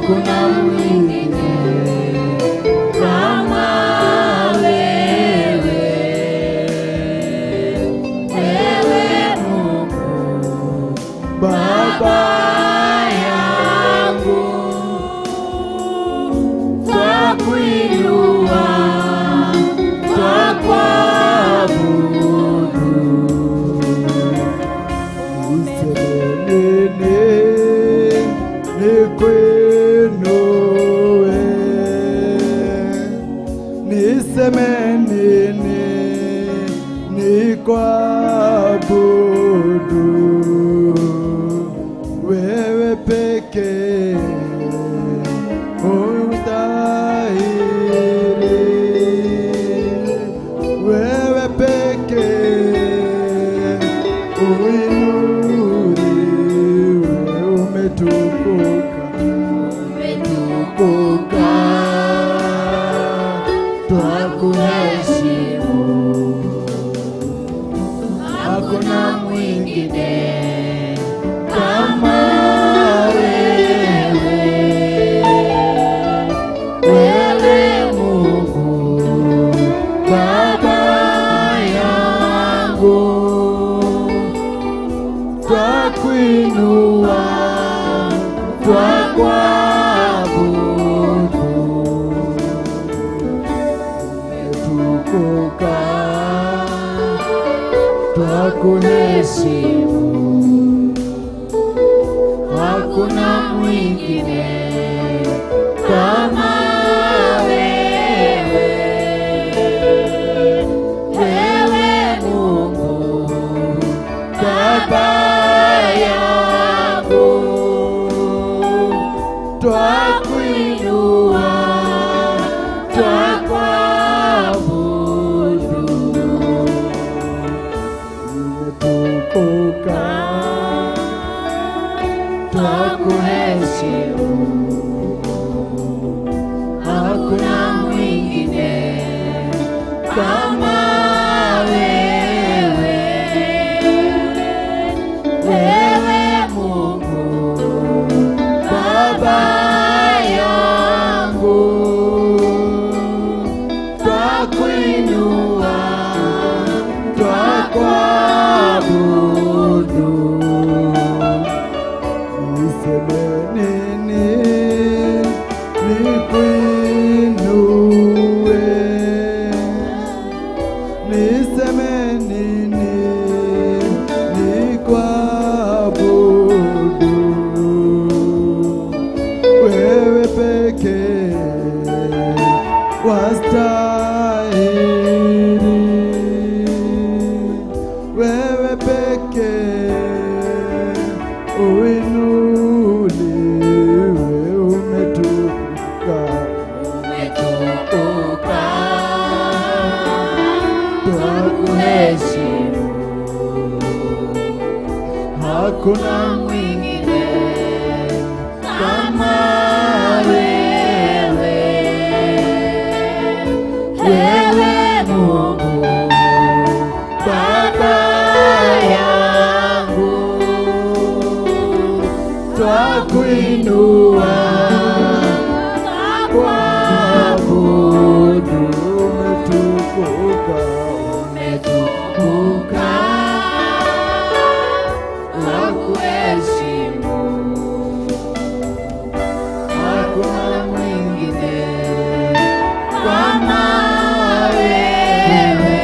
Hakuna mwingine kama wewe, ewe Mungu Baba yangu, twakuinua, twakuabudu. Niseme nini nikuinue? Niseme nini nikuabudu? Wewe pekee ustahili, wewe pekee uinuliwe, umetukuka, Umetukuka, twakuheshimu, hakuna mwingine kama wewe, wewe Mungu Baba yangu, twakuinua, twakuabudu, umetukuka, twakuheshimu, hakuna mwingine kama wewe, ewe Mungu Baba yangu, twakuinua, twakuabudu. Umetukuka, Twakuheshimu, hakuna mwingine kama wewe, wewe Mungu Baba yangu, twakuinua, twakuabudu. Niseme nini nikuinue? Niseme nini nikuabudu? Wewe pekee wastahili, wewe pekee uinuliwe, umetukuka, Umetukuka, twakuheshimu, hakuna mwingine kama wewe, wewe Mungu Baba yangu, twakuinua, twakuabudu. Umetukuka, Umetukuka, twakuheshimu, hakuna mwingine kama wewe,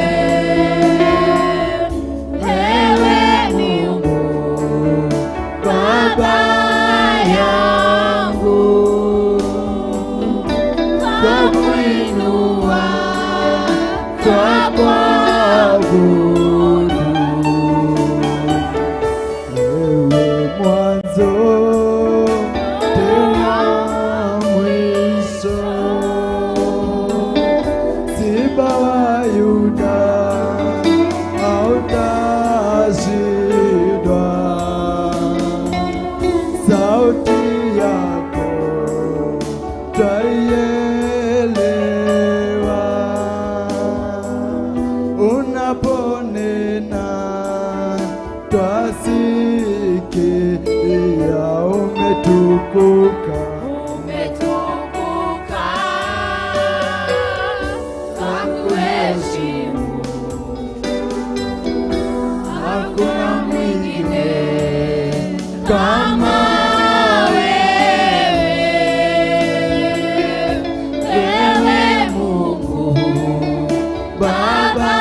ewe Mungu Baba yangu, twakuinua, twakuabudu. Wewe mwanzo tena mwisho, Simba wa Yuda hautashindwa. Sauti yako twaielewa, unaponena twasikia, umetukuka. kama wewe, wewe Mungu Baba Baba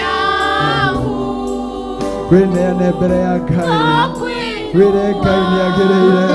yangu, Kwĩneane mbere ya Ngai, wĩre Ngai nĩ agĩrĩire,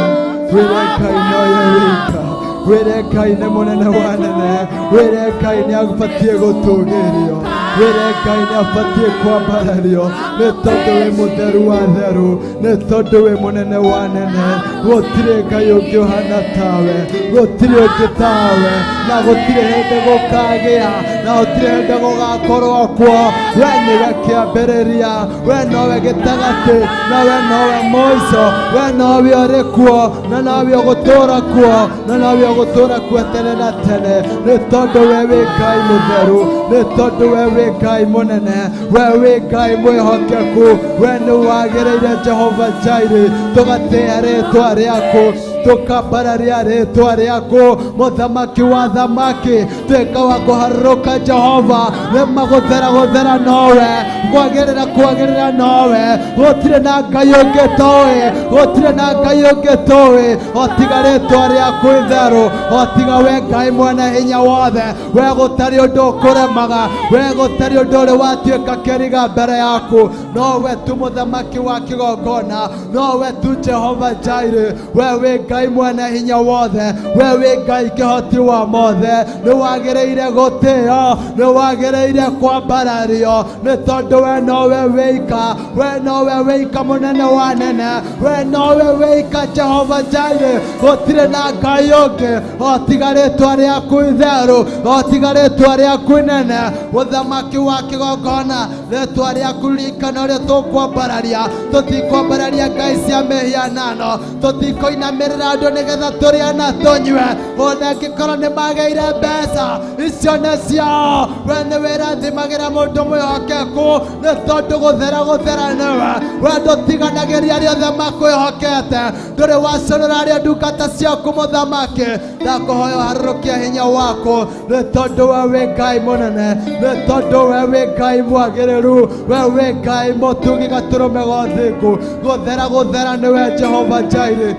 wĩre Ngai noye wika, wĩre Ngai nĩ mũnene wa nene, wĩre Ngai nĩ abatiĩ gũtũgĩrio, wĩre Ngai nĩ abatiĩ kwambarario, nĩ tondũ wĩ mũtheru wa theru, nĩ tondũ wĩ mũnene wa nene. Gũtirĩ Ngai ũngĩ ũhana tawe, gũtirĩ ũngĩ tawe, na gũtirĩ hĩndĩ gũkagĩa, na gũtirĩ hĩndĩ gũgakorwo kuo. We nĩwe kĩambĩrĩria, we nowe gĩtagatĩ, na we nowe mũico, we nowe ũrĩ kuo, na nowe ũgũtũũra kuo, na nowe ũgũtũũra kuo tene na tene. Nĩ tondũ we wĩ Ngai mũtheru, nĩ tondũ we wĩ Ngai mũnene, we wĩ Ngai mwĩhokeku, we nĩ wagĩrĩire Jehova Jireh. Tũgatĩĩa rĩtwa rĩaku, tũkambararia rĩtwa rĩaku, mũthamaki wa thamaki, tuĩka wa kũharũrũka Jehova. Nĩma gũthera gũthera nowe, kwagĩrĩra kwagĩrĩra nowe, gũtirĩ na Ngai ũngĩ tũĩ, gũtirĩ na Ngai ũngĩ tũĩ, o tiga rĩtwa rĩaku itheru, o tiga we Ngai mwene hinya wothe, we gũtarĩ ũndũ ũkũremaga, we gũtarĩ ũndũ ũrĩ watuĩka kĩriga mbere yaku. Nowe tu mũthamaki wa kĩgongona, nowe tu Jehova Jireh, we wĩ Ngai mwene hinya wothe, we wĩ Ngai kĩhoti wa mothe. Nĩ wagĩrĩire gũtĩo, nĩ wagĩrĩire kwambarario, nĩ tondũ we nowe wĩika, we nowe wĩika mũnene wa nene, we nowe wĩika Jehova Jireh. Gũtirĩ na Ngai ũngĩ o tiga rĩtwa rĩaku itheru, o tiga rĩtwa rĩaku inene, mũthamaki wa kĩgongona. Rĩtwa rĩaku rikana ũrĩa tũkwambararia, tũtikwambararia ngai cia mĩhianano, tũtikũinamĩrĩra andũ nĩgetha tũrĩe na tũnyue, ona angĩkorwo nĩ magĩire mbeca icio nĩ ciao. We nĩ wĩrathimagĩra mũndũ mwĩhokeku, nĩ tondũ gũthera gũthera nĩwe. We ndũtiganagĩria arĩa othe makwĩhokete, ndũrĩ waconora arĩa ndungata ciaku mũthamaki. Ndakũhoya ũharũrũkie hinya waku, nĩ tondũ we wĩ Ngai mũnene, nĩ tondũ we wĩ Ngai mwagĩrĩru, we wĩ Ngai mũtugi gatũrũme ga ũthingu. Gũthera gũthera nĩwe Jehova Jireh.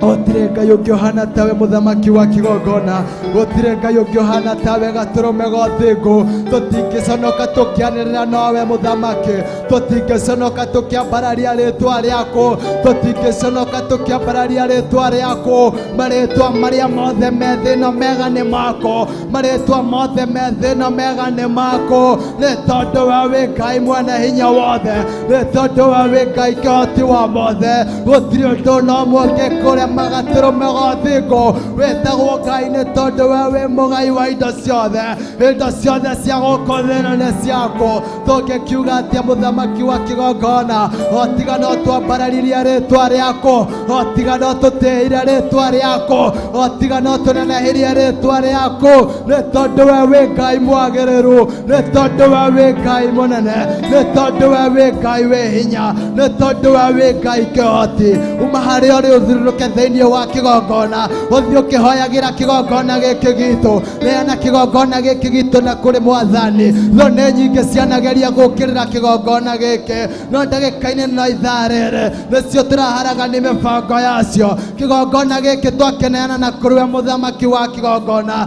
Gũtirĩ Ngai ũngĩ ũhana tawe, mũthamaki wa kĩgongona, gũtirĩ Ngai ũngĩ ũhana tawe, gatũrũme ga ũthingu. Tũtingĩconoka tũkĩanĩrĩra nowe mũthamaki, tũtingĩconoka tũkĩambararia rĩtwa rĩaku, tũtingĩconoka tũkĩambararia rĩtwa rĩaku. Marĩtwa marĩa mothe me thĩ ĩno mega nĩ mako, marĩtwa mothe me thĩ ĩno mega nĩ mako, nĩ tondũ we wĩ Ngai mwene hinya wothe, nĩ tondũ we wĩ Ngai kĩhoti wa mothe. Gũtirĩ ũndũ no ũmwe ũngĩkũrema gatũrũme ga ũthingu. Wĩtagwo Ngai nĩ tondũ we wĩ mũgai wa indo ciothe, indo ciothe cia gũkũ thĩ ĩno nĩ ciaku. Tũngĩkiuga atĩa mũthamaki wa kĩgongona, o tiga no twambararirie rĩtwa rĩaku, o tiga no tũtĩĩire rĩtwa rĩaku, o tiga no tũnenehirie rĩtwa rĩaku, nĩ tondũ we wĩ Ngai mwagĩrĩru, nĩ tondũ we wĩ Ngai mũnene, nĩ tondũ we wĩ Ngai wĩ hinya, nĩ tondũ we wĩ Ngai kĩhoti. Uma harĩa ũrĩ ũthirũrũke thĩinĩ wa kĩgongona, ũthiĩ ũkĩhoyagĩra kĩgongona gĩkĩ gitũ. Neana kĩgongona gĩkĩ gitũ na kũrĩ mwathani. Thũ nĩ nyingĩ cianageria gũkĩrĩra kĩgongona gĩkĩ, no ndagĩka-inĩ no ithaa rĩrĩ nĩcio tũraharaga nĩ mĩbango yacio. Kĩgongona gĩkĩ twakĩneana na kũrĩ we mũthamaki wa kĩgongona,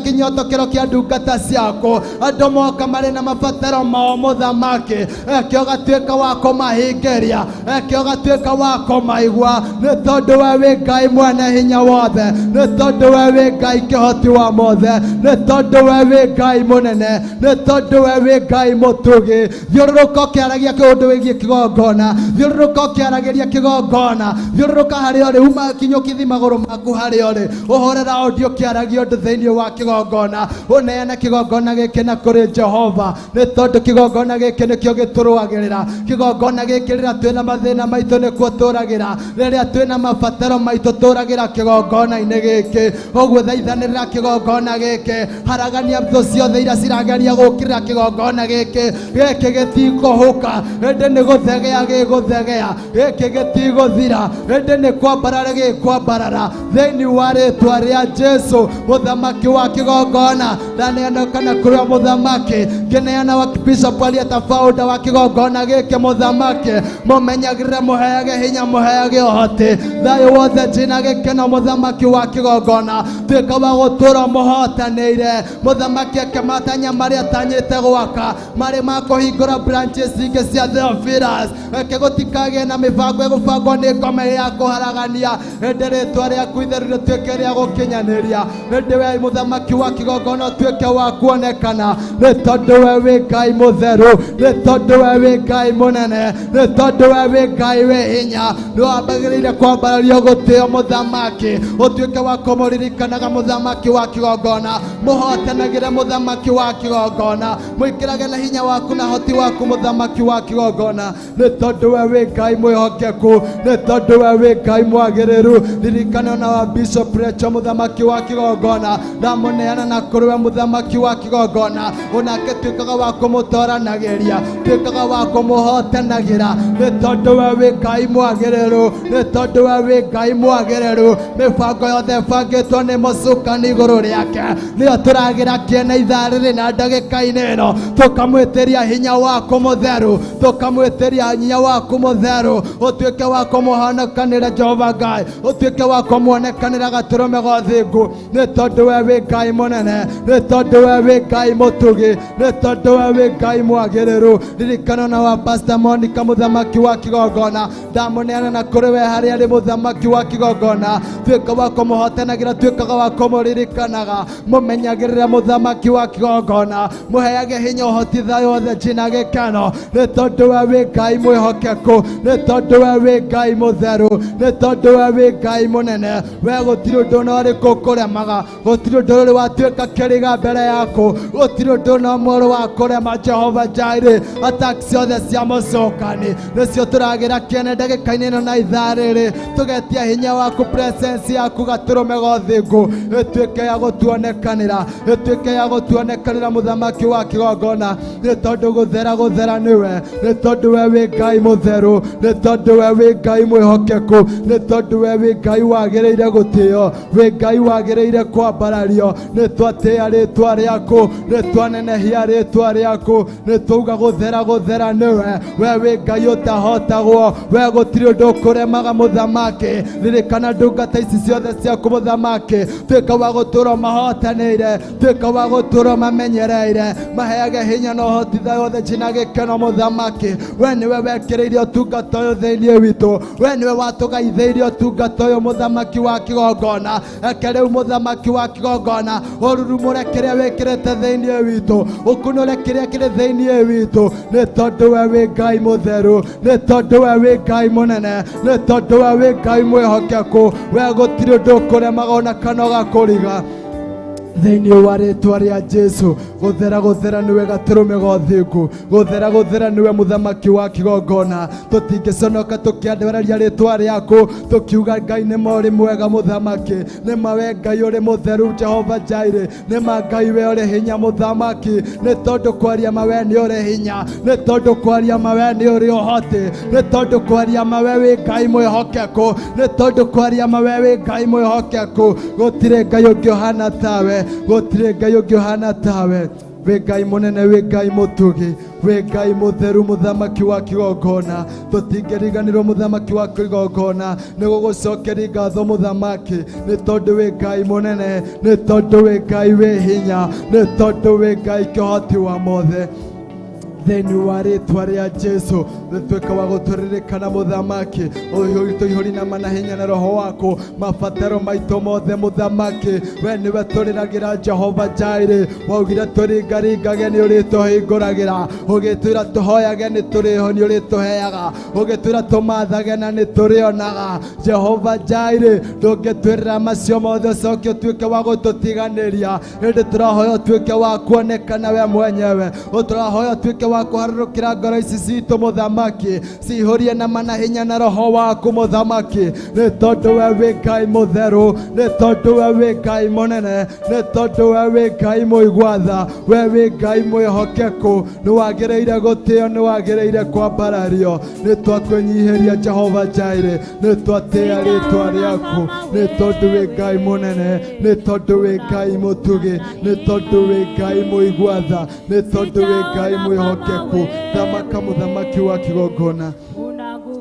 kĩnyotokero kĩa ndungata ciaku. Andũ moka marĩ na mabataro mao mũthamaki, eke ũgatuĩka wa kũmahingĩria, eke ũgatuĩka wa kũmaigua, nĩ tondũ we wĩ Ngai mwene hinya wothe, nĩ tondũ we wĩ Ngai kĩhoti wa mothe, nĩ tondũ we wĩ Ngai mũnene, nĩ tondũ we wĩ Ngai mũtugi. Thiũrũrũka ũkĩaragia kĩũndũ wĩgiĩ kĩgongona, thiũrũrũka ũkĩaragĩria kĩgongona, thiũrũrũka harĩa ũrĩ, uma kinyũkithi magũrũ maku harĩa ũrĩ, ũhũre raũndi ũkĩaragia ũndũ thĩinĩ wa kĩgongona. Ũneane kĩgongona gĩkĩ na kũrĩ Jehova, nĩ tondũ kĩgongona gĩkĩ nĩkĩo gĩtũrũagĩrĩra. Kĩgongona gĩkĩ rĩrĩa twĩna mathĩna maitũ nĩkuo tũragĩra, rĩrĩa Twĩna mabataro maitũ tũragĩra kĩgongona-inĩ gĩkĩ. Ũguo thaithanĩrĩra kĩgongona gĩkĩ, haragania thũ ciothe iria cirageria gũkĩrĩra kĩgongona gĩkĩ. Gĩkĩ gĩtikũhũka, ĩndĩ nĩ gũthegea gĩgũthegea. Gĩkĩ gĩtigũthira, ĩndĩ nĩ kwambarara gĩkwambarara thĩinĩ wa rĩtwa rĩa Jesu. Mũthamaki wa kĩgongona, ndaneana kana kũrĩ mũthamaki, ngĩneana wa bishop arĩa founder wa kĩgongona gĩkĩ. Mũthamaki, mũmenyagĩrĩre, mũheage hinya, mũheage ũhoti, thayũ wothe njina gĩkeno. Mũthamaki wa kĩgongona, tuĩka wa gũtũra mũhotanĩire. Mũthamaki, akĩmatanya marĩa atanyĩte gwaka marĩ ma kũhingũra branches ingĩ cia Theophilus, reke gũtikagĩe na mĩbango ĩgũbangwo nĩ ngoma ya kũharagania, ĩndĩ rĩtwa rĩaku itheru rĩtuĩke rĩa gũkinyanĩria. Ĩndĩ we mũthamaki wa kĩgongona, ũtuĩke wa kuonekana, nĩ tondũ we wĩ Ngai mũtheru, nĩ tondũ we wĩ Ngai mũnene, nĩ tondũ we wĩ Ngai wĩ hinya. Nĩ wambagĩrĩire kwambarario gũtĩo. Mũthamaki, ũtuĩke wa kũmũririkanaga. Mũthamaki wa kĩgongona, mũhotanagĩre. Mũthamaki wa kĩgongona, mwĩkĩrage na hinya waku na hoti waku. Mũthamaki wa kĩgongona, nĩ tondũ we wĩ Ngai mwĩhokeku, nĩ tondũ we wĩ Ngai mwagĩrĩru. Ririkana na wa Bishop Rachel. Mũthamaki wa kĩgongona, ndamũneana na kũrĩ we. Mũthamaki wa kĩgongona, onake tuĩkaga wa kũmũtoranagĩria, tuĩkaga wa kũmũhotanagĩra, nĩ tondũ we wĩ Ngai mwagĩrĩru, nĩ tondũ we wĩ Ngai mwagĩrĩru. Mĩbango yothe ĩbangĩtwo nĩ mũcukani igũrũ rĩake, nĩyo tũragĩra kĩene ithaa rĩrĩ na ndagĩka-inĩ ĩno, tũkamwĩtĩria hinya waku mũtheru, tũkamwĩtĩria hinya waku mũtheru ũtuĩke wa kũmũhonokanĩra. Jehova Ngai, ũtuĩke wa kũmuonekanĩra gatũrũme ga ũthingu, nĩ tondũ we wĩ Ngai mũnene, nĩ tondũ we wĩ Ngai mũtugi, nĩ tondũ we wĩ Ngai mwagĩrĩru. Ririkana na wa Pastor Monica. Mũthamaki wa kĩgongona, ndamũneana na kũrĩ we harĩa arĩ. Mũthamaki wa kĩgongona, tuĩka wa kũmũhotanagĩra, tuĩkaga wa kũmũririkanaga, mũmenyagĩrĩre. Mũthamaki wa kĩgongona, mũheage hinya, ũhoti, thayũ wothe njina gĩkeno, nĩ tondũ we wĩ Ngai mwĩhokeku, nĩ tondũ we wĩ Ngai mũtheru, nĩ tondũ we wĩ Ngai mũnene. We gũtirĩ ũndũ na ũrĩkũ ũkũremaga, gũtirĩ ũndũ ũrĩ watuĩka kĩriga mbere yaku, gũtirĩ ũndũ na ũmwe ũrĩ wa kũrema. Jehova Jireh, attack ciothe cia mũcukani nĩcio tũragĩra kĩene ndagĩka-inĩ ĩno na ithaa rĩrĩ, tũgetia hinya waku, presence yaku, gatũrũme ga ũthingu ĩtuĩke ya gũtuonekanĩra, ĩtuĩke ya gũtuonekanĩra. Mũthamaki wa kĩgongona, nĩ tondũ gũthera gũthera nĩwe, nĩ tondũ we wĩ Ngai mũtheru, nĩ tondũ we wĩ Ngai mwĩhokeku, nĩ tondũ we wĩ Ngai wagĩrĩire gũtĩo, wĩ Ngai wagĩrĩire kwambarario. Nĩ twatĩĩa rĩtwa rĩaku, nĩ twanenehia rĩtwa rĩaku, nĩ twauga gũthera gũthera nĩwe. We wĩ Ngai ũtahotagwo, we gũtirĩ ũndũ ũkũremaga. Mũthamaki, ririkana ndungata ici ciothe ciaku. Mũthamaki, tuĩka wa gũtũra mahotanĩire, tuĩka wa gũtũra mamenyereire, maheage hinya na ũhoti, thayũ wothe njina gĩkeno. Mũthamaki, we nĩwe wekĩrĩire ũtungata ũyũ thĩinĩ witũ, we nĩwe watũgaithĩirie ũtungata ũyũ. Mũthamaki wa kĩgongona, reke rĩu, mũthamaki wa kĩgongona, ũrurumũre kĩrĩa wĩkĩrĩte thĩinĩ witũ, ũkunũre kĩrĩa kĩrĩ thĩinĩ witũ, nĩ tondũ we wĩ Ngai mũtheru, nĩ tondũ we wĩ Ngai mũnene, nĩ tondũ we wĩ Ngai mwĩhokeku. We gũtirĩ ũndũ ũkũremaga ona kana ũgakũriga. Thĩinĩ wa rĩtwa rĩa Jesu, gũthera gũthera nĩwe gatũrũme ga ũthingu, gũthera gũthera nĩwe. Mũthamaki wa kĩgongona, tũtingĩconoka tũkĩandĩraria rĩtwa rĩaku, tũkiuga Ngai nĩ ma ũrĩ mwega. Mũthamaki, nĩ ma we Ngai ũrĩ mũtheru. Jehova Jireh, nĩ ma Ngai we ũrĩ hinya. Mũthamaki, nĩ tondũ kwaria ma we nĩ ũrĩ hinya, nĩ tondũ kwaria ma we nĩ ũrĩ ũhoti, nĩ tondũ kwaria ma we wĩ Ngai mwĩhokeku, nĩ tondũ kwaria ma we wĩ Ngai mwĩhokeku. Gũtirĩ Ngai ũngĩ ũhana tawe, gũtirĩ Ngai ũngĩ ũhana tawe. Wĩ Ngai mũnene, wĩ Ngai mũtugi, wĩ Ngai mũtheru. Mũthamaki wa kĩgongona, tũtingĩriganĩrwo. Mũthamaki wa kĩgongona, nĩ gũgũcokeria ngatho, mũthamaki, nĩ tondũ wĩ Ngai mũnene, nĩ tondũ wĩ Ngai wĩ hinya, nĩ tondũ wĩ Ngai kĩhoti wa mothe. Thĩinĩ wa rĩtwa rĩa Jesu, rĩtuĩka wa gũtũririkana. Mũthamaki, tũihũri na mana hinya na roho waku mabataro maitũ mothe. Mũthamaki, we nĩwe tũrĩragĩra. Jehova Jireh, waugire tũringaringage nĩ ũrĩtũhingũragĩra, ũgĩtwĩra tũhoyage nĩ tũrĩho nĩ ũrĩtũheaga, ũgĩtwĩra tũmathage na nĩ tũrĩonaga. Jehova Jireh, ndũngĩtwĩrĩra macio mothe ũcoke ũtuĩke wa gũtũtiganĩria, ĩndĩ tũrahoya ũtuĩke wa kuonekana we mwenyewe. Tũrahoya ũtuĩke wa wa kũharũrũkĩra ngoro ici citũ mũthamaki, cihũrie na mana hinya na roho waku mũthamaki, nĩ tondũ we wĩ Ngai mũtheru, nĩ tondũ we wĩ Ngai mũnene, nĩ tondũ we wĩ Ngai mũigua tha, we wĩ Ngai mwĩhokeku, nĩ wagĩrĩire gũtĩo, nĩ wagĩrĩire kwambarario. Nĩ twakwĩnyihĩria Jehova Jireh, nĩ twatĩa rĩtwa rĩaku, nĩ tondũ wĩ Ngai mũnene, nĩ tondũ wĩ Ngai mũtugi, nĩ tondũ wĩ Ngai mũigua tha, nĩ tondũ wĩ Ngai mwĩhokeku. Thamaka mũthamaki wa kĩgongona,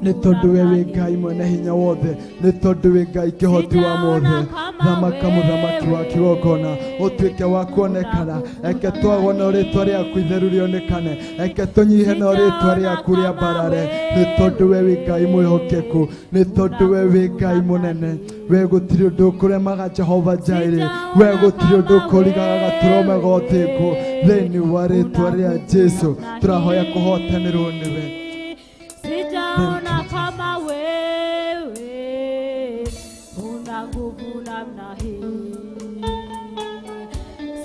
nĩ tondũ we wĩ Ngai mwene hinya wothe, nĩ tondũ wĩ Ngai kĩhoti wa mothe. Thamaka mũthamaki wa kĩgongona, ũtuĩke wa kuonekana, eke twagwo no rĩtwa rĩaku itheru rĩonekane, eke tũnyihe no rĩtwa rĩaku rĩambarare, nĩ tondũ we wĩ Ngai mwĩhokeku, nĩ tondũ we wĩ Ngai mũnene. We gũtirĩ ũndũ ũkũremaga Jehova Jireh, we gũtirĩ ũndũ ũkũrigaga gatũrũme ga ũthingu. Thĩinĩ wa rĩtwa rĩa Jesu tũrahoya kũhotanĩrwo nĩwe. Sijaona kama wewe una nguvu namna hii,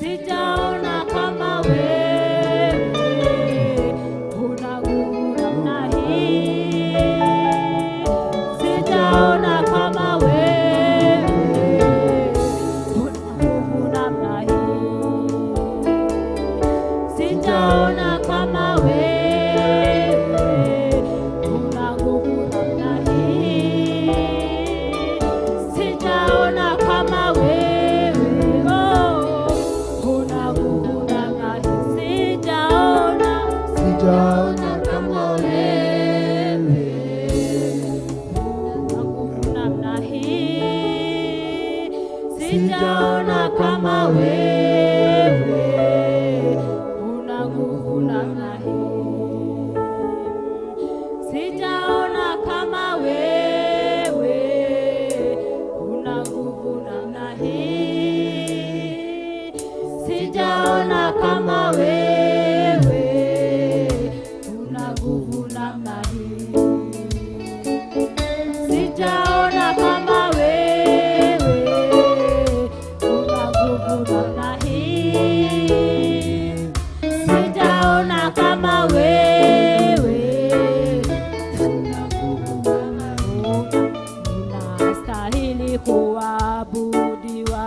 sijaona kama wewe una nguvu namna hii, sijaona kama wewe una nguvu namna hii, sijaona kama wewe una nguvu namna hii, sijaona kama wewe una nguvu namna hii, sijaona, Sijaona kama wewe una nguvu namna hii, sijaona kama wewe una nguvu namna hii, sijaona kama wewe una nguvu namna hii, sijaona kama wewe una nguvu namna hii, sijaona kama wewe una nguvu namna hii, sijaona kama wewe una nguvu namna hii. Unastahili kuabudiwa,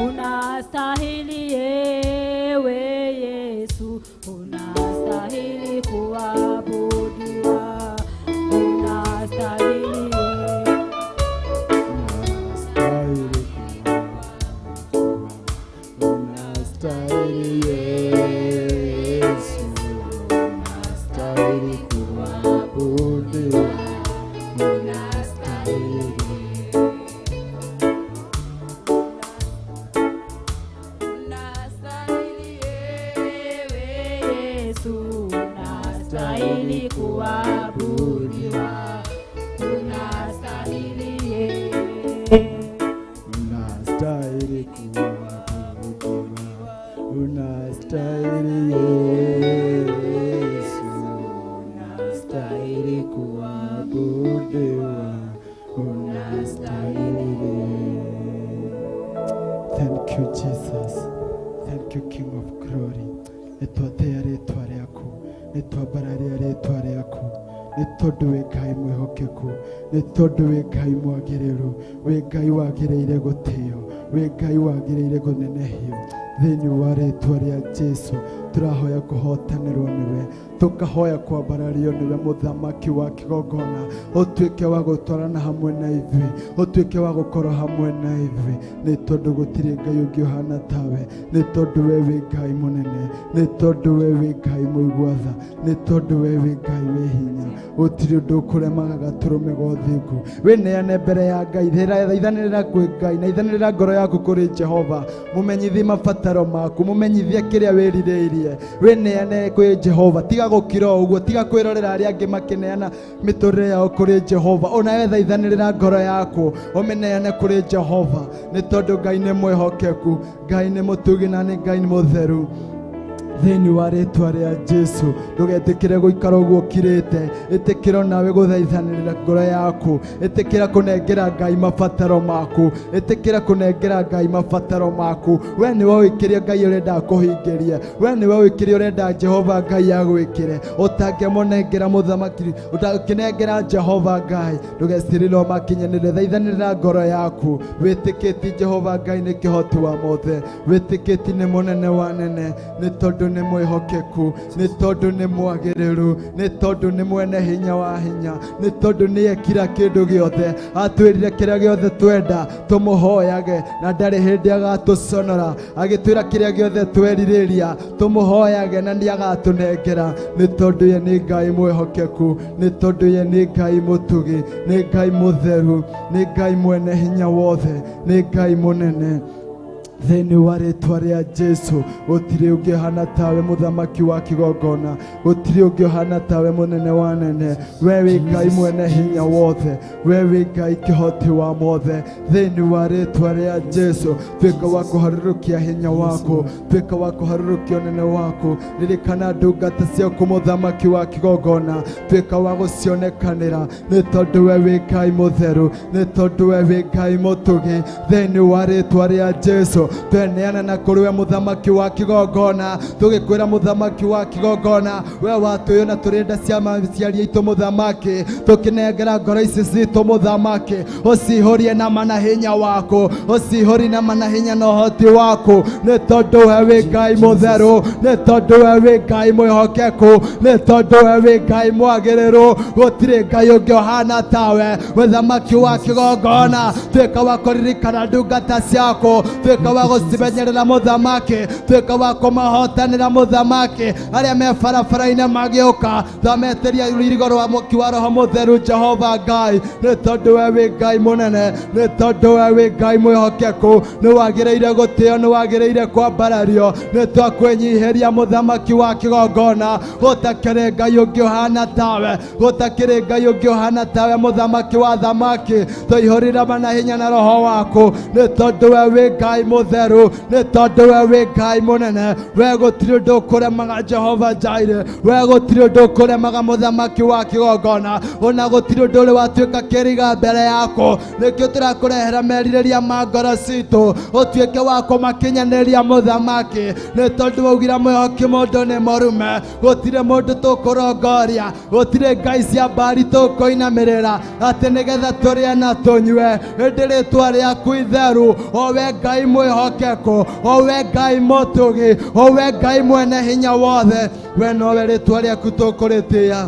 unastahili ewe Yesu, unastahili kuabudiwa, unastahili. Unastahili Yesu, unastahili kuabudiwa, unastahili. Unastahili ewe Yesu, unastahili kuabudiwa, unastahili ewe. Unastahili kuabudiwa, unastahili Yesu, unastahili kuabudiwa, unastahili. Thank you Jesus, thank you King of Glory. Nĩtwatĩĩa rĩtwa rĩaku, nĩtwambararia rĩtwa rĩaku, nĩ tondũ wĩ Ngai mwĩhokeku, nĩ tondũ wĩ Ngai mwagĩrĩru, wĩ Ngai wagĩrĩire gũtĩo, wĩ Ngai wagĩrĩire kũnenehio. Thĩinĩ wa rĩtwa rĩa Jesu tũrahoya kũhotanĩrwo nĩwe, tũkahoya kwambarario nĩwe mũthamaki wa kĩgongona, ũtuĩke wa gũtwarana hamwe na ithuĩ, ũtuĩke wa gũkorwo hamwe na ithuĩ, nĩ tondũ gũtirĩ Ngai ũngĩ ũhana tawe, nĩ tondũ we wĩ Ngai mũnene, nĩ tondũ we wĩ Ngai mũigua tha, nĩ tondũ we wĩ Ngai wĩ hinya, gũtirĩ ũndũ ũkũremaga gatũrũme ga ũthingu. Wĩneane mbere ya Ngai, thaithanĩrĩra kwĩ Ngai na ithanĩrĩra ngoro yaku kũrĩ Jehova, mũmenyithie mabataro maku, mũmenyithie kĩrĩa wĩrirĩirie, wĩneane kwĩ Jehova. Tiga gũkira o ũguo, tiga kwĩrorera arĩa angĩ makĩneana mĩtũrĩre yao kũrĩ Jehova, onawe thaithanĩrĩra ngoro yaku ũmĩneane kũrĩ Jehova, nĩ tondũ Ngai nĩ mwĩhokeku, Ngai nĩ mũtugi na nĩ Ngai nĩ mũtheru. Thĩinĩ wa rĩtwa rĩa Jesu, ndũgetĩkĩre gũikara ũguo ũkirĩte. Ĩtĩkĩra nawe gũthaithanĩrĩra ngoro yaku. Ĩtĩkĩra kũnengera Ngai mabataro maku. Ĩtĩkĩra kũnengera Ngai mabataro maku. We nĩwe ũĩ kĩrĩa Ngai ũrenda akũhingĩrie. We nĩwe ũĩ kĩrĩa ũrenda Jehova Ngai agwĩkĩre. Ũtangĩmũnengera mũthamaki, ũtangĩnengera Jehova Ngai, ndũgecirĩre ũmakinyanĩre. Thaithanĩrĩra ngoro yaku wĩtĩkĩtie Jehova Ngai nĩ kĩhoti wa mothe, wĩtĩkĩtie nĩ mũnene wa nene, nĩ tondũ nĩ mwĩhokeku, nĩ tondũ nĩ mwagĩrĩru, nĩ tondũ nĩ mwene hinya wa hinya, nĩ tondũ nĩ ekira kĩndũ gĩothe. Atwĩrire kĩrĩa gĩothe twenda tũmũhoyage, na ndarĩ hĩndĩ agatũconora. Agĩtwĩra kĩrĩa gĩothe twerirĩria tũmũhoyage, na nĩ agatũnengera, nĩ tondũ ye nĩ Ngai mwĩhokeku, nĩ tondũ ye nĩ Ngai mũtugi, nĩ Ngai mũtheru, nĩ Ngai mwene hinya wothe, nĩ Ngai mũnene. Thĩinĩ wa rĩtwa rĩa Jesu, gũtirĩ ũngĩ ũhana tawe, mũthamaki wa kĩgongona. Gũtirĩ ũngĩ ũhana tawe, mũnene wa nene. We wĩ Ngai mwene hinya wothe, we wĩ Ngai kĩhoti wa mothe. Thĩinĩ wa rĩtwa rĩa Jesu, tuĩka wa kũharũrũkia hinya waku, tuĩka wa kũharũrũkia ũnene waku. Ririkana ndungata ciaku, mũthamaki wa kĩgongona. Tuĩka wa gũcionekanĩra, nĩ tondũ we wĩ Ngai mũtheru, nĩ tondũ we wĩ Ngai mũtugi. Thĩinĩ wa rĩtwa rĩa Jesu, tweneana na kũrĩ we, mũthamaki wa kĩgongona, tũgĩkwĩra, mũthamaki wa kĩgongona, we watũyũ na tũrĩ nda cia maciari aitũ. Mũthamaki, tũkĩnengera ngoro ici citũ, mũthamaki, ũcihũrie na mana hinya waku, ũcihũrie na mana hinya na ũhoti waku, nĩ tondũ we wĩ Ngai mũtheru, nĩ tondũ we wĩ Ngai mwĩhokeku, nĩ tondũ we wĩ Ngai mwagĩrĩru. Gũtirĩ Ngai ũngĩ ũhana tawe, mũthamaki wa kĩgongona. Tuĩka wa kũririkana ndungata ciaku, tuĩka wa gũcimenyerera, mũthamaki, tuĩka wa kũmahotanĩra, mũthamaki. Arĩa me barabara-inĩ magĩũka, twametĩria rũirigo rwa mwaki wa Roho Mũtheru, Jehova Ngai, nĩ tondũ we wĩ Ngai mũnene, nĩ tondũ we wĩ Ngai mwĩhokeku. Nĩ wagĩrĩire gũtĩo, nĩ wagĩrĩire kwambarario. Nĩ twakwĩnyihĩria, mũthamaki wa kĩgongona. Gũtakĩrĩ Ngai ũngĩ ũhana tawe, gũtakĩrĩ Ngai ũngĩ ũhana tawe, mũthamaki wa thamaki. Tũihũrĩra mana hinya na roho waku, nĩ tondũ we wĩ Ngai mũtheru, nĩ tondũ we wĩ Ngai mũnene. We gũtirĩ ũndũ ũkũremaga, Jehova Jaire. We gũtirĩ ũndũ ũkũremaga, mũthamaki wa kĩgongona. Ona gũtirĩ ũndũ ũrĩ watuĩka kĩriga mbere yaku. Nĩkĩo tũrakũrehera merirĩria ma ngoro citũ, ũtuĩke wa kũmakinyanĩria, mũthamaki, nĩ tondũ waugire mwĩhoki mũndũ nĩ mũrume. Gũtirĩ mũndũ tũkũrongoria, gũtirĩ ngai cia mbari tũkũinamĩrĩra atĩ nĩgetha tũrĩe na tũnyue, ĩndĩ rĩtwa rĩaku itheru, o we Ngai mwĩhokeku, o we Ngai mũtugi, o we Ngai mwene hinya wothe, we nowe rĩtwa rĩaku tũkũrĩtĩĩa.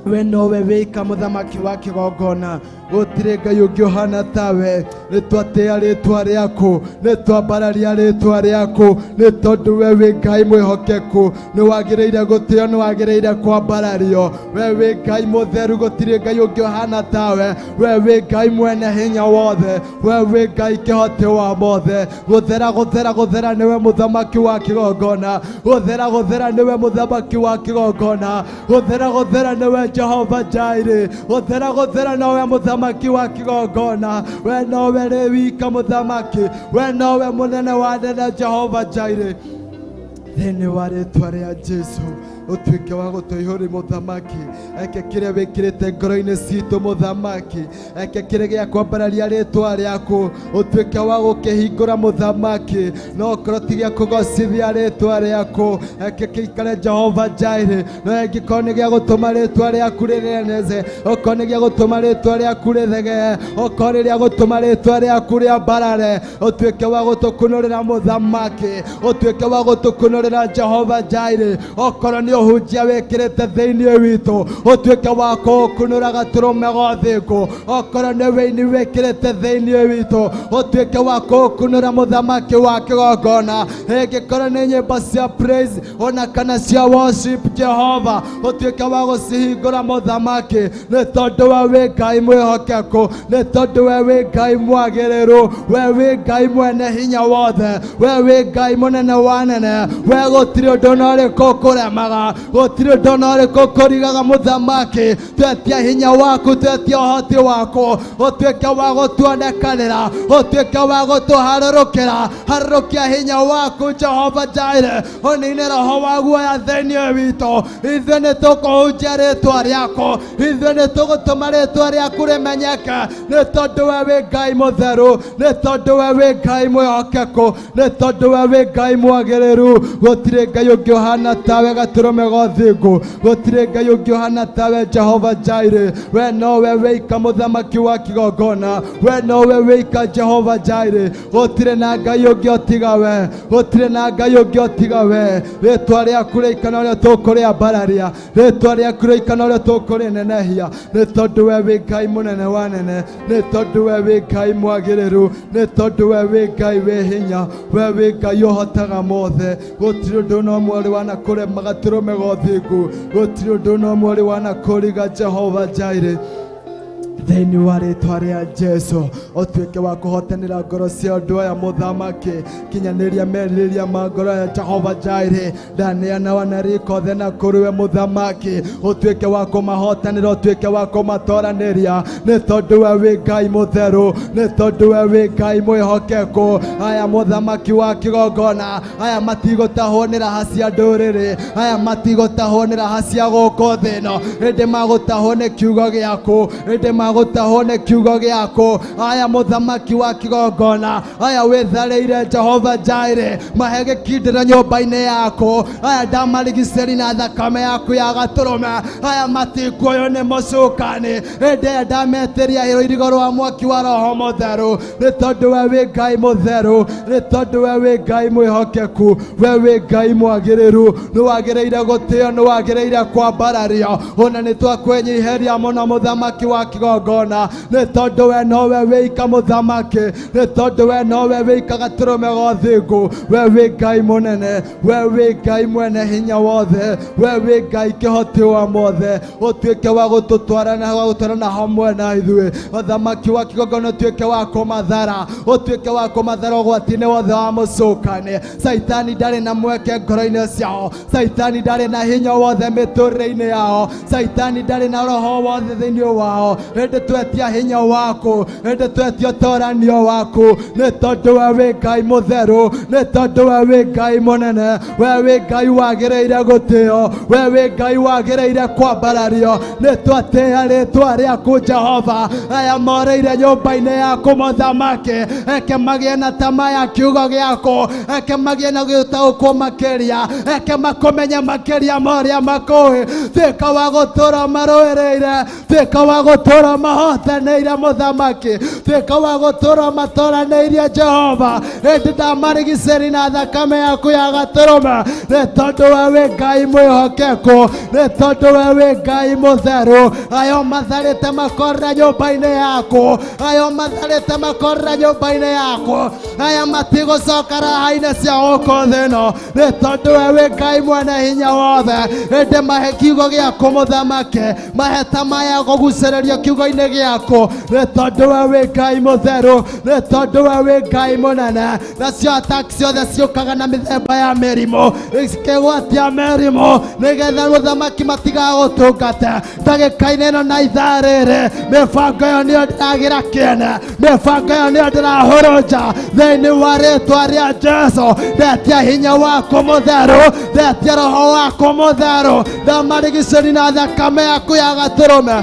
We nowe wĩka, mũthamaki wa kĩgongona. Gũtirĩ Ngai ũngĩ ũhana tawe. Nĩ twatĩĩa rĩtwa rĩaku, nĩ twambararia rĩtwa rĩaku, nĩ tondũ we wĩ Ngai mwĩhokeku. Nĩ wagĩrĩire gũtĩo, nĩ wagĩrĩire kwambarario. We wĩ Ngai mũtheru, gũtirĩ Ngai ũngĩ ũhana tawe. We wĩ Ngai mwene hinya wothe, we wĩ Ngai kĩhoti wa mothe. Gũthera, gũthera, gũthera nĩwe, mũthamaki wa kĩgongona. Gũthera, gũthera nĩwe, mũthamaki wa kĩgongona. Gũthera, gũthera nĩwe, Jehova Jaire. Gũthera, gũthera nowe, mũthamaki wa kĩgongona. We nowe rĩ wika mũthamaki, we nowe mũnene wa nene, Jehova Jaire. Thĩinĩ wa rĩtwa rĩa Jesu, ũtuĩke wa gũtũihũri, mũthamaki. Eke kĩrĩa wĩkĩrĩte ngoro-inĩ citũ, mũthamaki. Eke kĩrĩa gĩa kwambararia rĩtwa rĩaku, ũtuĩke wa gũkĩhingũra, mũthamaki. No okorwo ti gĩa kũgocithia rĩtwa rĩaku, eke kĩikare, Jehova Jaire. No ĩngĩkorwo nĩ gĩa gũtũma rĩtwa rĩaku rĩreneze, okorwo nĩ gĩa gũtũma rĩtwa rĩaku rĩthegee, okorwo nĩ rĩa gũtũma rĩtwa rĩaku rĩambarare, ũtuĩke wa gũtũkunũrĩra, mũthamaki, ũtuĩke wa gũtũkunũrĩra, Jehova Jaire. Okorwo nĩ ũhunjia wĩkĩrĩte thĩinĩ witũ, ũtuĩke wa kũũkunũra gatũrũme gothingu. Okorwo nĩ wĩini wĩkĩrĩte thĩinĩ witũ, ũtuĩke wa kũũkunũra, mũthamaki wa kĩgongona. Ĩngĩkorwo nĩ nyĩmbo cia praise ona kana cia worship, Jehova, ũtuĩke wa gũcihingũra, mũthamaki, nĩ tondũ we wĩ Ngai mwĩhokeku, nĩ tondũ we wĩ Ngai mwagĩrĩru, we wĩ Ngai mwene hinya wothe, we wĩ Ngai mũnene wa nene. We gũtirĩ ũndũ na ũrĩkũ ũkũremaga. Jehova. Gũtirĩ ũndũ ona ũrĩkũ ũkũrigaga mũthamaki. Twetia hinya waku, twetia ũhoti waku, ũtuĩke wa gũtuonekanĩra, ũtuĩke wa gũtũharũrũkĩra. Harũrũkia hinya waku Jehova Jireh, ũnine roho wa guoya thĩinĩ witũ. Ithuĩ nĩ tũkũhunjia rĩtwa rĩaku, ithuĩ nĩ tũgũtũma rĩtwa rĩaku rĩmenyeke, nĩ tondũ we wĩ Ngai mũtheru, nĩ tondũ we wĩ Ngai mwĩhokeku, nĩ tondũ we wĩ Ngai mwagĩrĩru. Gũtirĩ Ngai ũngĩ ũhana tawe gatũrũme ga ũthingu, gũtirĩ Ngai ũngĩ ũhana tawe Jehova Jireh. We nowe wĩika mũthamaki wa kĩgongona, we nowe wĩika Jehova Jireh. Gũtirĩ na Ngai ũngĩ ũtiga we, gũtirĩ na Ngai ũngĩ ũtiga we. Rĩtwa rĩaku rĩikana ũrĩa tũkũrĩambararia, rĩtwa rĩaku rĩikana ũrĩa tũkũrĩnenehia, nĩ tondũ we wĩ Ngai mũnene wa nene, nĩ tondũ we wĩ Ngai mwagĩrĩru, nĩ tondũ we wĩ Ngai wĩ hinya, we wĩ Ngai ũhotaga mothe. Gũtirĩ ũndũ na ũmwe ũrĩ wanakũrema gatũrũme ga ũthingu, gũtirĩ ũndũ na ũmwe ũrĩ wanakũriga Jehova Jireh. Thĩinĩ wa rĩtwa rĩa Jesu, ũtuĩke wa kũhotanĩra ngoro cia andũ aya mũthamaki. Kinyanĩria merirĩria ma ngoro ya Jehova Jireh. Ndaneana wanarika othe na kũrĩ we mũthamaki, ũtuĩke wa kũmahotanĩra, ũtuĩke wa kũmatoranĩria, nĩ tondũ we wĩ Ngai mũtheru, nĩ tondũ we wĩ Ngai mwĩhokeku. Aya mũthamaki wa kĩgongona, aya matigũtahwo nĩ raha cia ndũrĩrĩ, aya matigũtahwo nĩ raha cia gũkũ thĩ ĩno, ĩndĩ magũtahwo nĩ kiugo gĩaku, ĩndĩ magũtahwo nĩ kiugo gĩaku. Aya mũthamaki wa kĩgongona, aya wĩtharĩire Jehova Jireh, mahe gĩkindĩro nyũmba-inĩ yaku. Aya ndamarigicĩri na thakame yaku ya gatũrũme, aya matikuoywo nĩ mũcukani, ĩndĩ aya ndametĩria rũirigo rwa mwaki wa Roho Mũtheru, nĩ tondũ we wĩ Ngai mũtheru, nĩ tondũ we wĩ Ngai mwĩhokeku, we wĩ Ngai mwagĩrĩru, nĩ wagĩrĩire gũtĩo, nĩ wagĩrĩire kwambarario. Ona nĩ twakwĩnyihĩria mũno mũthamaki wa kĩgongona, nĩ tondũ we nowe wĩika mũthamaki, nĩ tondũ we nowe wĩika gatũrũme ga ũthingu. We wĩ Ngai mũnene, we wĩ Ngai mwene hinya wothe, we wĩ Ngai kĩhoti wa mothe. Ũtuĩke wa gũtũtwara na wa gũtwarana hamwe na ithuĩ mũthamaki wa kĩgongona, ũtuĩke wa kũmathara, ũtuĩke wa kũmathara ũgwati-inĩ wothe wa mũcukani. Caitani ndarĩ na mweke ngoro-inĩ ciao, Caitani ndarĩ na hinya wothe mĩtũrĩre-inĩ yao, Caitani ndarĩ na roho wothe thĩinĩ wao. Ĩndĩ twetia hinya waku, ĩndĩ twetia ũtoranio waku, nĩ tondũ we wĩ Ngai mũtheru, nĩ tondũ we wĩ Ngai mũnene, we wĩ Ngai wagĩrĩire gũtĩo, we wĩ Ngai wagĩrĩire kwambarario. Nĩ twatĩĩa rĩtwa rĩaku Jehova. Aya morĩire nyũmba-inĩ yaku mũthamaki, eke magĩe na tama ya kiugo gĩaku, eke magĩe na gĩtaũkwo makĩria, eke makũmenye makĩria ma ũrĩa makũĩ. Tuĩka wa gũtũra marũĩrĩire, tuĩka wa gũtũra mahotanĩire mũthamaki, tuĩka wa gũtũra matoranĩirie Jehova. Ĩndĩ ndamarigicĩri na thakame yaku ya gatũrũme, nĩ tondũ we wĩ Ngai mwĩhokeku, nĩ tondũ we wĩ Ngai mũtheru. Ayo matharĩte makorera nyũmba-inĩ yaku, ayo matharĩte makorera nyũmba-inĩ yaku, aya matigũcoka raha-inĩ cia gũkũ thĩ ĩno, nĩ tondũ we wĩ Ngai mwene hinya wothe. Ĩndĩ mahe kiugo gĩaku mũthamaki, mahe tama ya kũgucĩrĩrio kiugo-inĩ gĩaku, nĩ tondũ we wĩ Ngai mũtheru, nĩ tondũ we wĩ Ngai mũnene. Nacio attack ciothe ciũkaga na mĩthemba ya mĩrimũ, cikĩgwatia mĩrimũ nĩgetha mũthamaki matigagũtungate ndagĩka-inĩ ĩno na ithaa rĩrĩ. Mĩbango ĩyo nĩyo ndĩragĩra kĩene, mĩbango ĩyo nĩyo ndĩrahũrũnja thĩinĩ wa rĩtwa rĩa Jesu. Ndetia hinya waku mũtheru, ndetia roho waku mũtheru, ndamarigicĩri na thakame yaku ya gatũrũme,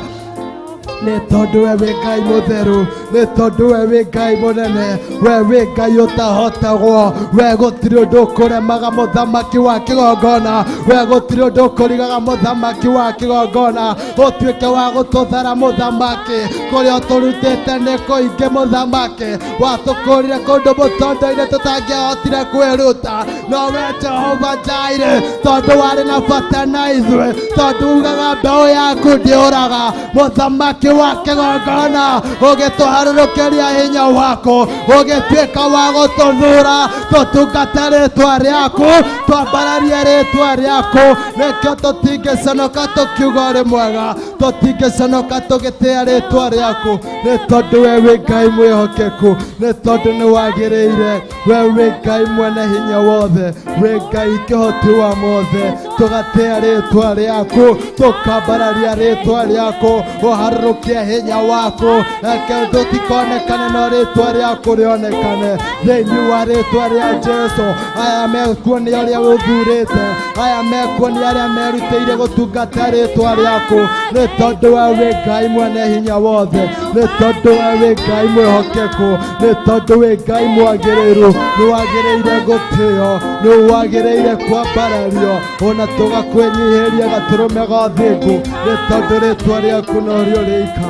nĩ tondũ we wĩ Ngai mũtheru, nĩ tondũ we wĩ Ngai mũnene, we wĩ Ngai ũtahotagwo. We gũtirĩ ũndũ ũkũremaga mũthamaki wa kĩgongona, we gũtirĩ ũndũ ũkũrigaga mũthamaki wa kĩgongona. Ũtuĩke wa gũtũthara mũthamaki, kũrĩa ũtũrutĩte nĩ kũingĩ mũthamaki, watũkũrire kũndũ mũtondo-inĩ tũtangĩahotire kwĩruta, no we Jehova Jireh, tondũ warĩ na bata na ithuĩ, tondũ ugaga mbeũ yaku ndĩũraga, mũthamaki wa kĩgongona, ũgĩtũharũrũkĩria hinya waku, ũgĩtuĩka wa gũtũthura tũtungate rĩtwa rĩaku, twambararie rĩtwa rĩaku. Nĩkĩo tũtingĩconoka tũkiuga ũrĩ mwega, tũtingĩconoka tũgĩtĩa rĩtwa rĩaku, nĩ tondũ we wĩ Ngai mwĩhokeku, nĩ tondũ nĩ wagĩrĩire. We wĩ Ngai mwene hinya wothe, wĩ Ngai kĩhoti wa mothe. Tũgatĩa rĩtwa rĩaku, tũkambararia rĩtwa rĩaku, ũharũrũkie hinya waku, reke tũtikonekane no rĩtwa rĩaku rĩonekane thĩinĩ wa rĩtwa rĩa Jesu. Aya mekuo nĩ arĩa ũthurĩte, aya mekuo nĩ arĩa merutĩire gũtungata rĩtwa rĩaku, nĩ tondũ we wĩ Ngai mwene hinya wothe, nĩ tondũ we wĩ Ngai mwĩhokeku, nĩ tondũ wĩ Ngai mwagĩrĩru, nĩ wagĩrĩire gũtĩo, nĩ wagĩrĩire kwambarario, ona tũgakwĩnyihĩria gatũrũme ga thingu, nĩ tondũ rĩtwa rĩaku norĩo rĩika.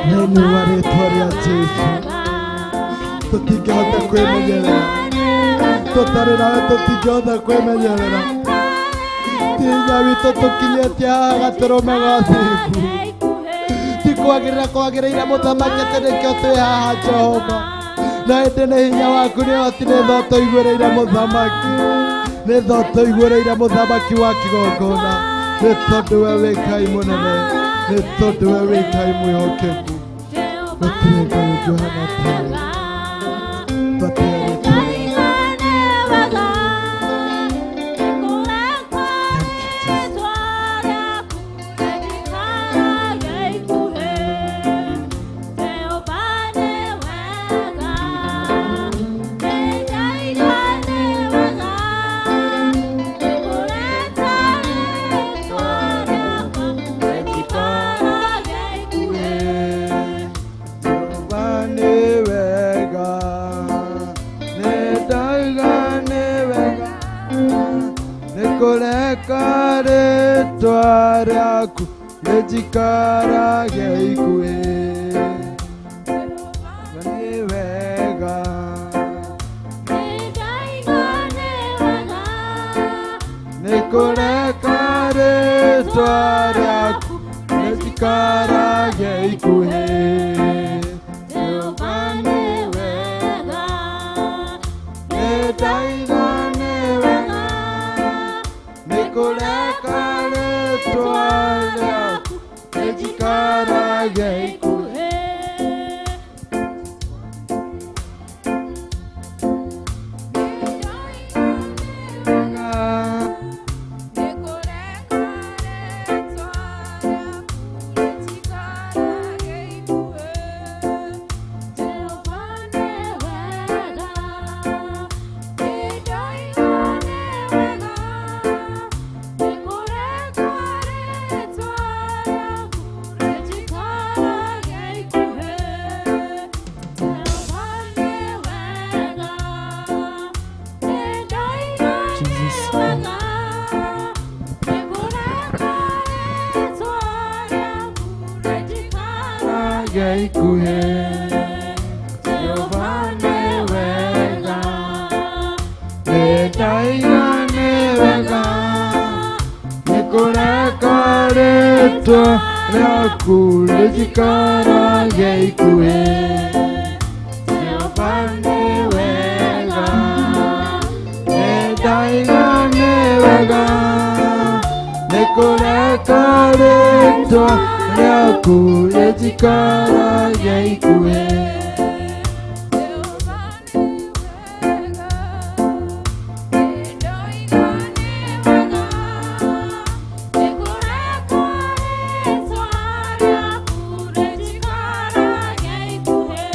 Thĩinĩ wa rĩtwa rĩa Jesu, tũtingĩhota kwĩmenyerera tũtarĩ nawe, tũtingĩhota kwĩmenyerera. Ti hinya witũ tũkinyĩtie haha gatũrũme ga thingu, ti kwagĩrĩra kwagĩrĩire mũthamaki atĩ nĩkĩo twĩ haha Jehova, na ĩndĩ nĩ hinya waku, nĩ hoti, nĩ tho tũiguĩrĩire mũthamaki, nĩ tho tũiguĩrĩire mũthamaki wa kĩgongona, nĩ tondũ we wĩ Ngai mũnene, nĩ tondũ we wĩ Ngai mwĩhokeku, gũtirĩ Ngai ũngĩ ũhana tawe. Twatĩa rĩtwa rĩaku. Thank you, Jesus. Jehova nĩ wega, nĩ ndauga nĩ wega, nĩ kũreka rĩtwa rĩaku rĩnjikarage ikuhĩ. Nĩ wega, nĩ kũreka rĩtwa rĩaku rĩnjikarage ikuhĩ. Jehova nĩ wega, nĩ ndauga nĩ wega, nĩ kũreka rĩtwa rĩaku rĩnjikarage ikuhĩ. Jesus. Ikuhĩ. Jehova nĩ wega, nĩ ndaiga nĩ wega, nĩ kũreka rĩtwa rĩaku rĩnjikarage ikuhĩ. Jehova nĩ wega, nĩ ndaiga nĩ wega, nĩ kũreka rĩtwa rĩaku rĩnjikarage ikuhĩ. Jehova nĩ wega, nĩ ndoiga nĩ wega, nĩ kũreka rĩtwa rĩaku rĩnjikarage ikuhĩ.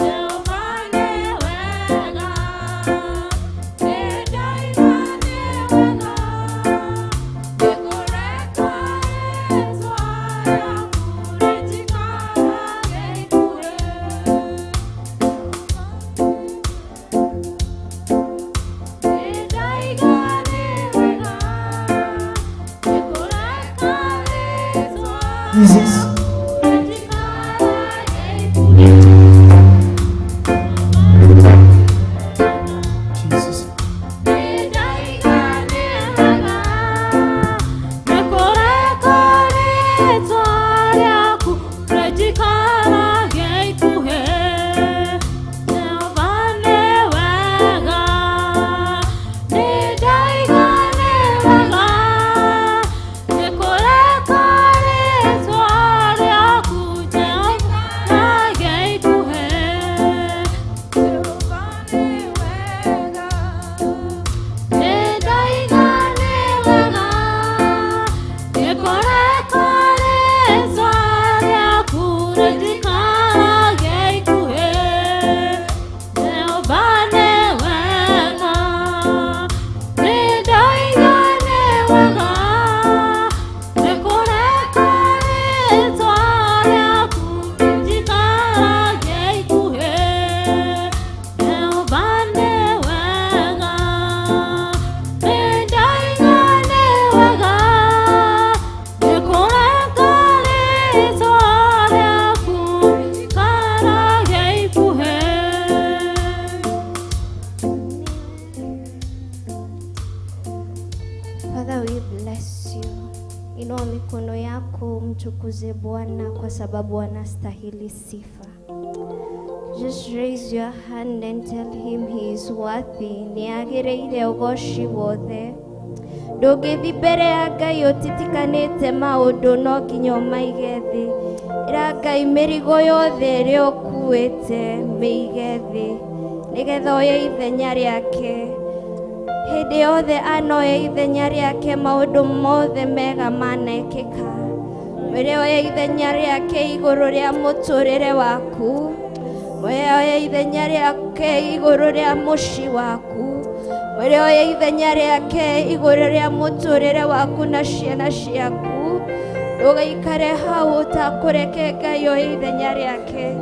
Jehova nĩ wega, nĩ ndoiga nĩ wega, nĩ kũreka rĩtwa rĩaku rĩnjikarage. Tumtukuze Bwana kwa sababu anastahili sifa. Just raise your hand and tell him he is worthy. Nĩagĩrĩire ũgoci wothe. Ndũngĩthiĩ mbere ya Ngai ũtitikanĩte maũndũ, no nginya ũmaige thĩ. Ĩra Ngai mĩrigo yothe ĩrĩa ũkuĩte mĩige thĩ, nĩgetha oye ithenya rĩake. Hĩndĩ yothe anoya ithenya rĩake, maũndũ mothe mega manekĩka. Mwĩre oye ithenya rĩake igũrũ rĩa mũtũrĩre waku. Mwĩre oye ithenya rĩake igũrũ rĩa mũciĩ waku. Mwĩre oye ithenya rĩake igũrũ rĩa mũtũrĩre waku na ciana ciaku. Ndũgaikare hau ũtakũreke Ngai oye ithenya rĩake.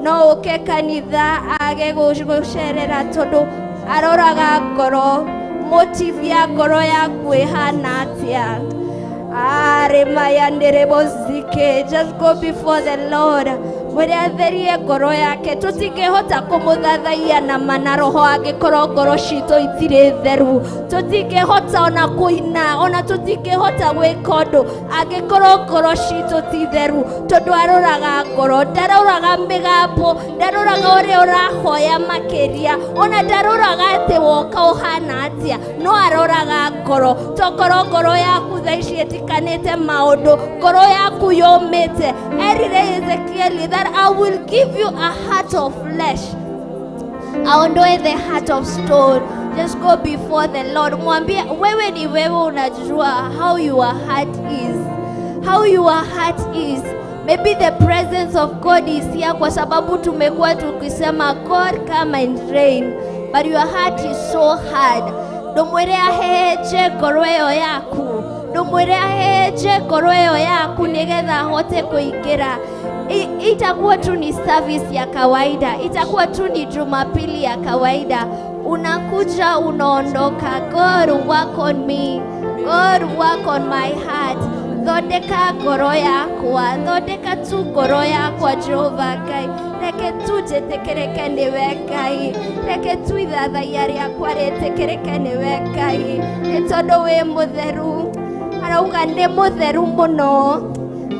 No ũke kanitha age gũcerera tondũ aroraga ngoro, motive ya ngoro yaku ĩhana atĩa. Arimayanderebozike. Just go before the Lord. Mwĩre atherie ngoro yake. Tũtingĩhota kũmũthathaiya na ma na roho angĩkorwo ngoro citũ itirĩ theru. Tũtingĩhota ona kũina, ona tũtingĩhota gwĩka ũndũ angĩkorwo ngoro citũ ti theru, tondũ aroraga ngoro, ndaroraga mĩgambo, ndaroraga ũrĩa ũrahoya makĩria, ona ndaroraga atĩ woka ũhana atĩa, no aroraga ngoro. Tokorwo ngoro yaku thaa ici ĩtikanĩte maũndũ, ngoro yaku yũmĩte. Erire Ezekieli that I will give you a heart of flesh, aondoe the heart of stone. Just go before the Lord, mwambie wewe ni wewe unajua how your heart is, how your heart is. Maybe the presence of God is here kwa sababu tumekuwa tukisema God come and reign, but your heart is so hard. Ndũmwĩre ahehenje ngoro ĩyo yaku, ndũmwĩre ahehenje ngoro ĩyo yaku nĩgetha ahote kũingĩra. Itakuwa tu ni service ya kawaida, itakuwa tu ni Jumapili ya kawaida. Unakuja unaondoka. God work on me, God work on my heart. Thondeka ngoro yakwa, thondeka tu ngoro yakwa Jehova Ngai. Reke tu njĩtĩkĩrĩke nĩwe Ngai, reke tu ithathaiya rĩakwa rĩtĩkĩrĩke nĩwe Ngai, nĩ tondũ wĩ mũtheru. Arauga nĩ mũtheru mũno,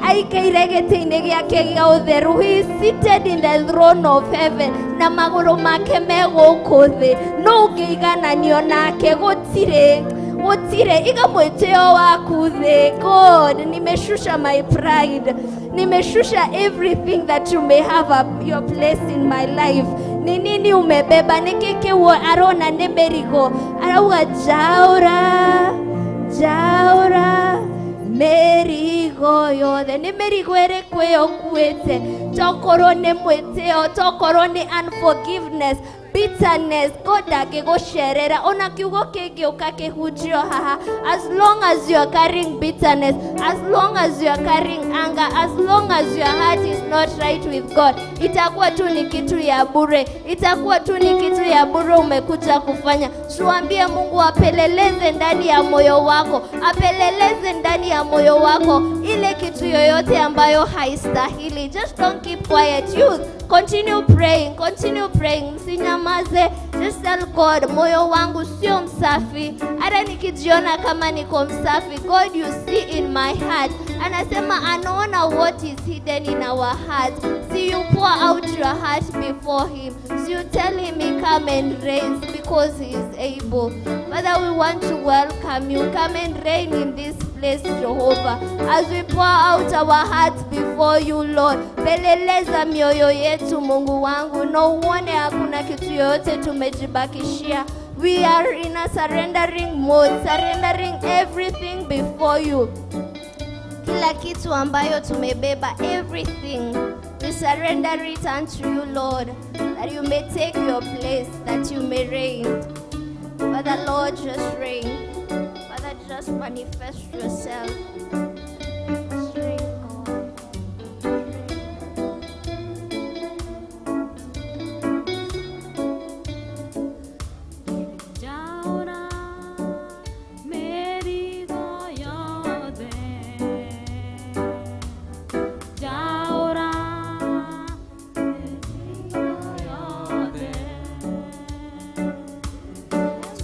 aikaire gĩtĩ-inĩ gĩake gĩa ũtheru. He is seated in the throne of heaven, na magũrũ make me gũkũ thĩ. No ũngĩigananio nake? Gũtirĩ, gũtirĩ. Iga mwĩtĩo waku thĩ. God, nimeshusha my pride, nimeshusha everything that you may have your place in my life. Ni nini umebeba? Nĩ kĩ kĩu arona nĩ mĩrigo? Arauga njaũra, njaũra mĩrigo yothe. Nĩ mĩrigo ĩrĩkũ ĩyo ũkuĩte? Tokorwo nĩ mwĩtĩo, tokorwo nĩ unforgiveness, bitterness. God ndangĩgũcerera ona kiugo kĩngĩũka kĩhunjio haha. As long as you are carrying bitterness, as long as you are carrying anger, as long as your heart is not right with God, itakuwa tu ni kitu ya bure, itakuwa tu ni kitu ya bure umekuja kufanya. Tuambie Mungu apeleleze ndani ya moyo wako, apeleleze ndani ya moyo wako ile kitu yoyote ambayo haistahili. Just don't keep quiet, youth. Continue praying, continue praying. Msinyamaze. Just tell God, moyo wangu sio msafi. Hata nikijiona kama niko msafi, God, you see in my heart. Anasema anaona what is hidden in our heart. See, you pour out your heart before him. So you tell him he come and reigns because he is able. Father, we want to welcome you. Come and reign in this place, Jehovah. As we pour out our hearts before you, Lord. Peleleza mioyo yetu, Mungu wangu, na uone hakuna kitu yoyote tumejibakishia. We are in a surrendering mode, surrendering everything before you. Kila kitu ambayo tumebeba, everything, we surrender it unto you, Lord, that you may take your place, that you may reign. Father, Lord, just reign. Father, just manifest yourself. Just reign, God. Njaũra mĩrigo yothe, njaũra mĩrigo yothe,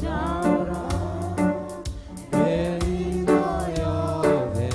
njaũra mĩrigo yothe.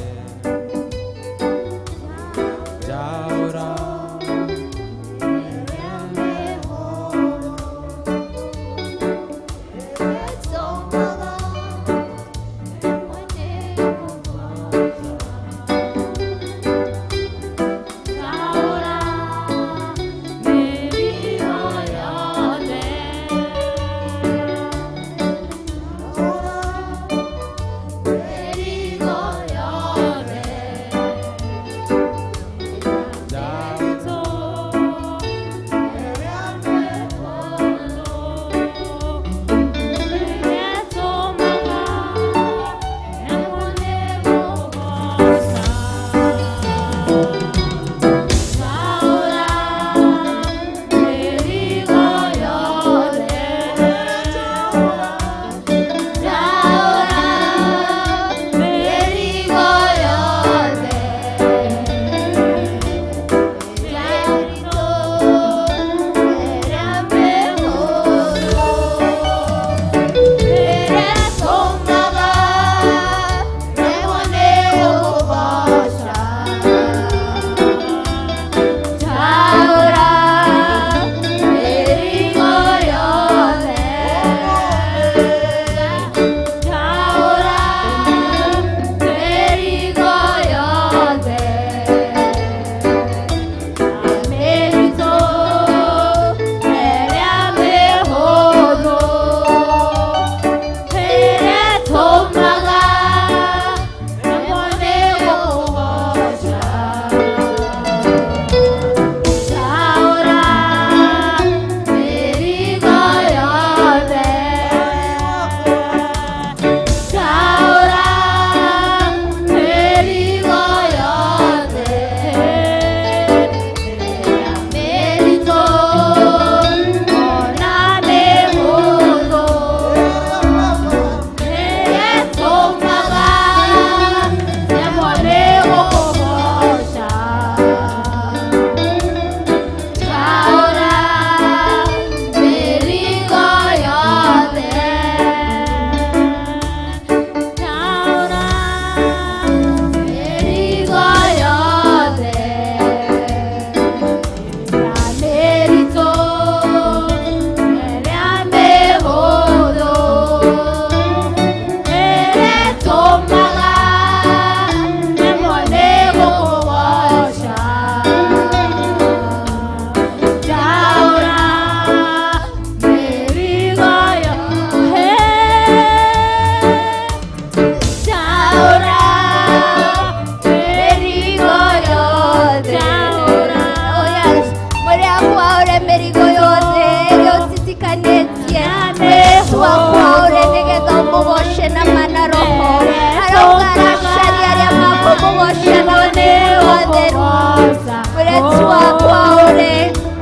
Mũirĩtu wakwa ũrĩ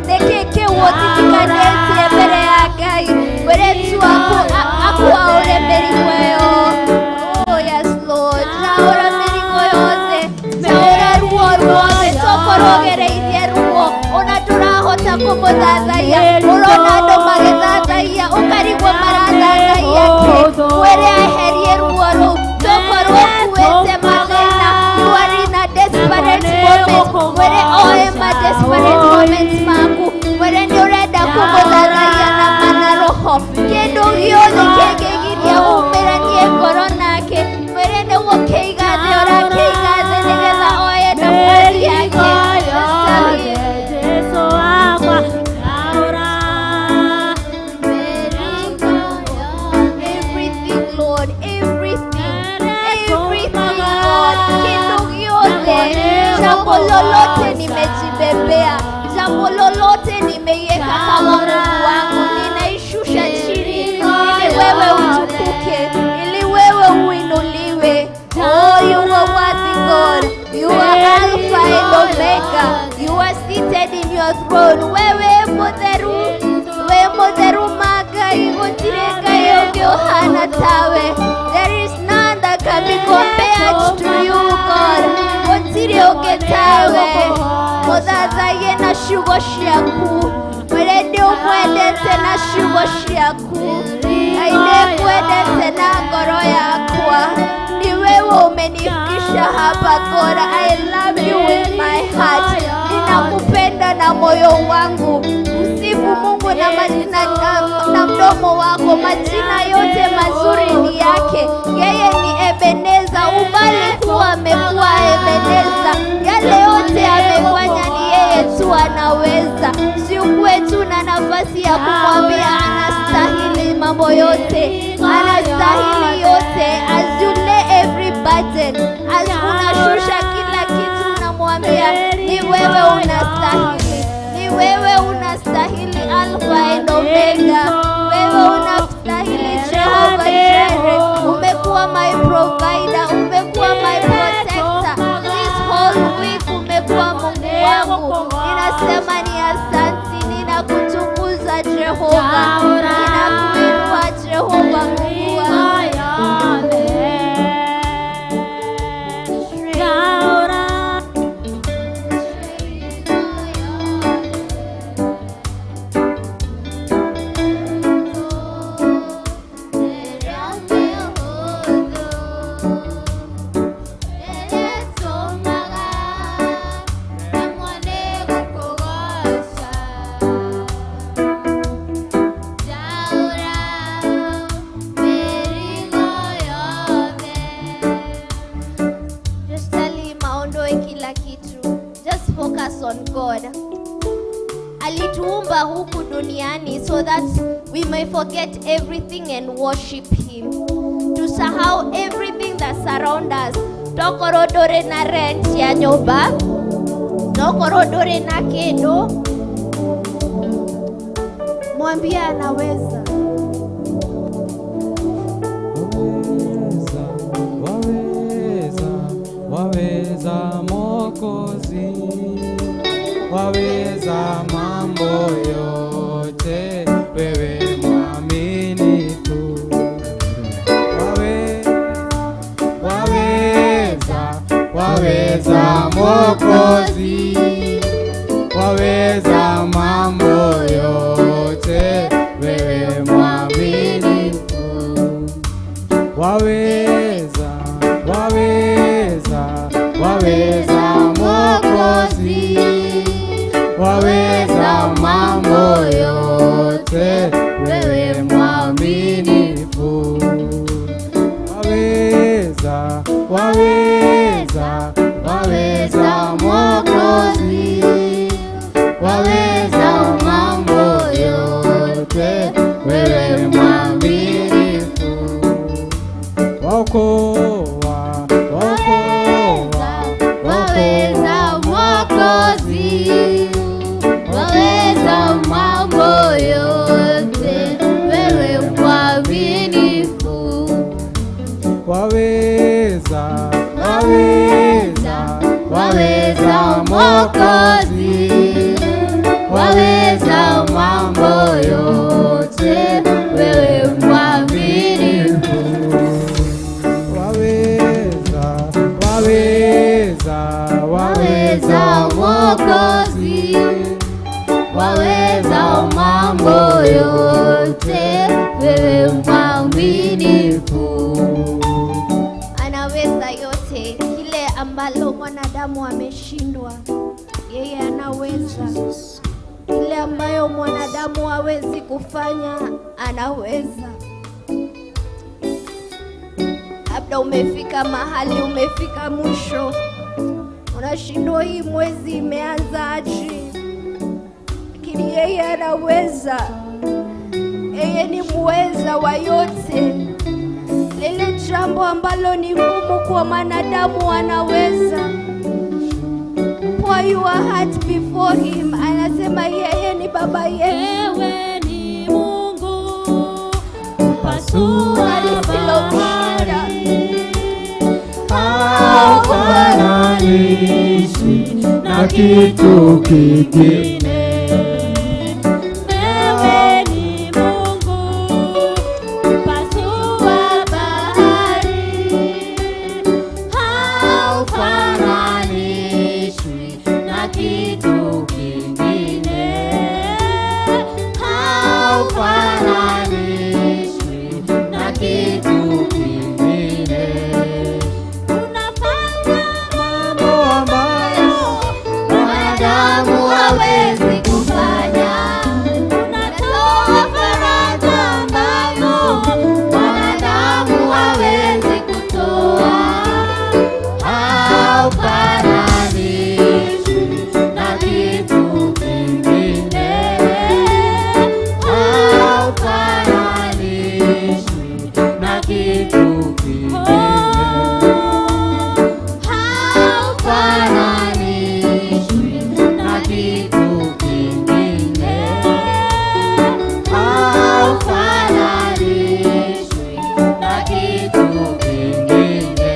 nĩkĩ kĩu ũtitiganĩtie mbere ya Ngai? Mũirĩtu waku akwaũre mĩrigo ĩyo. Oh yes, Lord, njaũra mĩrigo yothe, njaũra ruo ruothe. Tokorwo ũgereirie ruo ona ndũrahota kũmũthathaiya. Ũrona andũ magĩthathaiya ũkarigwo marathathaiya kĩ. Mwĩre eherie ruo rũu. Tokorwo ũkuĩte mathĩna, you are in a desperate moment. Mwĩre oe ma desperate moments maku. Mwĩre nĩ ũrenda kũmũthathaiya na mana roho. Kĩndũ gĩothe kĩngĩgiria umĩranie ngoro nake, mwĩre nĩ gũkĩiga thĩ ũrakĩiga thĩ nĩgetha oe nafasi yake. Just tell him. Jesu wakwa ndaũra. Everything, Lord, everything, everything, Lord. Kĩndũ gĩothe, jambo lolote nimejibebea, jambo lolote nimeiweka kama Mungu wangu, ninaishusha chini ili wewe utukuke, ili wewe uinuliwe. Oh, you are worthy, God. You are Alpha and Omega. You are seated in your throne. Wewe mutheru, we mutheru magai, gũtirĩ Ngai ũngĩ ũhana tawe. There is none that can be compared to you, God. Gũtirĩ ũngĩ tawe. Mũthathaiye na ciugo ciaku. Mwĩre nĩ ũmwendete na ciugo ciaku. Ngai nĩngwendete na ngoro yakwa. Ni wewe umenifikisha hapa, God. I love you with my heart. Ninakupenda na moyo wangu. Msifu Mungu na majina na mdomo wako. Majina yote mazuri ni yake. Yeye ni Ebeneza. Ubali kuwa amekuwa Ebeneza. Yale yote amefanya ni yeye tu anaweza. Si ukuwe tu na nafasi ya kumwambia anastahili mambo yote, anastahili yote. As you lay every burden, as unashusha kila kitu, unamwambia ni wewe unastahili, ni wewe unastahili, Alpha and Omega. Wewe unastahili, Jehovah Jireh. Umekuwa my provider, umekuwa my protector. This whole week umekuwa Mungu wangu. Ninasema ni asanti, ninakutukuza Jehova, ninakuinua Jehova Mungu wangu. Ndaũra. Just tell him aondoe kila kitu. Just focus on God. Alituumba huku duniani so that we may forget everything and worship him. Tusahau everything that surround us. Tokorwo ndũrĩ na rent ya nyũmba, tokorwo ndũrĩ na kĩndũ, mwambie anaweza. Waweza, waweza, waweza Mwokozi, waweza mambo yote, wewe mwaminifu. Waweza, waweza Mwokozi, waweza mambo yote, wewe mwaminifu. Waweza, waweza, waweza Mwokozi, waweza mambo yote, wewe mwaminifu. Waweza, waweza, waweza Mwokozi, waweza mambo yote, wewe mwaminifu. Okoa, okoa, Waweza Mwokozi, waweza mambo yote, wewe mwaminifu. Waweza, waweza, waweza Mwokozi. Waweza mambo yote, wewe mwaminifu. Anaweza yote, kile ambalo mwanadamu ameshindwa, yeye anaweza. Kile ambayo mwanadamu hawezi kufanya, anaweza. Labda umefika mahali, umefika mwisho, unashindwa hii mwezi imeanza aje, lakini yeye anaweza. Yeye ni muweza wa yote. Lile jambo ambalo ni ngumu kwa mwanadamu anaweza. Pour your heart before him. Anasema yeye ni baba yetu. Wewe ni Mungu mpasua Lisilomshinda. Bahari, Haufananishwi na kitu kingine. Wewe ni Mungu mpasua bahari, haufananishwi na kitu kingine, haufananishwi na kitu kingine. Unafanya mambo ambayo mwanadamu hawezi kufanya. Unatoa faraja ambazo mwanadamu hawezi kutoa. Haufananishwi na kitu kingine. Haufananishwi na kitu kingine. Haufananishwi na kitu kingine. Haufananishwi na kitu kingine.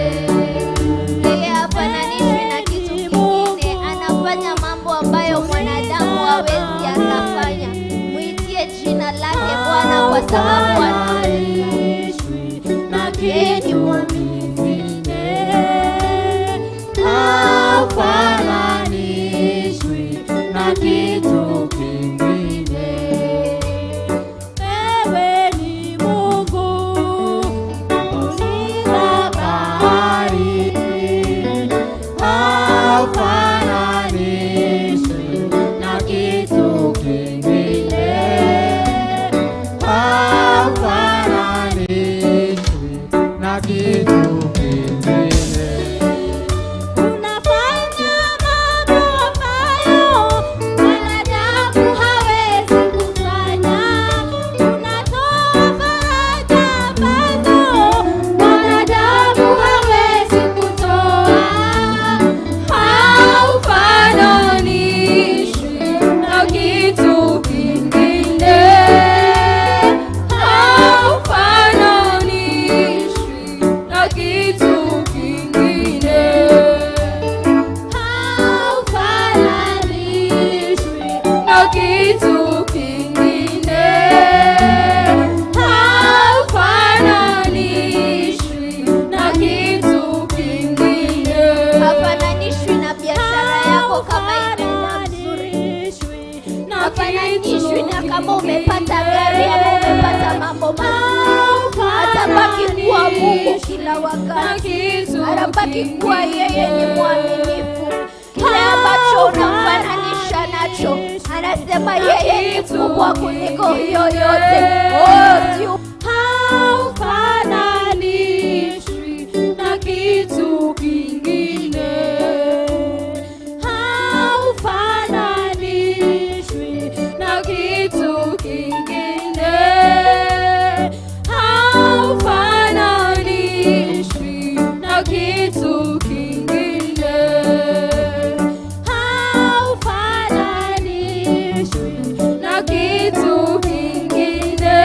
Yeye hafananishwi na kitu kingine. Anafanya mambo ambayo mwanadamu hawezi akafanya. Mwitie jina lake Bwana kwa sababu anaweza. Na Yeye ni kitu mwaminifu. kingine. Haufananishwi na kitu kingine. Wewe ni Mungu uliza Bahari, haufananishwi na kitu kingine. Haufananishwi na kitu kingine. Unafanya mambo ambayo mwanadamu hawezi kufanya. Unatoa faraja ambazo mwanadamu hawezi kutoa. Haufananishwi na kitu kingine. Haufananishwi na kitu kingine. Haufananishwi na kitu kingine. Haufananishwi na kitu kingine. Hafananishwi na biashara yako kama imeenda vizuri. Hafananishwi na kama umepata gari ama umepata mambo mazuri. Atabaki kuwa Mungu kila wakati. Anabaki kuwa yeye ni mwaminifu. Kile ambacho unamfananisha nacho, anasema yeye ni kubwa kuliko hiyo yote. Oh, si Haufananishwi na kitu kingine. Haufananishwi na kitu kingine. Haufananishwi na kitu kingine. Haufananishwi na kitu kingine.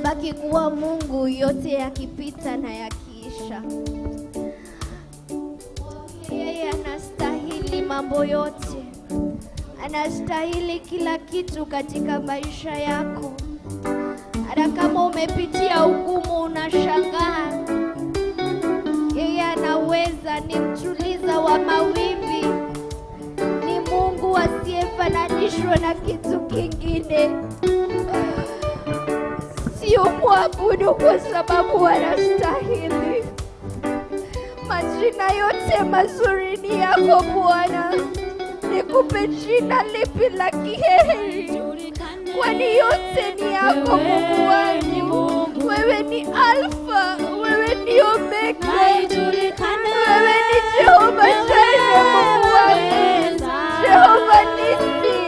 Atabaki kuwa Mungu yote yakipita na yakiisha. Yeye anastahili mambo yote, anastahili kila kitu katika maisha yako. Hata kama umepitia ugumu, unashangaa, yeye anaweza. Ni mtuliza wa mawimbi, ni Mungu asiyefananishwa na kitu kingine. Sio mwabudu kwa sababu anastahili. Majina yote mazuri ni yako Bwana. Nikupe jina lipi la kiheri? Kwani yote ni yako, Mungu wangu. Wewe ni Alfa, wewe ni Omega, wewe ni Jehova Jireh, Mungu wangu, Jehova Nisi.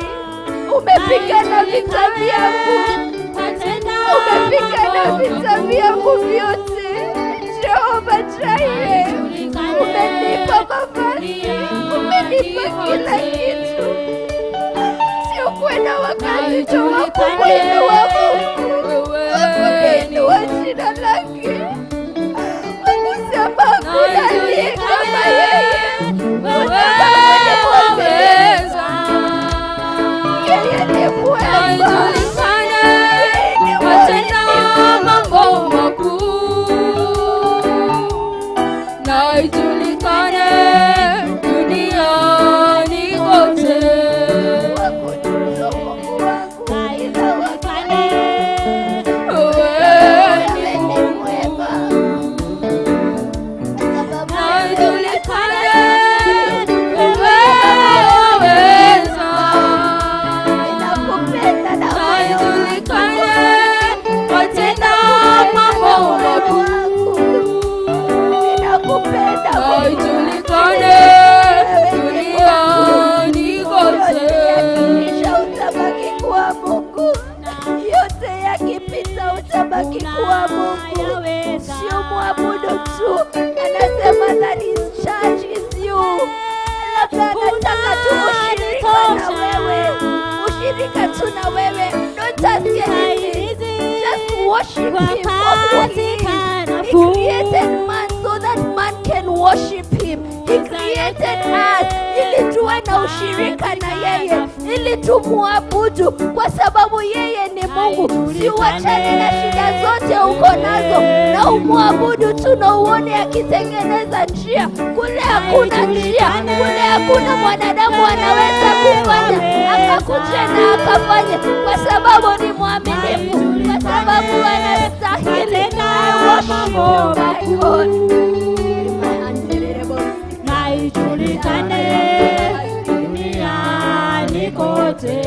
Umepigana vita vyangu, umepigana vita vyangu vyote. Jehova Jireh, umenipa mavazi, umenipa kila kitu. Sio kwenda wakati tu wa kumwinua Mungu, wa kuliinua jina lake, wa kusema hakuna aliye kama yeye, kwa sababu ni mwaminifu. Yeye ni mwema, yeye ni mwaminifu. Mambo makuu na ijulikane duniani kote. Wakutuzo Mungu wangu kila wakati. Wewe ni Wewe ni mwema. Kwa sababu na ijulikane wewe waweza. ninakupenda na Na moyo wangu. ijulikane watenda mambo makuu. Ninakupenda Na Mungu. ijulikane duniani kote. Yote yakiisha utabaki kuwa Mungu. Yote yakipita utabaki kuwa Mungu. Sio mwabudu tu, anasema that his church is you. Labda anataka tu ushirika na wewe, ushirika tu na wewe, not ask anything. Just worship him for who he is. He created man so that man can worship him. He created us ili tuwe na ushirika na yeye, ili tumuabudu kwa sababu yeye ni Mungu. Si uachane na shida zote uko nazo na umwabudu tu na uone akitengeneza njia. Kule hakuna njia, kule hakuna mwanadamu anaweza kufanya, akakuja na akafanya, kwa sababu ni mwaminifu, kwa sababu anastahili. I worship you, my God. Na ijulikane duniani kote.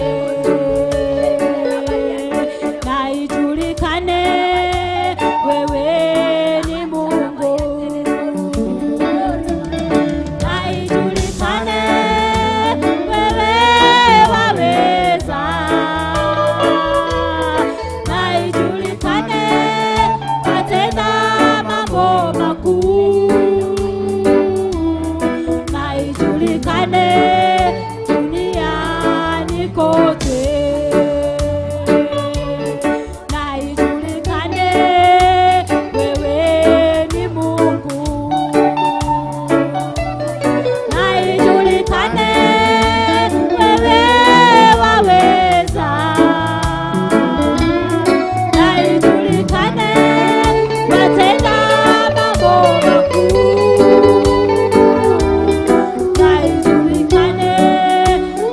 Na ijulikane wewe ni Mungu. Na ijulikane wewe waweza. Na ijulikane watenda mambo makuu. Na ijulikane duniani kote. Na ijulikane wewe ni Mungu. Na ijulikane wewe waweza. Na ijulikane watenda mambo makuu. Na ijulikane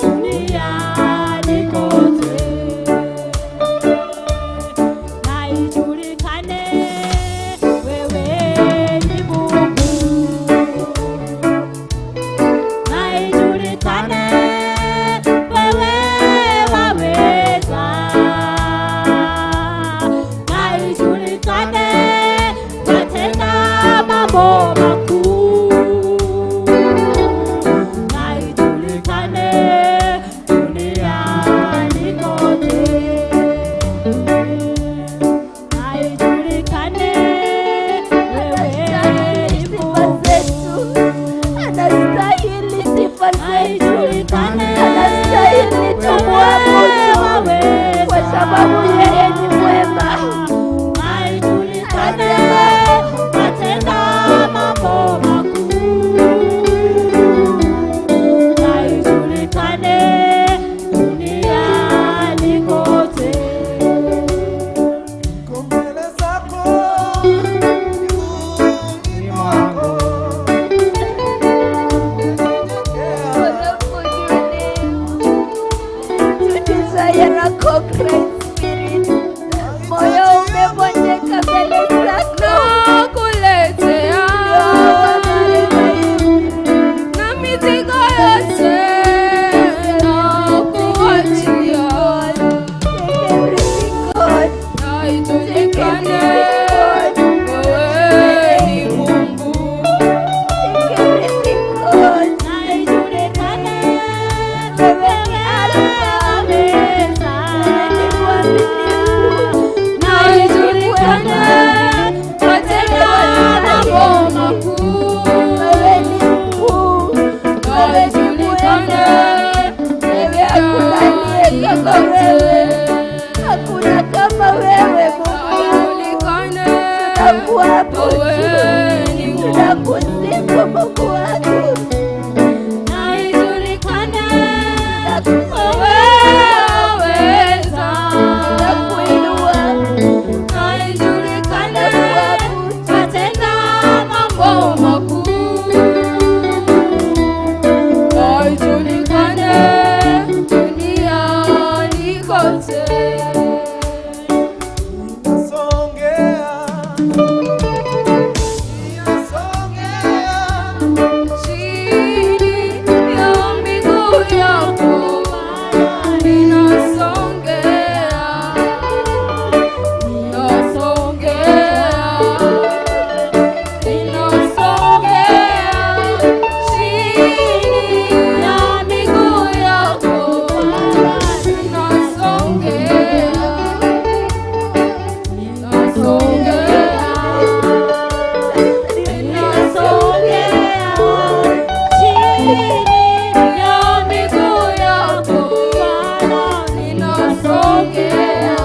duniani. are a contrite spirit. Moyo umevunjika mbele zako. Nakuletea na mizigo yote nakuachia. Take everything, God. Na ijulikane wewe ni Mungu. Take everything, God. Na ijulikane Wewe ni Alfa. Wewe ni mwaminifu. Na ijulikane watenda mambo makuu. Wewe ni mkuu. Na Wewe ni ijulikane mwema. Wewe hakuna aliye kama wewe. Hakuna kama wewe, Mungu wangu. Ijulikane Tunakuabudu. wewe ni Mungu. Tunakusifu, Mungu wangu. Na ijulikane Tunakusifu. wewe waweza. Tunakuinua. Na ijulikane Tunakuabudu. watenda mambo makuu. Na ijulikane duniani kote. Songea, songea. Chini ya miguu yako ninasongea, ninasongea, ninasongea. Chini ya miguu yako ninasongea, ninasongea. Ninasongea chini ya miguu yako Bwana, ninasongea,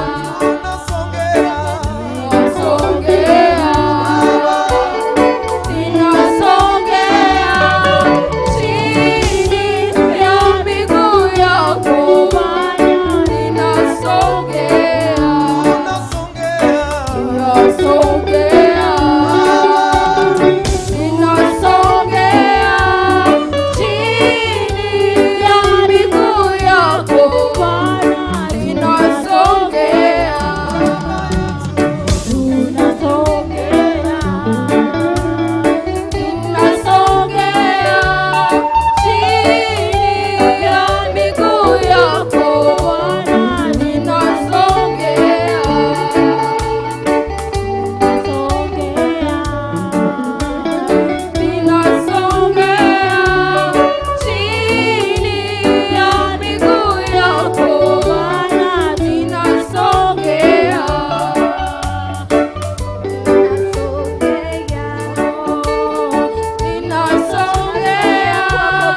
ninasongea, ninasongea chini ya miguu yako Bwana, ninasongea, ninasongea. Ninasongea chini ya miguu yako Bwana, ninasongea, tunasongea, ninasongea chini ya miguu yako Bwana, ninasongea, tunasongea. Ninasongea chini ya miguu yako Bwana, ninasongea, ninasongea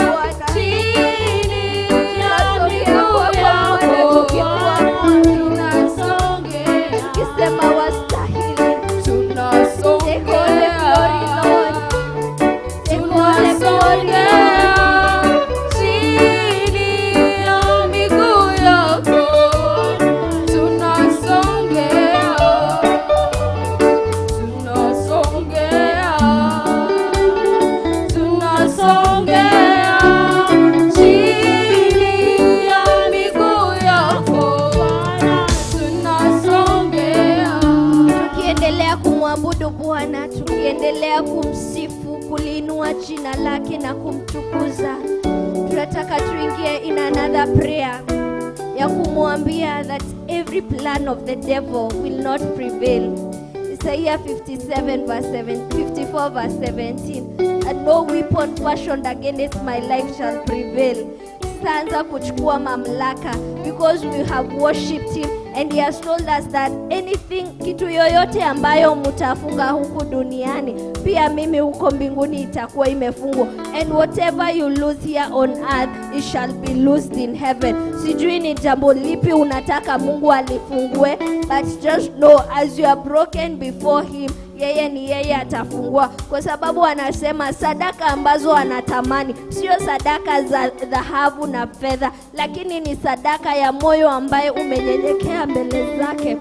chini ya miguu yako Bwana, ninasongea, Tukisema wastahili. Take all the glory, Lord. tunasongea. Take all the glory, Tunasongea Lord. chini ya miguu yako, tunasongea, tunasongea, tunasongea chini ya miguu yako Bwana, tunasongea. Tukiendelea kumwabudu Bwana, tukiendelea kumsifu, kuliinua jina lake na kumtukuza, tunataka tuingie in another prayer ya kumwambia that every plan of the devil will not prevail. Isaiah 57 verse 7, 54 verse 17, and no weapon fashioned against my life shall prevail. Sitaanza kuchukua mamlaka because we have worshipped him and he has told us that anything, kitu yoyote ambayo mtafunga huku duniani, pia mimi huko mbinguni itakuwa imefungwa, and whatever you loose here on earth, it shall be loosed in heaven. Sijui ni jambo lipi unataka Mungu alifungue, but just know as you are broken before him, yeye ni yeye atafungua, kwa sababu anasema sadaka ambazo anatamani sio sadaka za dhahabu na fedha, lakini ni sadaka ya moyo ambaye umenyenyekea mbele zake,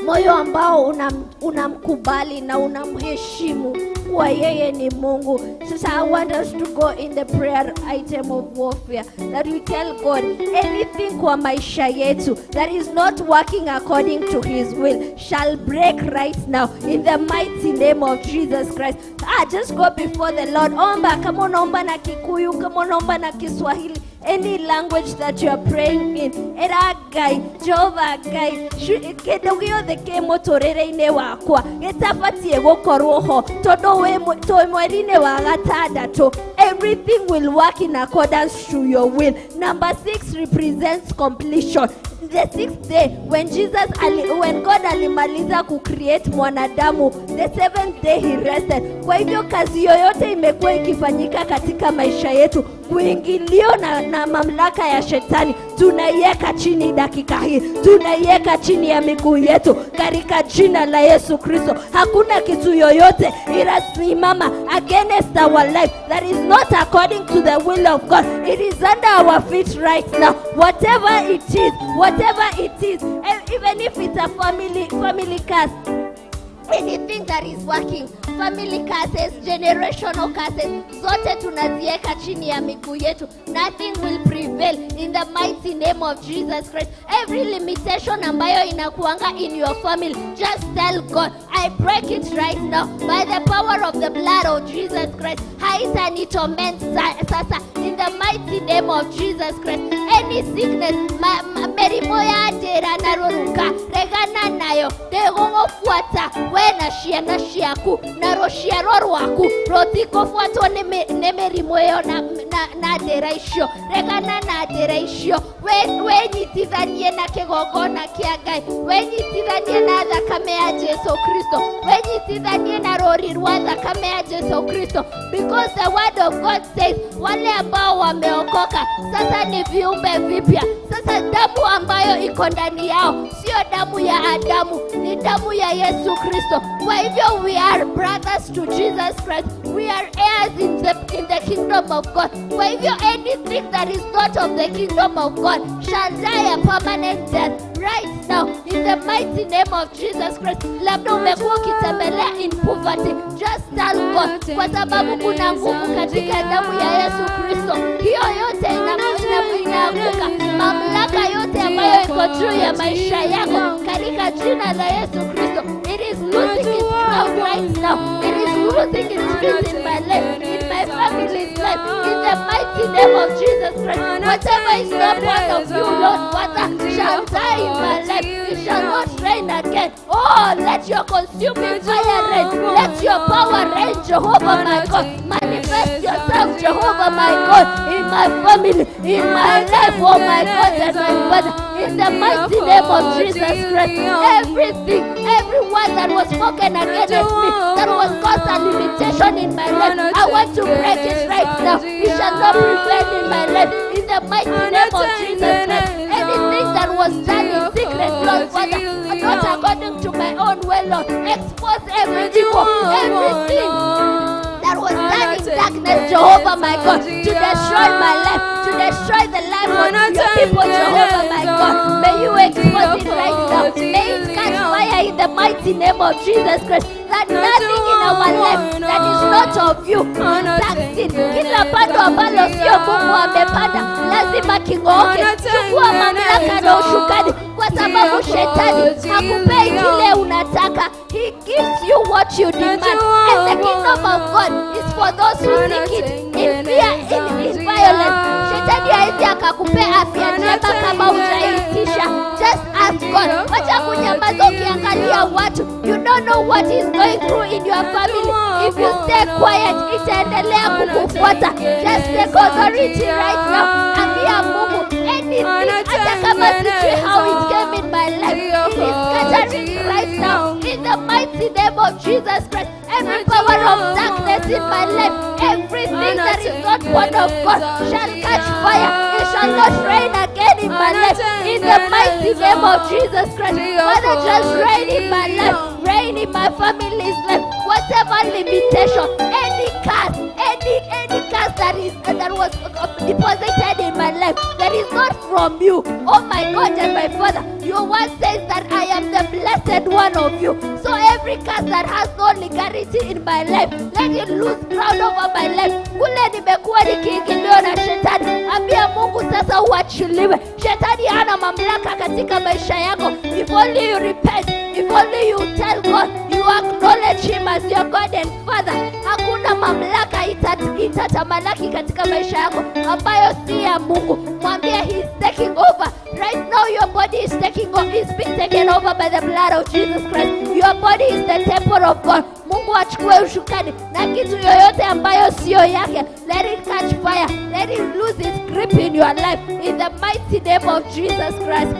moyo ambao unamkubali na unamheshimu. kuwa yeye ni Mungu. Sasa I want us to go in the prayer item of warfare, that we tell God anything kwa maisha yetu that is not working according to his will shall break right now in the mighty name of Jesus Christ. Ah, just go before the Lord. Omba kama unaomba na Kikuyu, kama unaomba na Kiswahili, any language that you are praying in. Era Ngai, Jehova Ngai, kĩndũ gĩothe kĩ mũtũrĩre-inĩ wakwa gĩtabatiĩ gũkorwo ho, tondũ twĩ mweri-inĩ wa gatandatũ, everything will work in accordance to your will. Number 6 represents completion. The sixth day, when God alimaliza kucreate mwanadamu, the seventh day he rested. Kwa hivyo kazi yoyote imekuwa ikifanyika katika maisha yetu, kuingilio na mamlaka ya shetani, tunaiweka chini dakika hii, tunaiweka chini ya miguu yetu katika jina la Yesu Kristo. Hakuna kitu yoyote itasimama against our life that is not according to the will of God. It is under our feet right now. Whatever it is, whatever it is, even if it's a family curse, anything that is working, family curses, generational curses, zote tunaziweka chini ya miguu yetu. Nothing will prevail in the mighty name of Jesus Christ. Every limitation ambayo inakuanga in your family, just tell God, "I break it right now by the power of the blood of Jesus Christ." Haitanitorment sasa in the mighty name of Jesus Christ. Any sickness, mĩrimũ ya ndĩra na rũruka, regana nayo, ndĩgũgũbuata we na ciana ciaku na rũciaro rwaku, rũtikũbuatwo nĩ mĩrimũ ĩyo na ndĩra icio. Regana na ndĩra icio. Wĩnyitithanie na kĩgongona kĩa Ngai, wĩnyitithanie na thakame ya Jesu Kristo, wĩnyitithanie na rũri rwa thakame ya Jesu Kristo, because the word of God says wale ambao wameokoka sasa ni viumbe vipya. Sasa damu ambayo iko ndani yao sio damu ya Adamu, ni damu ya Yesu Kristo. Kwa hivyo we are brothers to Jesus Christ. We are heirs in the kingdom of God. Kwa hivyo anything that is not of the kingdom of God shall die a permanent death right now in the mighty name of Jesus Christ. Labda umekuwa ukitembelea in poverty, just tell God, kwa sababu kuna nguvu katika damu ya Yesu Kristo. Hiyo yote inaanguka, mamlaka yote ambayo iko juu ya maisha yako katika jina la Yesu Kristo. It is losing its ground right now. It is losing its feet in my life, in my family's life, in the mighty name of Jesus Christ. Whatever is not part of you, Lord Father, shall die in my life. It shall not reign again. Oh, let your consuming fire reign. Let your power reign, Jehovah my God. Manifest yourself, Jehovah my God, in my family, in my life, oh my God and my Father. In the mighty name of Jesus Christ, everything, every word that was spoken against me, that was caused a limitation in my life, I want to break it right now. It shall not prevail in my life. In the mighty name of Jesus Christ, anything that was done in secret, Lord Father, not according to my own will, Lord, expose every evil, everything that was done in darkness, Jehovah my God, to destroy my life, to destroy the life of your people, Jehovah my God. May you expose it right now. May it catch fire in the mighty name of Jesus Christ. That nothing in our life that is not of you will succeed. Kila pando ambalo sio Mungu amepanda lazima king'ooke. Chukua mamlaka na usukani, kwa sababu shetani hakupei kile unataka. He gives you what you demand. And the kingdom of God is for those who seek it in fear, in violence. Shetani hawezi akakupea afya njema kama hujaitisha. Just ask God. Wacha kunyamaza ukiangalia watu. You don't know what is going through in your family. If you stay quiet, itaendelea kukufuata. Just take authority right now. Ambia Mungu anything, hata kama sijui how it came in my life, it is scattering right now in the mighty name of Jesus Christ. Every power of darkness in my life, everything that is not one of God shall catch fire. It shall not reign again in my life. In the mighty name of Jesus Christ. Father, just reign in my life, reign in my family's life. Whatever limitation, any curse, any curse that was deposited in my life that is not from you. Oh my God and my Father, your word says that I am the blessed. blessed one of you. So every curse that has no legality in my life, let it lose ground over my life. Kule nimekuwa nikiingiliwa na shetani, ambia Mungu sasa uachiliwe. Shetani hana mamlaka katika maisha yako. If only you repent, if only you tell God, you acknowledge him as your God and Father, hakuna mamlaka itatamalaki katika maisha yako ambayo si ya Mungu. Mwambie he is taking over. Right now your body is taking over, is being taken over by the blood of Jesus Christ. Your body is the temple of God. Mungu achukue ushukani na kitu yoyote ambayo siyo yake. Let it catch fire. Let it lose its grip in your life. In the mighty name of Jesus Christ.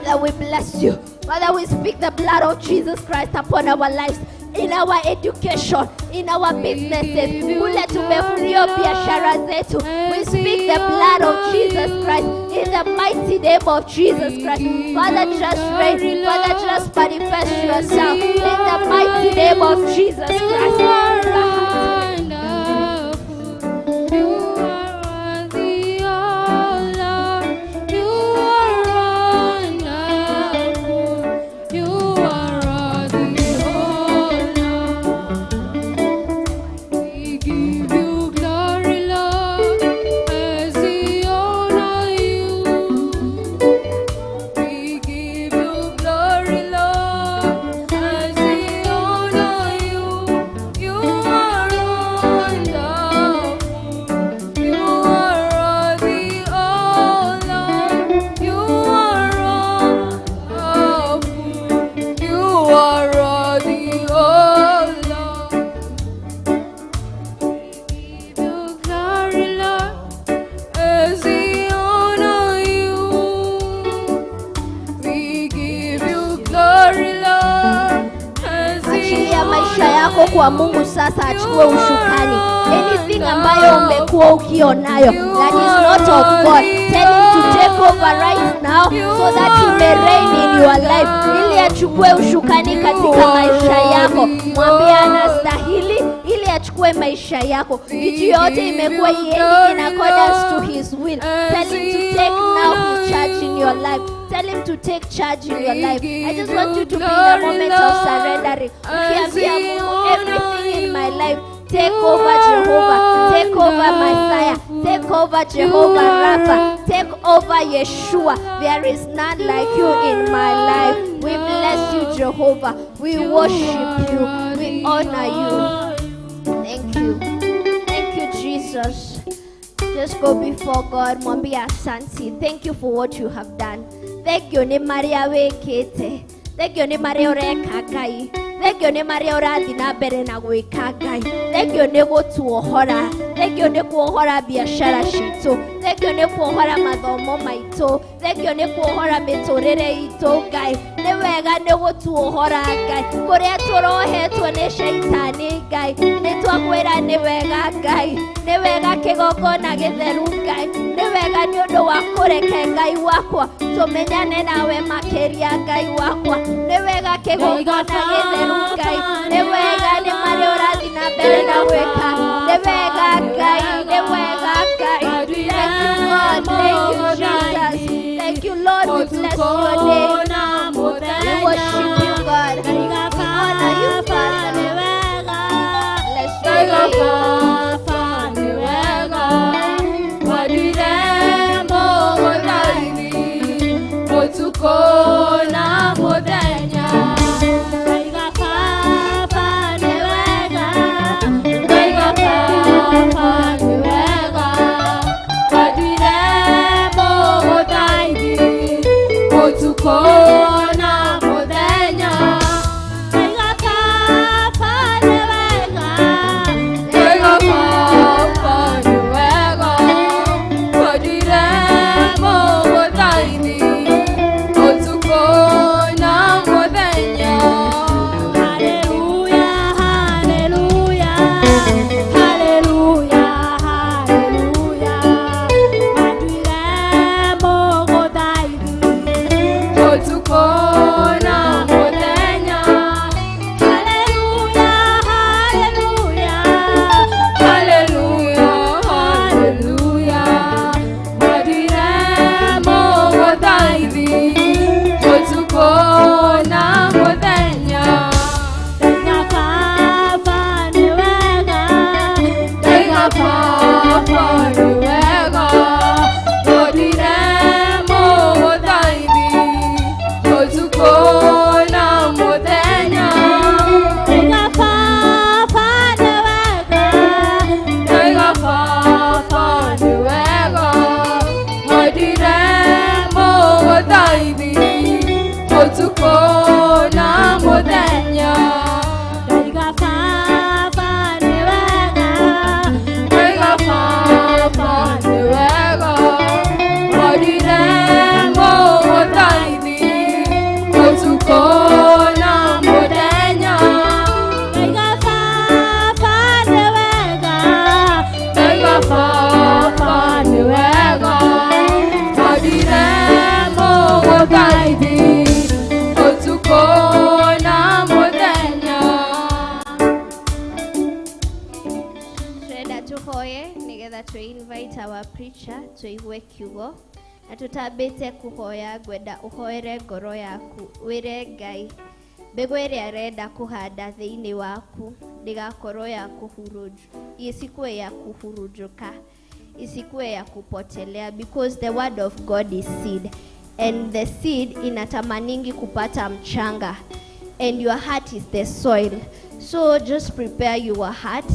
That we bless you. Father, we speak the blood of Jesus Christ upon our lives, in our education, in our businesses, kule tumefungia biashara zetu. We speak the blood of Jesus Christ in the mighty name of Jesus Christ. Father, just reign. Father, just manifest yourself in the mighty name of Jesus Christ. You are wonderful. You are worthy, oh Lord. You are wonderful. You are worthy, oh Lord. We give you glory, Lord, as we honor you. We give you glory, Lord, as we honor you. You are wonderful. You are worthy, oh Lord. You are wonderful. You are worthy, oh Lord. We give you glory, Lord, as we honor you. We give you glory, Lord, as we Achilia maisha yako kwa Mungu sasa, achukue ushukani. Anything ambayo umekuwa ukionayo that is not of God, tell him to take over right now so that he may reign in your life, ili achukue ushukani katika maisha yako. Mwambie anastahili ili achukue maisha yako. Kitu yote imekuwa iendi in accordance to his will. Tell him to take now his charge in your life. Tell him to take charge in your life. I just want you to be in a moment of surrendering. Ukiambia Mungu, everything in my life, take over Jehovah, take over Messiah, take over Jehovah Rapha, take over Yeshua. There is none like you in my life. We bless you, Jehovah. We worship you. We honor you. Thank you. Thank you, Jesus. Just go before God. Mwambie asante. Thank you for what you have done. Thank you nĩ marĩa wĩkĩte. Thank you nĩ marĩa ũreka, Ngai. Thank you nĩ marĩa ũrathiĩ na mbere na gwĩka, Ngai. Thank you nĩ gũtuohora. Thank you nĩ kuohora biacara citũ. Thank you nĩ kuohora mathomo maitũ. Thank you nĩ kuohora mĩtũrĩre itũ, Ngai. Nĩ wega nĩ gũtuohora, Ngai. Kũrĩa tũrohetwo nĩ caitani, Ngai, nĩ twakwĩra nĩ wega, Ngai. Nĩ wega kĩgongona gĩtheru, Ngai. Nĩ wega nĩ ũndũ wa kũreke, Ngai wakwa, tũmenyane nawe makĩria, Ngai wakwa. Nĩ wega kĩgongona gĩtheru, Ngai. Nĩ wega nĩ marĩa ũrathiĩ na mbere na gwĩka. Nĩ wega, Ngai. Nĩ wega, Ngai. Thank you, God. Thank you, Jesus. Thank you, Lord. We bless your name. We worship you, God. We honor you, Father. Bless your name. Ũtukũ na mũthenya Ngaiga Baba nĩ wega, ngaiga Baba nĩ wega, wanduire mũgũthaithi ũtukũ na mũthenya. Ngaiga Baba nĩ wega, ngaiga Baba nĩ wega, wanduire mũgũthaithi ũtukũ na Ũtukũ na mũthenya. Ndaiga baba nĩ wega. Ndaiga baba nĩ wega. Ngorire mũgũthaithi ũtukũ na mũthenya. Ndaiga baba nĩ wega. Ndaiga baba nĩ wega. Ngorire mũgũthaithi ũtukũ na mũthenya. Turenda tuhoye nigetha tu invite our preacher tuigue kiugo na tutambĩte kuhoya ngwenda ũhoere ngoro yaku wĩre Ngai mbegũ ĩrĩa arenda kũhanda thĩinĩ waku ndĩgakorwo ya kũhurunjwo, isikuwe ya kuhurunjuka, isikuwe ya kupotelea, because the word of God is seed and the seed inatamaningi kupata mchanga and your heart is the soil. So just prepare your heart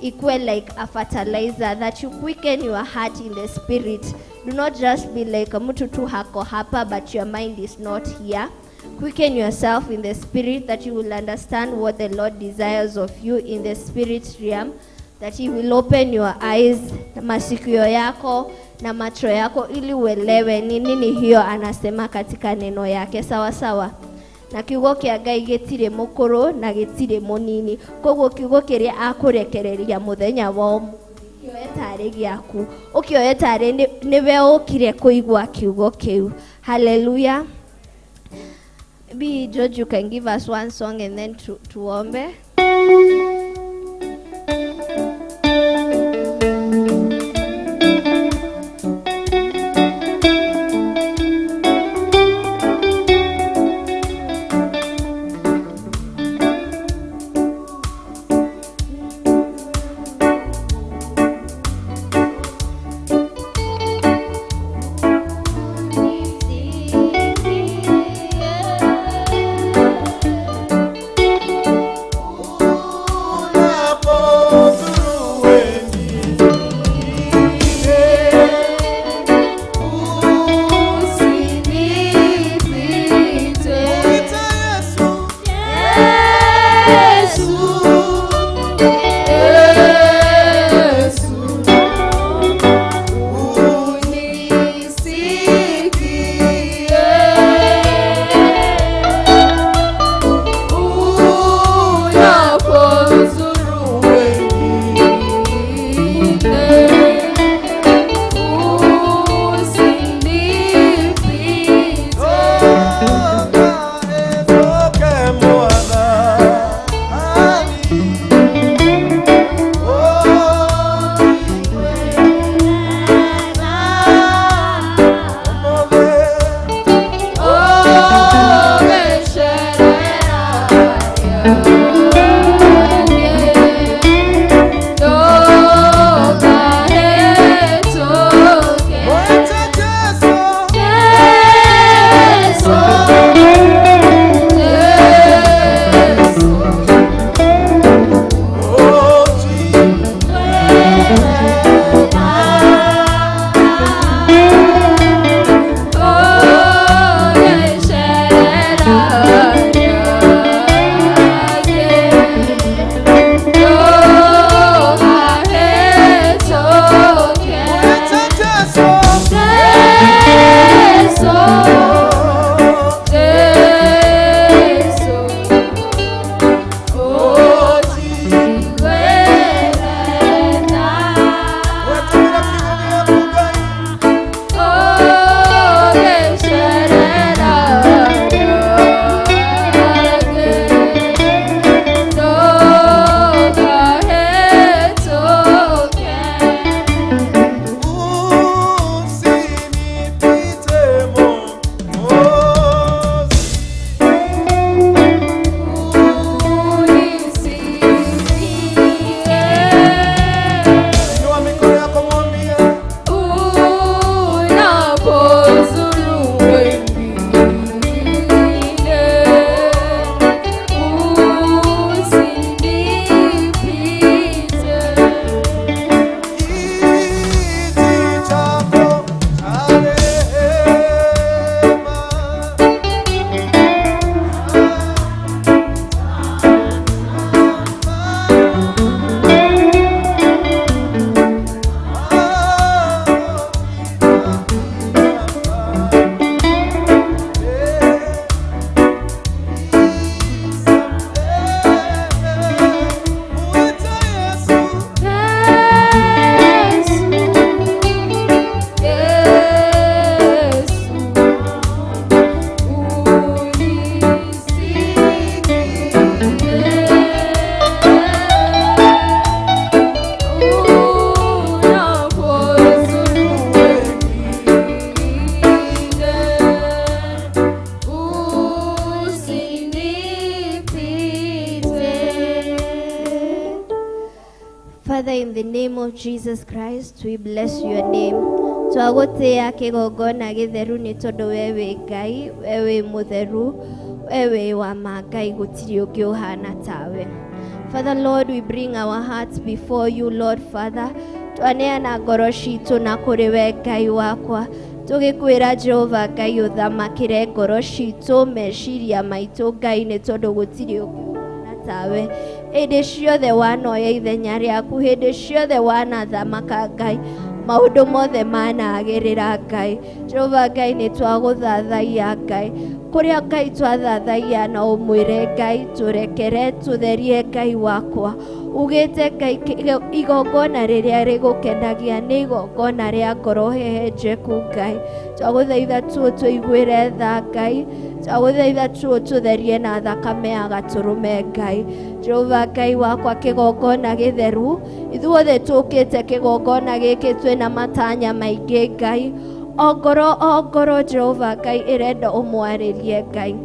ikuwe like a fertilizer that you quicken your heart in the spirit. Do not just be like mtu tu hako hapa but your mind is not here. Quicken yourself in the spirit that you will understand what the Lord desires of you in the spirit realm, that he will open your eyes, masikio yako na macho yako, ili uelewe ni nini hiyo anasema katika neno yake. Sawa sawa. Na kiugo kia Ngai gĩtirĩ mũkũrũ na gĩtirĩ mũnini, koguo kiugo kĩrĩa akũrekereria mũthenya wa ũmũthĩ kĩoe tarĩ gĩaku, ũkĩoe tarĩ nĩwe ũkire kũigua kiugo kĩu. Haleluya. Maybe George, you can give us one song and then tuombe. In the name of Jesus Christ, we bless your name. Twagũtĩĩa kĩgongona gĩtheru nĩ tondũ we wĩ Ngai, we wĩ mũtheru, we wĩ wa ma Ngai, gũtirĩ ũngĩ ũhana tawe. Father Lord, we bring our hearts before you, Lord Father. Twaneana ngoro citũ na kũrĩ we Ngai wakwa. Tũgĩkwĩra Jehova Ngai ũthamakĩre ngoro citũ, meciria maitũ Ngai, nĩ tondũ gũtirĩ ũngĩ ũhana tawe. Hĩndĩ ciothe wanoya ithenya rĩaku, hĩndĩ ciothe wanathamaka Ngai, maũndũ mothe managĩrĩra Ngai. Jehova Ngai, nĩ twagũthathaiya Ngai. Kũrĩa Ngai twathathaiya na ũmwĩre Ngai tũrekere, tũtherie Ngai wakwa. Ugĩte Ngai igongona rĩrĩa rĩgũkenagia nĩ igongona rĩa ngoro hehenjeku Ngai. Twagũthaitha tu ũtũiguĩre tha Ngai. Twagũthaitha tu ũtũtherie na thakame ya gatũrũme Ngai. Jehova Ngai wakwa, kĩgongona gĩtheru, ithuothe tũkĩte kĩgongona gĩkĩ twĩna matanya maingĩ Ngai. O ngoro o ngoro Jehova Ngai ĩrenda ũmwarĩrie Ngai.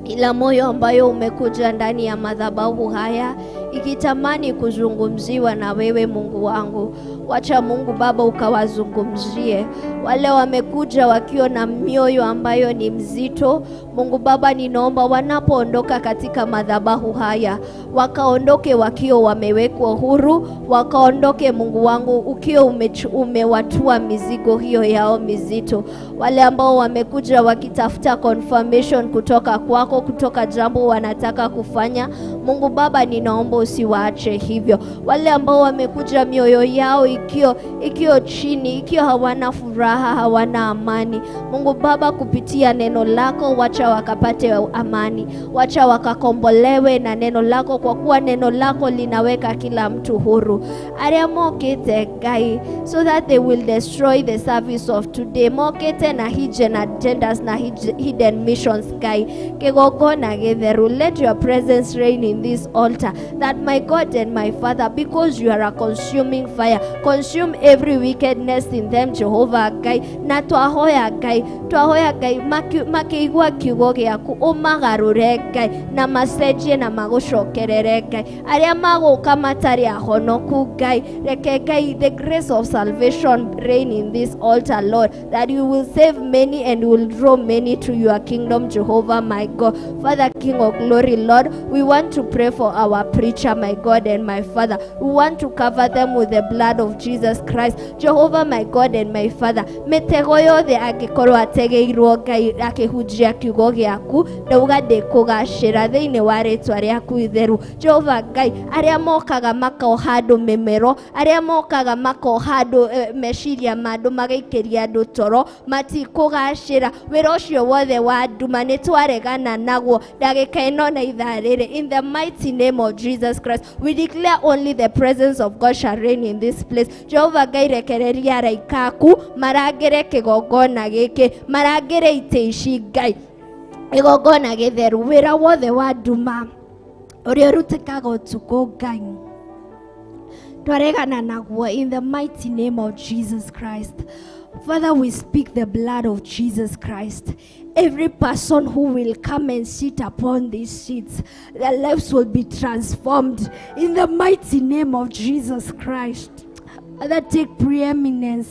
Ila moyo ambayo umekuja ndani ya madhabahu haya ikitamani kuzungumziwa na wewe Mungu wangu, wacha Mungu Baba ukawazungumzie wale wamekuja wakiwa na mioyo ambayo ni mzito. Mungu Baba, ninaomba wanapoondoka katika madhabahu haya wakaondoke wakiwa wamewekwa huru, wakaondoke Mungu wangu ukiwa umewatua mizigo hiyo yao mizito. Wale ambao wamekuja wakitafuta confirmation kutoka kwako, kutoka jambo wanataka kufanya, Mungu Baba, ninaomba usiwaache hivyo. Wale ambao wamekuja mioyo yao ikio chini, ikiwa hawana furaha, hawana amani, Mungu Baba, kupitia neno lako wacha wakapate amani, wacha wakakombolewe na neno lako, kwa kuwa neno lako linaweka kila mtu huru. Arĩa mokĩte Ngai, so that they will destroy the service of today, mokĩte na hidden agendas na hidden missions Ngai, kĩgongona gĩtheru, let your presence reign in this altar, that my God and my Father, because you are a consuming fire, consume every wickedness in them, Jehovah Ngai. Na twahoya Ngai, twahoya Ngai makĩigua kiugo gĩaku ũmagarũre Ngai, na macenjie na magũcokerere Ngai. Arĩa magũka matarĩ ahonoku Ngai, reke Ngai the grace of salvation reign in this altar, Lord, that you will save many and will draw many to your kingdom, Jehovah my God. Father, King of glory, Lord, we want to pray for our preacher, my God and my Father. We want to cover them with the blood of Jesus Christ, Jehovah my God and my Father. Mĩtego yothe angĩkorwo ategeirwo Ngai akĩhunjia kiugo gĩaku, ndauga ndĩkũgacĩra thĩinĩ wa rĩtwa rĩaku itheru. Jehova Ngai, arĩa mokaga makoha andũ mĩmero, arĩa mokaga makoha andũ meciria ma andũ, magaikĩria andũ toro, matikũgacĩra. Wĩra ũcio wothe wa nduma nĩ twaregana naguo ndagĩka ĩno na ithaa rĩrĩ. In the mighty name of Jesus Christ, we declare only the presence of God shall reign in this place. Jehova Ngai, rekereria araika aku marangĩre kĩgongona gĩkĩ, marangĩre itĩ ici Ngai, igongona gĩtheru. Wĩra wothe wa nduma ũrĩa ũrutĩkaga ũtukũ Ngai, twaregana naguo in the mighty name of Jesus Christ. Father, we speak the blood of Jesus Christ. Every person who will come and sit upon these seats, their lives will be transformed in the mighty name of Jesus Christ. Father, take preeminence.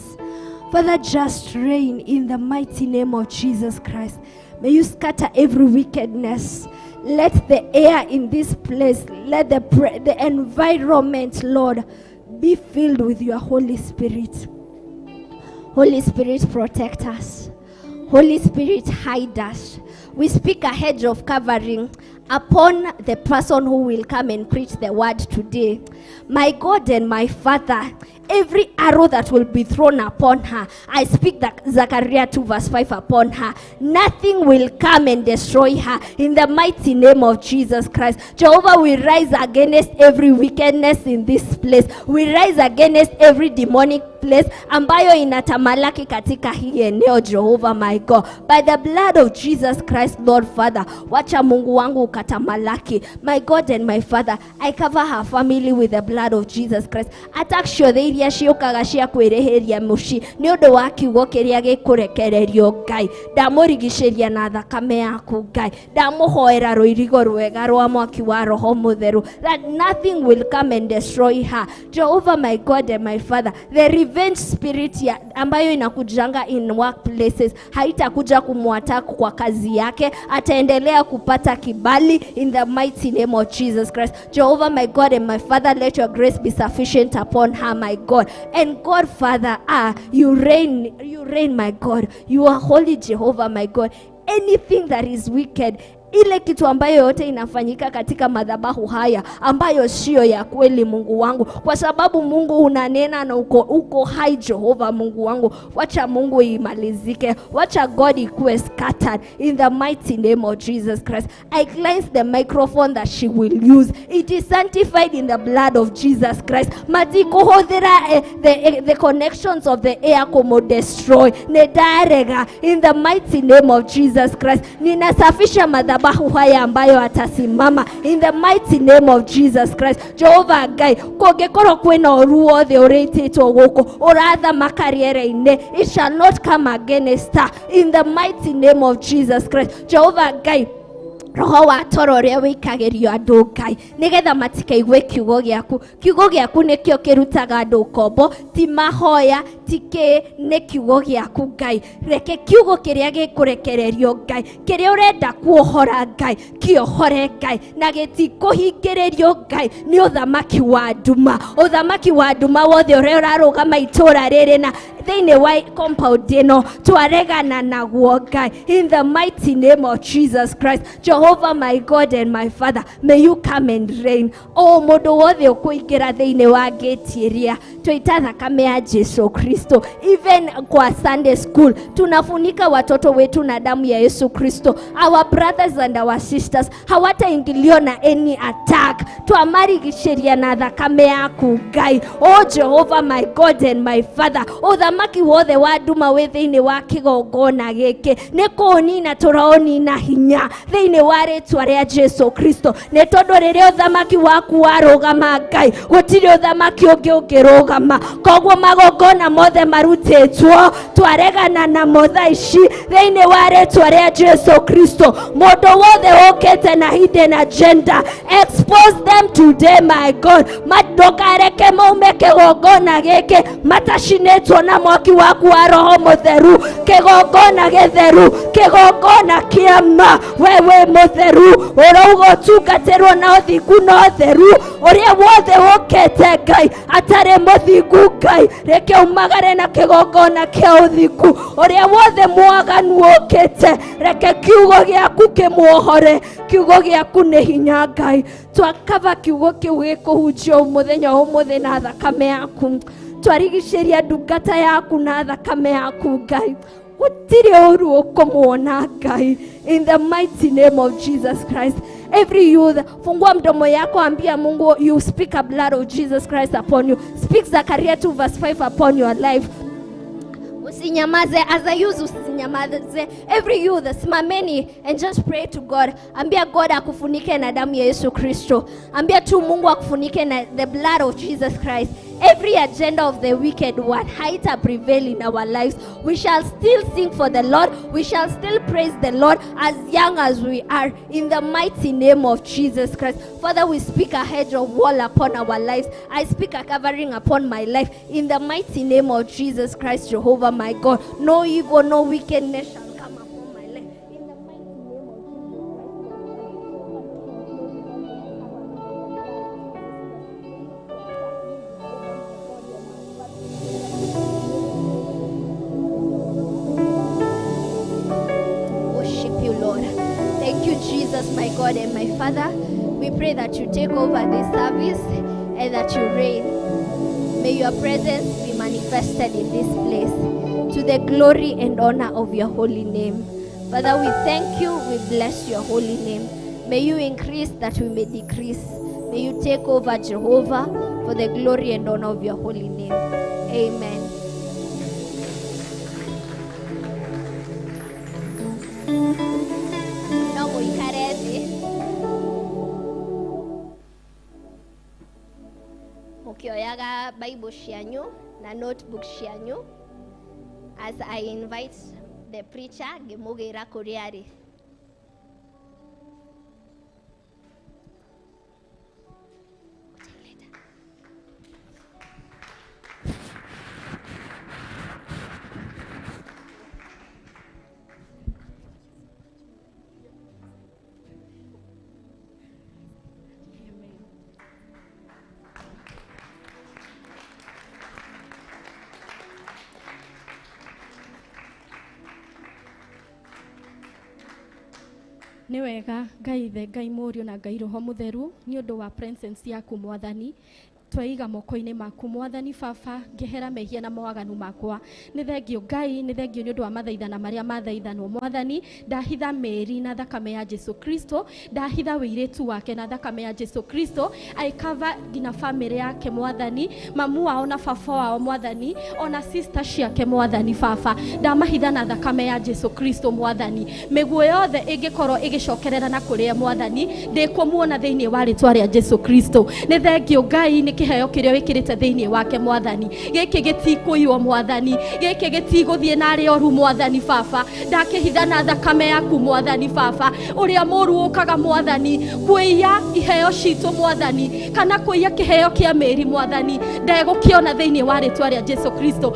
Father, just reign in the mighty name of Jesus Christ. May you scatter every wickedness. Let the air in this place, let the environment, Lord, be filled with your Holy Spirit. Holy Spirit, protect us. Holy Spirit, hide us. We speak a hedge of covering upon the person who will come and preach the word today. My God and my Father, every arrow that will be thrown upon her, I speak that Zechariah 2 verse 5 upon her. Nothing will come and destroy her in the mighty name of Jesus Christ. Jehovah, we rise against every wickedness in this place. We rise against every demonic place ambayo inatamalaki katika hii eneo, Jehovah my God. By the blood of Jesus Christ, Lord Father, wacha Mungu wangu ukatamalaki. My God and my Father, I cover her family with the blood of Jesus Christ. Attack ciothe iria Iria ciũkaga cia kwĩrĩhĩria mũciĩ nĩ ũndũ wa kiugo kĩrĩa gĩkũrekererio Ngai, ndamũrigicĩria na thakame yaku Ngai, ndamũhoera rũirigo rwega rwa mwaki wa Roho Mũtheru, that nothing will come and destroy her. Jehovah my God and my Father, the revenge spirit ya, ambayo inakujanga in workplaces haitakuja kumwattack kwa kazi yake, ataendelea kupata kibali in the mighty name of Jesus Christ. Jehovah my God and my Father, let your grace be sufficient upon her, my God. And God Father, you reign, you reign, my God. You are holy, Jehovah my God. Anything that is wicked, ile kitu ambayo yote inafanyika katika madhabahu haya ambayo sio ya kweli, Mungu wangu, kwa sababu Mungu unanena na uko hai, Jehova Mungu wangu, wacha Mungu imalizike, wacha God ikuwe scattered in the mighty name of Jesus Christ. I cleanse the microphone that she will use. It is sanctified in the blood of Jesus Christ. Matikuhuthira the connections of the air kumu destroy nedarega in the mighty name of Jesus Christ. Ninasafisha madhabahu haya ambayo atasimama in the mighty name of Jesus Christ. Jehovah Ngai, kũngĩkorwo kwĩna ũru wothe ũrĩtĩtwo gũkũ ũrathamaka rĩera-inĩ, it shall not come against her in the mighty name of Jesus Christ. Jehovah Ngai, roho wa toro ũrĩa wĩikagĩrio andũ Ngai nĩgetha matikaigue kiugo gĩaku. Kiugo gĩaku nĩkĩo kĩrutaga andũ ngombo, ti mahoya, ti kĩ, nĩ kiugo gĩaku Ngai. Reke kiugo kĩrĩa gĩkũrekererio Ngai, kĩrĩa ũrenda kuohora Ngai, kĩohore Ngai, na gĩtikũhingĩrĩrio Ngai nĩ ũthamaki wa nduma. Ũthamaki wa nduma wothe ũrĩa ũrarũgama itũũra rĩrĩ na thĩinĩ wa compound ĩno, twaregana naguo Ngai in the mighty name of Jesus Christ. Jehovah my God and my Father, may you come and reign. O mũndũ wothe ũkũingĩra thĩinĩ wa gate ĩrĩa twaita thakame ya Jesu Kristo. Even kwa Sunday school tunafunika watoto wetu na damu ya Yesu Kristo. Our brothers and our sisters hawataingiliwa na any attack. Twamarigicĩria na thakame yaku Ngai. O Jehovah my God and my Father, ũthamaki wothe wa nduma wĩ thĩinĩ wa kĩgongona gĩkĩ nĩ kũũnina tũraũnina hinya thĩinĩ wa rĩtwa rĩa Jesu Kristo. Nĩ tondũ rĩrĩa ũthamaki waku warũgama Ngai, gũtirĩ ũthamaki ũngĩ ũngĩrũgama. Koguo magongona mothe marutĩtwo twaregana namo thaa ici thĩinĩ wa rĩtwa rĩa Jesu Kristo. Mũndũ wothe ũkĩte na hidden agenda, expose them today, my God. Ndũkareke maume kĩgongona gĩkĩ matacinĩtwo na mwaki waku wa Roho Mũtheru. Kĩgongona gĩtheru, kĩgongona kĩa ma, we wĩ mũtheru, ũrauga ũtungatĩrwo na ũthingu na ũtheru. Ũrĩa wothe ũkĩte Ngai atarĩ mũthingu Ngai, reke umagare na kĩgongona kĩa ũthingu. Ũrĩa wothe mwaganu ũkĩte, reke kiugo gĩaku kĩmuohore. Kiugo gĩaku nĩ hinya Ngai. Twakaba kiugo kĩu gĩkũhunjio mũthenya ũmũthĩ na thakame yaku. Twarigicĩria ndungata yaku na thakame yaku Ngai. Gũtirĩ ũru ũkũmuona Ngai in the mighty name of Jesus Christ. Every youth, fungua mdomo yako, ambia Mungu, you speak a blood of Jesus Christ upon you. Speak Zechariah 2 verse 5 upon your life. Usinyamaze, as a youth usinyamaze. Every youth, simameni and just pray to God. Ambia God akufunike na damu ya Yesu Kristo. Ambia tu Mungu akufunike na the blood of Jesus Christ. Every agenda of the wicked one haita prevail in our lives. We shall still sing for the Lord. We shall still praise the Lord as young as we are, in the mighty name of Jesus Christ. Father, we speak a hedge of wall upon our lives. I speak a covering upon my life in the mighty name of Jesus Christ, Jehovah my God. No evil, no wickedness shall come upon my life. In the mighty name of worship you, Lord. Thank you, Jesus, my God and my Father. We pray that you take over this service and that you reign. May your presence be manifested in this place to the glory and honor of your holy name. Father, we thank you. We bless your holy name. May you increase that we may decrease. May you take over, Jehovah, for the glory and honor of your holy name. Amen. No mũikare thĩ. Mũkĩoyaga Bible cianyu na notebook cianyu as I invite the preacher ngĩmũgĩra kũrĩa arĩ. Nĩ wega Ngai Ithe, Ngai Mũriũ na Ngai Roho Mũtheru nĩ ũndũ wa presence yaku Mwathani. Tweiga moko-inĩ maku Mwathani Baba, ngehera mehia na mawaganu makwa. Nĩ thengio Ngai, nĩ thengio nĩ ũndũ wa mathaithana marĩa mathaithanwo Mwathani. Ndahitha Mary na thakame ya Jesu Kristo, ndahitha wĩirĩtu wake na thakame ya Jesu Kristo. I cover nginya family yake Mwathani, mamu wao na baba wao Mwathani, ona sister ciake Mwathani Baba, ndamahitha na thakame ya Jesu Kristo Mwathani. Mĩguo yothe ĩngĩkorwo ĩgĩcokerera na kũrĩa Mwathani, ndĩkũmuona thĩinĩ wa rĩtwa rĩa Jesu Kristo. Nĩ thengio Ngai nĩ kĩheo kĩrĩa wĩkĩrĩte thĩinĩ wake Mwathani. Gĩkĩ gĩtikũiywo Mwathani, gĩkĩ gĩtigũthiĩ na arĩa oru Mwathani Baba, ndakĩhitha na thakame yaku Mwathani Baba. Ũrĩa mũru ũkaga Mwathani kũiya iheo citũ Mwathani, kana kũiya kĩheo kĩa Mary Mwathani, ndegũkĩona thĩinĩ wa rĩtwa rĩa Jesu Kristo.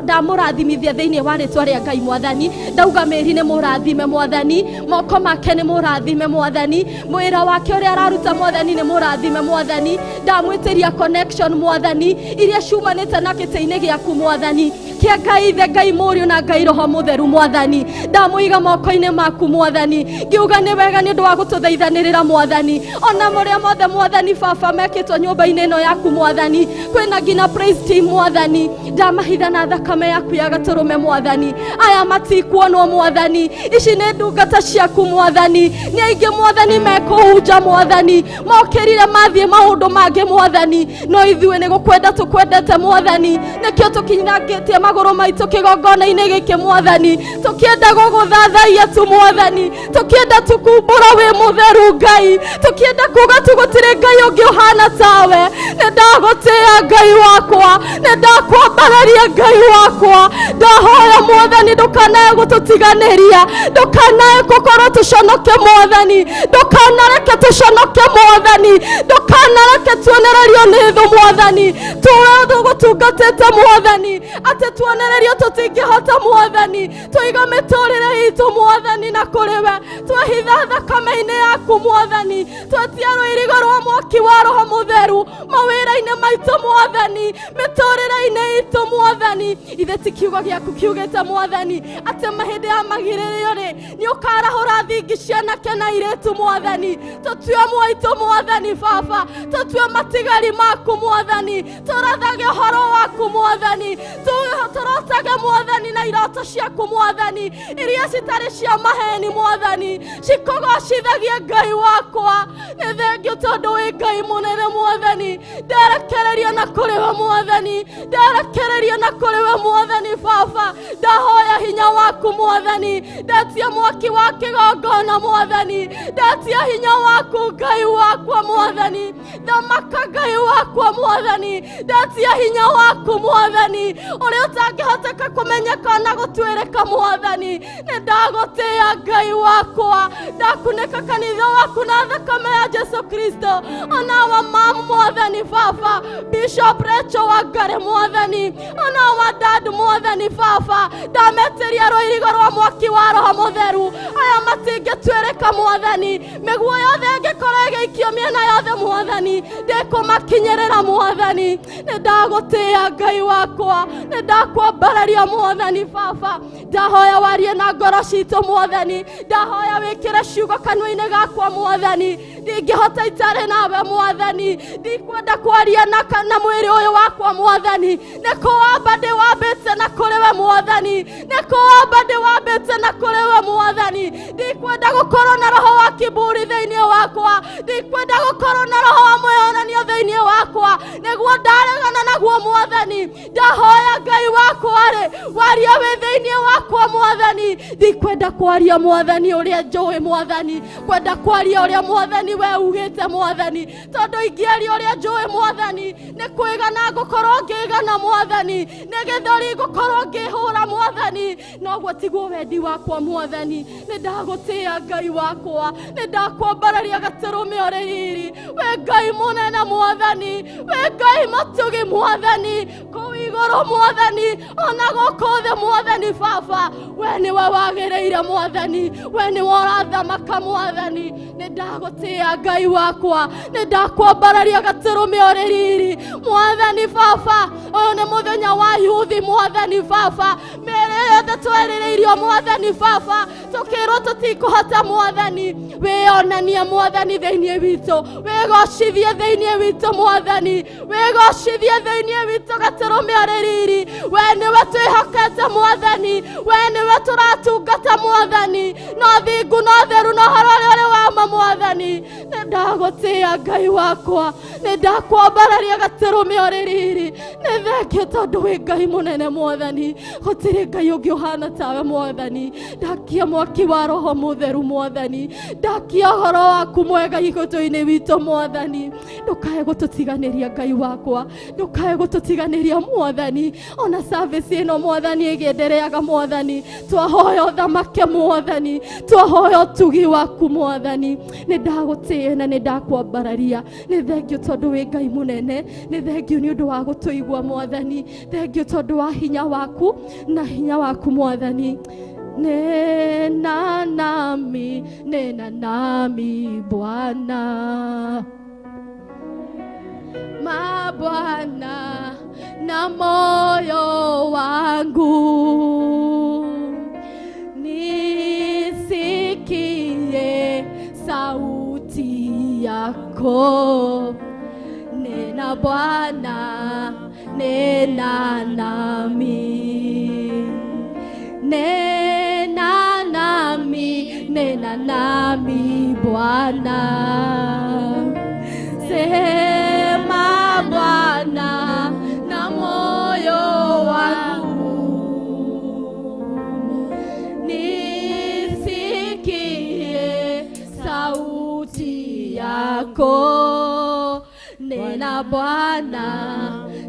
Ndamũrathimithia thĩinĩ wa rĩtwa rĩa Ngai Mwathani. Ndauga Mary nĩ mũrathime Mwathani, moko make nĩ mũrathime Mwathani, mwĩra wake ũrĩa araruta Mwathani nĩ mũrathime Mwathani. Ndamwĩtĩria connection Mwathani iria ciumanĩte na gĩtĩ-inĩ gĩaku Mwathani, kĩa Ngai Ithe, Ngai Mũriũ na Ngai Roho Mũtheru Mwathani. Ndamũiga moko-inĩ maku Mwathani, ngiuga nĩ wega nĩ ũndũ wa gũtũthaithanĩrĩra Mwathani. Ona mũrĩa mothe Mwathani Baba mekĩtwo nyũmba-inĩ ĩno yaku Mwathani, kwĩna nginya praise team Mwathani, ndamahitha na thakame yaku ya gatũrũme Mwathani. Aya matikuonwo Mwathani, ici nĩ ndungata ciaku Mwathani, nĩ aingĩ Mwathani mekũhunja Mwathani, mokĩrire mathiĩ maũndũ mangĩ Mwathani, no ithuĩ nĩ gũkwenda tũkwendete Mwathani, nĩkĩo tũkinyangĩtie magũrũ maitũ kĩgongona-inĩ gĩkĩ Mwathani, tũkĩenda gũgũthathaiya tu Mwathani, tũkĩenda tũkumbũra wĩ mũtheru Ngai, tũkĩenda kuga tu gũtirĩ Ngai ũngĩ ũhana tawe. Nĩ ndagũtĩĩa Ngai wakwa, nĩ ndakwambararia Ngai wakwa, ndahoya Mwathani ndũkanae gũtũtiganĩria, ndũkanae gũkorwo tũconoke Mwathani, ndũkanareke tũconoke Mwathani, ndũkanareke tuonererio nĩ thũ Mwathani, tuwe tũgũtungatĩte Mwathani, atĩ tuonererio tũtingĩhota Mwathani, tũiga mĩtũrĩre itũ Mwathani na kũrĩ we, twehitha thakame-inĩ yaku Mwathani, twetia rũirigo rwa mwaki wa Roho Mũtheru mawĩra-inĩ maitũ Mwathani, mĩtũrĩre-inĩ itũ Mwathani. Ithe ti kiugo gĩaku kiugĩte Mwathani atĩ mahĩndĩ ya magirĩrĩrio rĩ nĩ ũkarahũra thingi cianake na airĩtu Mwathani, tũtue mwaitũ Mwathani Baba, tũtue matigari maku Mwathani, tũrathage ũhoro waku Mwathani, tũrotage Mwathani na iroto ciaku Mwathani iria citarĩ cia maheni Mwathani, cikũgocithagie Ngai wakwa. Nĩ thengio tondũ wĩ Ngai mũnene Mwathani, nderekereria na kũrĩ we Mwathani, nderekereria na kũrĩ we Mwathani Baba, ndahoya hinya waku Mwathani, ndetia mwaki wa kĩgongona Mwathani, ndetia hinya waku Ngai wakwa Mwathani, thamaka Ngai wakwa Mwathani, ndetia hinya waku Mwathani ũrĩa ũtangĩhoteka kũmenyeka na gũtuĩrĩka Mwathani. Nĩ ndagũtĩĩa Ngai wakwa, ndakunĩka kanitha waku na thakame ya Jesu Kristo, ona wa mamu Mwathani Baba, Bishop Rachel Wangari Mwathani, ona wa dad Mwathani Baba, ndametĩria rũirigo rwa mwaki wa Roho Mũtheru, aya matingĩtuĩrĩka Mwathani, mĩguo yothe ĩngĩkorwo ĩgĩikio mĩena yothe Mwathani, ndĩkũmakinyĩrĩra Mwathani. Nĩ ndagũtĩĩa Ngai wakwa, nĩ ndakwambararia Mwathani Baba, ndahoya warie na ngoro citũ Mwathani, ndahoya wĩkĩre ciugo kanua-inĩ gakwa Mwathani, ndingĩhota itarĩ nawe Mwathani, ndikwenda kwaria na mwĩrĩ ũyũ wakwa Mwathani, nĩ kũwamba ndĩwambĩte na kũrĩ we Mwathani, nĩ kũwamba ndĩwambĩte na kũrĩ we Mwathani, ndikwenda gũkorwo na roho wa kiburi thĩinĩ wakwa, ndikwenda gũkorwo na roho wa mwĩyonanio thĩinĩ wakwa, nĩguo ndaregana naguo Mwathani. Ndahoya Ngai wakwa rĩ waria wĩ thĩinĩ wakwa Mwathani, ndikwenda kwaria Mwathani ũrĩa njũĩ Mwathani, kwenda kwaria ũrĩa Mwathani Mwathani we ugĩte Mwathani, tondũ ingĩaria ũrĩa njũĩ Mwathani nĩ kwĩgana ngũkorwo ngĩgana Mwathani, nĩ gĩthũri ngũkorwo ngĩhũra Mwathani, noguo tiguo wendi wakwa Mwathani. Nĩ ndagũtĩĩa Ngai wakwa, nĩ ndakwambararia gatũrũme ũrĩ riri. We Ngai mũnene Mwathani, we Ngai mũtugi Mwathani, kũu igũrũ Mwathani, ona gũkũ thĩ Mwathani Baba, we nĩwe wagĩrĩire Mwathani, we nĩwe ũrathamaka Mwathani. Nĩ ndagũtĩĩa Ngai wakwa, nĩ ndakwambararia gatũrũme ũrĩ riri Mwathani Baba. Ũyũ nĩ mũthenya wa yuthi Mwathani Baba, mĩĩrĩ yothe twerĩrĩirio Mwathani Baba, tũkĩrwo tũtikũhota Mwathani. Wĩonanie Mwathani thĩinĩ witũ, wĩgocithie thĩinĩ witũ Mwathani, wĩgocithie thĩinĩ witũ gatũrũme ũrĩ riri. We nĩwe twĩhokete Mwathani, we nĩwe tũratungata Mwathani, no thingu no theru no ũhoro ũrĩa ũrĩ wa ma Mwathani. Nĩ ndagũtĩĩa Ngai wakwa, nĩ ndakwambararia gatũrũme ũrĩ riri. Nĩ thengio tondũ wĩ Ngai mũnene Mwathani, gũtirĩ Ngai ũngĩ ũhana tawe Mwathani. Ndakia mwaki wa Roho Mũtheru Mwathani, ndakia ũhoro waku mwega igũtũ-inĩ witũ Mwathani. Ndũkae gũtũtiganĩria Ngai wakwa, ndũkae gũtũtiganĩria Mwathani. Ona service ĩno Mwathani ĩgĩendereaga Mwathani, twahoya ũthamake Mwathani, twahoya ũtugi waku Mwathani. Nĩ ndagũtĩĩa na nĩ ndakwambararia. Nĩ thengio tondũ wĩ Ngai mũnene, nĩ thengio nĩ ũndũ wa gũtũigua Mwathani, thengio tondũ wa hinya waku na hinya waku Mwathani. Nena nami, nena nami Bwana, mabwana na moyo wangu, nisikie sauti yako. Nena Bwana, nena nami, nena nami, nena nami Bwana. Sema Bwana na moyo wangu, nisikie sauti yako. Nena Bwana,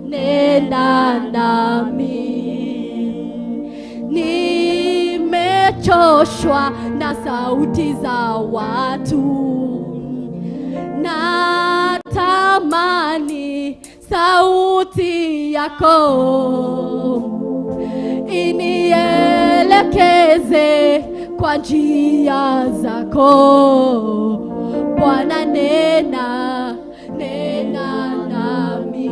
nena nami. Nimechoshwa na sauti za watu, natamani sauti yako inielekeze kwa njia zako Bwana. Nena, nena nami,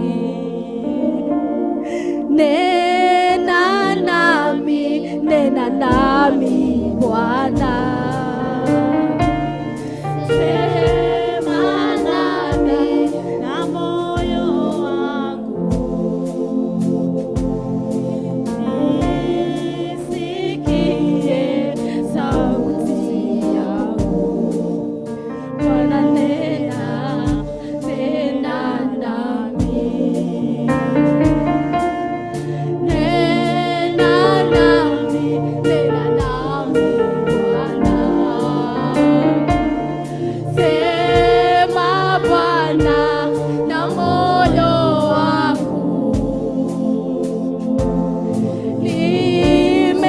nena nami, nena nami Bwana. Sema nami na moyo wangu, nisikie sauti yako Bwana. Nena, nena nami, nena nami, nena nami Bwana. Sema Bwana na moyo wangu,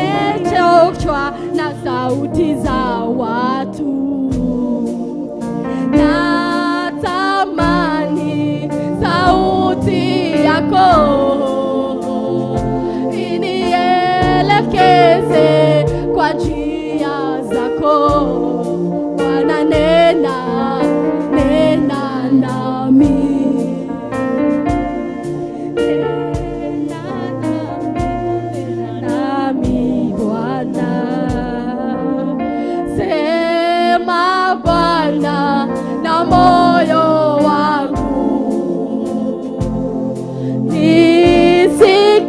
nimechoshwa na sauti za watu, natamani sauti yako inielekeze kwa njia zako Bwana. Nena, nena nami, nena nami, nena nami Bwana. Sema Bwana na moyo wangu,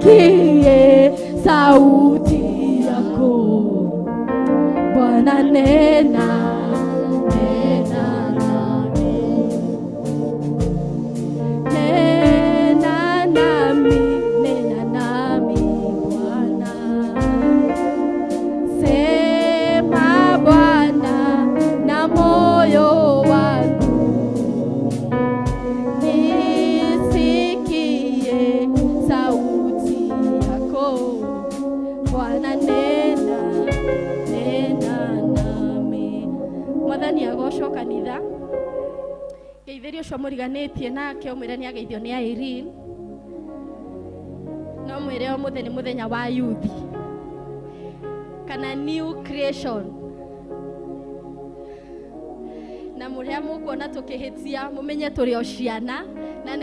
nisikie sauti yako Bwana. Nena, nena nami, nena nami, nena nami Bwana. Sema Bwana na moyo wangu, Agocwo kanitha. Ngeithĩrio ũcio mũriganĩtie nake ũmwĩre nĩ ageithio nĩ Irene. No mwĩre ũmũthĩ nĩ mũthenya wa youth kana new creation. Na mũrĩa mũkuona tũkĩhĩtia mũmenye tũrĩ o ciana na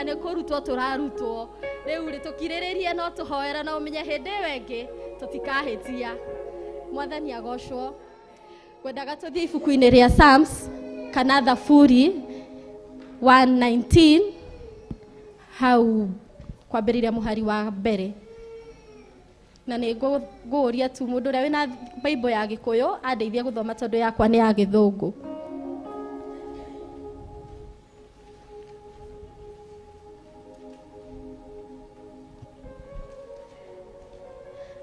nĩ kũrutwo tũrarutwo. Rĩu rĩ tũkirĩrĩrie no tũhoere na ũmenye hĩndĩ ĩyo ĩngĩ tũtikahĩtia. Mwathani agocwo. Ngwendaga tũthiĩ ibuku-inĩ rĩa Psalms kana Thaburi 119 hau kwambĩrĩria mũhari wa mbere. Na nĩ ngũũria tu mũndũ ũrĩa wĩna Bible ya Gĩkũyũ andeithie gũthoma tondũ yakwa nĩ ya Gĩthũngũ.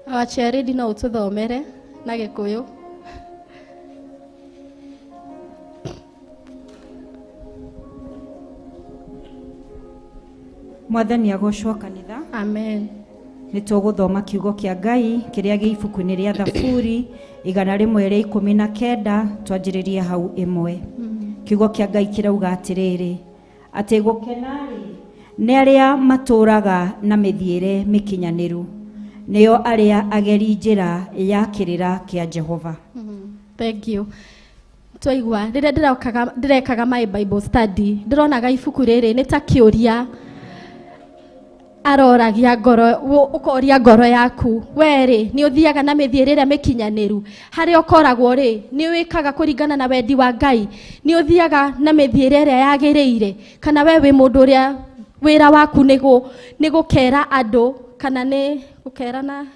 Our chairlady no ũtũthomere na Gĩkũyũ. Mwathani agocwo kanitha. Amen. Nĩ tũgũthoma kiugo kĩa Ngai kĩrĩa gĩ ibuku-inĩ rĩa Thaburi 119 twanjĩrĩrie hau ĩmwe. Kiugo kĩa Ngai kĩrauga atĩrĩrĩ, atĩ gũkena-rĩ nĩ arĩa matũũraga na mĩthiĩre mĩkinyanĩru, nĩo arĩa ageri njĩra ya kĩrĩra kĩa Jehova. Thank you. Twaigua rĩrĩa ndĩrekaga my Bible study ndĩronaga ibuku rĩrĩ nĩ ta kĩũria aroragia ngoro, ũkoria ngoro yaku we rĩ nĩ ũthiaga na mĩthiĩre ĩrĩa mĩkinyanĩru, harĩa ũkoragwo rĩ nĩ wĩkaga kũringana na wendi wa Ngai, nĩ ũthiaga na mĩthiĩre ĩrĩa yagĩrĩire, kana we wĩ mũndũ ũrĩa wĩra waku nĩ gũkera andũ kana nĩ gũkera na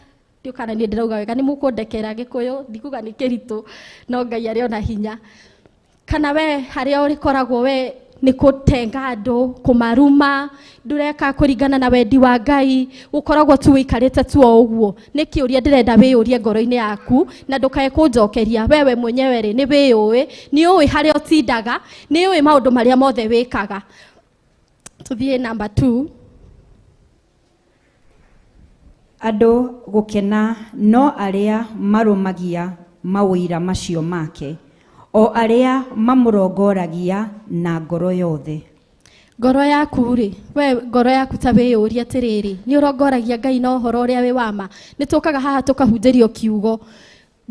ndiũ kana niĩ ndĩrauga wega, nĩ mũkũndekera Gĩkũyũ ndikuga nĩ kĩritũ no Ngai arĩ ona hinya, kana we harĩa ũrĩkoragwo we nĩ kũtenga andũ, kũmaruma, ndũreka kũringana na wendi wa Ngai, ũkoragwo tu wĩikarĩte tu o ũguo. Nĩ kĩũria ndĩrenda wĩyũrie ngoro-inĩ yaku na ndũkae kũnjokeria. Wewe mwenyewe rĩ nĩ wĩyũĩ, nĩ ũĩ harĩa ũtindaga, nĩ ũĩ maũndũ marĩa mothe wĩkaga. Tũthiĩ number 2. Andũ gũkena no arĩa marũmagia mawĩra macio make, o arĩa mamũrongoragia na ngoro yothe. Ngoro yaku rĩ, we ngoro yaku ta wĩyũrie atĩrĩrĩ, nĩ ũrongoragia Ngai na ũhoro ũrĩa wĩ wa ma? Nĩ tũkaga haha tũkahunjĩrio kiugo.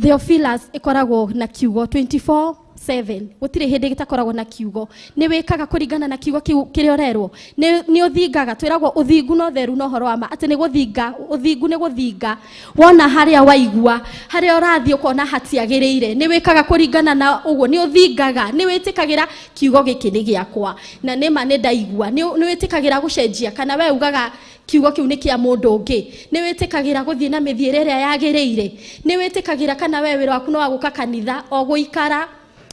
Theophilus ĩkoragwo na kiugo 24/7, gũtirĩ hĩndĩ gĩtakoragwo na kiugo. Nĩ wĩkaga kũringana na kiugo kĩu kĩrĩa ũrerwo, nĩ ũthingaga, twĩragwo ũthingu na ũtheru na ũhoro wa ma, atĩ nĩ gũthinga, ũthingu nĩ gũthinga. Wona harĩa waigua, harĩa ũrathiĩ ũkona hatiagĩrĩire, nĩ wĩkaga kũringana na ũguo, nĩ ũthingaga, nĩ wĩtĩkagĩra kiugo gĩkĩ nĩ gĩakwa na nĩ ma nĩ ndaigua, nĩ wĩtĩkagĩra gũcenjia, kana we ugaga kiugo kĩu nĩ kĩa mũndũ ũngĩ, nĩ wĩtĩkagĩra gũthiĩ na mĩthiĩre ĩrĩa yagĩrĩire, nĩ wĩtĩkagĩra kana we wĩra waku no wa gũka kanitha o gũikara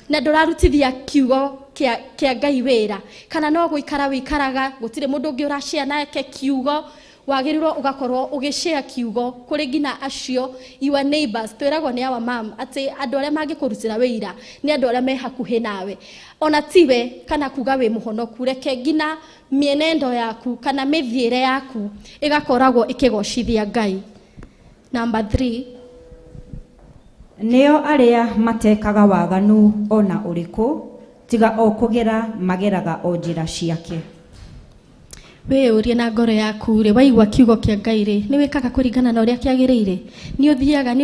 na ndũrarutithia kiugo kĩa Ngai wĩra, kana no gũikara wĩikaraga gũtirĩ mũndũ ũngĩ ũrashare nake kiugo, wagĩrĩirwo ũgakorwo ũgĩshare kiugo kũrĩ nginya acio your neighbors. Twĩragwo nĩ our mom atĩ andũ arĩa mangĩkũrutĩra wĩira nĩ andũ arĩa me hakuhĩ nawe, ona tiwe kana kuga wĩ mũhonoku, reke nginya mĩenendo yaku kana mĩthiĩre yaku ĩgakoragwo ĩkĩgocithia Ngai. Number 3. Nĩo arĩa matekaga waganu ona ũrĩkũ, tiga o kũgera mageraga o njĩra ciake. Wĩyũrie na ngoro yaku rĩ, waigua kiugo kĩa Ngai rĩ, nĩ wĩkaga kũringana na ũrĩa kĩagĩrĩire? Nĩ ũthiaga,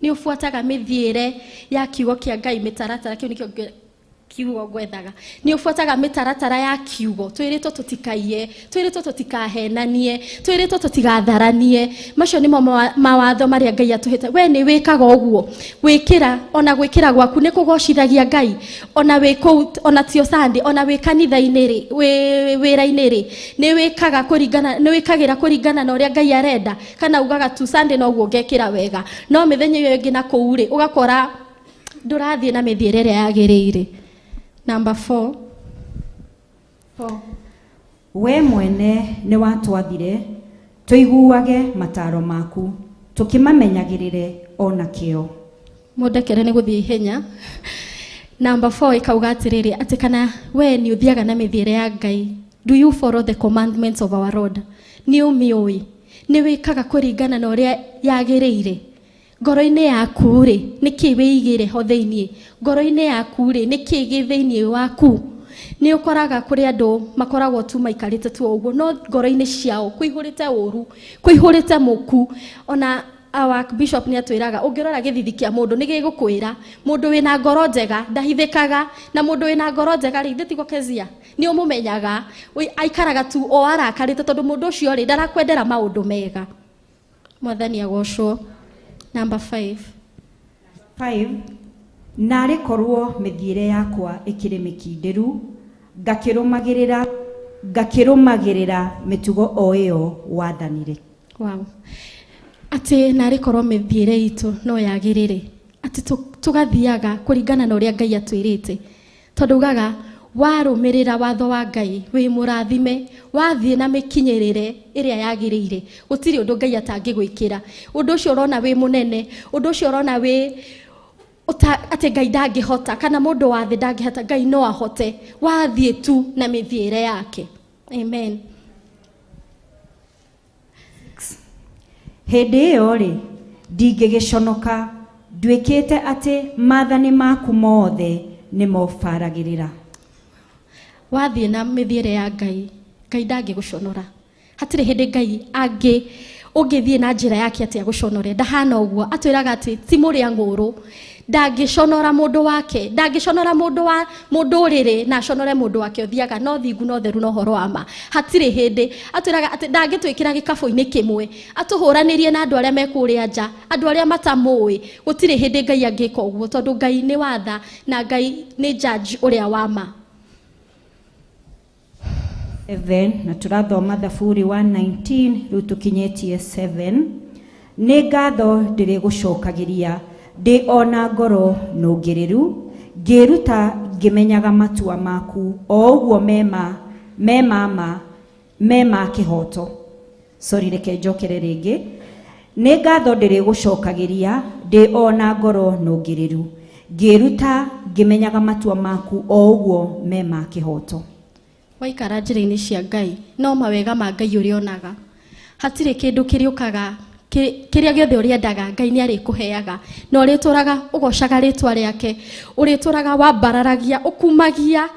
nĩ ũbuataga mĩthiĩre ya kiugo kĩa Ngai, mĩtaratara, kĩu nĩkĩo kiugo ngwethaga. Nĩ ũbuataga mĩtaratara ya kiugo, twĩrĩtwo tũtikaiye, twĩrĩtwo tũtikahenanie, twĩrĩtwo tũtigatharanie. Macio nĩmo mawatho marĩa Ngai atũhete. We nĩ wĩkaga ũguo, gwĩkĩra ona gwĩkĩra gwaku nĩ kũgocithagia Ngai, ona wĩ kũu, ona tio Sunday, ona wĩ kanitha-inĩ rĩ, wĩ wĩra-inĩ rĩ, nĩ wĩkaga kũringana, nĩ wĩkagĩra kũringana na ũrĩa Ngai arenda, kana ugaga tu Sunday noguo ngekĩra wega, no mĩthenya ĩyo ĩngĩ na kũu rĩ, ũgakora ndũrathiĩ na mĩthiĩre ĩrĩa yagĩrĩire. Number 4. We mwene nĩ watwathire tũiguage mataro maku, tũkĩmamenyagĩrĩre ona kĩo. Mũndekere nĩ gũthiĩ ihenya. Number 4 ĩkauga atĩrĩrĩ, atĩ kana we nĩ ũthiaga na mĩthiĩre ya Ngai. Do you follow the commandments of our Lord? Nĩ ũmĩũĩ, nĩ wĩkaga kũringana na ũrĩa yagĩrĩire. Ngoro-inĩ yaku rĩ, nĩkĩ wĩigĩre ho thĩiniĩ? Ngoro-inĩ yaku rĩ, nĩkĩ gĩ thĩiniĩ waku? Nĩ ũkoraga kũrĩ andũ makoragwo tu maikarĩte tu ũguo, no ngoro-inĩ ciao kũihũrĩte ũru, kũihũrĩte mũku. Ona our bishop nĩ atwĩraga ũngĩrora gĩthithi kĩa mũndũ nĩ gĩgũkwĩra. Mũndũ wĩna ngoro njega ndahithĩkaga, na mũndũ wĩna ngoro njega rĩ, ithe tiguo Kezia, nĩ ũmũmenyaga, aikaraga tu o arakarĩte tondũ mũndũ ũcio rĩ ndarakwendera maũndũ mega. Mwathani agocwo. Number 5. 5. Narĩ korwo mĩthiĩre yakwa ĩkĩrĩ mĩkindĩru, ngakĩrũmagĩrĩra mĩtugo o ĩyo wathanire. Wow. Atĩ narĩ korwo mĩthiĩre itũ no yagĩrĩre, atĩ tũgathiaga kũringana na ũrĩa Ngai atwĩrĩte, tondũ ugaga warũmĩrĩra watho wa Ngai wĩ mũrathime, wathiĩ na mĩkinyĩrĩre ĩrĩa yagĩrĩire, gũtirĩ ũndũ Ngai atangĩgwĩkĩra. Ũndũ ũcio ũrona wĩ mũnene, ũndũ ũcio ũrona wĩ atĩ Ngai ndangĩhota, kana mũndũ wa thĩ ndangĩhota, Ngai no ahote, wathiĩ tu na mĩthiĩre yake. Amen. Hĩndĩ ĩyo rĩ, ndingĩgĩconoka, nduĩkĩte atĩ maathani maku mothe nĩmo baragĩrĩra. Wathiĩ na mĩthiĩre ya Ngai, Ngai ndangĩgũconora. Hatirĩ hĩndĩ Ngai angĩ ũngĩthiĩ na njĩra yake atĩ agũconore, ndahana ũguo. Atwĩraga atĩ ti mũrĩa ng'ũrũ, ndangĩconora mũndũ wake, ndangĩconora mũndũ wa mũndũ ũrĩrĩ na aconore mũndũ wake ũthiaga no thingu no theru na ũhoro wa ma. Hatirĩ hĩndĩ atwĩraga atĩ ndangĩtwĩkĩra gĩkabũ-inĩ kĩmwe, atũhũranĩrie na andũ arĩa me kũrĩa nja, andũ arĩa matamũĩ. Gũtirĩ hĩndĩ Ngai angĩka ũguo, tondũ Ngai nĩ watha na Ngai nĩ judge ũrĩa wa ma. 7 na tũrathoma Thaburi 119 rĩu tũkinyĩtie 7. Nĩ ngatho ndĩrĩgũcokagĩria ndĩ ona ngoro nũngĩrĩru, ngĩruta ngĩmenyaga matua maku o ũguo mema kĩhoto. Sorry, reke njokere rĩngĩ. Nĩ ngatho ndĩrĩgũcokagĩria ndĩ ona ngoro nũngĩrĩru, ngĩruta ngĩmenyaga matua maku o ũguo mema kĩhoto. Waikara njĩra-inĩ cia Ngai, no mawega ma Ngai ũrĩonaga. Hatirĩ kĩndũ kĩrĩũkaga, kĩrĩa gĩothe ũrĩendaga, Ngai nĩ arĩkũheaga. Na ũrĩtũraga ũgocaga rĩtwa rĩake, ũrĩtũraga wambararagia, ũkumagia,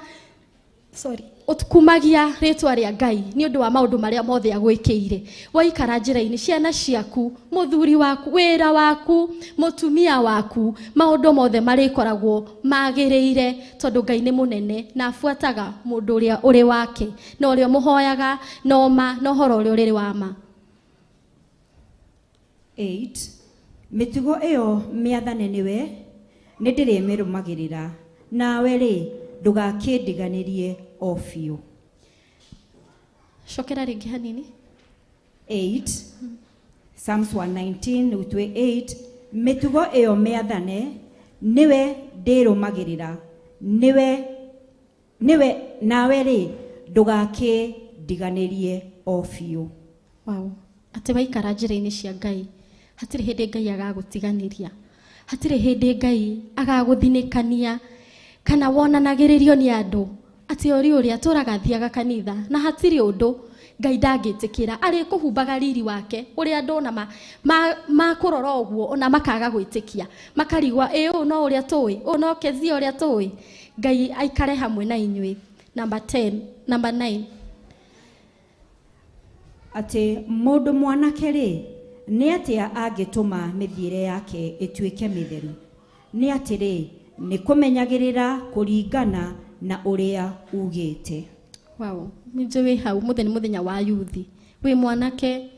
sorry, ũkumagia rĩtwa rĩa Ngai nĩ ũndũ wa maũndũ marĩa mothe agwĩkĩire. Waikara njĩra-inĩ, ciana ciaku, mũthuri waku, wĩra waku, mũtumia waku, maũndũ mothe marĩkoragwo magĩrĩire, tondũ Ngai nĩ mũnene na abuataga mũndũ ũrĩa ũrĩ wake, na ũrĩa ũmũhoyaga na ũma, na ũhoro ũrĩa ũrĩ wa ma. 8. Mĩtugo ĩyo mĩathane nĩwe, nĩ ndĩrĩmĩrũmagĩrĩra, nawe rĩ ndũgakĩndiganĩrie o biũ. Cokera rĩngĩ hanini. 8. Psalms 119 rĩu twĩ 8. Mĩtugo ĩyo mĩathane nĩwe ndĩrũmagĩrĩra, nĩwe nawe rĩ ndũgakĩndiganĩrie o biũ. Wow. Atĩ waikara njĩra-inĩ cia Ngai, hatirĩ hĩndĩ Ngai agagũtiganĩria, hatirĩ hĩndĩ Ngai agagũthinĩkania, kana wonanagĩrĩrio nĩ andũ atĩ ũrĩ ũrĩa atũraga athiaga kanitha na hatirĩ ũndũ Ngai ndangĩtĩkĩra, arĩkũhumbaga riri wake ũrĩa andũ ona makũrora ũguo ona makaga gwĩtĩkia, makarigwa ĩ ũũ no ũrĩa tũĩ, ũũ no Kezia ũrĩa tũĩ. Ngai aikare hamwe na inyuĩ. Number 10, number 9. Atĩ mũndũ mwanake rĩ, nĩ atĩa angĩtũma mĩthiĩre yake ĩtuĩke mĩtheru? Nĩ atĩrĩ, nĩ kũmenyagĩrĩra kũringana na ũrĩa ugĩte. Wow, nĩ wĩ hau mũthenya mũthenya wa yuthi, wĩ mwanake,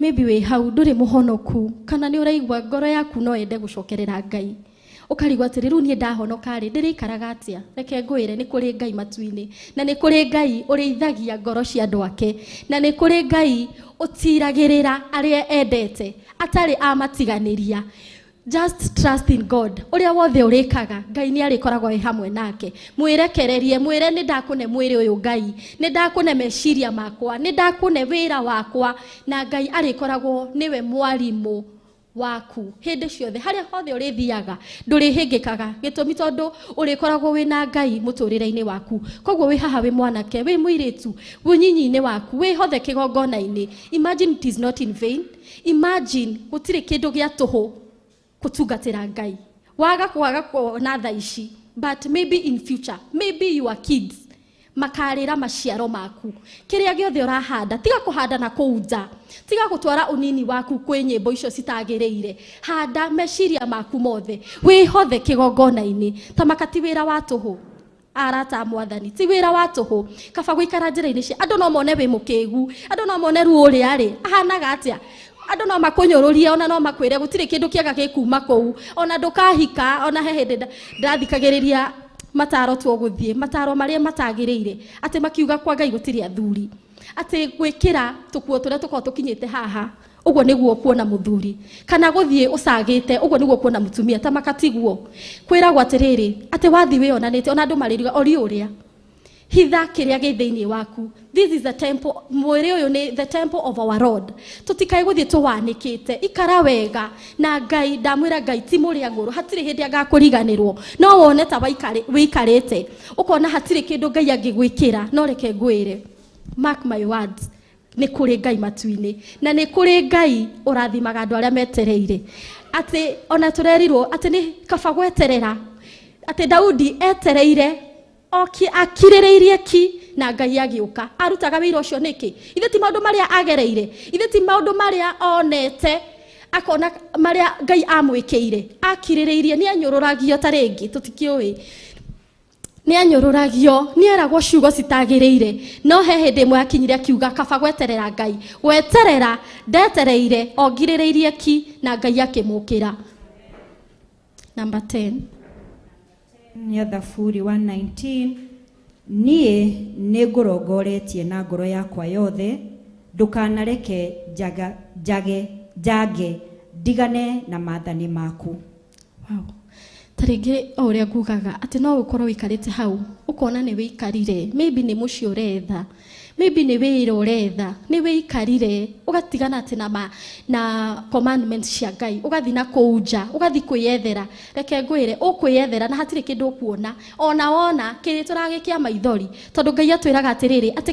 maybe wĩ hau ndũrĩ mũhonoku, kana nĩ ũraigua ngoro yaku no yende gũcokerera Ngai, ũkarigwo atĩrĩ, rĩu niĩ ndahonoka rĩ, ndĩrĩikaraga atĩa? Reke ngwĩre, nĩ kũrĩ Ngai matu-inĩ, na nĩ kũrĩ Ngai ũrĩithagia ngoro cia andũ ake, na nĩ kũrĩ Ngai ũtiragĩrĩra arĩa endete, atarĩ amatiganĩria. Just trust in God. Ũrĩa wothe ũrĩkaga, Ngai nĩ arĩkoragwo wĩ hamwe nake. Mwĩrekererie, mwĩre nĩ ndakũne mwĩrĩ ũyũ Ngai, nĩ ndakũne meciria makwa, nĩ ndakũne wĩra wakwa, na Ngai arĩkoragwo nĩwe mwarimũ waku hĩndĩ ciothe. Harĩa hothe ũrĩthiaga ndũrĩhĩngĩkaga, gĩtũmi tondũ ũrĩkoragwo wĩna Ngai mũtũrĩre-inĩ waku. Koguo wĩ haha wĩ mwanake, wĩ mũirĩtu, ũnyinyi-inĩ waku, wĩ hothe kĩgongona-inĩ. Imagine it is not in vain. Imagine gũtirĩ kĩndũ gĩa tũhũ. Gũtungatĩra Ngai waga kwaga kuona thaa ici, but maybe in future, maybe your kids makarĩra maciaro maku. Kĩrĩa gĩothe ũrahanda, tiga kũhanda na kũu nja, tiga gũtwara ũnini waku kwĩ nyĩmbo icio citagĩrĩire. Handa meciria maku mothe, wĩhothe kĩgongona-inĩ. Ta makati wĩra wa tũhũ, arata a Mwathani, ti wĩra wa tũhũ. Kaba gũikara njĩra-inĩ cia andũ no mone wĩ mũkĩgu, andũ no mone ruo ũrĩa rĩ ahanaga atĩa, andũ no makũnyũrũrie, ona no makwĩre gũtirĩ kĩndũ kĩega gĩkuma kũu, ona ndũkahika. Ona he hĩndĩ ndathikagĩrĩria mataro tũgũthiĩ mataro marĩa matagĩrĩire, atĩ makiuga kwa Ngai gũtirĩ athuri, atĩ gwĩkĩra tũkuo tũrĩa tũkoragwo tũkinyĩte haha ũguo nĩguo kuona mũthuri, kana gũthiĩ ũcagĩte ũguo nĩguo kuona mũtumia. Ta makatiguo kwĩragwo atĩrĩrĩ, atĩ wathiĩ wĩonanĩte, ona andũ marĩriga ori ũrĩa. Hitha kĩrĩa gĩ thĩinĩ waku. This is the temple, mwĩrĩ ũyũ nĩ the temple of our Lord. Tũtikae gũthiĩ tũwanĩkĩte. Ikara wega na Ngai. Ndamwĩra Ngai ti mũrĩa ngũrũ, hatirĩ hĩndĩ agakũriganĩrwo. No wone ta wĩikarĩte ũkona hatirĩ kĩndũ Ngai angĩgwĩkĩra, no reke ngwĩre, mark my words, nĩ kũrĩ Ngai matu-inĩ, na nĩ kũrĩ Ngai ũrathimaga andũ arĩa metereire. Atĩ ona tũrerirwo atĩ nĩ kaba gweterera, atĩ Daudi etereire akirĩrĩirie ki na Ngai agĩũka. Arutaga wĩra ũcio nĩkĩ? Ithe ti maũndũ marĩa agereire, ithe ti maũndũ marĩa onete, akona marĩa Ngai amwĩkĩire. Akirĩrĩirie, nĩ anyũrũragio, ta rĩngĩ tũtikĩũĩ, nĩ anyũrũragio, nĩ eragwo ciugo citagĩrĩire, no he hĩndĩ ĩmwe akinyire akiuga kaba gweterera Ngai. Gweterera ndetereire o ngirĩrĩirie ki, na Ngai akĩmũkĩra. Number 10. Nĩ Thaburi 119. Niĩ nĩ ngũrongoretie na ngoro yakwa yothe, ndũkanareke njaga, njage njange ndigane na maathani maku. Wow. Ta rĩngĩ o ũrĩa ngugaga atĩ no ũkorwo ũikarĩte hau ũkona nĩ wĩikarire, maybe nĩ mũciĩ ũretha, maybe nĩ wĩra ũretha, nĩ wĩikarire ũgatigana atĩ na commandments cia Ngai, ũgathiĩ na kũu nja, ũgathiĩ kwĩyethera. Reke ngwĩre, ũkwĩyethera na hatirĩ kĩndũ ũkuona. Ona wona kĩrĩ tũragĩkia maithori, tondũ Ngai atwĩraga atĩrĩrĩ, atĩ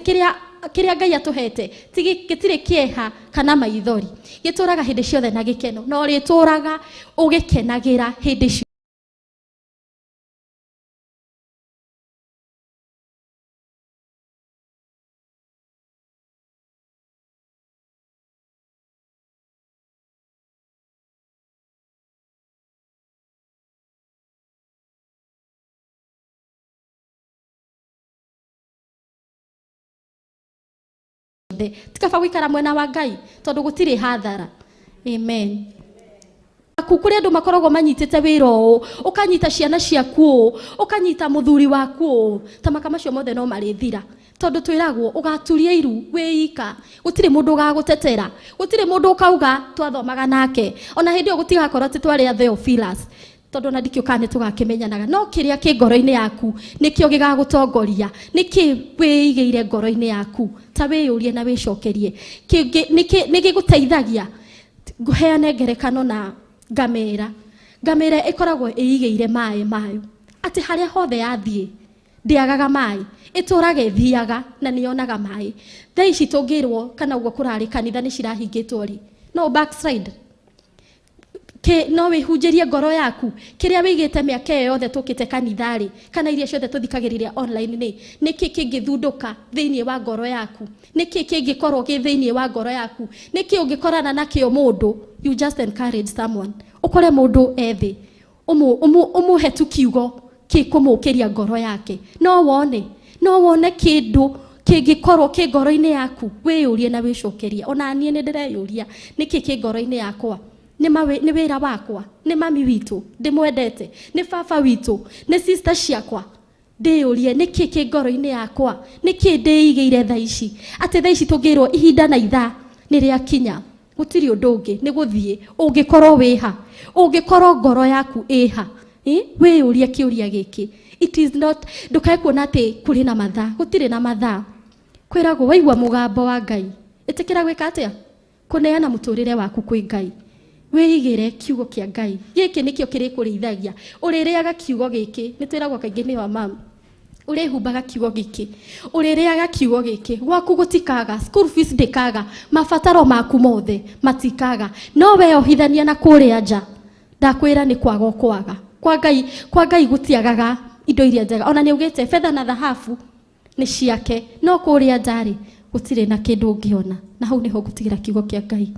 kĩrĩa Ngai atũhete gĩtirĩ kĩeha kana maithori, gĩtũraga hĩndĩ ciothe na gĩkeno, na ũrĩtũraga ũgĩkenagĩra hĩndĩ ciothe. Tikaba gũikara mwena wa Ngai, tondũ gũtirĩ hathara. Amen. Aku kũrĩ andũ makoragwo manyitĩte wĩra ũũ, ũkanyita ciana ciaku ũũ, ũkanyita mũthuri waku ũũ, ta maka macio mothe no marĩthira, tondũ twĩragwo ũgaturia iru wĩika, gũtirĩ mũndũ ũgagũtetera, gũtirĩ mũndũ ũkauga twathomaga nake. Ona hĩndĩ ĩyo gũtigakorwo atĩ twarĩ a Theophilus, tondũ ona ndikĩũkaga nĩ tũgakĩmenyanaga. No kĩrĩa kĩ ngoro-inĩ yaku nĩkĩo gĩgagũtongoria. Nĩkĩ wĩigĩire ngoro-inĩ yaku? Ta wĩyũrie na wĩcokerie. Nĩ gĩgũteithagia? Ngũheane ngerekano na ngamĩra. Ngamĩra ĩkoragwo ĩigĩire maĩ mayo, atĩ harĩa hothe yathiĩ ndĩagaga maĩ, ĩtũraga ĩthiaga na nĩyonaga maĩ. Thaa ici tũngĩrwo kana ũguo kũrarĩ kanitha nĩ cirahingĩtwo rĩ, no backslide. No wĩhunjĩrie ngoro yaku kĩrĩa wĩigĩte mĩaka ĩyo yothe tũkĩte kanitha rĩ, kana iria ciothe tũthikagĩrĩria online rĩ, nĩkĩ kĩngĩthundũka thĩinĩ wa ngoro yaku? Nĩkĩ kĩngĩkorwo gĩ thĩinĩ wa ngoro yaku? Nĩkĩ ũngĩkorana nakĩo mũndũ? You just encourage someone, ũkore mũndũ ethĩ, ũmũhe tu kiugo gĩkũmũkĩria ngoro yake. No wone kĩndũ kĩngĩkorwo kĩ ngoro-inĩ yaku. Wĩyũrie na wĩcokerie. Ona niĩ nĩ ndĩreyũria, nĩkĩ kĩ ngoro-inĩ yakwa? Nĩ wĩra wakwa? Nĩ mami witũ ndĩmwendete? Nĩ baba witũ? Nĩ sister ciakwa? Ndĩyũrie, nĩkĩ kĩ ngoro-inĩ yakwa? Nĩkĩ ndĩigĩire thaa ici, atĩ thaa ici tũngĩrwo ihinda na ithaa nĩ rĩakinya, gũtirĩ ũndũ ũngĩ, nĩ gũthiĩ? Ũngĩkorwo wĩha, ũngĩkorwo ngoro yaku ĩha? Wĩyũrie kĩũria gĩkĩ. It is not, ndũkae kuona atĩ kũrĩ na mathaa. Gũtirĩ na mathaa. Kwĩragwo waigua mũgambo wa Ngai, ĩtĩkĩra gwĩka atĩa? Kũneana mũtũrĩre waku kwĩ Ngai. Wĩigĩre kiugo kĩa Ngai. Gĩkĩ nĩkĩo kĩrĩkũrĩithagia. Ũrĩrĩaga kiugo gĩkĩ, nĩ twĩragwo kaingĩ nĩ wa mam, ũrĩhumbaga kiugo gĩkĩ, ũrĩrĩaga kiugo gĩkĩ, gwaku gũtikaga, school fees ndĩkaga, mabataro maku mothe matikaga. No we ohithania na kũrĩa nja. Ndakwĩra nĩ kwaga ũkwaga. Kwa Ngai, kwa Ngai gũtiagaga indo iria njega. Ona nĩ augĩte betha na thahabu nĩ ciake, no kũrĩa nja rĩ gũtirĩ na kĩndũ ũngĩona. Na hau nĩho ngũtigĩra kiugo kĩa Ngai.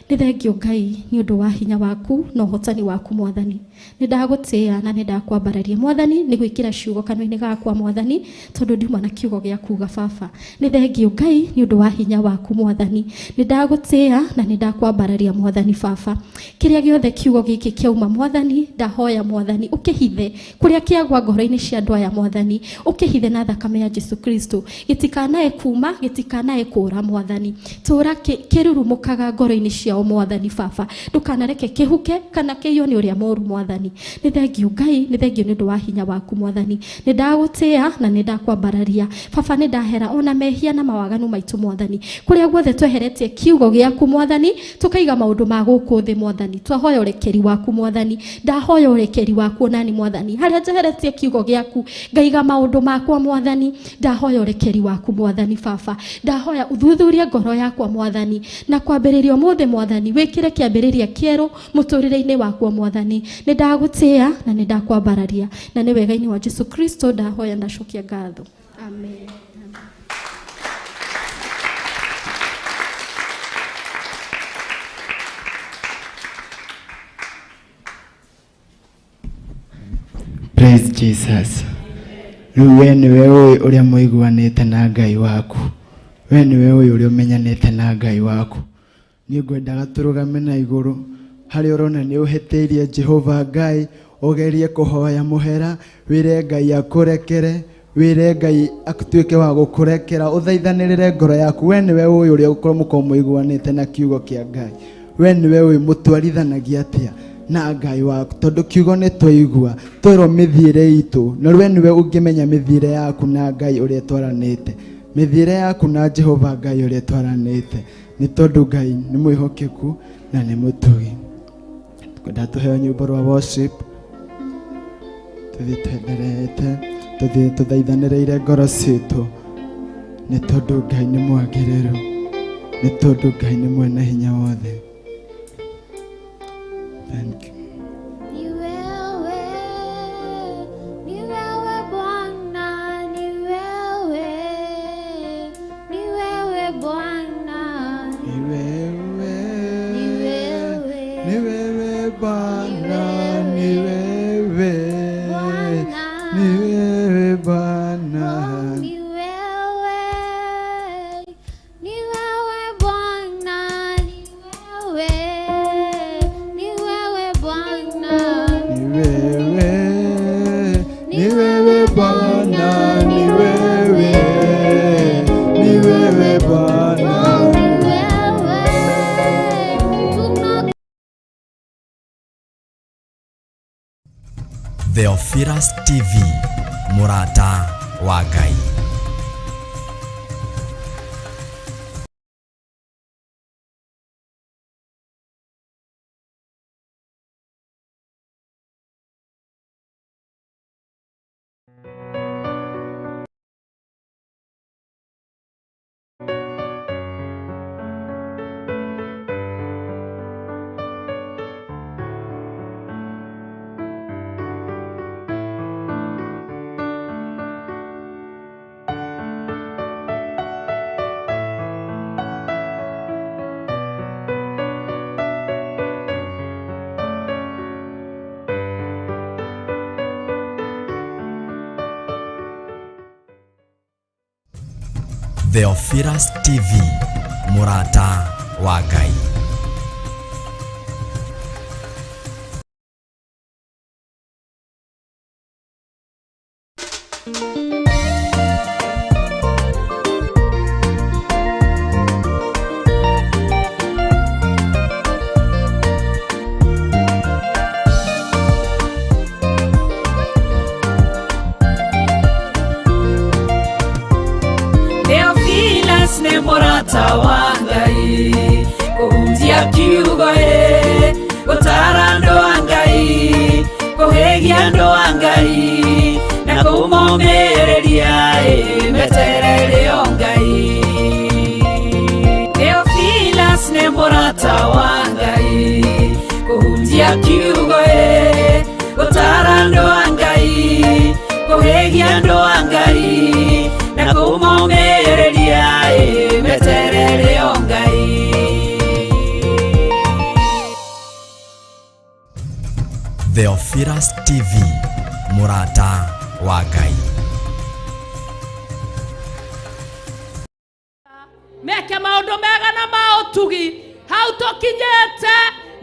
Nĩ thengio Ngai nĩ ũndũ wa hinya waku na ũhotani waku Mwathani. Nĩ ndagũtĩĩa na nĩ ndakwambararia Mwathani nĩ gwĩkĩra ciugo kanua-inĩ gakwa Mwathani, tondũ ndiuma na kiugo gĩa kuga Baba. Nĩ thengio Ngai nĩ ũndũ wa hinya waku Mwathani. Nĩ ndagũtĩĩa na nĩ ndakwambararia Mwathani Baba. Kĩrĩa gĩothe kiugo gĩkĩ kĩauma Mwathani, ndahoya Mwathani ũkĩhithe kũrĩa kĩagwa ngoro-inĩ cia andũ aya Mwathani, ũkĩhithe na thakame ya Jesu Kristo. Gĩtikanae kuma, gĩtikanae kũra Mwathani. Tũra kĩrurumũkaga ngoro-inĩ ciao Mwathani Baba. Ndũkanareke kĩhuke kana kĩiywo nĩ ũrĩa mũru Mwathani. Nĩ thengio Ngai, nĩ thengio nĩ ũndũ wa hinya waku Mwathani. Nĩ ndagũtĩĩa na nĩ ndakwambararia Baba. Nĩ ndahera ona mehia na mawaganu maitũ Mwathani. Kũrĩa guothe tweheretie kiugo gĩaku Mwathani, tukaiga maũndũ ma gũkũ thĩ Mwathani. Twahoya ũrekeri waku Mwathani. Ndahoya ũrekeri waku onani Mwathani. Harĩa njeheretie kiugo gĩaku, ngaiga maũndũ makwa Mwathani, ndahoya ũrekeri waku Mwathani Baba. Ndahoya ũthuthurie ngoro yakwa Mwathani, na kwambĩrĩria ũmũthĩ Mwathani, wĩkĩre kĩambĩrĩria kĩerũ mũtũrĩre-inĩ wakwa Mwathani. Nĩ ndagũtĩĩa na nĩ ndakwambararia, na nĩ wega-inĩ wa Jesu Kristo ndahoya ndacokia ngatho. Amen. Praise Jesus. Rĩu we nĩwe ũĩ ũrĩa mũiguanĩte na Ngai waku. We nĩwe ũĩ ũrĩa ũmenyanĩte na Ngai waku. Niĩ ngwendaga tũrũgame na igũrũ harĩa ũrona nĩ ũhĩtĩirie Jehova Ngai, ũgerie kũhoya mũhera, wĩre Ngai akũrekere, wĩre Ngai atuĩke wa gũkũrekera, ũthaithanĩrĩre ngoro yaku. We nĩwe ũĩ ũrĩa ũkorwo mũkorwo mũiguanĩte na kiugo kĩa Ngai. We nĩwe ũĩ mũtwarithanagia atĩa na Ngai waku, tondũ kiugo nĩ twaigua twerwo mĩthiĩre itũ, na we nĩwe ũngĩmenya mĩthiĩre yaku na Ngai ũrĩa ĩtwaranĩte, mĩthiĩre yaku na Jehova Ngai ũrĩa ĩtwaranĩte, nĩ tondũ Ngai nĩ mwĩhokeku na nĩ mũtugi. Twenda tũheo nyĩmbo rwa worship, tũthiĩ twenderete, tũthiĩ tũthaithanĩrĩire ngoro citũ, nĩ tondũ Ngai nĩ mwagĩrĩru, nĩ tondũ Ngai nĩ mwene hinya wothe. Thank you. Ni wewe, ni wewe Bwana, ni wewe, ni wewe Bwana, Ni wewe, ni wewe, ni wewe Bwana, ni wewe, Bwana. ni wewe Bwana. Ni wewe, ni wewe Bwana, ni wewe, ni wewe Bwana. Ni wewe, ni wewe Bwana, ni wewe, ni wewe Bwana. Ni wewe, tuna Theophilus TV, Murata wa Ngai. Theophilus TV, Murata wa Ngai. Theophilus nĩ mũrata wa Ngai, kũhunjia kiugo ĩ, gũtara andũ a Ngai, kũhĩgia andũ a Ngai, na kũmomĩrĩria ĩ, meterere o Ngai. Theophilus nĩ mũrata wa Ngai, kũhunjia kiugo Kũhĩgia andũ a Ngai na kũmomĩrĩria meterere o Ngai. Theophilus TV, Mũrata wa Ngai. Meke maũndũ mega na ma ũtugi hau tũkinyĩte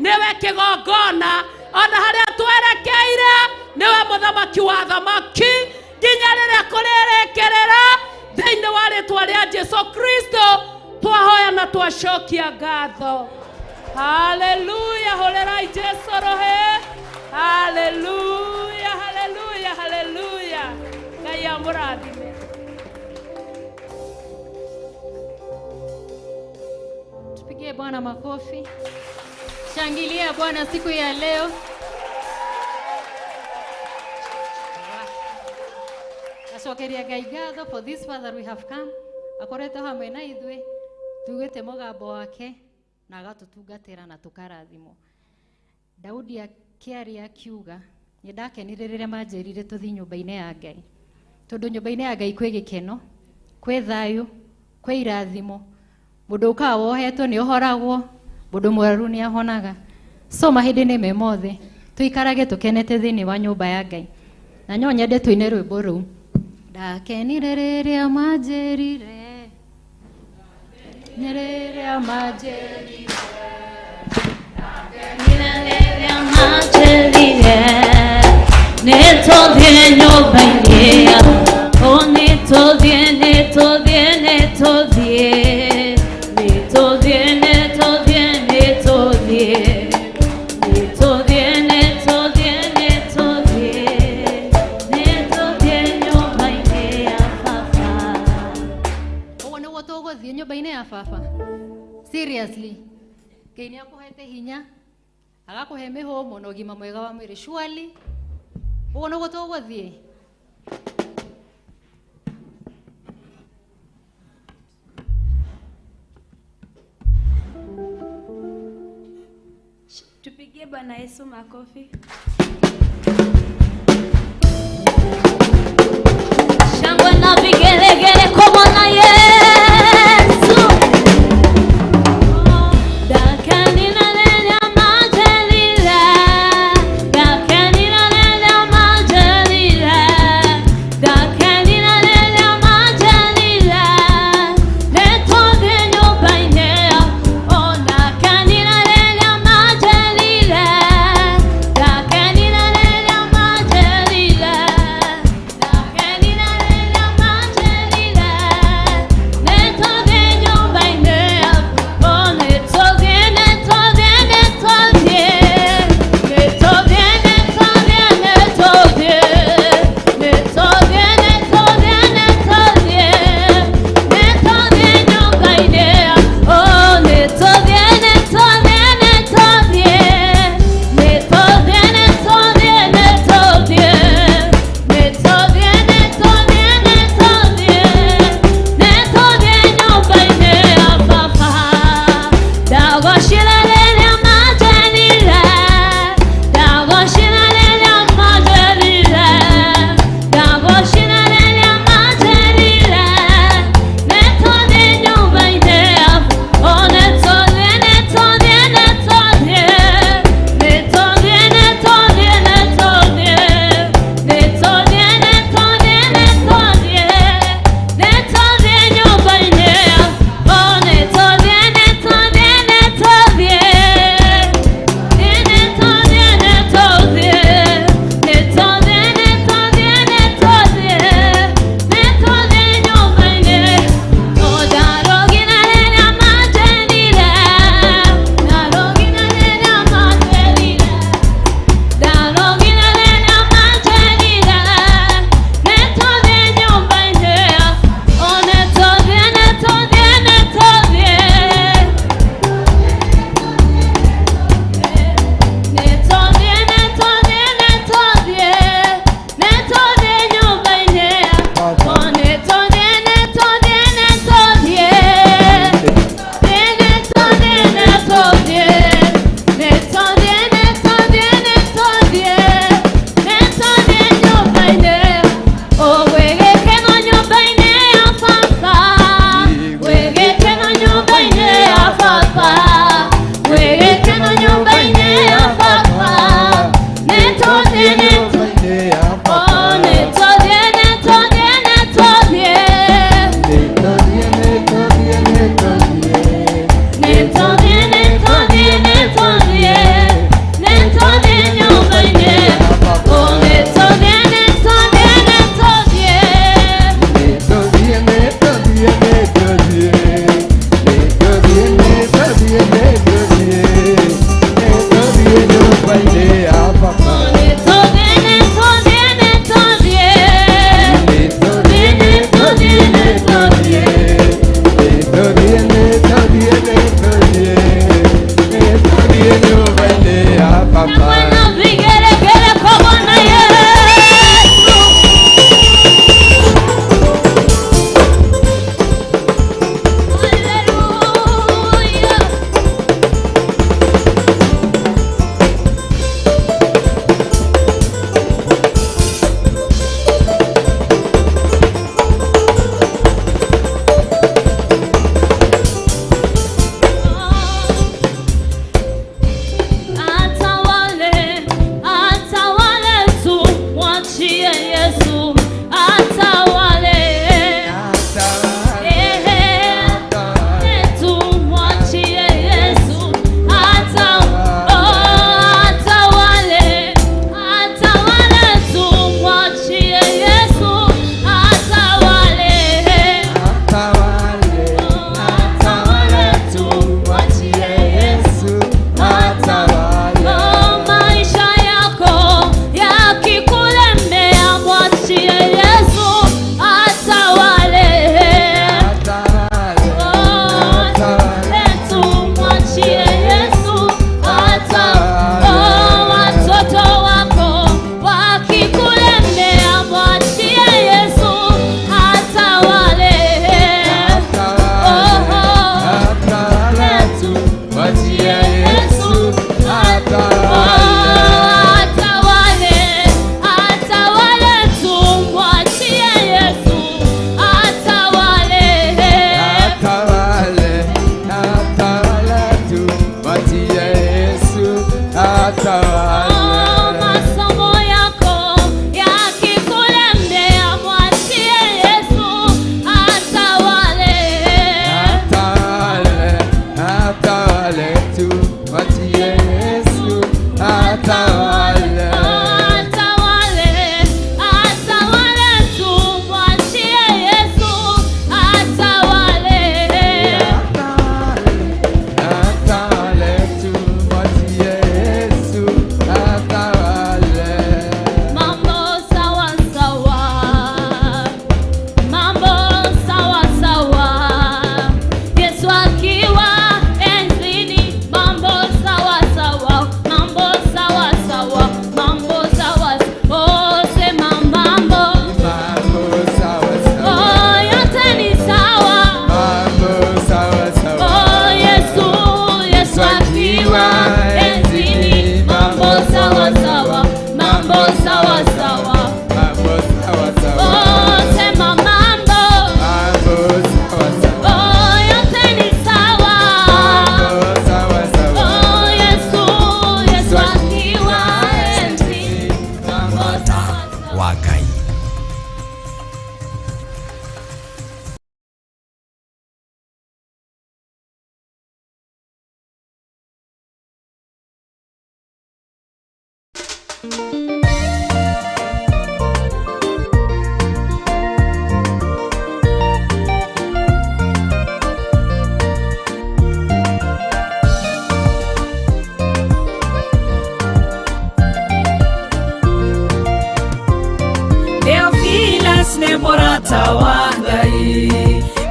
nĩwe kĩgongona ona harĩa twerekeire nĩwe mũthamaki wa thamaki nginya rĩrĩa kũrĩrĩkĩrĩra thĩinĩ wa rĩtwa rĩa Jesu Kristo twahoya na twacokia ngatho. Haleluya, hũrĩrai Jesu rũhĩ. Haleluya, haleluya, haleluya. Ngai amũrathime. Tupigie Bwana makofi. Shangilia Bwana siku ya leo. Acokeria Ngai ngatho for this far that we have come. Akoretwo hamwe na ithuĩ tugĩte mũgambo wake na agatutungatĩra na tũkarathimwo. Daudi akĩaria akiuga nĩ ndakenire rĩrĩa manjĩrire tũthiĩ nyũmba-inĩ ya Ngai, tondũ nyũmba-inĩ ya Ngai kwĩ gĩkeno, kwĩ thayũ, kwĩ irathimo. Mũndũ ũkaga wohetwo nĩ ũhoragwo, mũndũ mũrwaru nĩ ahonaga. So mahinda-inĩ me mothe tũikarage tũkenete thĩinĩ wa nyũmba ya Ngai. Na no nyende tũine rwĩmbo rũu. Ndakenire rĩrĩa manjĩrire, nĩ rĩrĩa manjĩrire, rĩrĩa manjĩrire, nĩtũthiĩ nyũmba-inĩ ya, oh nĩtũthiĩ, nĩtũthiĩ, nĩtũthiĩ, nĩtũthiĩ, nĩtũthiĩ, nĩtũthiĩ, nĩtũthiĩ, nĩtũthiĩ, nĩtũthiĩ, nĩtũthiĩ nyũmba-inĩ ya baba. Ũguo nĩguo tũgũthiĩ nyũmba-inĩ ya baba. Seriously, Ngai nĩ akũhete hinya, agakũhe mĩhũmũ na ũgima mwega wa mwĩrĩ. Surely, ũguo nĩguo tũgũthiĩ. Tupigie Bwana Yesu makofi. Shangwe na vigelegele kwa Bwana Yesu. Ndakenire rĩrĩa manjĩrire, ndakenire rĩrĩa manjĩrire, ndakenire rĩrĩa manjĩrire, nĩtũthiĩ nyũmba-inĩ ya, oh ndakenire rĩrĩa manjĩrire, ndakenire wa Ngai. Theophilus nĩ mũrata wa Ngai,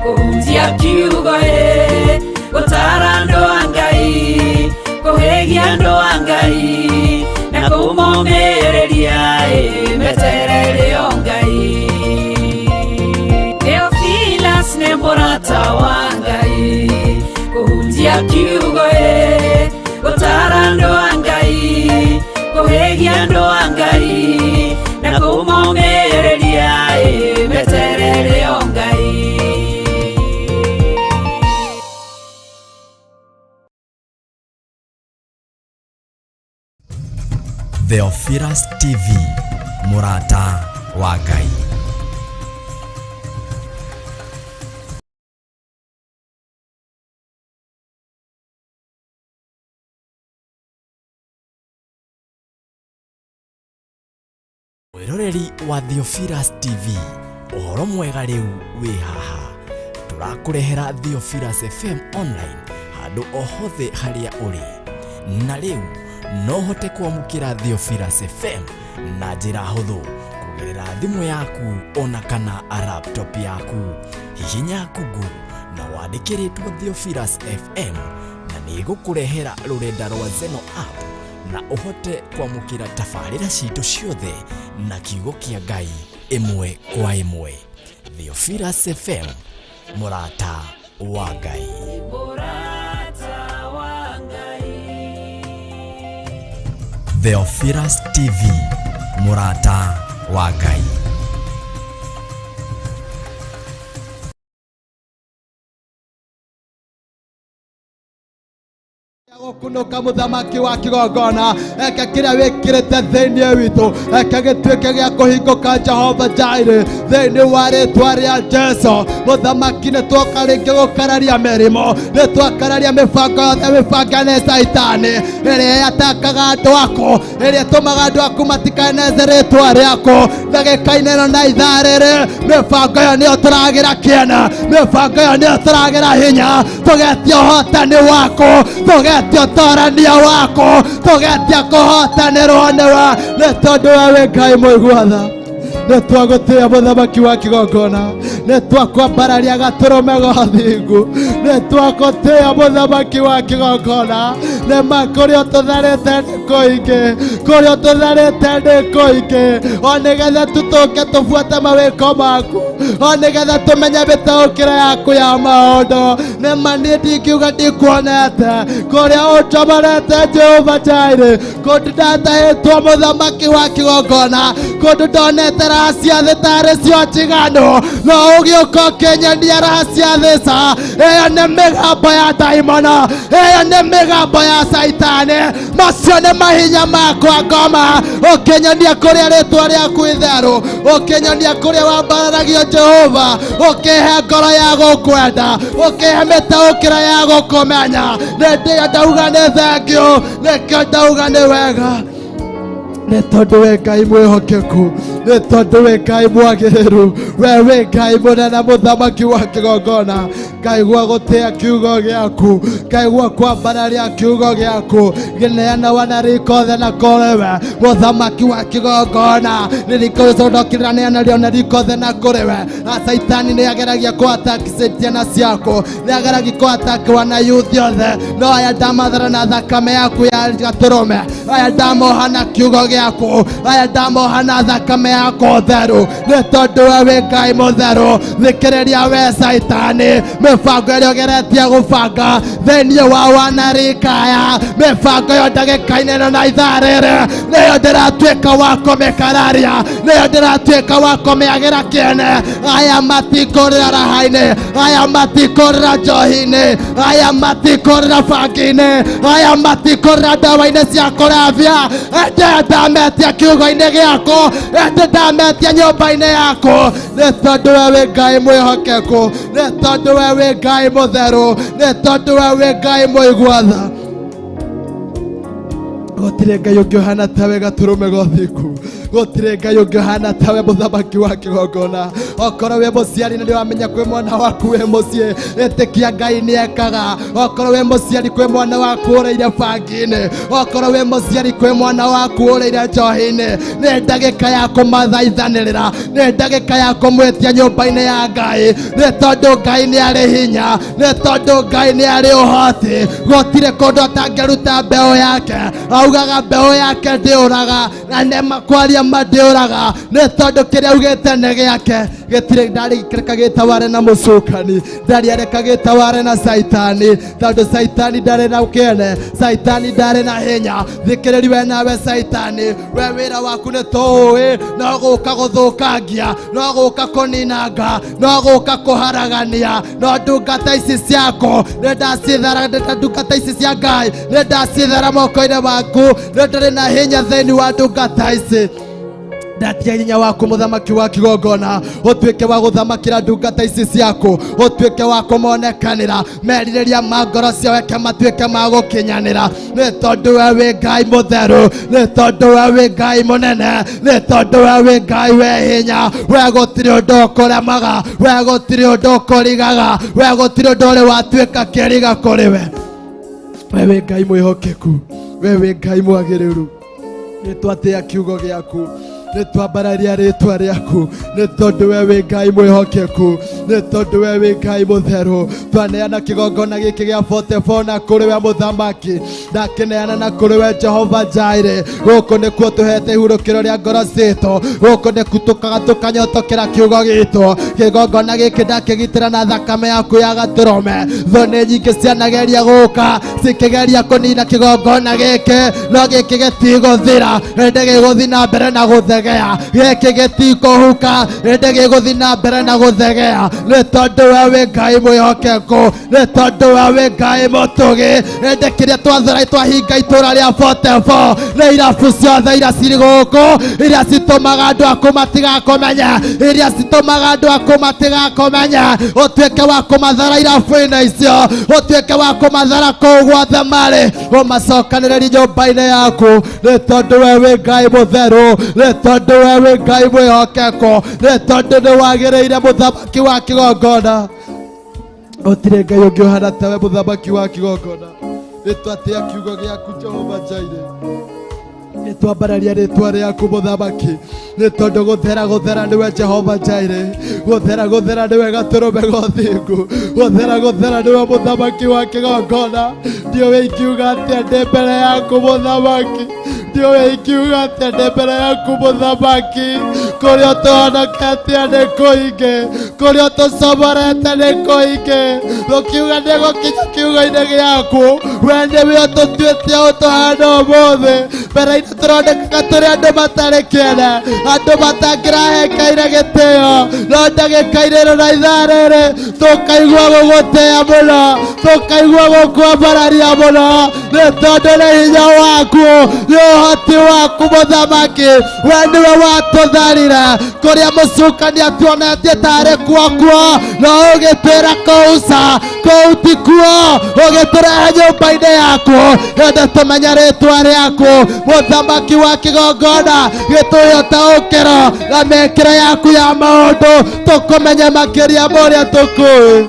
kũhunjia kiugo ĩ, gũtaara andũ a Ngai, kũhĩgia andũ a Ngai, na kũmomĩrĩria ĩ, meterere o Ngai. Theophilus nĩ mũrata wa Ngai, kũhunjia kiugo ĩ, gũtaara andũ a Ngai, kũhĩgia andũ a Ngai, na kũmomĩrĩria ĩ, meterere o Ngai. Theophilus TV, mũrata wa Ngai. Mwĩroreri wa Theophilus TV, ũhoro mwega rĩu wĩ haha. Tũrakũrehera Theophilus FM online handũ o hothe harĩa ũrĩ. Na rĩu no ũhote kwamũkĩra Theophilus FM na njĩra hũthũ kũgerera thimũ yaku ona kana laptop yaku. Hihinya Google na wandĩke rĩtwa Theophilus FM na nĩ ĩgũkũrehera rũrenda rwa Zeno app na ũhote kwamũkĩra tabarĩra citũ ciothe na kiugo kĩa Ngai ĩmwe kwa ĩmwe. Theophilus FM, mũrata wa Ngai. Mũrata wa Ngai. Theophilus TV, mũrata wa Ngai. Gũkunũka mũthamaki wa kĩgongona, eke kĩrĩa wĩkĩrĩte thĩinĩ witũ, eke gĩtuĩke gĩa kũhingũka Jehova Jireh thĩinĩ wa rĩtwa rĩa Jesu. Mũthamaki, nĩ twoka rĩngĩ gũkararia mĩrimũ, nĩ twakararia mĩbango yothe mĩbange nĩ Caitani ĩrĩa yatakaga andũ aku, ĩrĩa ĩtũmaga andũ aku matikaneze rĩtwa rĩaku. Ndagĩka-inĩ ĩno na ithaa rĩrĩ, mĩbango ĩyo nĩyo tũragĩra kĩene, mĩbango ĩyo nĩyo tũragĩra hinya, tũgetia ũhotani waku, tũgetia ũtorania waku, tũgetia kũhotanĩrwo nĩwe, nĩ tondũ we wĩ Ngai mũigua tha. Nĩ twagũtĩĩa mũthamaki wa kĩgongona, nĩ twakwambararia gatũrũme ga thingu, nĩ twagũtĩĩa mũthamaki wa kĩgongona. Nĩ ma kũrĩa ũtũtharĩte nĩ kũingĩ, kũrĩa ũtũtharĩte nĩ kũingĩ, o nĩgetha tũtũke tũbuate mawĩko maku, o nĩgetha tũmenye mĩtaũkĩre yaku ya maũndũ. Nĩ ma niĩ ndingiuga ndikuonete kũrĩa ũnjomorete Jehova Jireh, kũndũ ndatahĩtwo mũthamaki wa kĩgongona, kũndũ ndonete raha cia thĩ tarĩ cio njiganu, no ũgĩũka ũkĩnyonia raha cia thĩ ca. Ĩyo nĩ mĩgambo ya ndaimono, ĩyo nĩ mĩgambo ya Caitani, macio nĩ mahinya makwa ngoma. Ũkĩnyonia kũrĩa rĩtwa rĩaku itheru, ũkĩnyonia kũrĩa wambararagio Jehova, ũkĩhe ngoro ya gũkwenda, ũkĩhe mĩtaũkĩro ya gũkũmenya. Nĩ ndĩyo ndauga nĩ thengiũ, nĩkĩo ndauga nĩ wega, nĩ tondũ wĩ Ngai mwĩhokeku, nĩ tondũ wĩ Ngai mwagĩrĩru, we wĩ Ngai mũnene, mũthamaki wa kĩgongona. Ngaigua gũtĩa kiugo gĩaku, ngaigua kwambararia kiugo gĩaku, gĩneanawa na rikothe na kũrĩ we mũthamaki wa kĩgongona. Nĩrikũcondokĩra na rikothe na kũrĩ we. Na Caitani nĩ ageragia kũataki ciana ciaku, nĩ ageragia kũataki wana yuthi othe, no aya ndamathara na thakame yaku ya gatũrũme, aya ndamoha na kiugo gĩaku, aya ndamoha na thakame yaku theru, nĩ tondũ we wĩ Ngai mũtheru. Thikĩrĩria we Caitani, mĩbango ĩrĩa ũgeretie gũbanga thĩinĩ wa wanarikaya, mĩbango ĩyo ndagĩka-inĩ ĩno na ithaa rĩrĩ nĩyo ndĩratuĩka wa kũmĩkararia, nĩyo ndĩratuĩka wa kũmĩagĩra kĩene. Aya matikũrĩra raha-inĩ, aya matikũrĩra njohi-inĩ, aya matikũrĩra bangi-inĩ, aya matikũrĩra ndawa-inĩ cia kũrebia. Ĩndĩ Ndametia kiugo-inĩ gĩaku, ĩndĩ ndametia nyũmba-inĩ yaku, nĩ tondũ we wĩ Ngai mwĩhokeku, nĩ tondũ we wĩ Ngai mũtheru, nĩ tondũ we wĩ Ngai mũigua tha. Gũtirĩ Ngai ũngĩ ũhana tawe gatũrũme ga ũthingu, gũtirĩ Ngai ũngĩ ũhana tawe mũthamaki wa kĩgongona. Okorwo wĩ mũciari na nĩwamenya kwĩ mwana waku wĩ mũciĩ, ĩtĩkia Ngai nĩekaga. Okorwo wĩ mũciari kwĩ mwana waku ũrĩire bangi-inĩ, okorwo wĩ mũciari kwĩ mwana waku ũrĩire njohi-inĩ, nĩ ndagĩka ya kũmathaithanĩrĩra, nĩ ndagĩka ya kũmwĩtia nyũmba-inĩ ya Ngai, nĩ tondũ Ngai nĩ arĩ hinya, nĩ tondũ Ngai nĩ arĩ ũhoti. Gũtirĩ kũndũ atangĩruta mbeũ yake, augaga mbeũ yake ndĩũraga, na nĩ kwaria ma ndĩũraga, nĩ tondũ kĩrĩa augĩte nĩ gĩake. Gĩtirĩ ndarĩ gĩtaware na mũcukani, ndarĩ areka gĩtaware na caitani, tondũ caitani ndarĩ na kĩene, caitani ndarĩ na hinya. Thikĩrĩri we nawe caitani, we wĩra waku nĩ tũũĩ, no gũka gũthũkangia, no gũka kũninanga, no gũka kũharagania, no ndungata ici ciaku nĩ ndacithara, ndungata ici cia Ngai nĩ ndacithara moko-inĩ maku, nĩ ndarĩ na hinya thĩinĩ wa ndungata ici. Ndatia hinya waku mũthamaki wa kĩgongona, ũtuĩke wa gũthamakĩra ndungata ici ciaku, ũtuĩke wa kũmonekanĩra merirĩria ma ngoro ciao, reke matuĩke ma gũkinyanĩra, nĩ tondũ we wĩ Ngai mũtheru, nĩ tondũ we wĩ Ngai mũnene, nĩ tondũ we wĩ Ngai wĩ hinya. We gũtirĩ ũndũ ũkũremaga, we gũtirĩ ũndũ ũkũrigaga, we gũtirĩ ũndũ ũrĩ watuĩka kĩriga kũrĩ we. We wĩ Ngai mwĩhokeku, we wĩ Ngai mwagĩrĩru. Nĩ twatĩa kiugo gĩaku, nĩ twambararia rĩtwa rĩaku, nĩ tondũ we wĩ Ngai mwĩhokeku, nĩ tondũ we wĩ Ngai mũtheru. Twaneana kĩgongona gĩkĩ gĩa 44 na kũrĩ we mũthamaki, ndakĩneana na kũrĩ we Jehova Jireh. Gũkũ nĩkuo tũhete ihurũkĩro rĩa ngoro citũ, gũkũ nĩkuo tũkaga tũkanyotokera kiugo gitũ. Kĩgongona gĩkĩ ndakĩgitĩra na thakame yaku ya gatũrũme. Thũ nĩ nyingĩ cianageria gũka cikĩgeria kũnina kĩgongona gĩkĩ, no gĩkĩ gĩtigũthira, ĩndĩ gĩgũthiĩ na mbere na gũthegea. Gĩkĩ gĩtikũhuka, ĩndĩ gĩgũthiĩ na mbere na gũthegea, nĩ tondũ we wĩ Ngai mwĩhokeku, nĩ tondũ we wĩ Ngai mũtũgĩ. Ĩndĩ kĩrĩa twathara twahinga itũra rĩa 44 nĩ irabu ciothe iria cirĩ gũkũ, iria citũmaga andũ aku matigakũmenye, iria citũmaga andũ aku matigakũmenye. Ũtuĩke wa kũmathara irabu-inĩ icio, ũtuĩke wa kũmathara kũu guothe marĩ, ũmacokanĩrĩrie nyũmba-inĩ yaku, nĩ tondũ we wĩ Ngai mũtheru, nĩ tondũ we wĩ Ngai mwĩhokeku, nĩ tondũ nĩ wagĩrĩire mũthamaki wa kĩgongona. Gũtirĩ Ngai ũngĩ ũhana tawe mũthamaki wa kĩgongona. Nĩ twatĩa kiugo gĩaku Jehova Jireh, nĩ twambararia rĩtwa rĩaku mũthamaki, nĩ tondũ gũthera gũthera nĩwe Jehova Jireh, gũthera gũthera nĩwe gatũrũme ga ũthingu, gũthera gũthera nĩwe mũthamaki wa kĩgongona. Ndiũĩ ingiuga atĩa ndĩ mbere yaku mũthamaki, ndiũĩ ingiuga atĩa ndĩ mbere yaku mũthamaki. Kũrĩa ũtũhonoketie nĩ kũingĩ, kũrĩa ũtũcomorete nĩ kũingĩ, tũkiuga nĩ gũkinya kiugo-inĩ gĩaku. We nĩwe ũtũtuĩte ũtũhana ũmũthĩ. Mbere-inĩ tũronekaga tũrĩ andũ matarĩ kĩene, andũ matangĩrahengeire gĩtĩo, no ndagĩka-inĩ ĩno na ithaa rĩrĩ tũkaigua gũgũtĩĩa mũno, tũkaigua gũkwambararia mũno, nĩ tondũ nĩ hinya waku, nĩ ũhoti waku mũthamaki. We nĩwe watũtharire kũrĩa mũcukani atuonetie tarĩ kuo kuo, no ũgĩtwĩra kũu ca, kũu ti kuo, ũgĩtũrehe nyũmba-inĩ yaku. Ende tũmenye rĩtwa rĩaku mũthamaki wa kĩgongona, gĩtũhe ũtaũkĩro na mĩkĩre yaku ya maũndũ, tũkũmenye makĩria ma ũrĩa tũkũĩ,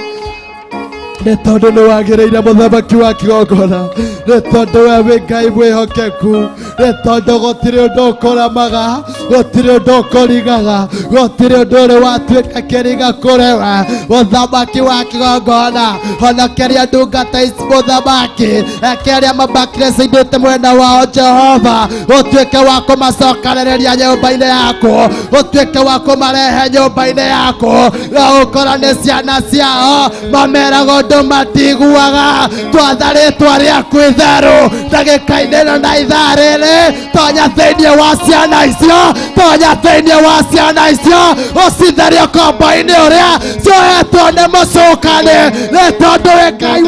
nĩ tondũ nĩ wagĩrĩire mũthamaki wa kĩgongona, nĩ tondũ we wĩ Ngai mwĩhokeku, nĩ tondũ gũtirĩ ũndũ ũkũremaga, gũtirĩ ũndũ ũkũrigaga, gũtirĩ ũndũ ũrĩ watuĩka kĩriga kũrĩ we mũthamaki wa kĩgongona. Honokeria ndungata ici mũthamaki, reke arĩa mabakire mwena wao Jehova, ũtuĩke wa kũmacokanĩrĩria nyũmba-inĩ yaku, ũtuĩke wa kũmarehe nyũmba-inĩ yaku, na ũkorwo nĩ ciana ciao mameraga ũndũ matiguaga. Twatha rĩtwa rĩaku itheru ndagĩka-inĩ ĩno na ithaa rĩrĩ, tonya thĩinĩ wa ciana icio, tonya thĩinĩ wa ciana icio, ũcitherie ũkombo-inĩ ũrĩa ciohetwo nĩ mũcukani, nĩ tondũ wĩ Ngai,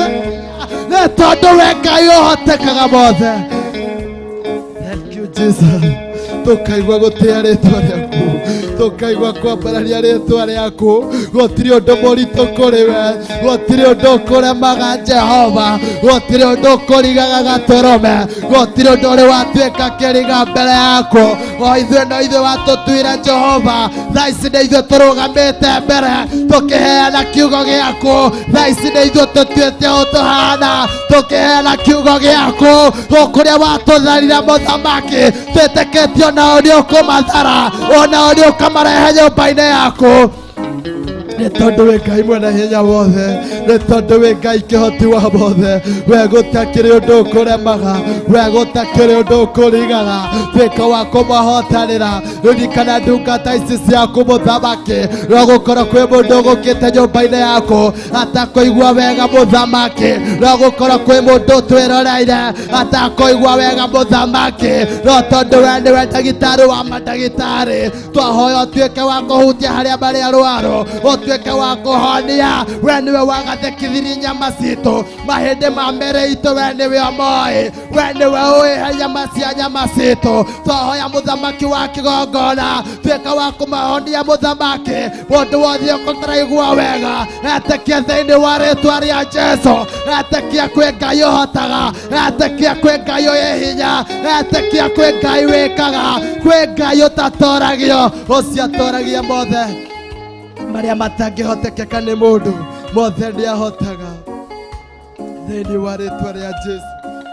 nĩ tondũ wĩ Ngai ũhotekaga mothe. Thank you Jesus. Tũkaigua gũtĩĩa rĩtwa rĩaku, tũkaigua kwambararia rĩtwa rĩaku. Gũtirĩ ũndũ mũritũ kũrĩ we, gũtirĩ ũndũ ũkũremaga Jehova, gũtirĩ ũndũ ũkũrigaga gatũrũme, gũtirĩ ũndũ ũrĩ watuĩka kĩriga mbere yaku. O ithuĩ no ithuĩ watũtuire Jehova, thaa ici nĩ ithuĩ tũrũgamĩte mbere tũkĩheana kiugo gĩaku. Thaa ici nĩ ithuĩ tũtuĩte ũũ tũhana tũkĩheana kiugo gĩaku. Gũkũrĩa watũtharire mũthamaki, twĩtĩkĩtie onao nĩ ũkũmathara, onao nĩ ũkamarehe nyũmba-inĩ yaku. Nĩ tondũ wĩ Ngai mwene hinya wothe, nĩ tondũ wĩ Ngai kĩhoti wa mothe. We gũtakĩrĩ ũndũ ũkũremaga, we gũtakĩrĩ ũndũ ũkũrigaga. Tuĩka wa kũmahotanĩra. Ririkana ndungata ici ciaku mũthamaki, no gũkorwo kwĩ mũndũ ũgũkĩte nyũmba-inĩ yaku atakũigua wega mũthamaki, no gũkorwo kwĩ mũndũ twĩroreire atakũigua wega mũthamaki, no tondũ we nĩwe ndagĩtarĩ wa mandagĩtarĩ, twahoya ũtuĩke wa kũhutia harĩa marĩ arwaru, ũtuĩke wa kũhonia. We nĩwe wagathekithirie nyama citũ, mahĩndĩ ma mĩĩrĩ itũ we nĩwe ũmoĩ, we nĩwe ũĩ nyama cia nyama citũ. Twahoya mũthamaki wa kĩgongona, tuĩka wa kũmahonia mũthamaki. Mũndũ wothe ũkũtaraigua wega, etĩkia thĩinĩ wa rĩtwa rĩa Jesu, etĩkia kwĩ Ngai ũhotaga, etĩkia kwĩ Ngai wĩ hinya, etĩkia kwĩ Ngai wĩkaga, kwĩ Ngai ũtatoragio, ũcio atoragia mothe marĩa matangĩhotekeka nĩ mũndũ, mothe nĩahotaga thĩinĩ wa rĩtwa rĩa Jesu.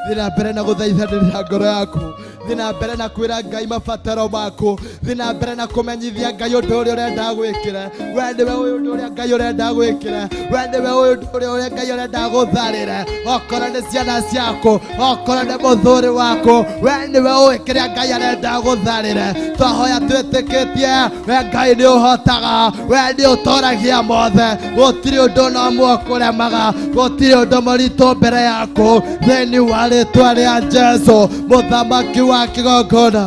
Thiĩ na mbere na gũthaithanĩrĩra ngoro yaku, thiĩ na mbere na kwĩra Ngai mabataro maku, thiĩ na mbere na kũmenyithia Ngai ũndũ ũrĩa ũrenda gwĩkĩre. We nĩwe ũyũ ũndũ ũrĩa Ngai ũrenda gwĩkĩre, we nĩwe ũyũ ũndũ ũrĩa Ngai ũrenda gũtharĩre. Okorwo nĩ ciana ciaku, okorwo nĩ mũthuri waku, we nĩwe ũĩ kĩrĩa Ngai arenda gũtharĩre. Twahoya twĩtĩkĩtie we Ngai nĩ ũhotaga, we nĩ ũtoragia mothe, gũtirĩ ũndũ na ũmwe ũkũremaga, gũtirĩ ũndũ mũritũ mbere yaku. Thĩinĩ wa rĩtwa rĩa Jesu mũthamaki wa kĩgongona,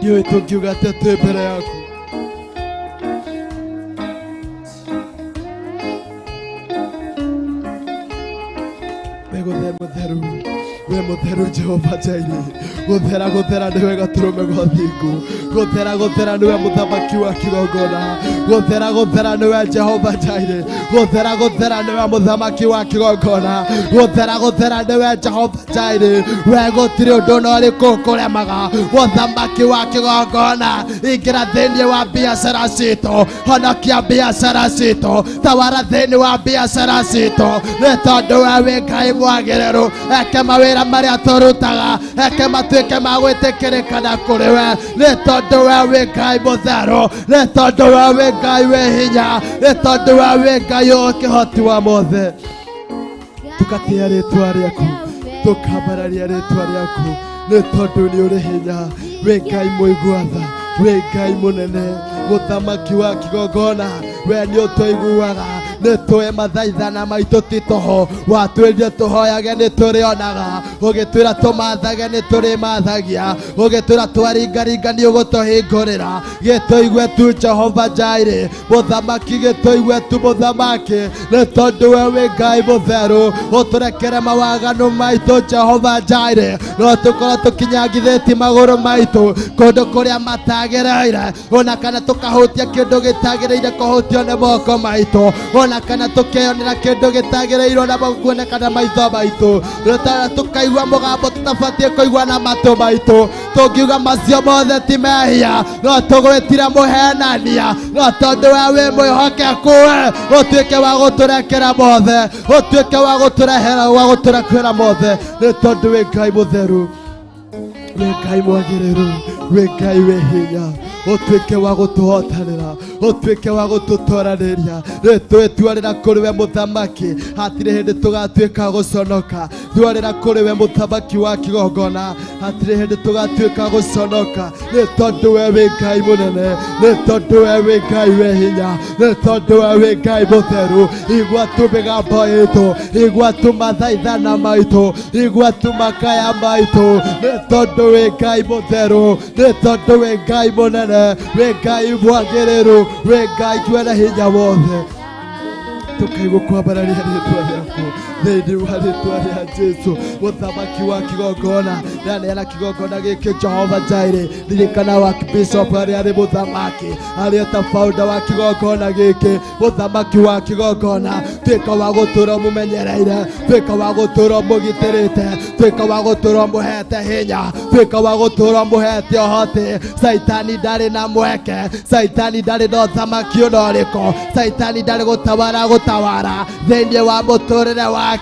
ndiũĩ tũngiuga atĩa twĩ mbere yaku. We gũthe mũtheru, we mũtheru Jehova Jaire, gũthera gũthera nĩwe gatũrũme ga ũthingu, gũthera gũthera nĩwe mũthamaki wa kĩgongona, gũthera gũthera nĩwe Jehova Jaire, gũthera gũthera nĩwe mũthamaki wa kĩgongona, gũthera gũthera nĩwe Jehova Jaire. We gũtirĩ ũndũ na ũrĩkũ ũkũremaga, mũthamaki wa kĩgongona. Ingĩra thĩinĩ wa biacara citũ, honokia biacara citũ, tawara thĩinĩ wa biacara citũ, nĩ tondũ we wĩ Ngai mwagĩrĩru. Eke mawĩra marĩa tũrutaga, eke matuĩke ma gwĩtĩkĩrĩka na kũrĩ we, nĩ tondũ we wĩ Ngai mũtheru, nĩ tondũ we wĩ Ngai wĩ hinya, nĩ tondũ we wĩ Ngai ũkĩhoti wa mothe. Tũgatĩĩa rĩtwa rĩaku, tũkambararia rĩtwa rĩaku, nĩ tondũ nĩ ũrĩ hinya. Wĩ Ngai mũigua tha, wĩ Ngai mũnene, mũthamaki wa kĩgongona. We nĩ ũtũiguaga, nĩ tũĩ mathaithana maitũ ti tũhũ. Watwĩrire tũhoyage nĩ tũrĩonaga, ũgĩtwĩra tũmathage nĩ tũrĩmathagia, ũgĩtwĩra twaringaringa nĩ ũgũtũhingũrĩra. Gĩtũigue tu Jehova Jaire mũthamaki, gĩtũigue tu mũthamaki, nĩ tondũ we wĩ Ngai mũtheru. Ũtũrekere mawaganu maitũ Jehova Jaire, no tũkorwo tũkinyangithĩtie magũrũ maitũ kũndũ kũrĩa matagĩrĩire, ona kana tũkahutia kĩndũ gĩtagĩrĩire kũhutio nĩ moko maitũ, ona kana tũkeyonera kĩndũ gĩtagĩrĩirwo na kuonekana maitho maitũ, tũkaigua mũgambo tũtabatiĩ kũigua na matũ maitũ. Tũngiuga macio mothe ti mehia, no tũgwĩtire mũhenania, no tondũ we wĩ mwĩhokeku, we ũtuĩke wa gũtũrekera mothe, ũtuĩke wa gũtũrehera wa gũtũrekera mothe, nĩ tondũ wĩ Ngai mũtheru, wĩ Ngai mwagĩrĩru, wĩ Ngai wĩ hinya. Ũtuĩke wa gũtũhotanĩra, ũtuĩke wa gũtũtoranĩria. Rĩ twĩtuarĩra kũrĩ we mũthamaki, hatirĩ hĩndĩ tũgatuĩka gũconoka. Twarĩra kũrĩ we mũthamaki wa kĩgongona, hatirĩ hĩndĩ tũgatuĩka gũconoka, nĩ tondũ we wĩ Ngai mũnene, nĩ tondũ we wĩ Ngai wĩ hinya, nĩ tondũ we wĩ Ngai mũtheru. Igua tu mĩgambo itũ, igua tu mathaithana maitũ, igua tu makaya maitũ, nĩ tondũ wĩ Ngai mũtheru, nĩ tondũ wĩ Ngai mũnene, wĩ Ngai mwagĩrĩru, wĩ Ngai mwene hinya wothe. Tũkaigua kwambararia rĩtwa rĩaku thĩinĩ wa rĩtwa rĩa Jesu. Mũthamaki wa kĩgongona, ndaneana kĩgongona gĩkĩ Jehova Jireh. Ririkana wa bishop arĩa arĩ mũthamaki, arĩa ta founder wa kĩgongona gĩkĩ, mũthamaki wa kĩgongona, tuĩka wa gũtũra mũmenyereire, tuĩka wa gũtũra mũgitĩrĩte, tuĩka wa gũtũra mũhete hinya, tuĩka wa gũtũra mũhete ũhoti. Caitani ndarĩ na mweke, Caitani ndarĩ na ũthamaki ona ũrĩkũ, Caitani ndarĩ gũtawara gũtawara thĩinĩ wa mũtũrĩre wake.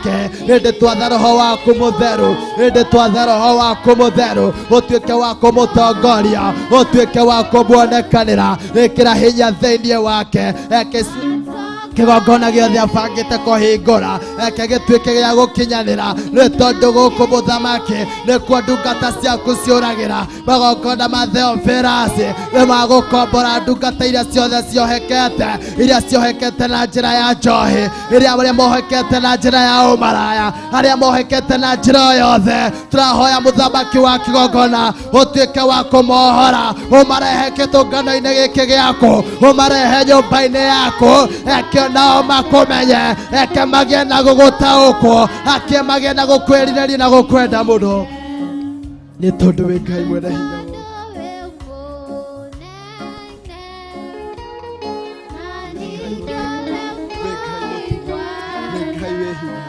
Ĩndĩ twatha roho waku mũtheru, ĩndĩ twatha roho waku mũtheru ũtuĩke wa kũmũtongoria, ũtuĩke wa kũmuonekanĩra, ĩkĩra hinya thĩinĩ wake. Eke kĩgongona gĩothe abangĩte kũhingũra, eke gĩtuĩke gĩa gũkinyanĩra, nĩ tondũ gũkũ mũthamaki nĩkuo ndungata ciaku ciũragĩra. Magongona ma Theophilus nĩ magũkombora ndungata iria ciothe ciohekete, iria ciohekete na njĩra ya njohi, iria arĩa mohekete na njĩra ya ũmaraya, arĩa mohekete na njĩra o yothe. Tũrahoya mũthamaki wa kĩgongona ũtuĩke wa kũmohora, ũmarehe kĩtũngano-inĩ gĩkĩ gĩaku, ũmarehe nyũmba-inĩ yaku, eke nao makũmenye, eke magĩe na gũgũtaũkwo, ake magĩe na gũkwĩrirĩria na gũkwenda mũno, nĩ tondũ wĩ Ngai mwene hinya wothe. Wĩ Ngai wĩ hinya,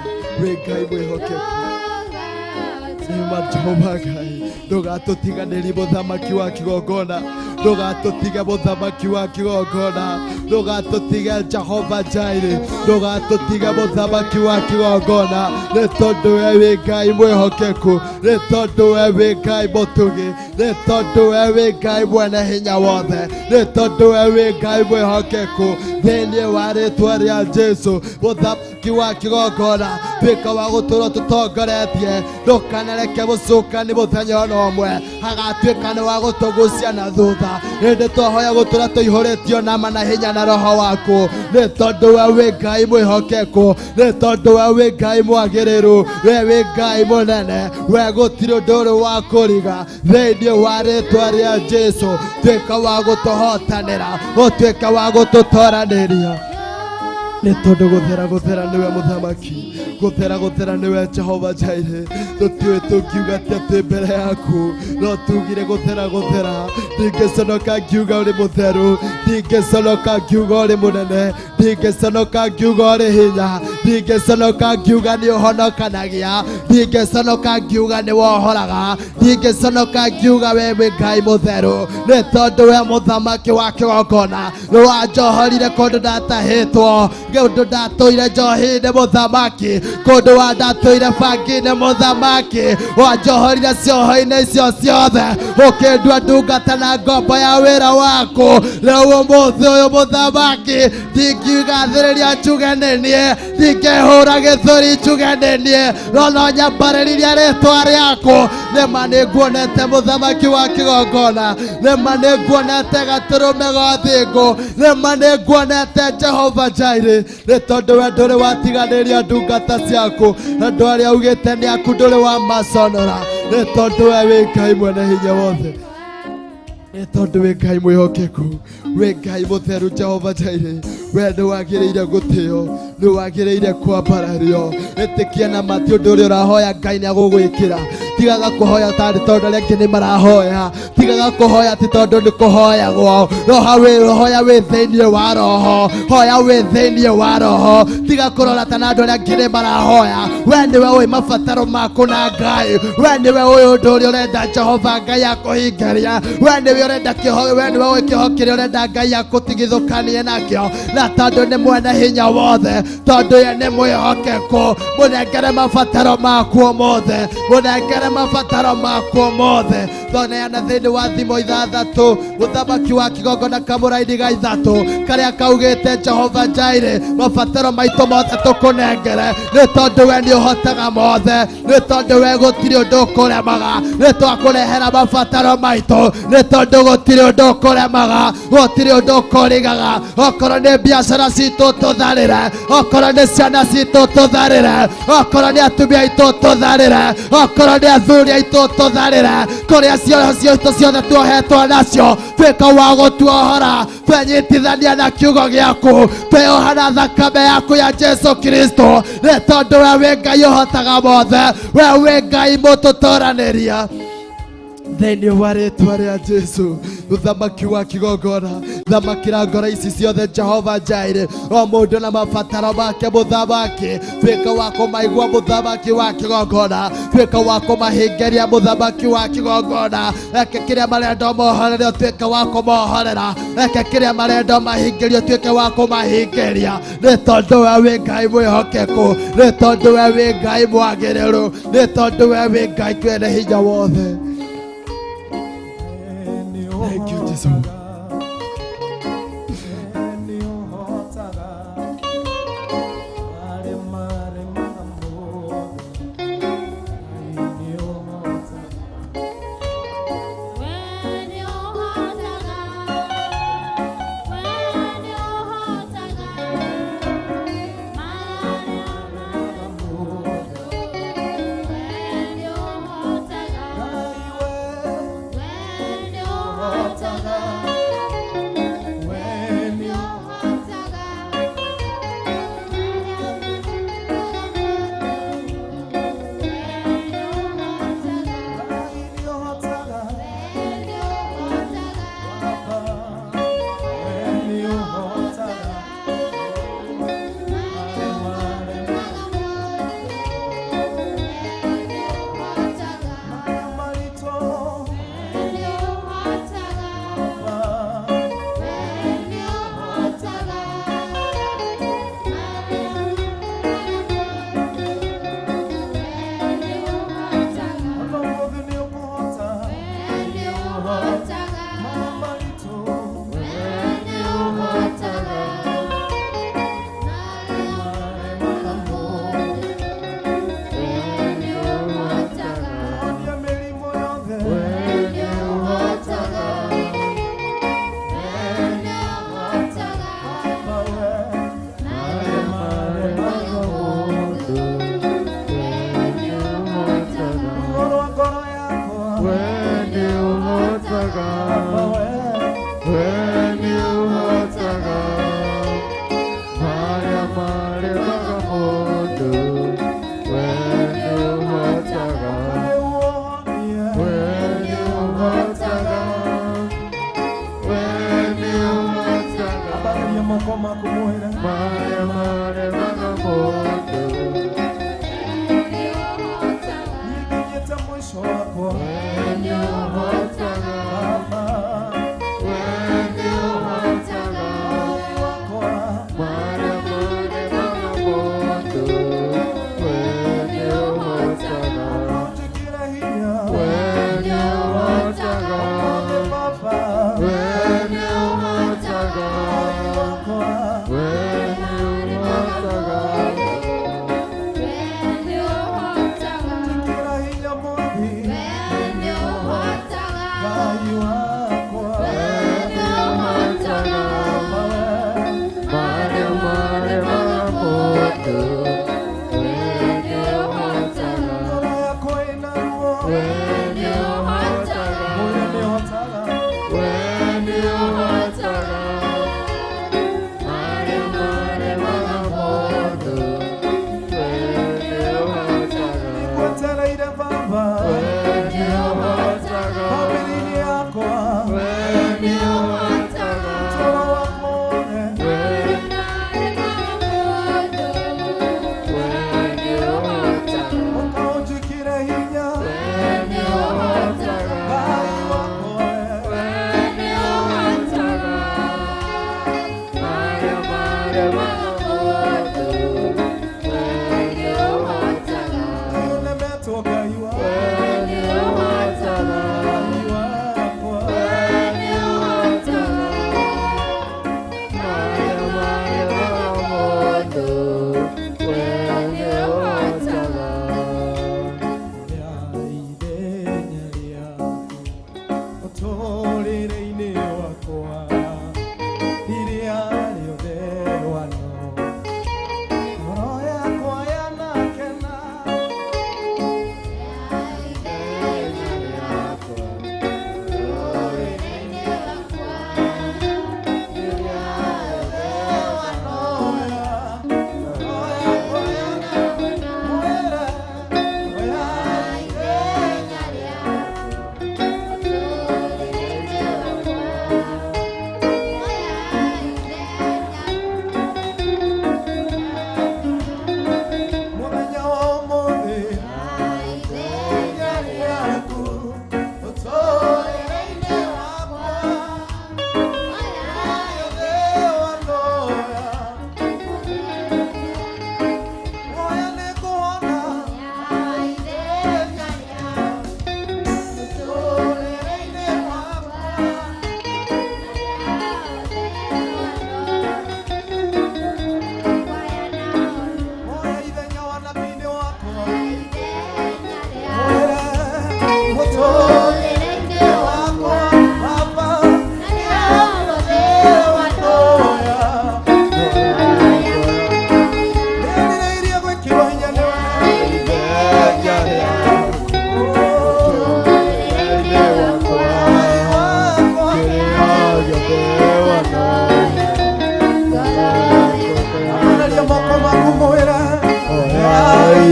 wĩ Ngai mwĩhokeku. Nĩma Jehova Ngai, ndũgatũtiganĩrie mũthamaki wa kĩgongona, ndũgatũtige mũthamaki wa kĩgongona, ndũgatũtige Jehova Jireh, ndũgatũtige mũthamaki wa kĩgongona, nĩ tondũ we wĩ Ngai mwĩhokeku, nĩ tondũ we wĩ Ngai mũtugi, nĩ tondũ we wĩ Ngai mwene hinya wothe, nĩ tondũ we wĩ Ngai mwĩhokeku. Thĩinĩ wa rĩtwa rĩa Jesu, mũthamaki wa kĩgongona, tuĩka wa gũtũrwo tũtongoretie, ndũkanareke mũcukani mũthenya ona ũmwe agatuĩka nĩ wa gũtũgucia na thutha. Ĩndĩ twahoya gũtũra tũihũrĩtio nama na hinya na roho waku, nĩ tondũ we wĩ Ngai mwĩhokeku, nĩ tondũ we wĩ Ngai mwagĩrĩru, we wĩ Ngai mũnene, we gũtirĩ ũndũ ũrĩ wa kũriga. Thĩinĩ wa rĩtwa rĩa Jesu, tuĩka wa gũtũhotanĩra, ũtuĩka wa gũtũtoranĩria, nĩ tondũ gũthera gũthera nĩwe mũthamaki, gũthera gũthera nĩwe Jehova Jireh. Tũtiũĩ tũngiuga atĩa twĩ mbere yaku, no tugire gũthera gũthera. Ndingĩconoka ngiuga ũrĩ mũtheru, ndingĩconoka ngiuga ũrĩ mũnene, ndingĩconoka ngiuga ũrĩ hinya, ndingĩconoka ngiuga nĩ ũhonokanagia, ndingĩconoka ngiuga nĩ wohoraga, ndingĩconoka ngiuga we wĩ Ngai mũtheru, nĩ tondũ we mũthamaki wa kĩgongona nĩ wanjohorire kũndũ ndatahĩtwo, kũndũ ndatũire njohi-inĩ mũthamaki, kũndũ wa ndatũire bangi-inĩ mũthamaki, wanjohorire cioho-inĩ icio ciothe, ũkĩndua ndungata na ngombo ya wĩra waku. Rĩu ũmũthĩ ũyũ mũthamaki, ndingigathĩrĩria njuge nĩ niĩ, ndingĩhũra gĩthũri njuge nĩ niĩ, no no nyambarĩrĩria rĩtwa rĩaku. Nĩma nĩ nguonete mũthamaki wa kĩgongona, nĩma nĩ nguonete gatũrũme ga thingo, nĩma nĩ nguonete Jehova Jireh, nĩ tondũ we ndũrĩ watiganĩria ndungata ciaku, andũ arĩa augĩte nĩ aku ndũrĩ wamaconora, nĩ tondũ we wĩ Ngai mwene hinya wothe, nĩ tondũ wĩ Ngai mwĩhokeku, wĩ Ngai mũtheru. Jehova Jireh, we nĩ wagĩrĩire gũtĩo, nĩ wagĩrĩire kwambarario. Ĩtĩkia na mati ũndũ ũrĩa ũrahoya Ngai nĩ agũgwĩkĩra. Tigaga kũhoya tarĩ tondũ arĩa angĩ nĩ marahoya, tigaga kũhoya ti tondũ nĩ kũhoyagwo, roha wĩ hoya wĩ thĩinĩ wa roho, hoya wĩ thĩinĩ wa roho. Tiga kũrora ta na andũ arĩa angĩ nĩ marahoya. We nĩwe ũĩ mabataro maku na Ngai, we nĩwe ũĩ ũndũ ũrĩa ũrenda Jehova Ngai akũhingaria, we nĩwe ũrenda kĩho, we nĩwe ũĩ kĩho kĩrĩa ũrenda Ngai akũtigithũkanie nakĩo. Na tondũ nĩ mwene hinya wothe, tondũ ye nĩ mwĩhokeku, mũnengere mabataro maku mothe, mũnengere mabataro maku mothe. Thoneana thĩinĩ wa thimo ithathatũ, mũthamaki wa kĩgongona kamũraini ga ithatũ karĩa kaugĩte Jehova Jireh, mabataro maitũ mothe tũkũnengere, nĩ tondũ we nĩ ũhotaga mothe, nĩ tondũ we gũtirĩ ũndũ ũkũremaga. Nĩ twakũrehera mabataro maitũ, nĩ tondũ gũtirĩ ũndũ ũkũremaga, gũtirĩ ũndũ ũkũrigaga. Okorwo nĩ biacara citũ tũtharĩre, okorwo nĩ ciana citũ tũtharĩre, okorwo nĩ atumia aitũ tũtharĩre, okorwo nĩ Kũrĩa athuri aitũ tũtharĩre, kũrĩa cioho ciitũ ciothe tuohetwo nacio, tuĩka wa gũtuohora. Twenyitithania na kiugo gĩaku, tweoha na thakame yaku ya Jesu Kristo, nĩ tondũ we wĩ Ngai ũhotaga mothe, we wĩ Ngai mũtũtũranĩria. Thĩinĩ wa rĩtwa rĩa Jesu, mũthamaki wa kĩgongona, thamakĩra ngoro ici ciothe Jehova Jaire, o mũndũ na mabataro make. Mũthamaki, tuĩka wa kũmaigua. Mũthamaki wa kĩgongona, tuĩka wa kũmahingĩria. Mũthamaki wa kĩgongona, reke kĩrĩa marenda mohorerio, tuĩka wa kũmohorera. Reke kĩrĩa marenda mahingĩrio, tuĩke wa kũmahingĩria, nĩ tondũ we wĩ Ngai mwĩhokeku, nĩ tondũ we wĩ Ngai mwagĩrĩru, nĩ tondũ we wĩ Ngai twene hinya wothe. Thank you, Jesus. When you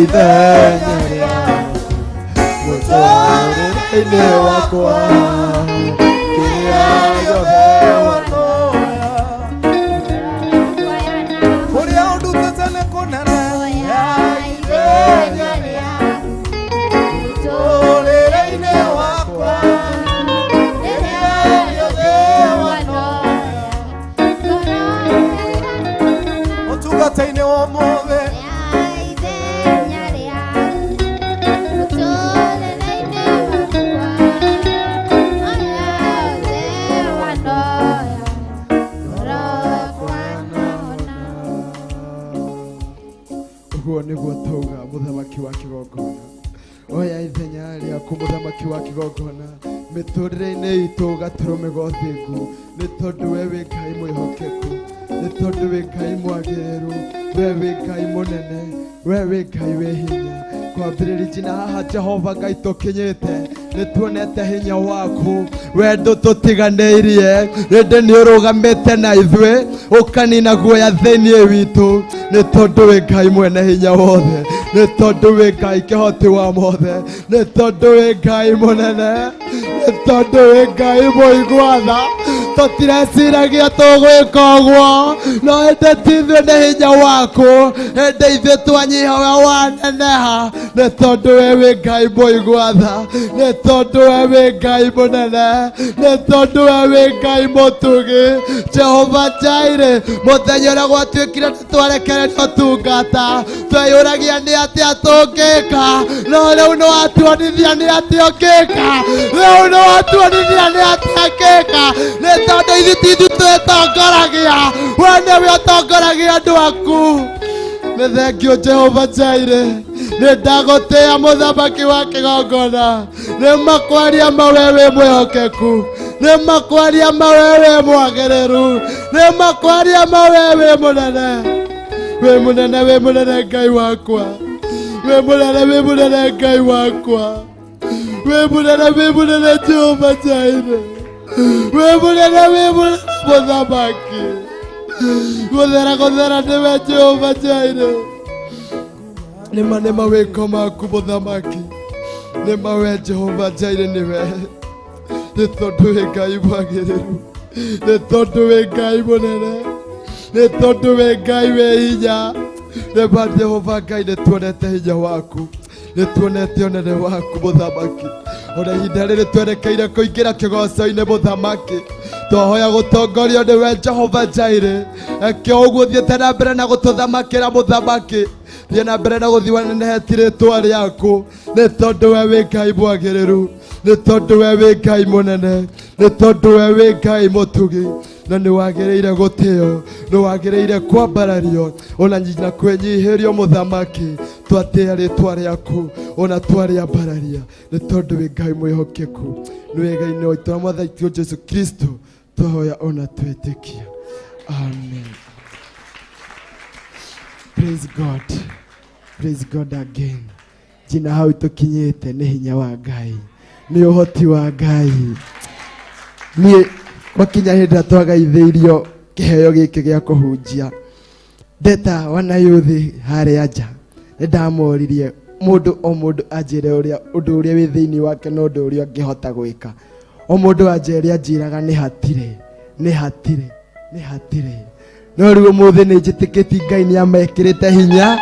ithenya rĩaku mũtũrĩre-inĩ wakwa kĩrĩa gĩothe wanoya kũrĩa ũndutĩte nĩ kũnene oya ithenya rĩaku mũtũrĩre-inĩ wakwa kĩrĩa gĩothe wanoya ũtungata-inĩ wa ũmũthĩ ũguo nĩguo tauga mũthamaki wa kĩgongona oya ithenya rĩaku mũthamaki wa kĩgongona mĩtũrĩre-inĩ itũ gatũrũme gothingu nĩ tondũ we wĩ Ngai mwĩhokeku nĩ tondũ wĩ Ngai mwagĩrĩru we wĩ Ngai mũnene we wĩ Ngai wĩ hinya kwambĩrĩria nginya haha Jehova Ngai tũkinyĩte nĩ tuonete hinya waku we ndũtũtiganĩirie rĩndĩ nĩ ũrũgamĩte na ithuĩ ũkanina guoya thĩinĩ witũ nĩ tondũ wĩ Ngai mwene hinya wothe nĩ tondũ wĩ Ngai kĩhoti wa mothe nĩ tondũ wĩ Ngai mũnene nĩ tondũ wĩ Ngai mũigua tha tũtireciragia tũgwĩka ũguo no ĩndĩ ti ithuĩ nĩ hinya waku ĩndĩ ithuĩ twanyiha we waneneha nĩ tondũ we wĩ Ngai mũigua tha nĩ tondũ we wĩ Ngai mũnene nĩ tondũ we wĩ Ngai mũtugi Jehova Jireh mũthenya ũrĩa gwatuĩkire nĩ twarekererio tungata tweyũragia nĩ atĩa tũngĩka no rĩu nĩ watuonithia nĩ atĩa ũngĩka rĩu nĩ watuonithia nĩ atĩa ngĩka nĩ tondũ ithuĩ ti ithuĩ twĩtongoragia we nĩwe ũtongoragia andũ aku nĩ thengio Jehova Jireh nĩ ndagũtĩĩa mũthamaki wa kĩgongona nĩ makwaria ma we wĩ mwĩhokeku nĩ makwaria ma we wĩ mwagĩrĩru nĩ makwaria ma we wĩ mũnene wĩ mũnene wĩ mũnene Ngai wakwa wĩ mũnene wĩ mũnene Ngai wakwa wĩ mũnene wĩ mũnene Jehova Jireh wĩ mũnene wĩ mũnene mũthamaki gũthera gũthera nĩwe Jehova Jireh nĩma nĩma wĩko maku mũthamaki nĩma we Jehova Jireh nĩwe nĩ tondũ wĩ Ngai mwagĩrĩru nĩ tondũ wĩ Ngai mũnene nĩ tondũ wĩ Ngai wĩ hinya nĩma Jehova Ngai nĩ tuonete hinya waku nĩ tuonete ũnene waku mũthamaki ona ihinda rĩrĩ twerekeire kũingĩra kĩgoco-inĩ mũthamaki twahoya gũtongorio nĩwe Jehova Jireh eke ũguo thiĩte na mbere na gũtũthamakĩra mũthamaki thiĩ na mbere na gũthiĩ wanenehetie rĩtwa rĩaku nĩ tondũ we wĩ Ngai mwagĩrĩru nĩ tondũ we wĩ Ngai mũnene nĩ tondũ we wĩ Ngai mũtugi na nĩ wagĩrĩire gũtĩo nĩ wagĩrĩire kwambarario ona na kwĩnyihĩrio mũthamaki twatĩĩa rĩtwa rĩaku ona twarĩambararia nĩ tondũ wĩ Ngai mwĩhokeku nĩ wega-inĩ waitũ na mwathani witũ Jesu Kristo twahoya ona twĩtĩkia amen. Praise God. Praise God again. Jina hau tũkinyĩte nĩ hinya wa Ngai nĩ ũhoti wa Ngai niĩ gwakinya hĩndĩ ĩrĩa twagaithĩirio kĩheo gĩkĩ gĩa kũhunjia ndeta wanayuthi harĩa nja nĩ ndamoririe mũndũ o mũndũ anjĩre ũrĩa ũndũ ũrĩa wĩ thĩinĩ wake na ũndũ ũrĩa angĩhota gwĩka o mũndũ anjĩre anjĩraga nĩ hatirĩ nĩ hatirĩ nĩ hatirĩ no rĩu ũmũthĩ nĩ njĩtĩkĩtie Ngai nĩ amekĩrĩte hinya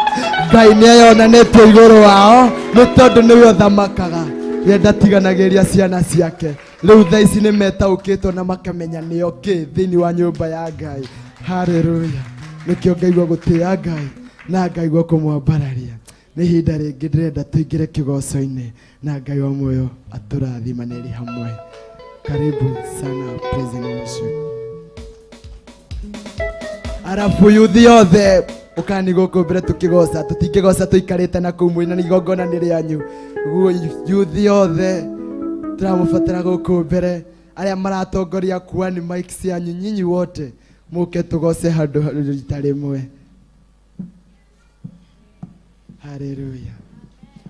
Ngai nĩ eyonanĩtie igũrũ wao nĩ tondũ nĩwe ũthamakaga we ndatiganagĩria ciana ciake rĩu thaa ici nĩ metaũkĩtwo na makamenya nĩo kĩ thĩinĩ wa nyũmba ya Ngai haleluya nĩkĩo ngaigua gũtĩĩa Ngai na ngaigua kũmwambararia nĩ ihinda rĩngĩ ndĩrenda tũingĩre kĩgoco-inĩ na Ngai wa muoyo atũrathimanĩrie hamwe karibu sana praise and worship arabu yuthi yothe ũkani gũkũ mbere tũkĩgoca tũtingĩgoca tũikarĩte na kũu mwena igongona nĩ rĩanyu guo yuthi yothe tũramũbatara gũkũ mbere arĩa maratongoria kuani mic cianyu nyinyi wote mũke tũgoce handũ rita rĩmwe haleluya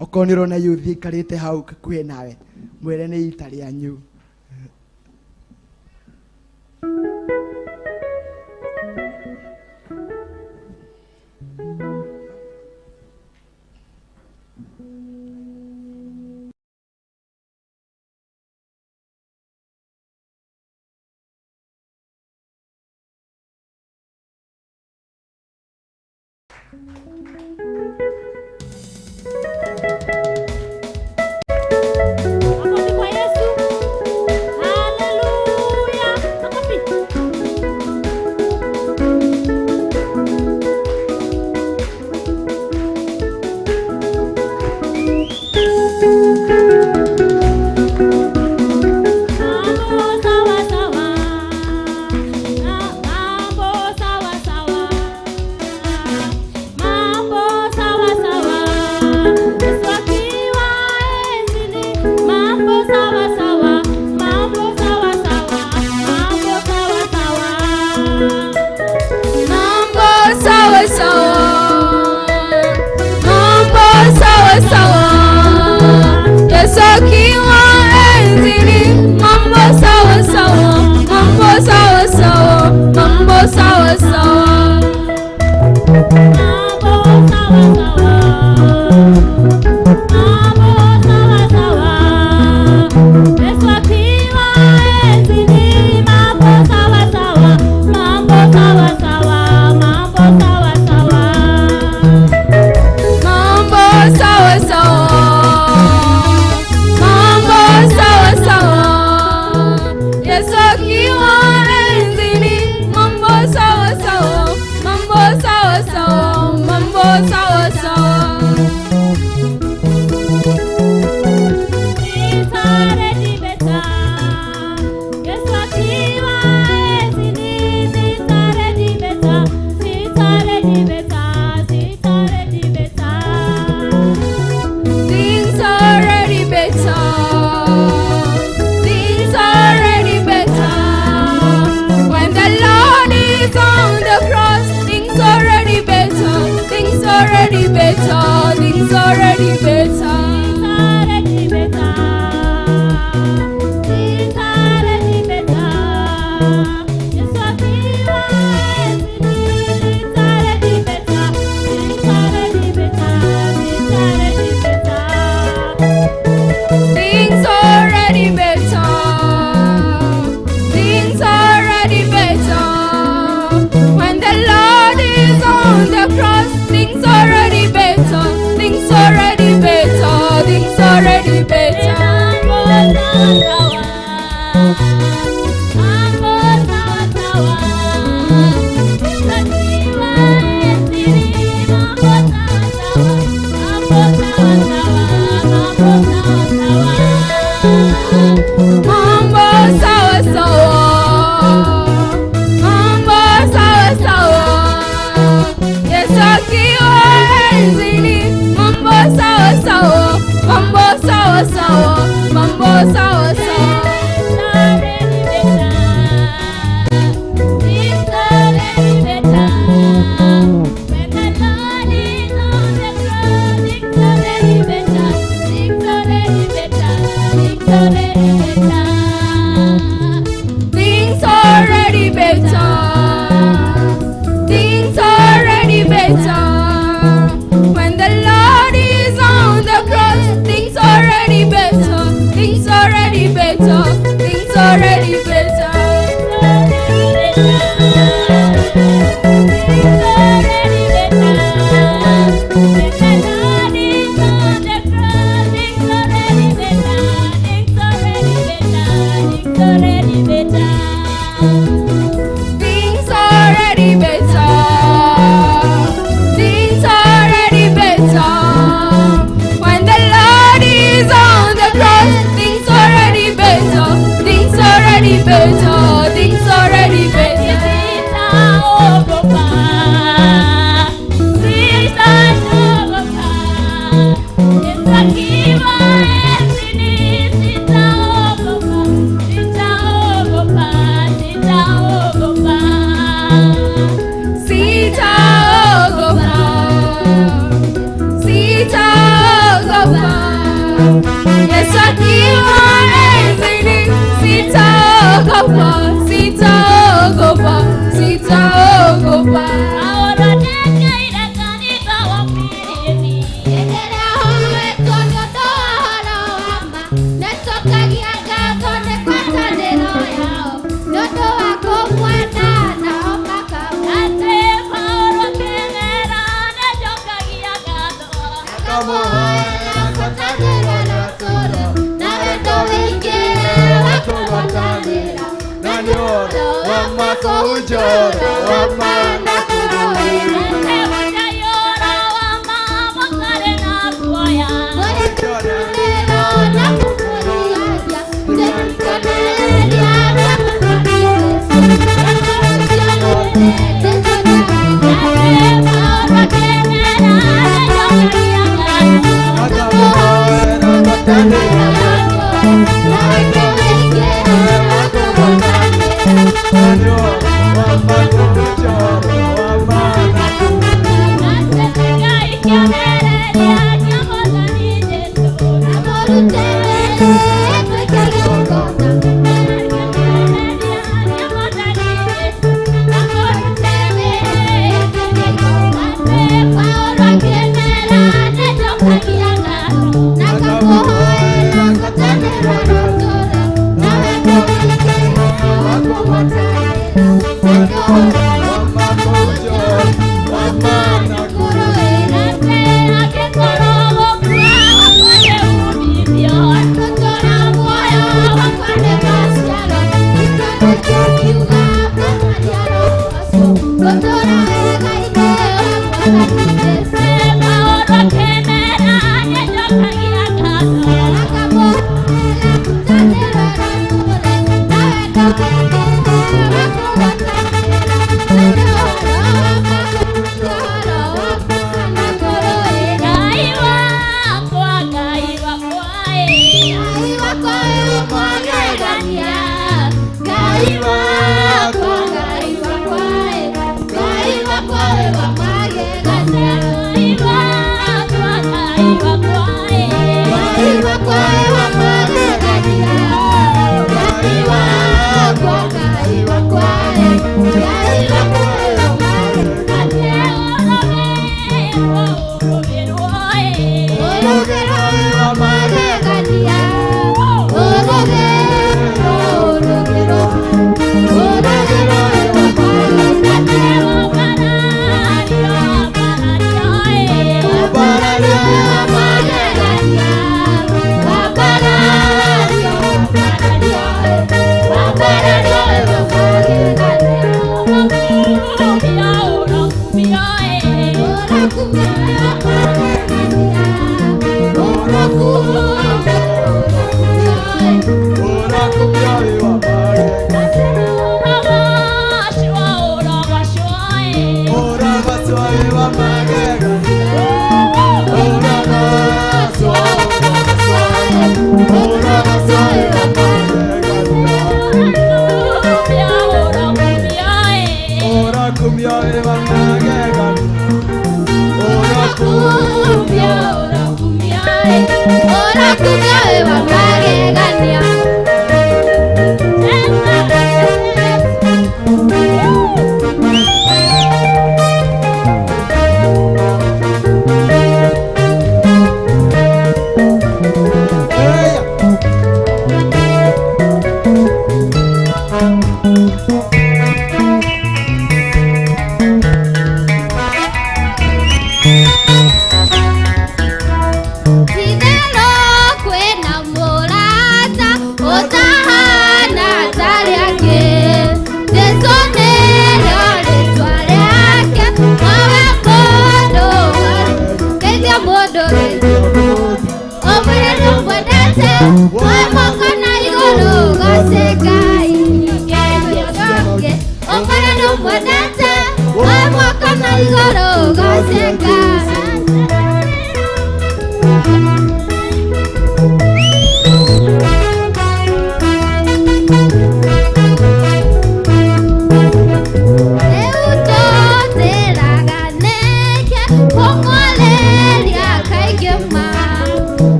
okorwo nĩ ũrona yuthi ikarĩte hau hakuhĩ nawe mwĩre nĩ ita rĩanyu. Makofi kwa Yesu. Haleluya. Makofi. Mambo sawa sawa. Mambo sawa sawa. Mambo sawa sawa. Yesu akiwa enzini. Mambo sawa sawa. Mambo sawa sawa. Mambo sawa sawa. Mambo sawa sawa. Mambo sawa sawa. Yesu akiwa enzini. Mambo sawa sawa. Mambo sawa sawa. Mambo sawa sawa. Mambo sawa sawa. Mambo sawa sawa. Yesu akiwa enzini. Mambo sawa sawa. Mambo sawa sawa. Mambo sawa sawa. Mambo sawa sawa. Mambo sawa sawa. Yesu akiwa enzini. Mambo sawa sawa. Mambo sawa sawa. Mambo sawa sawa. It's already better. Yesu akiwa enzini. It's already better. It's already better. It's already better. Things are already better. Things are already better. When the Lord is on the cross, things are already better. Things are already better. Things are already better. It's already better. It's already better. Yesu akiwa enzini. It's already better. It's already better. It's already better. Things are already better. Things are already better. When the Lord is on the cross, things are already better. Things are already better. Things are already better. Mambo sawa sawa. Mambo sawa sawa. Yesu akiwa enzini. Mambo sawa sawa. Mambo sawa sawa. Mambo sawa sawa. Mambo sawa sawa. Mambo sawa sawa. Yesu akiwa enzini. Mambo sawa sawa. Mambo sawa sawa. Mambo sawa sawa. It's already better. When the Lord is on the throne, it's already better. It's already better. It's already better. Things already better. Things already better. When the Lord is on the cross, things already better. Things already better. Things already better. It's already better. When the Lord is on the cross, it's already better. It's already better. It's already better. Things already better. Things already better. When the Lord is on the cross, things already better. Things already better. Things already better. Sitaogopa, sitaogopa. Yesu akiwa enzini, sitaogopa, sitaogopa, sitaogopa. Sitaogopa. Sitaogopa. Yesu akiwa enzini, sitaogopa, sitaogopa, sitaogopa. Nĩtũkagia ngatho nĩ ngwatanĩro yao nĩ ũndũ wa kũmwenda nao makamu Atĩ Paũlũ akĩmera nĩ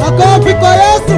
Makofi kwa Yesu.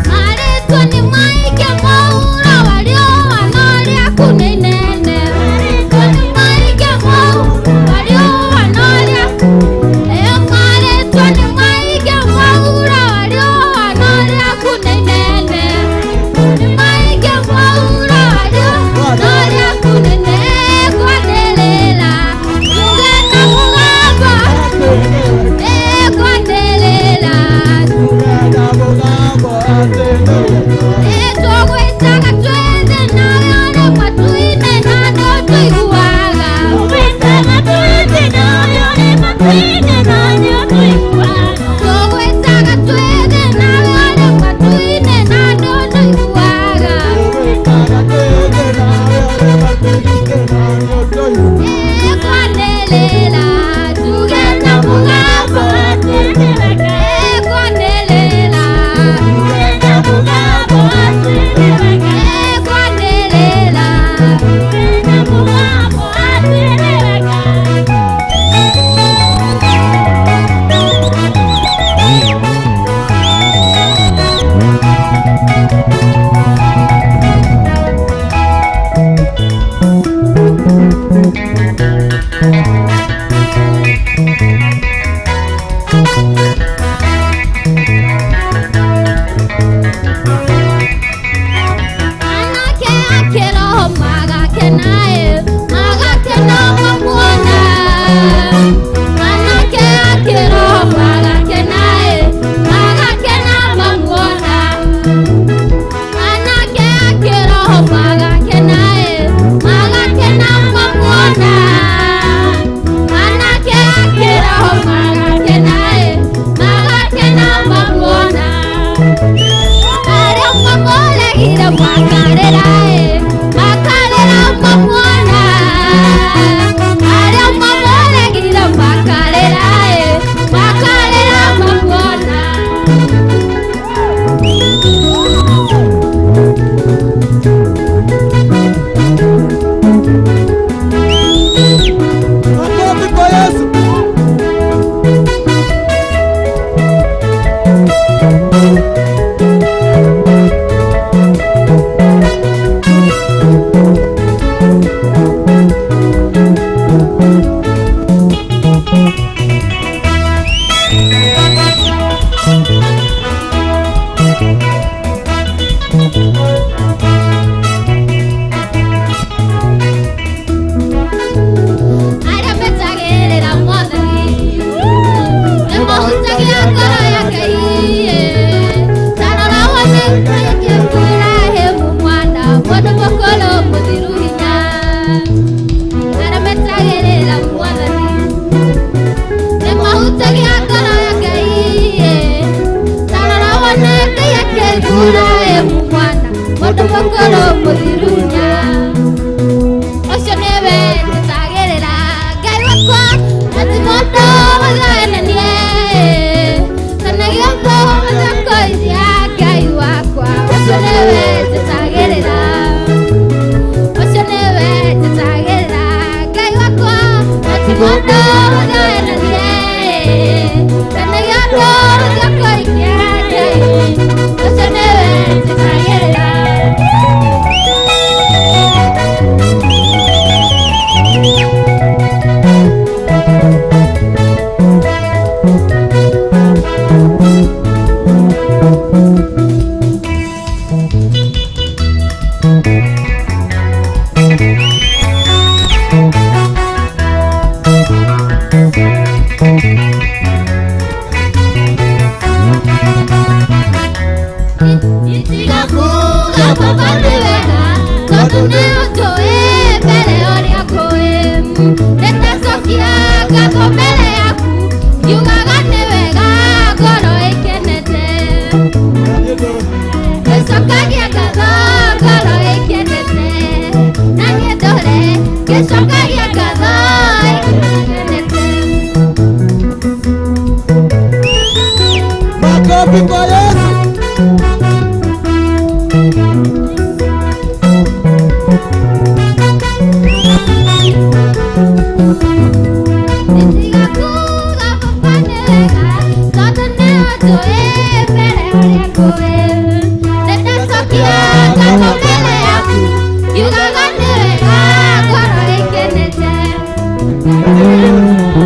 Marĩtwo nĩ maingĩ maura warĩũa no rĩaku nĩ inene. Marĩtwo nĩ maingĩ maura warĩũa no rĩaku. Ĩyo marĩtwo nĩ maingĩ maura warĩũa no rĩaku nĩ inene. Nĩ maingĩ maura warĩũa no rĩaku nĩ inene. Kwanĩrĩra tuge na mũgambo. Kwanĩrĩra tũgwĩtaga twĩthĩ nawe ũrĩ matu-inĩ na nĩũtũiguaga. Tũgwĩtaga twĩthĩ nawe ũrĩ matu-inĩ na nĩũtũiguaga. Tũgwĩtaga twĩthĩ nawe ũrĩ matu-inĩ na nĩũtũiguaga. Kwanĩrĩra tuge na mũgambo. Kwanĩrĩra tuge na mũgambo. Kwanĩrĩra tuge na mũgambo. Anake a kĩroho magakena ĩ, magakena mamuona. Anake a kĩroho magakena ĩ, magakena mamuona. Anake a kĩroho magakena ĩ, magakena mamuona. Anake a kĩroho magakena ĩ, magakena mamuona. Arĩa mamũregire makarĩra ĩ, makarĩra mamuona. Arĩa mamũregire makarĩra ĩ, makarĩra mamuona. Makofi kwa Yesu. Arĩa metagĩrĩra Mwathani nĩmahutagia ngoro ya Ngai. Ta rora wone Iburahĩmu mwana mũndũ mũkũrũ mũthiru hinya. Arĩa metagĩrĩra Mwathani nĩmahutagia ngoro ya Ngai. Ta rora wone Ngai akĩra Iburahĩmu mwana mũndũ mũkũrũ mũthiru hinya. Ũcio nĩwe njĩtagĩrĩra Ngai wakwa na ti mũndũ mũthwenanie kana gĩũkũ mũthũkũiria Ngai wakwa. Ũcio nĩwe njĩtagĩrĩra, ũcio nĩwe njĩtagĩrĩra Ngai wakwa na ti mũndũ mũthwenanie kana gĩũkũ mũthũkũiria Ngai. Ũcio nĩwe njĩtagĩrĩra.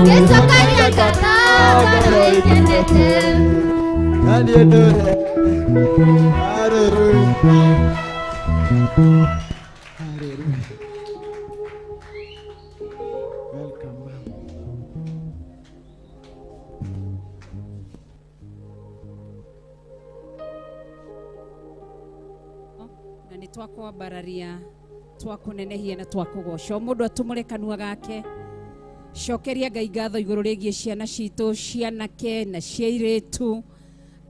Ngĩcokeria ngatho ngoro ĩkenete. Na niĩ ndũre. Hallelujah. Hallelujah. Welcome, ma'am. Na nĩ twakwambararia, twakũnenehia na twakũgoca. O mũndũ atumũre kanua gake, cokeria Ngai ngatho igũrũ rĩgiĩ ciana citũ, cianake na cia airĩtu,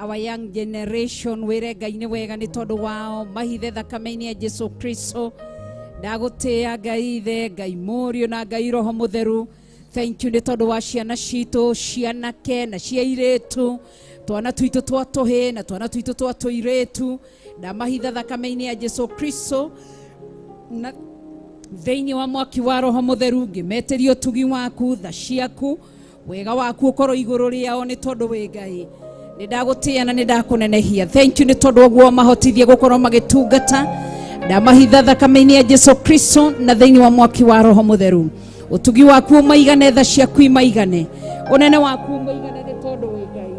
our young generation. Wĩre Ngai nĩ wega nĩ tondũ wao, mahithe thakame-inĩ ya Jesu Kristo. Ndagũtĩĩa Ngai Ithe, Ngai Mũriũ na Ngai Roho Mũtheru. Thank you nĩ tondũ wa ciana citũ, cianake na cia airĩtu, twana twitũ twa tũhĩ na twana twitũ twa tũirĩtu. Ndamahitha thakame-inĩ ya Jesu Kristo na thĩinĩ wa mwaki wa Roho Mũtheru, ngĩmetĩria ũtugi waku, tha ciaku, wega waku ũkorwo igũrũ rĩao nĩ tondũ wĩ Ngai. Nĩ ndagũtĩĩa na nĩ ndakũnenehia. Thank you nĩ tondũ ũguo mahotithie gũkorwo magĩtungata. Ndamahitha thakame-inĩ ya Jesu Kristo na thĩinĩ wa mwaki wa Roho Mũtheru. Ũtugi waku ũmaigane, tha ciaku imaigane, ũnene waku ũmaigane nĩ tondũ wĩ Ngai.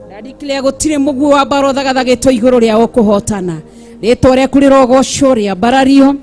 Ndadeclare gũtirĩ mũguo wa mbara ũthagathagĩtwo igũrũ rĩao kũhotana. Rĩtwa rĩaku rĩrogocwo, rĩambarario,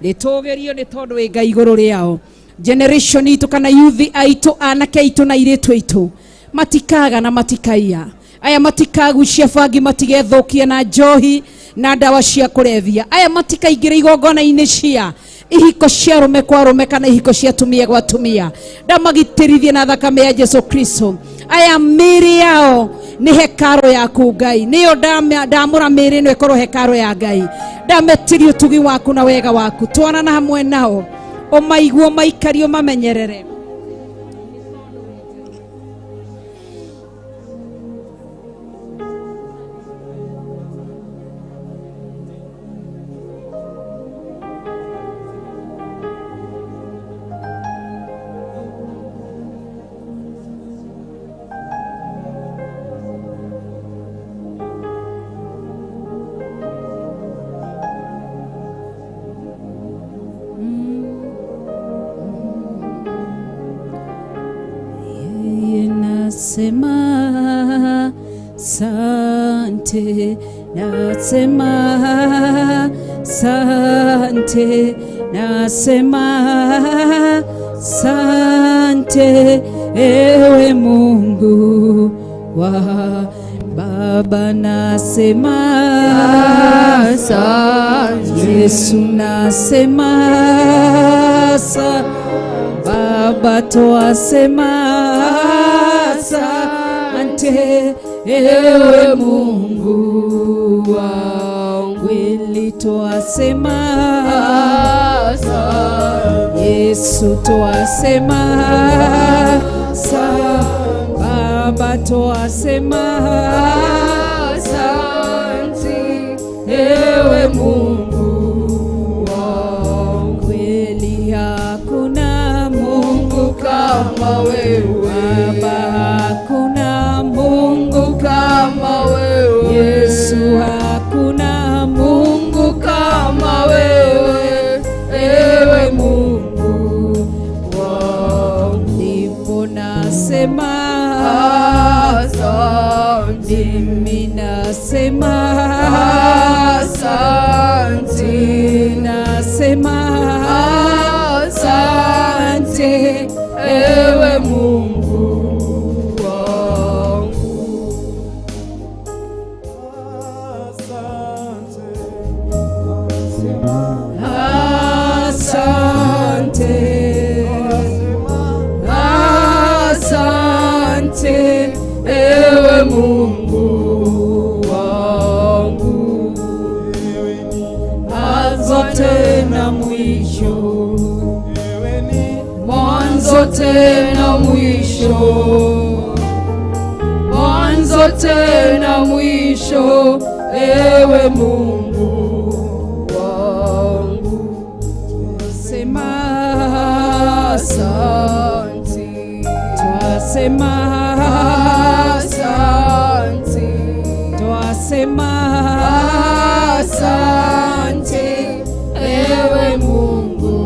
rĩtũgĩrio nĩ tondũ wĩ Ngai igũrũ rĩao. Generation itũ kana youth aitũ, anake aitũ na airĩtu aitũ, matikaga na matikaiya. Aya matikagucia bangi, matigethũkia na njohi na ndawa cia kũrebia. Aya matikaingĩra igongona-inĩ cia ihiko cia arũme kwa arũme kana ihiko cia atumia gwa atumia. Ndamagitĩrithie na thakame ya Jesu Kristo. Aya mĩĩrĩ yao nĩ hekaro yaku Ngai, nĩyo ndamũra mĩĩrĩ ĩno ĩkorwo hekaro ya Ngai. Ndametirie ũtugi waku na wega waku, twarana hamwe nao, ũmaiguo, maikario, mamenyerere. Yeye nasema sante, nasema sante, nasema sante, ewe Mungu wa Baba, nasema asante. Yesu, nasema asante. Baba, twasema asante, ewe Mungu wangu. Kweli twasema asante. Yesu, twasema asante. Baba, twasema asante, ewe Mungu wangu. Kweli hakuna Mungu kama wewe. Baba, hakuna Mungu kama wewe. Yesu, hakuna Mungu kama wewe, ewe Mungu wangu. Ndipo nasema asante, mimi nasema asante, nasema asante, ewe Mungu wangu. Asante, asante, ewe Mungu wangu. Mwanzo tena mwisho, mwanzo tena mwisho, mwanzo tena mwisho, ewe Mungu wangu. Sema asante, twasema asante, twasema asante, ewe Mungu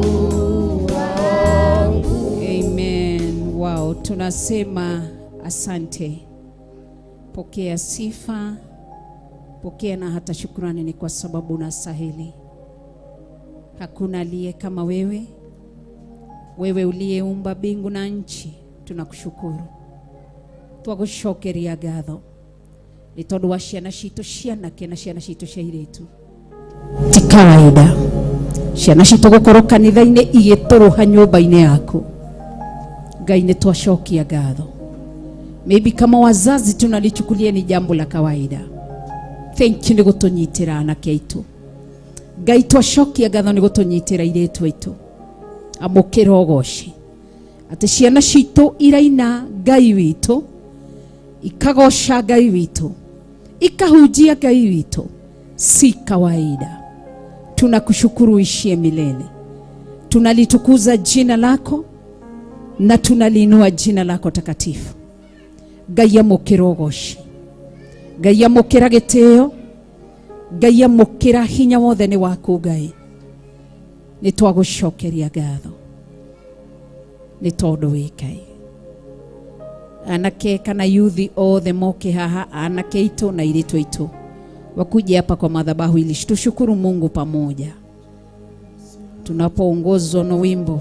wangu. Amen. Wao, tunasema asante. Pokea sifa, pokea na hata shukrani, ni kwa sababu unastahili. Hakuna aliye kama wewe, wewe uliyeumba mbingu na nchi, tunakushukuru. Twagucokeria ngatho nĩ tondũ wa ciana citũ cianake na ciana citũ cia airĩtu. Ti kawaida ciana citũ gũkorwo kanitha-inĩ igĩtũrũha nyũmba-inĩ yaku. Ngai, nĩ twacokia ngatho. Maybe kama wazazi tunalichukulia ni jambo la kawaida. Thank you nĩ gũtũnyitĩra anake aitũ. Ngai, twacokia ngatho nĩ gũtũnyitĩra airĩtu aitũ. Amũkĩra ũgoci atĩ ciana citũ iraina Ngai witũ, ikagoca Ngai witũ, ikahunjia Ngai witũ, si kawaida. Tunakushukuru ishie milele, tunalitukuza jina lako na tunaliinua jina lako takatifu. Ngai, amũkĩra ũgoci, Ngai, amũkĩra gĩtĩo, Ngai, amũkĩra hinya wothe nĩ waku. Ngai, nĩ twagũcokeria ngatho nĩ tondũ wĩ Ngai. Anake kana yuthi othe moke haha, anake aitũ na airĩtu aitũ wakuje hapa kwa madhabahu ili tushukuru Mungu pamoja tunapoongozwa na wimbo.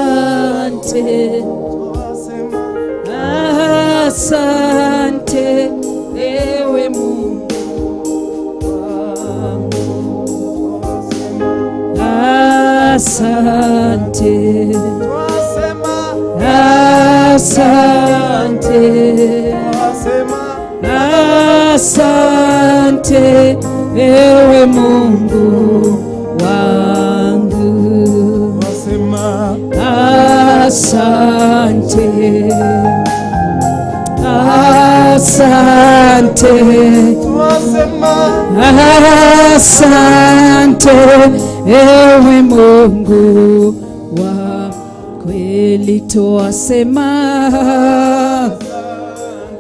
Asante, asante ewe Mungu wangu. Asante, asante, asante ewe Mungu wangu. Asante, asante, asante ewe Mungu wa kweli. Twasema,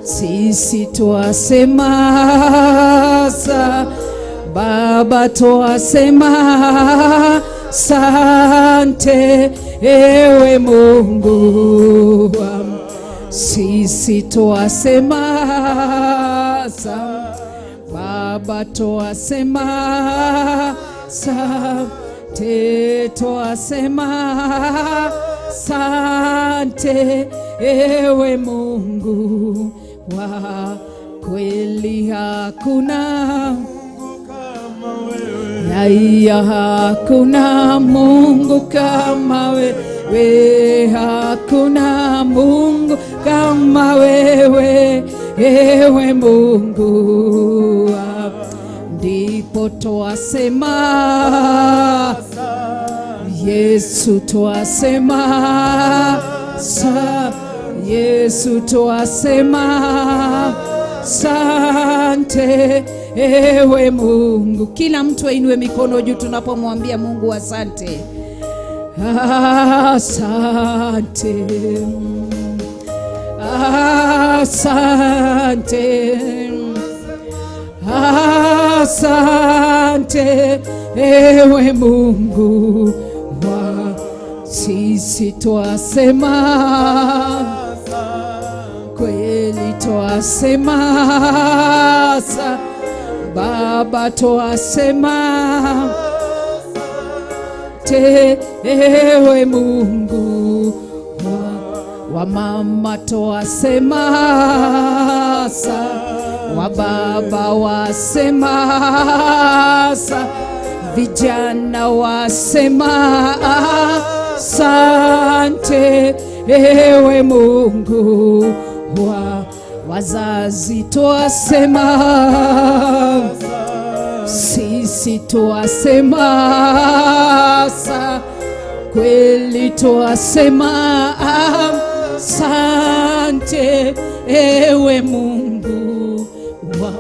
sisi twasema, Baba twasema sante ewe Mungu, sisi twasema, Baba twasema sante, twasema sante ewe Mungu wa kweli. Hakuna Haya, hakuna Mungu kama wewe, hakuna Mungu kama wewe, ewe Mungu. Ndipo twasema, Yesu twasema, sa Yesu twasema sante ewe Mungu. Kila mtu ainue mikono juu tunapomwambia Mungu asante. Asante, asante, asante ewe Mungu wa sisi twasema, kweli twasema, Baba twasema te ewe Mungu wa mama twasema, wa baba wasema, vijana wasema asante ewe Mungu wa wazazi twasema, sisi twasema, kweli twasema asante ewe Mungu wa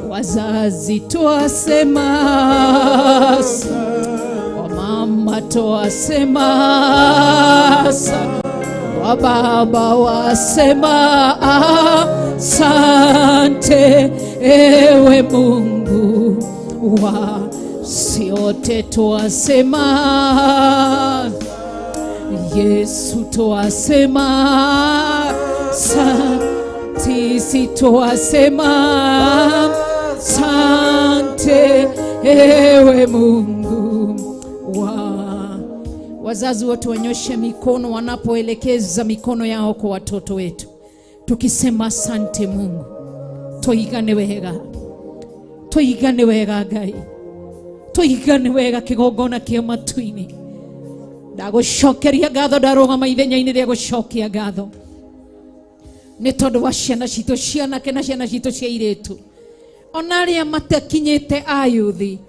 wazazi twasema, wa mama twasema, wa baba wasema asante ewe Mungu wa Siote twasema, Yesu twasema, sisi twasema, sante ewe Mungu wa wazazi wote wanyoshe mikono wanapoelekeza mikono yao kwa watoto wetu, tukisema asante Mungu. Toigane wega, toigane wega Ngai, toigane wega kigongona kia matu-inĩ. Ndagũcokeria ngatho, ndarũgama ithenya-inĩ rĩa gũcokia ngatho nĩ tondũ wa ciana citũ cia anake na ciana citũ cia airĩtu, ona arĩa matakinyĩte ayuthi,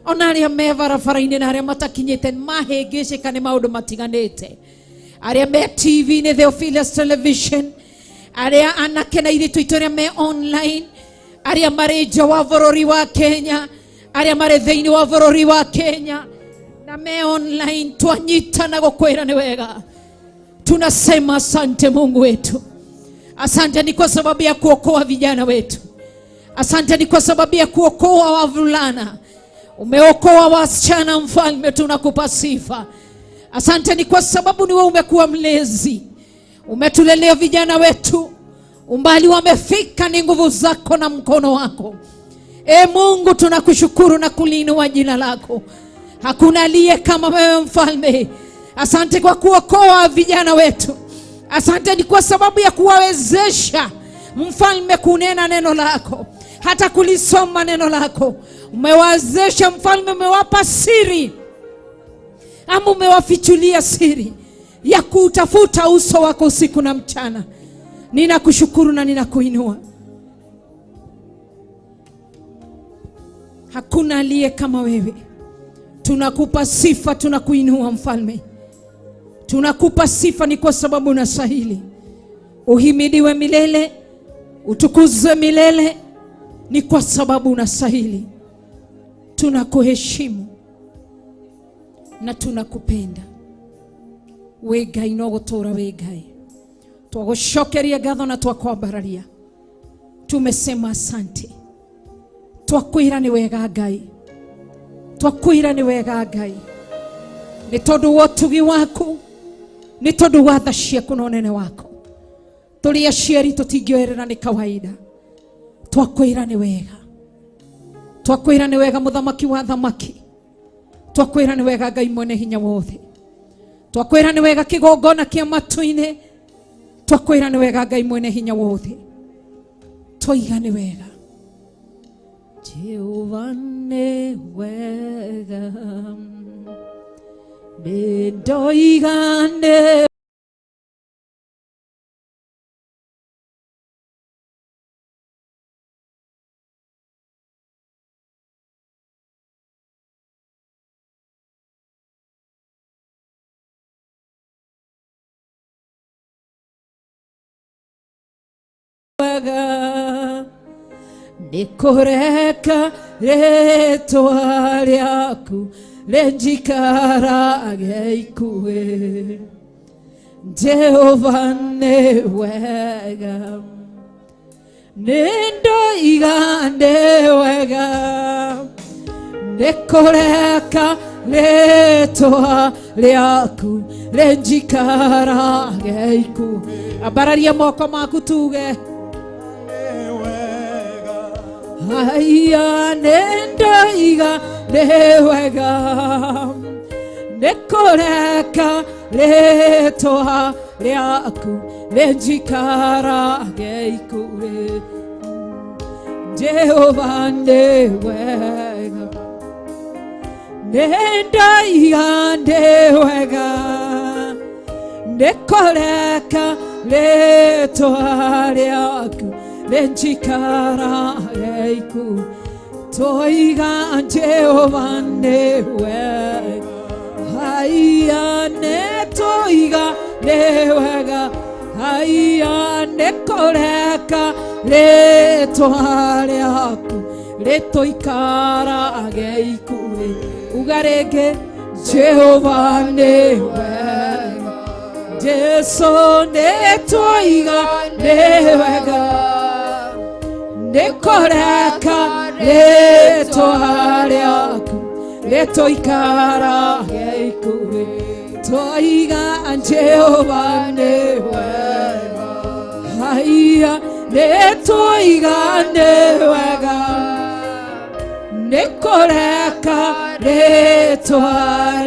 ona arĩa me barabara-inĩ na arĩa matakinyĩte mahĩngĩcĩka nĩ maũndũ matiganĩte, arĩa me TV-inĩ Theophilus Television, arĩa anake na airĩtu aitũ arĩa me online, arĩa marĩ nja wa bũrũri wa Kenya, arĩa marĩ thĩinĩ wa bũrũri wa Kenya na me online, twanyitana gũkwĩra nĩ wega. Tunasema asante Mungu wetu, asante ni kwa sababu ya kuokoa vijana wetu, asante ni kwa sababu ya kuokoa wavulana, umeokoa wasichana, Mfalme, tunakupa sifa. Asante ni kwa sababu ni wewe umekuwa mlezi, umetulelea vijana wetu, umbali wamefika ni nguvu zako na mkono wako. E Mungu, tunakushukuru na kuliinua jina lako. Hakuna aliye kama wewe Mfalme. Asante kwa kuokoa vijana wetu, asante ni kwa sababu ya kuwawezesha Mfalme kunena neno lako, hata kulisoma neno lako. Umewawezesha Mfalme, umewapa siri ama umewafichulia siri ya kutafuta uso wako usiku na mchana. Ninakushukuru na ninakuinua. Hakuna aliye kama wewe. Tunakupa sifa, tunakuinua Mfalme. Tunakupa sifa ni kwa sababu unastahili. Uhimidiwe milele, utukuzwe milele, ni kwa sababu unastahili. Tunakuheshimu na tunakupenda. We Ngai no gũtũũra wĩ Ngai. Twagũcokeria ngatho na twakwambararia. Tumesema asante. Twakwĩra nĩ wega Ngai, twakwĩra nĩ wega Ngai, nĩ tondũ wa ũtugi waku, nĩ tondũ wa tha ciaku na ũnene waku. Tũrĩ aciari tũtingĩoerera nĩ kawaida. Twakwĩra nĩ wega, twakwĩra nĩ wega Mũthamaki wa thamaki, twakwĩra nĩ wega Ngai mwene hinya wothe, twakwĩra nĩ wega kĩgongona kĩa matu-inĩ, twakwĩra nĩ wega Ngai mwene hinya wothe, twaiga nĩ wega. Jehova nĩ wega, nĩ ndoiga nĩ wega, nĩ kũreka rĩtwa rĩaku rĩnjikarage ikuhĩ. Jehova nĩ wega, nĩ ndoiga nĩ wega, nĩ kũreka rĩtwa rĩaku rĩnjikarage ikuhĩ. Ambararia moko maku tuge haya, nĩ ndoiga nĩ wega, nĩ kũreka rĩtwa rĩaku rĩnjikarage ikuhĩ. Jehova nĩ wega, nĩ ndoiga nĩ wega, nĩ kũreka rĩtwa rĩaku rĩnjikarage ikuhĩ. Toiga Jehova nĩ wega, haya nĩ toiga nĩ wega, haya nĩ kũreka rĩtwa rĩaku rĩtũikarage ikuhĩ. Uga rĩngĩ, Jehova nĩ wega, Jesu nĩ twoiga nĩ wega, nĩ kũreka rĩtwa rĩaku Rĩtũikarage ikuhĩ. Twoiga Jehova nĩ wega. Haiya, nĩtwoiga nĩ wega. Nĩ kũreka rĩtwa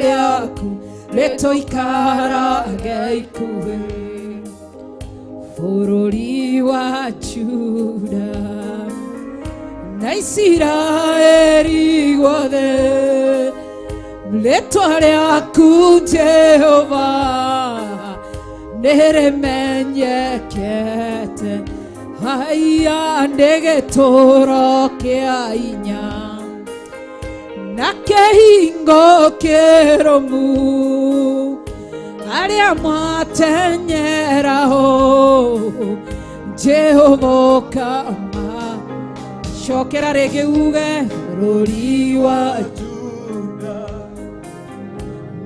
rĩaku rĩtũikarage ikuhĩ. Bũrũri wa Juda na Isiraeli guothe rĩtwa rĩaku Jehova nĩrĩmenyekete haiya nĩ gĩtũũro kĩa hinya na kĩhingo kĩrũmu arĩa matenyeraho Jehova ũkama cokera rĩngĩ uge bũrũri wa Juda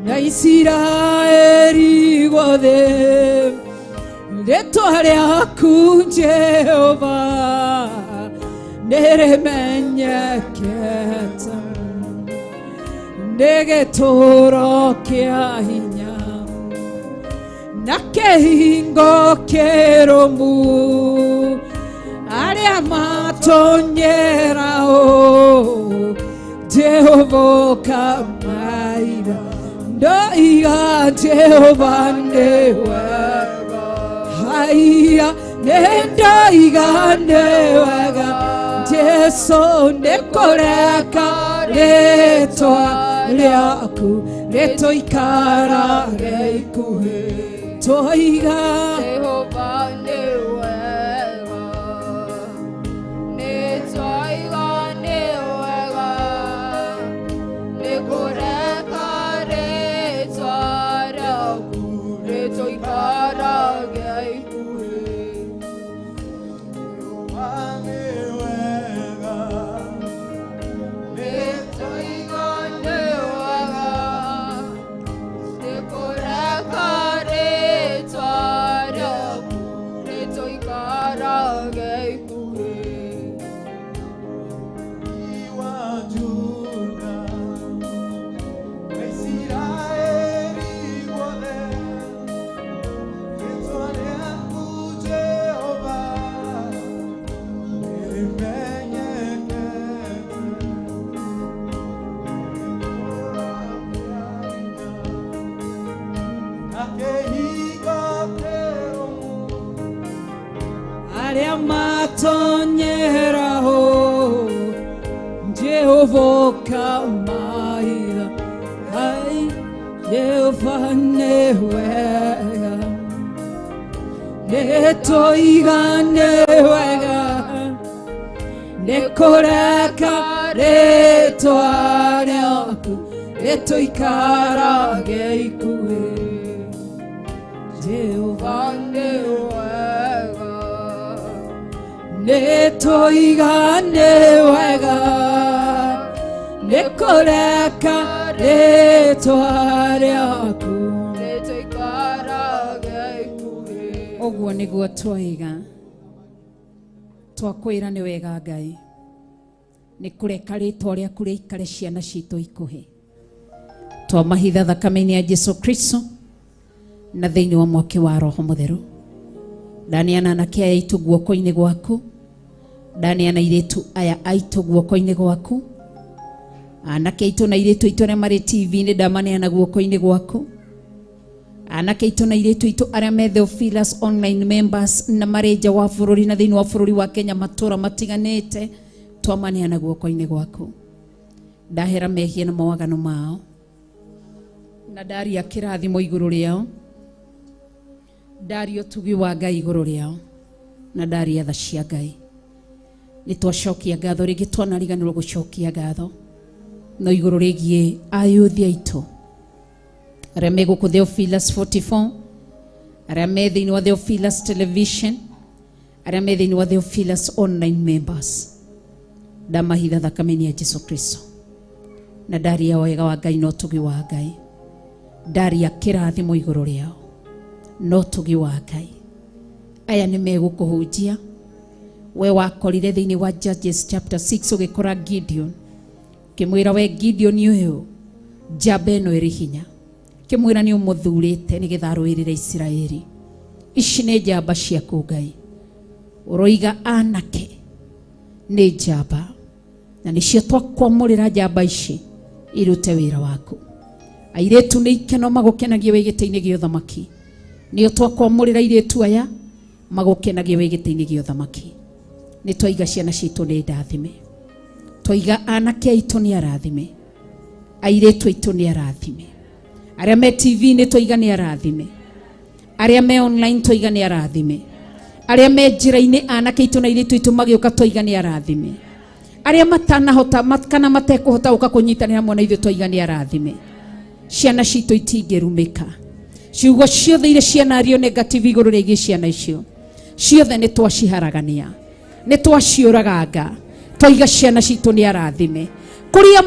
na Isiraeli guothe rĩtwa rĩaku Jehova nĩrĩmenyekete nĩ gĩtũũro kĩa hinya na kĩhingo kĩrũmu arĩa matonyeraho Jehova ũkamaira ndoiga Jehova nĩ wega haiya nĩndoiga nĩ wega Jesu nĩ kũreka rĩtwa rĩaku rĩtũikarage ikuhĩ twoiga Jehova nĩ wega. Nĩtwoiga nĩ wega. Nĩ kũreka rĩtwa rĩaku rĩtũikarage ikuhĩ. Nĩtwoiga nĩ wega. Nĩ kũreka rĩtwa rĩaku rĩtũikarage ikuhĩ. Arĩa matonyeraho Jehova ũkamaira hai Jehova nĩ wega nĩtwoiga nĩ wega nĩ kũreka rĩtwa rĩaku rĩtũikarage ikuhĩ Jehova nĩ wega. Nĩtwoiga nĩ wega nĩ kũreka rĩtwa rĩaku Rĩtũikarage ikuhĩ. Ũguo nĩguo twoiga twakwĩra nĩ wega Ngai nĩ kũreka rĩtwa rĩaku rĩikare ciana citũ ikuhĩ twamahitha thakame-inĩ ya Jesu Kristo na thĩinĩ wa mwaki wa Roho Mũtheru ndaneana anake aya aitũ guoko-inĩ gwaku ndaneana airĩtu aya aitũ guoko-inĩ gwaku anake aitũ na airĩtu aitũ arĩa marĩ TV-inĩ ndamaneana guoko-inĩ gwaku anake aitũ na airĩtu aitũ arĩa me Theophilus online members na marĩ nja wa bũrũri na thĩinĩ wa bũrũri wa Kenya matũra matiganĩte twamaneana guoko-inĩ gwaku ndahera mehia na mawaganu mao na ndaria kĩrathimo igũrũ rĩao ndaria ũtugi wa Ngai igũrũ rĩao na ndaria tha cia Ngai nĩ twacokia ngatho rĩngĩ twanariganĩrwo gũcokia ngatho no igũrũ rĩgiĩ ayuthi aitũ arĩa me gũkũ Theophilus 44 arĩa me thĩinĩ wa Theophilus television arĩa me thĩinĩ wa Theophilus online members ndamahitha thakame-inĩ ya Jesu Kristo na ndaria wega wa Ngai na ũtugi wa Ngai ndaria kĩrathimo igũrũ rĩao na ũtugi wa Ngai aya nĩ megũkũhunjia we wakorire thĩinĩ wa Judges chapter 6 ũgĩkora Gideon Kimwira we Gideon uyu njamba ĩno ĩrĩ hinya. Kimwira nĩ ũmũthurĩte nĩgetha arũĩrĩre Isiraeli. Ici nĩ njamba ciaku Ngai. Ũroiga anake nĩ njamba na nĩcio twakwamũrĩra njamba ici irute wĩra waku. Airĩtu nĩ ikeno magũkenagie wĩ gĩtĩ-inĩ gĩa ũthamaki. Nĩo twakwamũrĩra airĩtu aya magũkenagie wĩ gĩtĩ-inĩ gĩa ũthamaki. Nĩ twaiga ciana citũ nĩ ndathime. Twaiga anake aitũ nĩ arathime. Airĩtu aitũ nĩ arathime. Arĩa me TV nĩ twaiga nĩ arathime. Arĩa me online twaiga nĩ arathime. Arĩa me njĩra-inĩ anake aitũ na airĩtu aitũ magĩũka twaiga nĩ arathime. Arĩa matanahota kana matekũhota gũka kũnyitanĩra hamwe na ithuĩ twaiga nĩ arathime. Ciana citũ itingĩrumĩka. Ciugo ciothe iria cianario negative igũrũ rĩgiĩ ciana icio ciothe nĩ twaciharagania, nĩ twaciũraganga. Twaiga ciana citũ nĩ arathime. Kũrĩa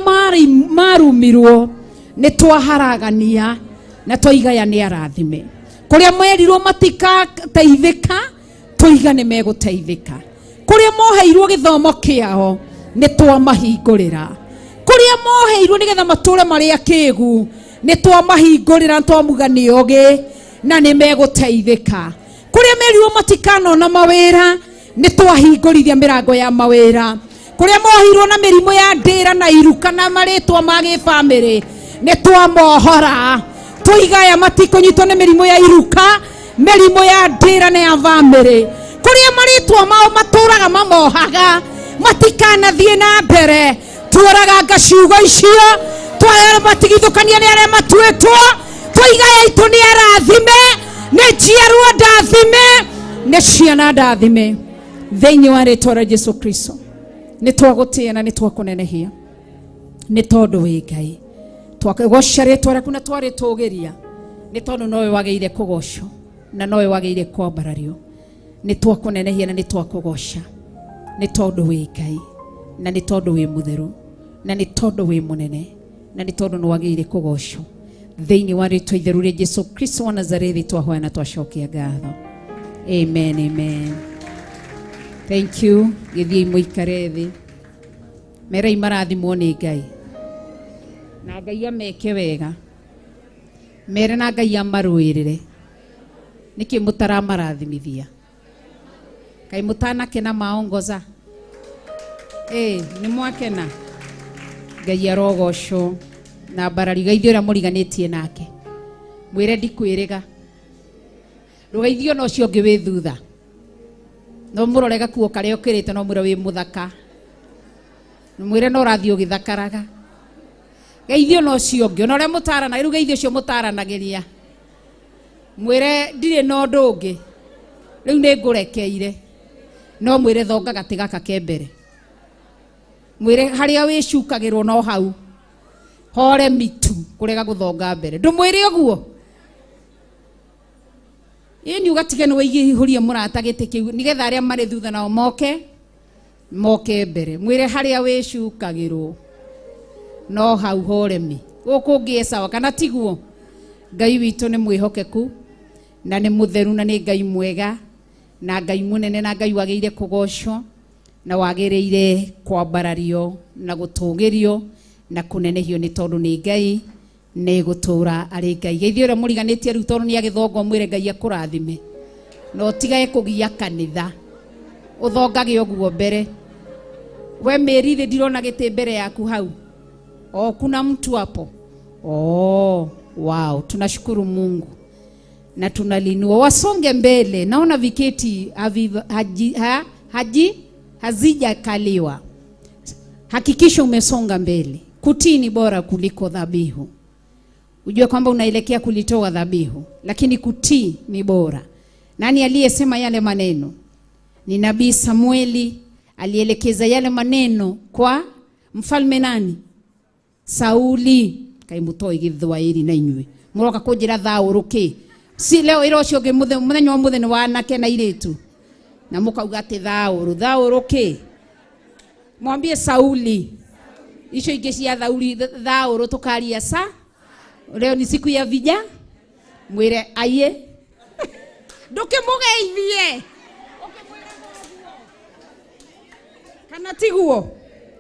marumirwo nĩ twaharagania na twaiga ya nĩ arathime. Kũrĩa merirwo matikateithĩka twaiga nĩ megũteithĩka. Kũrĩa moheirwo gĩthomo kĩao nĩ twamahingũrĩra. Kũrĩa moheirwo nĩgetha matũre marĩ akĩgu nĩ twamahingũrĩra, twamuga nĩ ogĩ na nĩ megũteithĩka. Kũrĩa merirwo matikanona mawĩra nĩ twahingũrithia mĩrango ya mawĩra. Kũrĩa moheirwo na mĩrimũ ya ndĩra na iruka na marĩtwa ma gĩbamĩrĩ nĩ twamohora. Twaiga aya matikũnyitwo nĩ mĩrimũ ya iruka, mĩrimũ ya ndĩra na ya bamĩrĩ. Kũrĩa marĩtwa mao matũraga mamohaga matikanathiĩ na mbere. Tuoraganga ciugo icio, twamatigithũkania nĩ arĩa matuĩtwo. Twaiga aya aitũ nĩ arathime, nĩ njiarwa ndathime, nĩ ciana ndathime. Thĩinĩ wa rĩtwa rĩa Jesu Kristo nĩ twagũtĩĩa na nĩ twakũnenehia nĩ tondũ wĩ Ngai. Twakũgoca rĩtwa rĩaku na twarĩtũgĩria nĩ tondũ nowe wagĩrĩire kũgocwo na nowe wagĩrĩire kwambarario. Nĩ twakũnenehia na nĩ twakũgoca nĩ tondũ wĩ Ngai na nĩ tondũ wĩ mũtheru na nĩ tondũ wĩ mũnene na nĩ tondũ nĩ wagĩrĩire kũgocwo. Thĩinĩ wa rĩtwa itheru rĩa Jesu Kristo wa Nazarethi twahoya na twacokia ngatho. Amen, amen. Thank you. Gĩthiĩi mũikare thĩ. Merei marathimwo nĩ Ngai. Na Ngai ameke wega. Mere na Ngai amarũĩrĩre. Nĩkĩ mũtaramarathimithia? Kaĩ mũtanakena maongoza? Nĩ mwakena? Ngai arogocwo. Na mbararigaithio ũrĩa mũriganĩtie nake. Mwĩre ndikwĩrĩga. Rũgeithio na ũcio ũngĩ wĩ thutha. No mũrore gakuo karĩa ũkĩrĩte no mwĩre wĩ mũthaka. Mwĩre no ũrathiĩ ũgĩthakaraga. Geithio na ũcio ũngĩ, ona ũrĩa mũtarana, rĩu geithio ũcio mũtaranagĩria. Mwĩre ndirĩ na ũndũ ũngĩ. Rĩu nĩ ngũrekeire. No mwĩre thonga gatĩ gaka ke mbere. Mwĩre harĩa wĩcukagĩrwo no hau. Hore mitu kũrega gũthonga mbere. Ndũmwĩre ũguo. Ĩni ũgatige nĩ wĩihũrie mũrata gĩtĩ kĩu nĩgetha arĩa marĩ thutha nao moke mbere. Mwĩre harĩa wĩcukagĩrwo no hau horemi. Gũkũ ũngĩ sawa kana tiguo? Ngai witũ nĩ mwĩhokeku na nĩ mũtheru na nĩ Ngai mwega na Ngai mũnene na Ngai wagĩrĩire kũgocwo na wagĩrĩire kwambarario na gũtũgĩrio na kũnenehio nĩ tondũ nĩ Ngai nĩ gũtũra arĩ Ngai. Geithio ũrĩa mũriganĩtie rĩu tondũ nĩ agĩthongo mwĩre Ngai akũrathime. Na ũtigage kũgia kanitha. Ũthongage ũguo mbere. We Mary thĩ ndirona gĩtĩ mbere yaku hau. Oh, kuna mtu hapo. Oh, wow. Tunashukuru Mungu na tunalinua. Wasonge mbele. Naona viketi hazijakaliwa. Hakikisha umesonga mbele. Kutii ni bora kuliko dhabihu. Ujue kwamba unaelekea kulitoa dhabihu, lakini kutii ni bora. Nani aliyesema yale maneno? Ni Nabii Samueli alielekeza yale maneno kwa mfalme nani? Sauli. Kaimutoi githwairi na inyue. Muroka kunjira thaũrũki. Si leo ira ũcio ũngĩ mũthenya wa mũthenya wa anake na airĩtu. Na mũkauga atĩ thaũrũ, thaũrũki. Mwambie Sauli. Icio ingĩ cia thauri thaũrũ tukaria sa. Leo ni siku ya vija. Mwire aiye. Ndũkĩmũgeithie. Kana tiguo?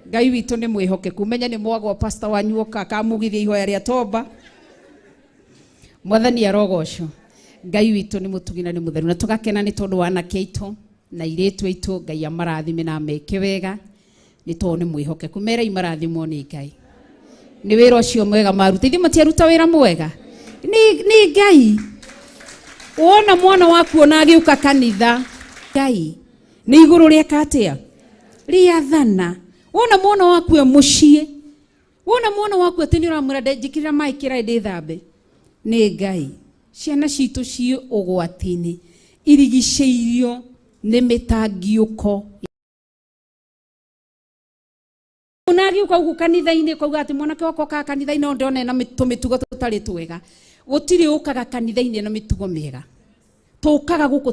Ngai witũ nĩ mwĩhokeku. Menye nĩ mwagwa pastor wanyu oka akamugithia ihoya rĩa toba. Mwathani arogocwo. Ngai witũ nĩ mũtugi na nĩ mũtheru, na tũgakena nĩ tondũ wa anake aitũ na airĩtu aitũ. Ngai amarathime na ameke wega nĩ tondũ nĩ mwĩhokeku. Merei marathimwo nĩ Ngai nĩ wĩra ũcio mwega maruta. Ithuĩ matiaruta wĩra mwega nĩ Ngai. Wona mwana waku ona agĩũka kanitha, Ngai nĩ igũrũ rĩeka atĩa? Rĩathana. Wona mwana waku e mũciĩ, wona mwana waku atĩ nĩ ũramwĩra njĩkĩrĩra maĩ kĩraĩ ndĩthambe, nĩ Ngai. Ciana citũ ciĩ ũgwati-inĩ, irigicĩirio nĩ mĩtangiũko. Ona agĩũka gũkũ kanitha-inĩ kauga atĩ mwanake wakwa okaga kanitha-inĩ no ndĩrona ena tũmĩtugo tũtarĩ twega. Gũtirĩ ũkaga kanitha-inĩ na mĩtugo mĩega. Tũkaga gũkũ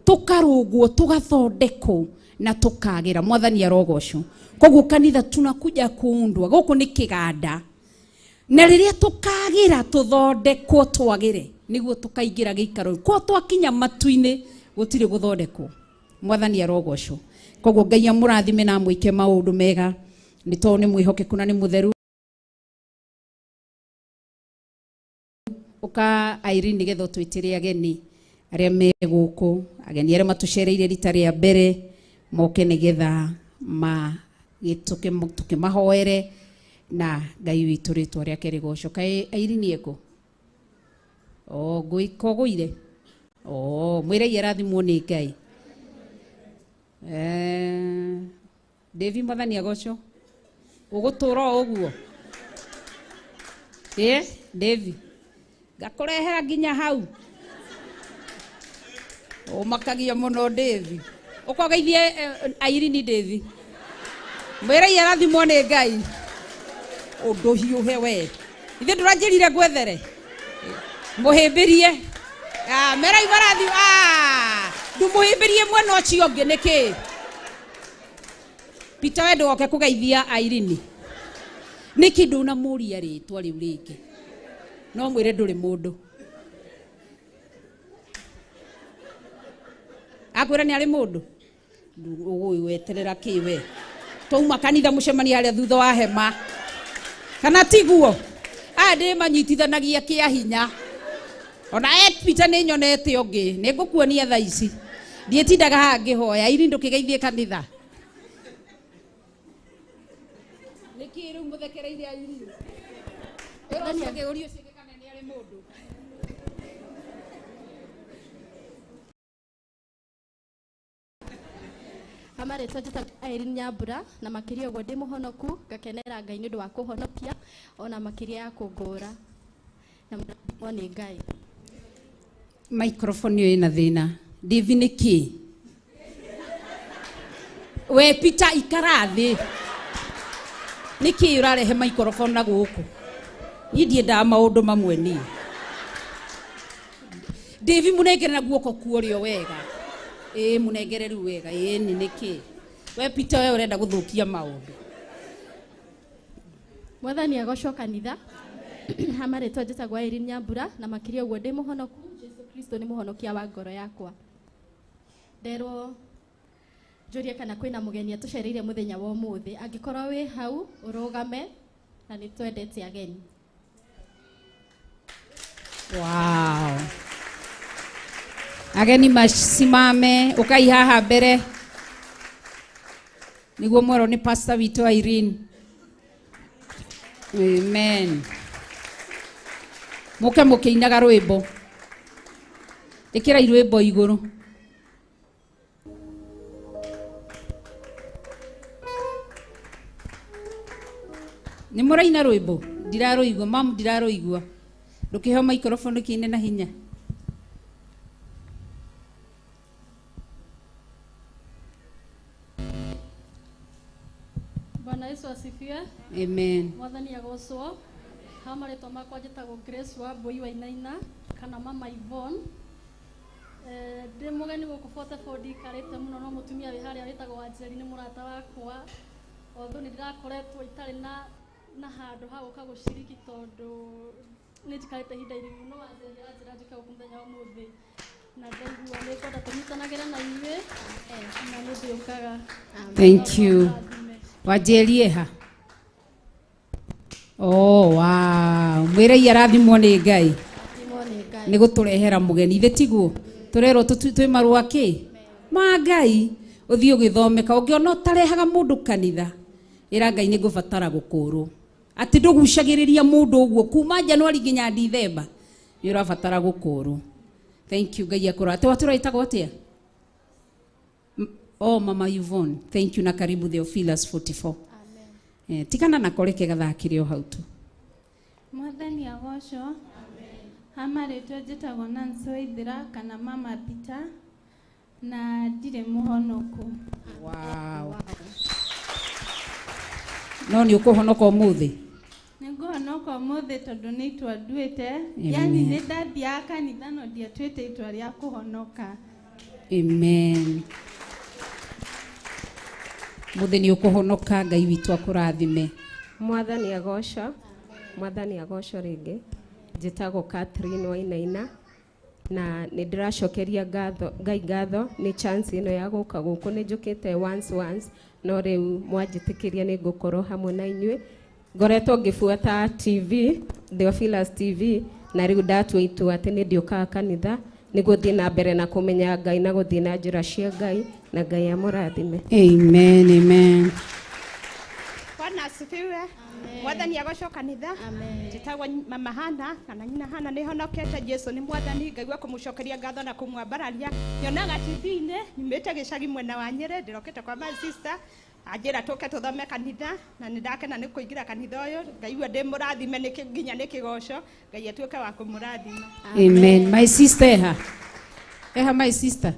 tũkarũngwo, tũgathondekwo na tũkagĩra. Mwathani arogocwo. Koguo kanitha tunakuja kuundwa. Gũkũ nĩ kĩganda. Na rĩrĩa tũkagĩra tũthondekwo twagĩre nĩguo tũkaingĩra gĩikaro. Kwa twakinya matu-inĩ gũtirĩ gũthondekwo. Mwathani arogocwo. Koguo Ngai amũrathime na amwĩke maũndũ mega nĩ tondũ nĩ mwĩhokeku na nĩ mũtheru. Ũka Irene nĩgetha ũtwĩtĩre ageni arĩa me gũkũ, ageni arĩa matũcereire rita rĩa mbere moke nĩgetha tũkĩmahoere na Ngai witũ rĩtwa rĩake rĩgocwo. Kaĩ Irene ekũ? O ngũikogũire. O mwĩrei arathimwo nĩ Ngai. Devi mwathani agocwo. Ũgũtũra o ũguo. Devi ngakũrehera nginya hau. Ũmakagia mũno Devi. Ũkogeithie Irene Devi. Mwĩrei arathimwo nĩ Ngai. Ũndũ hiũhe we. Ithuĩ ndũranjĩrire ngwethere. Mũhĩmbĩrie. Merai marathi. Ndũmũhĩmbĩrie mwena ũcio ũngĩ nĩkĩ? Peter we ndũgoke kũgeithia Irene. Nĩkĩ ndũnamũria rĩtwa rĩu rĩngĩ? No mwĩre ndũrĩ mũndũ. Akwĩra nĩ arĩ mũndũ. Ũgũgweterera kĩ we? Twauma kanitha mũcemania harĩa thutha wa hema. Kana tiguo? Aya ndĩmanyitithanagia kĩa hinya. Ona Peter nĩ nyonete ũngĩ, nĩ ngũkuonia thaa ici. Ndiĩtindaga haha ngĩhoya, Irene ndũkĩgeithie kanitha. Nĩkĩ rĩu mũthekereire Irene? Ĩra ũcio ũngĩ, ũria ũcio ũngĩ kana nĩ arĩ mũndũ. Amarĩtwa njĩtagwo Irene Nyambura na makĩria ũguo ndĩ mũhonoku, ngakenera Ngai nĩ ũndũ wa kũhonokia ona makĩria ya kũngũra. Na mũrathimwo nĩ Ngai. Microphone ĩyo ĩna thĩna. Devi nĩkĩ? We Peter ikara thĩ. Nĩkĩ ũrarehe microphone na gũkũ? Niĩ ndiendaga maũndũ mamwe niĩ. Devi mũnengere na guoko kuorio wega. Ĩĩ mũnengere rĩu wega. Ĩĩ nĩ nĩkĩ? We Peter we ũrenda gũthũkia maũndũ. Mwathani agocwo kanitha. Amarĩtwa njĩtagwo Irene Nyambura na makĩria ũguo ndĩ mũhonoku. Jesu Kristo nĩ mũhonokia wa ngoro yakwa. Nderwo njũrie kana kwĩna mũgeni atũcereire mũthenya wa ũmũthĩ. Angĩkorwo wĩ hau ũrũgame na nĩ twendete ageni. Wow. Ageni masimame, ũkai haha mbere. Nĩguo mwerwo nĩ pastor witũ Irene. Amen. Mũke mũkĩinaga rwĩmbo. Ĩkĩra rwĩmbo igũrũ. Nĩ mũraina rwĩmbo? Ndirarũigua, mamu ndirarũigua. Ndũkĩheo microphone kĩine na hinya. Bwana Yesu asifiwe. Amen. Mwathani agocwo. Ha marĩtwa makwa njĩtagwo Grace wa Mbui wa Inaina kana Mama Yvonne. Ndĩ mũgeni gũkũ 44 ndikarĩte mũno no mũtumia wĩ harĩa wĩtagwo Wanjeri nĩ mũrata wakwa. Although nĩ ndĩrakoretwo itarĩ na handũ ha gũka gũciriki tondũ nĩ njikarĩte ihinda iraihu no Wanjeri aranjĩra njũke gũkũ mũthenya wa ũmũthĩ na ndaigua nĩ ngwenda tũnyitanagĩre na inyuĩ na nĩ ndĩũkaga. Thank you. Wanjeri eha? Oh, wow. Mwĩrei arathimwo nĩ Ngai. Nĩ gũtũrehera mũgeni. Ithe tiguo? Tũrerwo twĩ marũa kĩ? Ma Ngai. Ũthiĩ ũgĩthomeka. Ũngĩona ũtarehaga mũndũ kanitha, ĩra Ngai nĩ ngũbatara gũkũrwo. Atĩ ndũgucagĩrĩria mũndũ ũguo kuma Januari nginya Dithemba. Nĩ ũrabatara gũkũrwo. Thank you Ngai akũra. Atĩ watũra ĩtagwo atĩa? Oh, Mama Yvonne, thank you na karibu Theophilus 44. Amen. Tikana na koreke gathakire o hau tu. Mwathani agocwo. Ha marĩtwa njĩtagwo Nancy Waithera kana Mama Peter na ndirĩ mũhonoku. Wow. No nĩ ũkũhonoka ũmũthĩ? Nĩngũhonoka ũmũthĩ tondũ nĩ itua nduĩte. Amen. Yani nĩ ndathiaga kanitha no ndiatuĩte itua rĩa kũhonoka. Amen. Mũthĩ nĩ ũkũhonoka Ngai witũ akũrathime. Mwathani agocwo, Mwathani agocwo rĩngĩ. Njĩtagwo Catherine Wainaina na nĩ ndĩracokeria ngatho Ngai ngatho nĩ chance ĩno ya gũka gũkũ. Nĩ njũkĩte once once no rĩu mwanjĩtĩkĩria nĩ ngũkorwo hamwe na inyuĩ. Ngoretwo ngĩbuata TV, Theophilus TV, na rĩu ndatua itua atĩ nĩ ndĩũkaga kanitha nĩguo thiĩ na mbere na kũmenya Ngai na gũthiĩ na njĩra cia Ngai, na Ngai amũrathime. Amen, amen. Bwana asifiwe. Mwathani agocwo kanitha. Njĩtagwo Mama Hana kana nyina Hana, nĩ honokete. Jesu nĩ mwathani. Ngaigua kũmũcokeria ngatho na kũmwambararia. Nyonaga TV-inĩ nyumĩte gĩcagi mwena wa Nyĩrĩ, ndĩrokĩte kwa my sister anjĩra tũke tũthome kanitha, na nĩ ndakena nĩ kũingĩra kanitha ũyũ. Ngaigua ndĩ mũrathime nĩ nginya nĩ kĩgoco. Ngai atuĩke wa kũmũrathima. Amen. My sister eha. Eha my sister.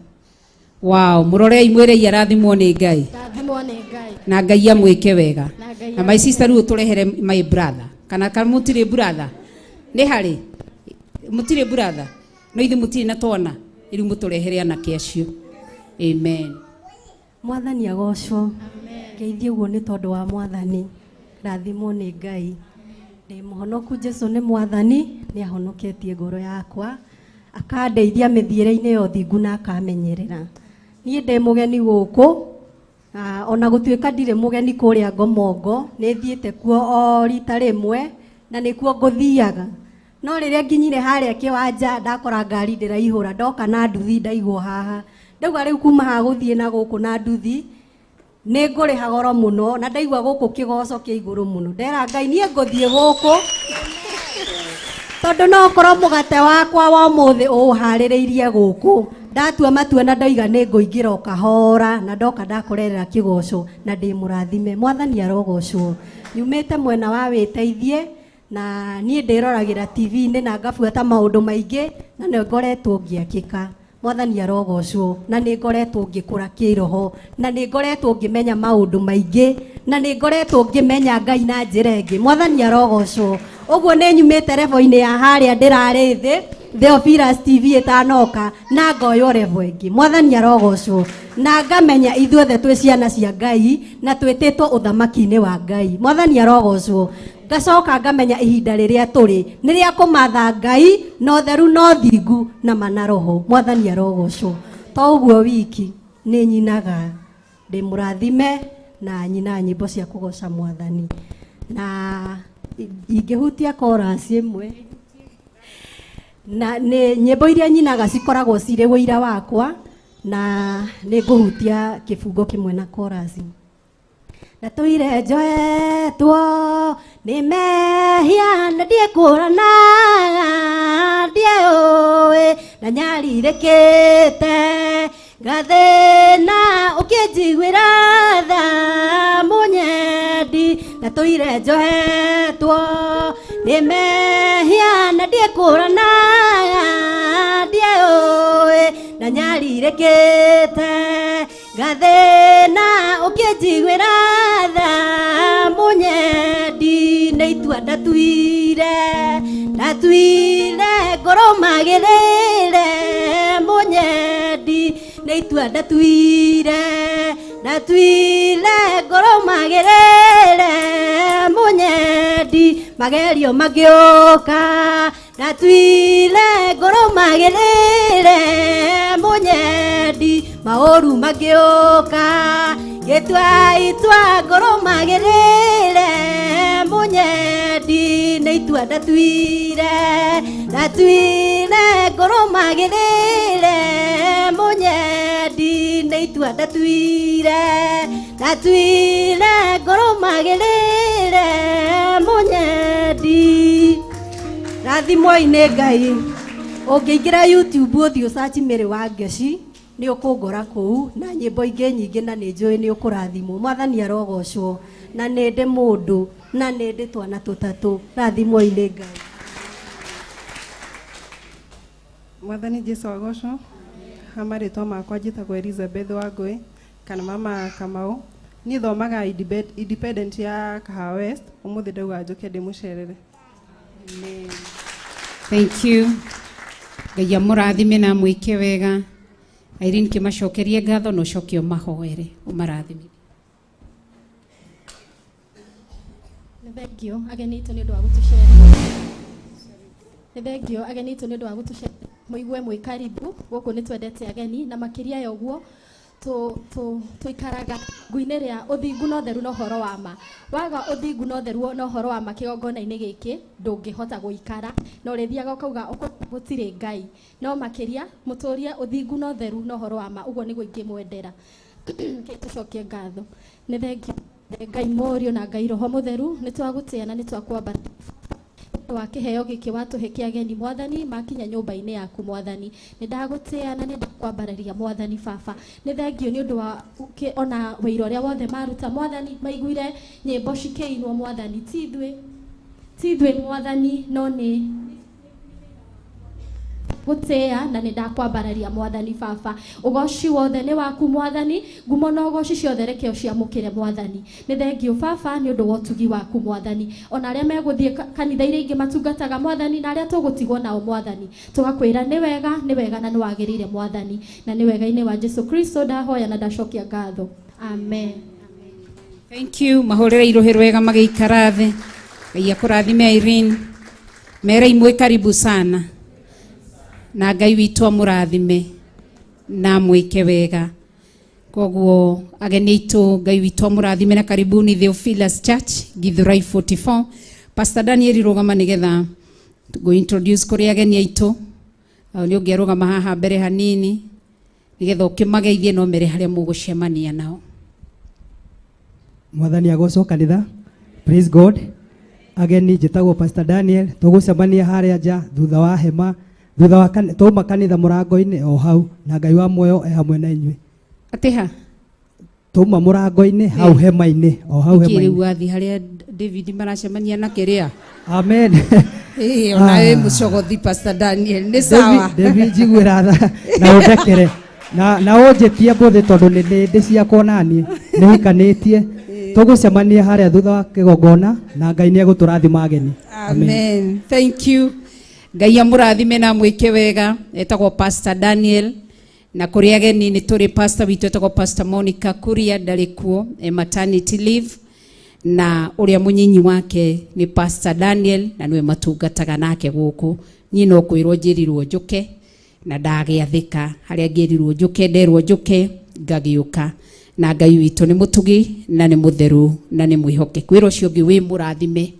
Wow, mũrorei mwĩrei arathimwo nĩ Ngai. Rathimwo nĩ Ngai. Na Ngai amwĩke wega. Na Ngai Na my sister rĩu ũtũrehere my brother. Kana mũtirĩ brother? Nĩ harĩ? Mũtirĩ brother? No ithuĩ mũtirĩ na twana. Rĩu mũtũrehere anake acio. Amen. Mwathani agocwo. Ngeithie ũguo nĩ tondũ wa Mwathani. Rathimwo nĩ Ngai. Ndĩ mũhonoku, Jesu nĩ Mwathani, nĩ ahonoketie ngoro yakwa, akandeithia mĩthiĩre-inĩ ya ũthingu na akamenyerera. Niĩ ndĩ mũgeni gũkũ, ona gũtuĩka ndirĩ mũgeni kũrĩa Ngomongo, nĩ thiĩte kuo o rita rĩmwe na nĩkuo ngũthiaga. No rĩrĩa nginyire harĩa kĩwanja ndakora ngari ndĩraihũra, ndoka na nduthi ndaigwo haha. Ndauga rĩu kuma haha gũthiĩ na gũkũ na nduthi nĩ ngũrĩha goro mũno, na ndaigua gũkũ kĩgoco kĩa igũrũ mũno. Ndera Ngai niĩ ngũthiĩ gũkũ tondũ no ũkorwo mũgate wakwa wa ũmũthĩ ũũharĩrĩirie gũkũ. Ndatua matua na ndoiga nĩ ngũingĩra o kahora, na ndoka ndakorerera kĩgoco na ndĩ mũrathime. Mwathani arogocwo. Nyumĩte mwena wa wĩteithie, na niĩ ndĩroragĩra TV-inĩ na ngabuata maũndũ maingĩ, na nĩ ngoretwo ngĩakĩka. Mwathani arogocwo, na nĩ ngoretwo ngĩkũra kĩroho, na nĩ ngoretwo ngĩmenya maũndũ maingĩ, na nĩ ngoretwo ngĩmenya Ngai na njĩra ĩngĩ. Mwathani arogocwo. Ũguo nĩ nyumĩte level-inĩ ya harĩa ndĩrarĩ thĩ, Theophilus TV ĩtanoka, na ngoywo level ĩngĩ. Mwathani arogocwo. Na ngamenya ithuothe twĩ ciana cia Ngai, na twĩtĩtwo ũthamaki-inĩ wa Ngai. Mwathani arogocwo. Ngacoka ngamenya ihinda rĩrĩa tũrĩ nĩ rĩa kũmatha Ngai na ũtheru na ũthingu na mana roho. Mwathani arogocwo. To ũguo wiki nĩ nyinaga, ndĩ mũrathime na nyinaga nyĩmbo cia kũgoca Mwathani. Na ingĩhutia chorus ĩmwe, na nĩ nyĩmbo iria nyinaga cikoragwo cirĩ ũira wakwa, na nĩ ngũhutia kĩbungo kĩmwe na chorus. Na tũire njoetwo nĩ mehia na ndiekũranaga, ndiũĩ na nyarirĩkĩte, ngathĩna ũkĩnjiguĩra tha mũnyendi. Na tũire njoetwo nĩ mehia na ndiekũranaga, ndiũĩ na nyarirĩkĩte, ngathĩna ũkĩnjiguĩra tha mũnyendi. Nĩ itua ndatuire, ndatuire ngoro magĩrĩre mũnyendi. Nĩ itua ndatuire, ndatuire ngoro magĩrĩre mũnyendi. Magerio magĩũka, ndatuire ngoro magĩrĩre mũnyendi. Maũru magĩũka, Ngĩtua itua ngũrũmagĩrĩre mũnyendi nĩ itua ndatuire ndatuire ngũrũmagĩrĩre mũnyendi nĩ itua ndatuire ndatuire ngũrũmagĩrĩre mũnyendi. Rathimwoi nĩ Ngai. Ũngĩingĩra YouTube ũthiĩ ũsearch Mary wa Ngeci nĩ ũkũngora kũu na nyĩmbo ingĩ nyingĩ na nĩ njũĩ nĩ ũkũrathimwo. Mwathani arogocwo na nĩ ndĩ mũndũ na nĩ ndĩ twana tũtatũ. Rathimwoi nĩ Ngai. Mwathani Jesu agocwo. Ha marĩtwa makwa njĩtagwo Elizabeth Wangũĩ kana mama Kamau. Niĩ thomaga Independent ya Kahawa West. Ũmũthĩ ndauga njũke ndĩmũcerere. Thank you. Ngai amũrathime na amwĩke wega. Irene kĩmacokerie ngatho na ũcoke ũmahoere ũmarathime. Nĩ thengio ageni aitũ nĩ ũndũ wa gũtũcerera. Nĩ thengio ageni aitũ nĩ ũndũ wa gũtũcerera. Mũigue mwĩ karibu gũkũ nĩ twendete ageni na makĩria ya ũguo tũikaraga ngui-inĩ rĩa ũthingu na ũtheru na ũhoro wa ma. Waga ũthingu na ũtheru na ũhoro wa ma kĩgongona-inĩ gĩkĩ ndũngĩhota gũikara na ũrĩthiaga ũkauga gũtirĩ Ngai. No makĩria mũtũrie ũthingu na ũtheru na ũhoro wa ma, ũguo nĩguo ingĩmwendera. Rekei tũcokie ngatho. Nĩ thengio Ngai Mũriũ na Ngai Roho Mũtheru, nĩ twagũtĩa na nĩ twakwambata wa kĩheo gĩkĩ watũhe kĩa ageni mwathani makinya nyũmba-inĩ yaku mwathani. Nĩ ndagũtĩa na nĩ ndakwambararia mwathani baba. Nĩ thengio nĩ ũndũ wa ona wĩira ũrĩa wothe maruta mwathani, maiguire nyĩmbo cikĩinwo mwathani, ti ithuĩ mwathani no nĩ gũtĩa na nĩ ndakwambararia mwathani baba. Ũgoci wothe nĩ waku mwathani, ngumo na ũgoci ciothe reke ũciamũkĩre mwathani. Nĩ thengio baba nĩ ũndũ wa ũtugi waku mwathani. Ona arĩa megũthiĩ kanitha iria ingĩ matungataga mwathani na arĩa tũgũtigwo nao mwathani, tũgakwĩra nĩ wega, nĩ wega na nĩ wagĩrĩire mwathani. Na nĩ wega-inĩ wa Jesu Kristo ndahoya na ndacokia ngatho. Amen. Thank you. Mahũrĩre irũhĩ rwega magĩikara thĩ. Ngai akũrathime Irene. Mere imwe karibu sana. Na Ngai witũ amũrathime na amwĩke wega. Koguo ageni aitũ Ngai witũ amũrathime na karibuni Theophilus Church Githurai 44. Pastor Daniel rũgama nĩgetha go introduce kũrĩ ageni aitũ. Nĩ ũngĩarũgama haha mbere hanini nĩgetha ũkĩmageithie no mere harĩa mũgũcemania nao. Mwathani agocwo kanitha. Praise God. Ageni njĩtagwo Pastor Daniel, tũgũcemania harĩa nja thutha wa hema, thutha wa twauma kanitha mũrango-inĩ o hau, na Ngai wa muoyo e hamwe na inyuĩ. Atĩ ha? Twauma mũrango-inĩ hau hema-inĩ, o hau Nĩkĩ hema-inĩ. rĩu wathiĩ harĩa David maracemania na kĩrĩa? Amen. Ona wĩ mũcogothi Pastor Daniel, nĩ sawa. David njiguĩra tha na ũndekere na ũnjĩtie mbũthĩ tondũ nĩ ndĩ ciakwa naniĩ nĩ hikanĩtie. Tũgũcemania harĩa thutha wa kĩgongona na Ngai nĩ egũtũrathima ageni. Amen. Thank you. Ngai amũrathime na amwĩke wega. Etagwo Pastor Daniel na kũrĩ ageni nĩ tũrĩ pastor witũ etagwo Pastor Monica Kuria ndarĩ kuo, e maternity leave, na ũrĩa mũnyinyi wake nĩ Pastor Daniel na nĩwe matungataga nake gũkũ. Niĩ no kwĩrwo njĩrirwo njũke na ndagĩathĩka, harĩa ngĩrirwo njũke nderwo njũke ngagĩũka. Na Ngai witũ nĩ mũtugi na nĩ mũtheru na nĩ mwĩhokeku. Wĩra ũcio ũngĩ wĩ mũrathime,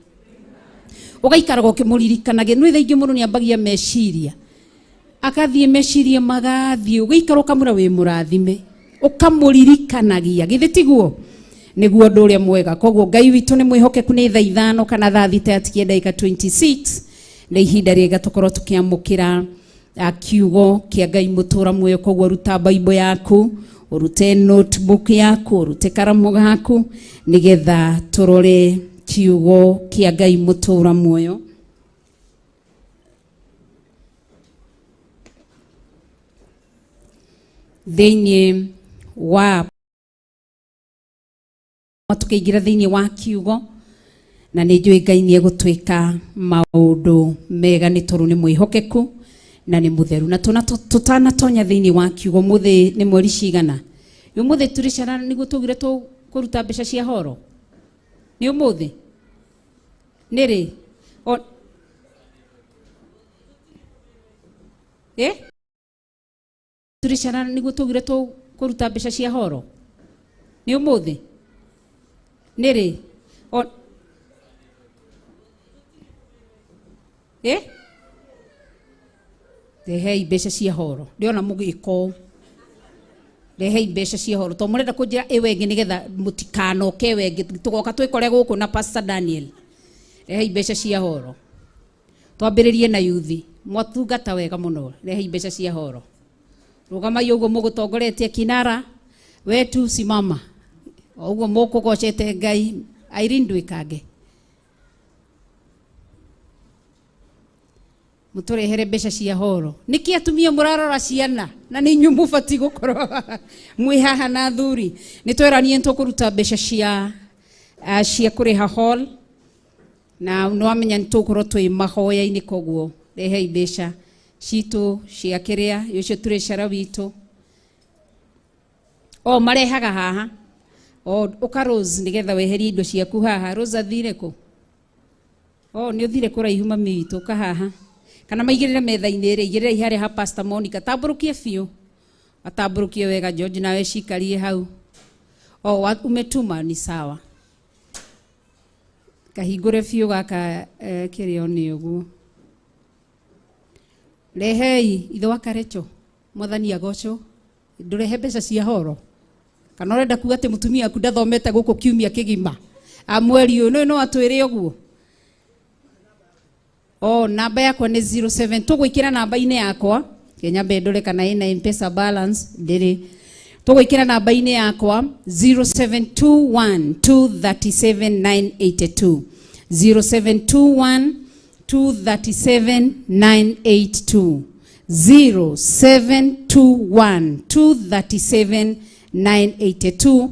ũgaikaraga ũkĩmũririkanagia. Nĩ thaingĩ mũndũ nĩ ambagia meciria, akathiĩ meciria magathiĩ, ũgaikara ũkamwĩra wĩ mũrathime, ũkamũririkanagia. Githĩ tiguo? Nĩguo ũndũ ũrĩa mwega. Koguo Ngai witũ nĩ mwĩhokeku. Nĩ thaa 5 kana thaa 6 atikie ndagĩka 26, nĩ ihinda rĩega tũkorwo tũkĩamũkĩra kiugo kĩa Ngai mũtũra muoyo. Koguo ruta Bible yaku, ũrute notebook yaku, ũrute karamu gaku nĩgetha tũrore kiugo kĩa Ngai mũtũra muoyo. Thĩinĩ wa tũkĩingĩra thĩinĩ wa kiugo, na nĩ njũĩ Ngai nĩ egũtwĩka maũndũ mega nĩ tondũ nĩ mwĩhokeku na nĩ mũtheru. Na tũtanatonya thĩinĩ wa kiugo, ũmũthĩ nĩ mweri cigana? Ũmũthĩ tũrĩcara nĩguo tugire tũkũruta mbeca cia horo? Nĩ ũmũthĩ? Nĩ rĩ? Tũrĩcara nĩguo tugire tũkũruta mbeca cia horo? Nĩ ũmũthĩ? Nĩ rĩ? Eh? Rehei mbeca cia horo. Ndĩrona mũgĩka ũũ. Rehei mbeca cia horo. To mũrenda kũnjĩra ĩwe ĩngĩ nĩgetha mũtikanoke ĩwe ĩngĩ. Tũgoka twĩkore gũkũ na Pastor Daniel. Rehei mbeca cia horo. Twambĩrĩrie na yuthi. Mwatungata wega mũno. Rehei mbeca cia horo. Rũgamai ũguo mũgũtongoretie kinara wetu simama. O ũguo mũkũgocete Ngai. Irene ndwĩkange. Mũtũrehere mbeca cia horo. Nĩkĩ atumia mũrarora ciana na nĩ inyuĩ mũbatiĩ gũkorwo mwĩ haha na athuri? Nĩ tweranie nĩ tũkũruta mbeca cia kũrĩha hall na nĩ wamenya nĩ tũgũkorwo twĩ mahoya-inĩ, koguo rehei mbeca citũ cia kĩrĩa ũcio treasurer witũ. O marehaga haha. O ũka Rose nĩgetha weherie indo ciaku haha. Rose athire kũ? O nĩ ũthire kũraihu mami witũ, ũka haha. Kana maigĩrĩre metha-inĩ rĩ, igĩrĩra harĩa ha Pastor Monica. Tambũrũkie biũ. Atambũrũkie wega George, nawe cikarie hau. O umetuma ni sawa. Kahingũre biũ gaka kĩrĩo nĩ ũguo. Rehei ithe wa Karecho. Mwathani agocwo. Ndũrehe mbeca cia horo. Kana ũrenda kuga atĩ mũtumia waku ndathomete gũkũ kiumia kĩgima. A mweri ũyũ no atwĩre ũguo. O namba yakwa nĩ 07. Tũgwĩkĩra namba-inĩ yakwa. Kenya nyambe ndore kana ĩna M-Pesa balance ndĩrĩ. Tũgwĩkĩra namba-inĩ yakwa 0721 237 982. 0721 237 982. 0721 237 982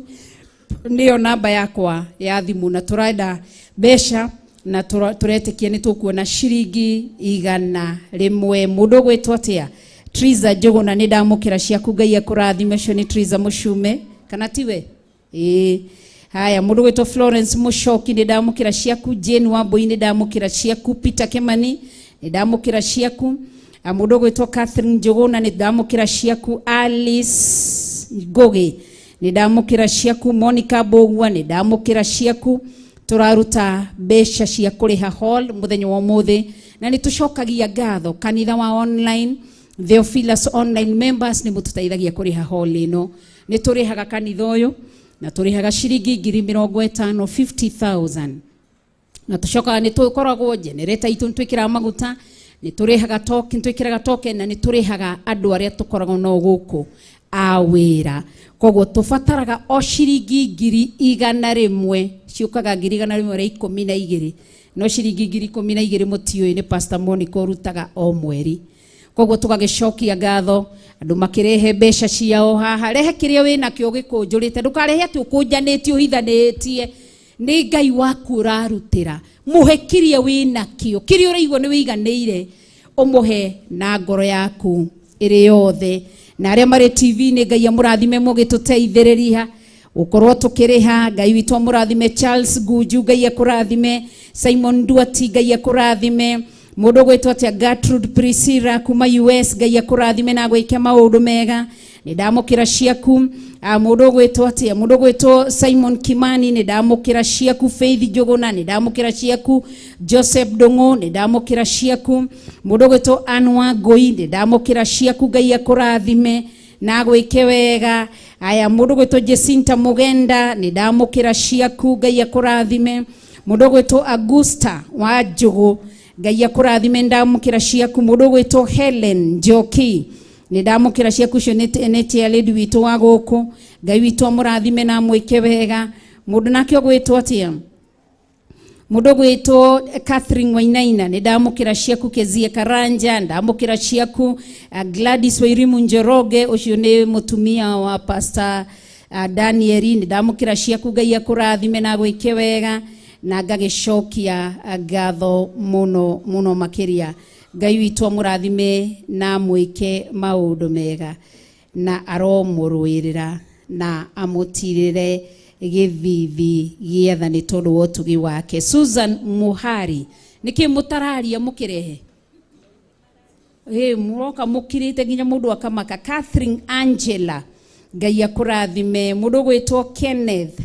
nĩyo namba yakwa ya thimũ, na tũrenda mbeca na tũretĩkia nĩ tũkuona ciringi 100. Mũndũ ũgwĩtwo atĩa? Triza Njũgũna, nĩ ndamũkĩra ciaku, Ngai akũrathime. Ũcio nĩ Triza Mũcume kana tiwe? Ĩĩ. Haya, mũndũ ũgwĩtwo Florence Mũcoki, nĩ ndamũkĩra ciaku. Jane Wambui, nĩ ndamũkĩra ciaku. Peter Kimani, nĩ ndamũkĩra ciaku. Mũndũ ũgwĩtwo Catherine Njũgũna, nĩ ndamũkĩra ciaku. Alice Ngũgĩ, nĩ ndamũkĩra ciaku. Monica Mbũgua, nĩ ndamũkĩra ciaku. Tũraruta mbeca cia kũrĩha hall mũthenya wa ũmũthĩ, na nĩ tũcokagia ngatho kanitha wa online Theophilus online members nĩ mũtũteithagia kũrĩha hall ĩno. Nĩ tũrĩhaga kanitha ũyũ na tũrĩhaga ciringi ngiri mĩrongo ĩtano, 50,000. Na tũcokaga nĩ tũkoragwo generator itũ, nĩ twĩkĩraga maguta, nĩ tũrĩhaga token, nĩ twĩkĩraga token, na nĩ tũrĩhaga andũ arĩa tũkoragwo nao gũkũ a wĩra. Koguo tũbataraga o ciringi ngiri igana rĩmwe, ciũkaga ngiri igana rĩmwe rĩa ikũmi na igĩrĩ, no ciringi ngiri ikũmi na igĩrĩ mũtiũĩ nĩ Pastor Monica ũrutaga o mweri. Koguo tũgagĩcokia ngatho andũ makĩrehe mbeca ciao haha. Rehe kĩrĩa wĩnakĩo gĩkũnjũrĩte, ndũkarehe atĩ ũkũnjanĩtie ũhithanĩtie. Nĩ Ngai waku ũrarutĩra, mũhe kĩrĩa wĩnakĩo, kĩrĩa ũraigua nĩ wĩiganĩire, ũmũhe na ngoro yaku ĩrĩ yothe. Na arĩa marĩ TV-inĩ, Ngai amũrathime mũgĩtũteithĩrĩria gũkorwo tũkĩrĩha. Ngai witũ amũrathime. Charles Gunju, Ngai akũrathime. Simon Duati, Ngai akũrathime. Mũndũ ũgwĩtwo atĩa? Gertrude Priscilla kuma US, Ngai akũrathime na agwĩke maũndũ mega. Nĩ ndamũkĩra ciaku. Mũndũ ũgwĩtwo atĩa? Mũndũ ũgwĩtwo Simon Kimani, nĩ ndamũkĩra ciaku. Faith Njũgũna, nĩ ndamũkĩra ciaku. Joseph Ndung'u, nĩ ndamũkĩra ciaku. Mũndũ ũgwĩtwo Ann Wangũi, nĩ ndamũkĩra ciaku. Ngai akũrathime na agwĩke wega. Aya, mũndũ ũgwĩtwo Jacinta Mũgenda, nĩ ndamũkĩra ciaku. Ngai akũrathime. Mũndũ ũgwĩtwo Augusta wa Njũgũ, Ngai akũrathime, ndamũkĩra ciaku. Mũndũ ũgwĩtwo Helen Njoki, nĩ ndamũkĩra ciaku. Ũcio nĩ chair lady witũ wa gũkũ. Ngai witũ amũrathime na amwĩke wega. Mũndũ nake ũgwĩtwo atĩa? Mũndũ ũgwĩtwo Catherine Wainaina, nĩ ndamũkĩra ciaku. Kezia Karanja, ndamũkĩra ciaku. Gladys Wairimu Njoroge, ũcio nĩ mũtumia wa Pastor Daniel, nĩ ndamũkĩra ciaku. Ngai akũrathime na agwĩke wega, na ngagĩcokia ngatho mũno mũno makĩria. Ngai witũ amũrathime na amwĩke maũndũ mega, na aromũrũĩrĩra na amũtirĩre gĩthithi gĩetha nĩ tondũ wa ũtugi wake. Susan Muhari, nĩkĩ mũtararia mũkĩrehe? Mũroka mũkirĩte nginya mũndũ akamaka. Catherine Angela, Ngai akũrathime. Mũndũ ũgwĩtwo Kenneth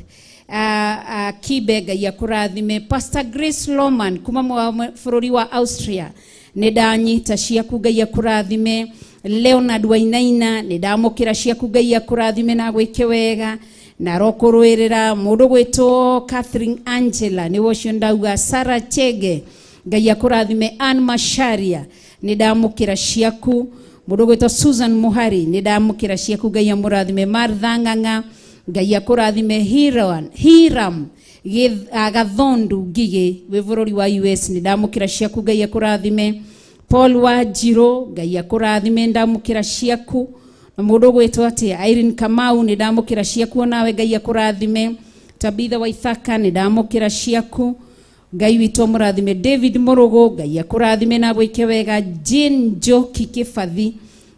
Kibe, Ngai akũrathime. Pastor Grace Loman kuma bũrũri wa Austria, nĩ ndanyita ciaku, Ngai akũrathime. Leonard Wainaina, nĩ ndamũkĩra ciaku, Ngai akũrathime na gwĩke wega na arokũrũĩrĩra. Mũndũ gwĩtwo Catherine Angela, nĩwe ũcio ndauga. Sarah Chege, Ngai akũrathime. Ann Masharia, nĩ ndamũkĩra ciaku. Mũndũ gwĩtwo Susan Muhari, nĩ ndamũkĩra ciaku, Ngai amũrathime. Martha Ng'ang'a, Ngai akũrathime. Hiram Gathondu Ngigĩ wĩ bũrũri wa US, nĩ ndamũkĩra ciaku, Ngai akũrathime. Paul Wanjirũ, Ngai akũrathime, ndamũkĩra ciaku. Na mũndũ ũgwĩtwo atĩa, Irene Kamau, nĩ ndamũkĩra ciaku onawe, Ngai akũrathime. Tabitha Waithaka, nĩ ndamũkĩra ciaku, Ngai witũ amũrathime. David Mũrũgũ, Ngai akũrathime na gwĩke wega. Jane Njoki Kĩbathi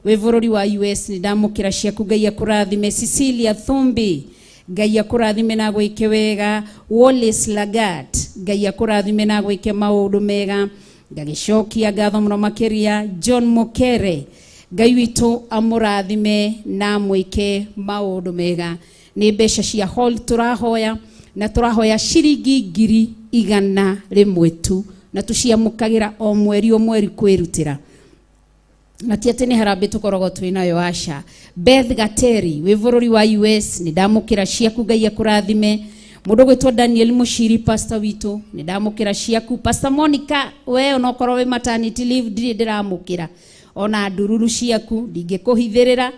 wĩ bũrũri wa US, nĩ ndamũkĩra ciaku, Ngai akũrathime. Cecilia Thumbi, Ngai akũrathime na gwĩke wega. Wallace Lagat, Ngai akũrathime na gwĩke maũndũ mega. Ngagĩcokia ngatho mũno makĩria. John Mukere, Ngai witũ amũrathime na mwĩke maũndũ mega. Nĩ mbeca cia hall tũrahoya, na tũrahoya ciringi 100,000 tu, na tũciamũkagĩra o mweri o mweri kwĩrutĩra, na ti atĩ nĩ harambĩ tũkoragwo twĩ nayo, aca. Beth Gateri wĩ bũrũri wa US, nĩ ndamũkĩra ciaku, Ngai akũrathime. Mũndũ gwĩtwo Daniel Mũciri, pastor witũ, nĩ ndamũkĩra ciaku. Pastor Monica, we onokorwo wĩ maternity leave, ndirĩ ndĩramũkĩra ona ndururu ciaku, ndingĩkũhithĩrĩra.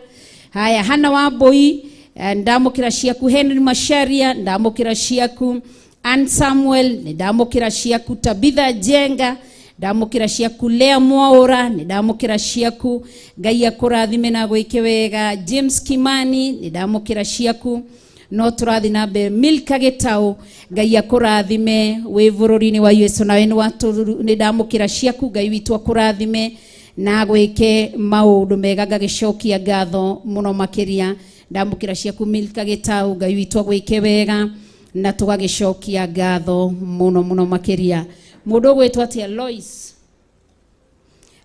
Haya, Hana Wambui, ndamũkĩra ciaku. Henry Masharia, ndamũkĩra ciaku. Ann Samuel, nĩ ndamũkĩra ciaku. Tabitha Jenga, ndamũkĩra ciaku. Lea Mwaũra, nĩ ndamũkĩra ciaku, Ngai akũrathime na gwĩke wega. James Kimani, nĩ ndamũkĩra ciaku. No tũrathiĩ na mbere. Milka Gĩtaũ, Ngai akũrathime wĩ bũrũri-inĩ wa US, nawe nĩ ndamũkĩra ciaku, Ngai witũ akũrathime na gwĩke maũndũ mega. Ngagĩcokia ngatho mũno makĩria. Ndamũkĩra ciaku Milka Gĩtaũ, Ngai witũ agwĩke wega, na tũgagĩcokia ngatho mũno mũno makĩria. Mũndũ ũgwĩtwo atĩa,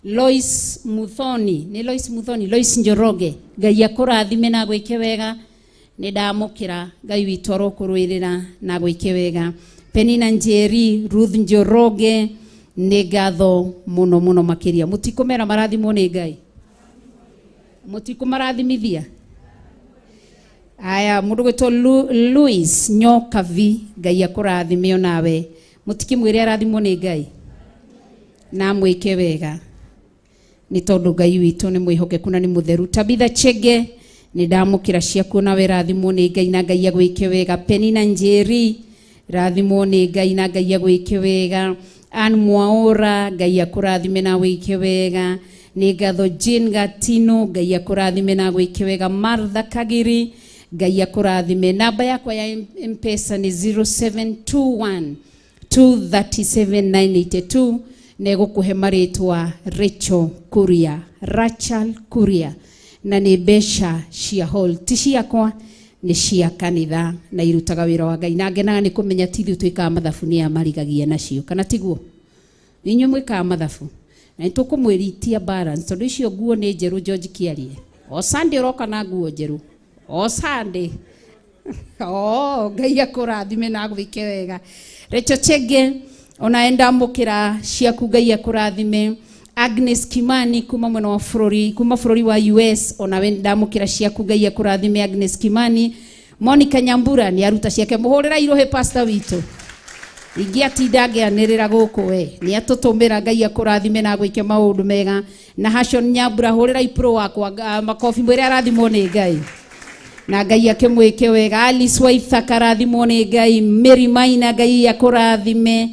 Lois Muthoni, nĩ Lois Muthoni, Lois Njoroge, Ngai akũrathime na gwĩke wega. Nĩ ndamũkĩra, Ngai witũ arokũrũĩrĩra na gwĩke wega. Penina Njeri, Ruth Njoroge, nĩ ngatho mũno mũno makĩria. Mũtikũmera marathimwo nĩ Ngai, mũtikũmarathimithia. Aya, mũndũ gwĩtwo Louis Nyokavi, Ngai akũrathime onawe. Mũtikĩmwĩre arathimwo nĩ Ngai na mwĩke wega, nĩ tondũ Ngai witũ nĩ mwĩhokeku na nĩ mũtheru. Tabitha Chege, nĩ ndamũkĩra ciaku, nawe rathimwo nĩ Ngai na Ngai agwĩke wega. Penina Njeri, rathimwo nĩ Ngai na Ngai agwĩke wega. Ann Mwaũra, Ngai akũrathime na wĩke wega. Nĩ ngatho. Jane Gatino, Ngai akũrathime na gwĩke wega. Martha Kagiri, Ngai akũrathime. Namba yakwa ya M-Pesa nĩ 0721 237982, na ĩgũkũhe marĩtwa Rachel Kuria, Rachel Kuria, na nĩ mbeca cia hall, ti ciakwa, nĩ cia kanitha, na irutaga wĩra wa Ngai. Na ngenaga nĩ kũmenya ti ithuĩ twĩkaga mathabu, nĩ amarigagia nacio, kana tiguo? Nĩ inyuĩ mwĩkaga mathabu, na nĩ tũkũmwĩritia balance, tondũ icio nguo nĩ njerũ. George Kiarie, o Sunday ũroka na nguo njerũ, o Sunday. Oh, Ngai akũrathime na agwĩke wega. Rachel Chege, ona ndamũkĩra ciaku, Ngai akũrathime. Agnes Kimani kuma mwena wa bũrũri, kuma bũrũri wa US, onawe ndamũkĩra ciaku, Ngai akũrathime Agnes Kimani. Monica Nyambura nĩ aruta ciake, mũhũrĩra irohe pastor witũ, ingĩatinda ngĩanĩrĩra gũkũ, we nĩ atũtũmĩra. Ngai akũrathime na agwĩke maũndũ mega. Na Hashon Nyambura, hũrĩra ipro wakwa makobi, mwĩre arathimwo nĩ Ngai na Ngai akĩmwĩke wega. Alice Waithaka, arathimwo nĩ Ngai. Mary Maina, Ngai akũrathime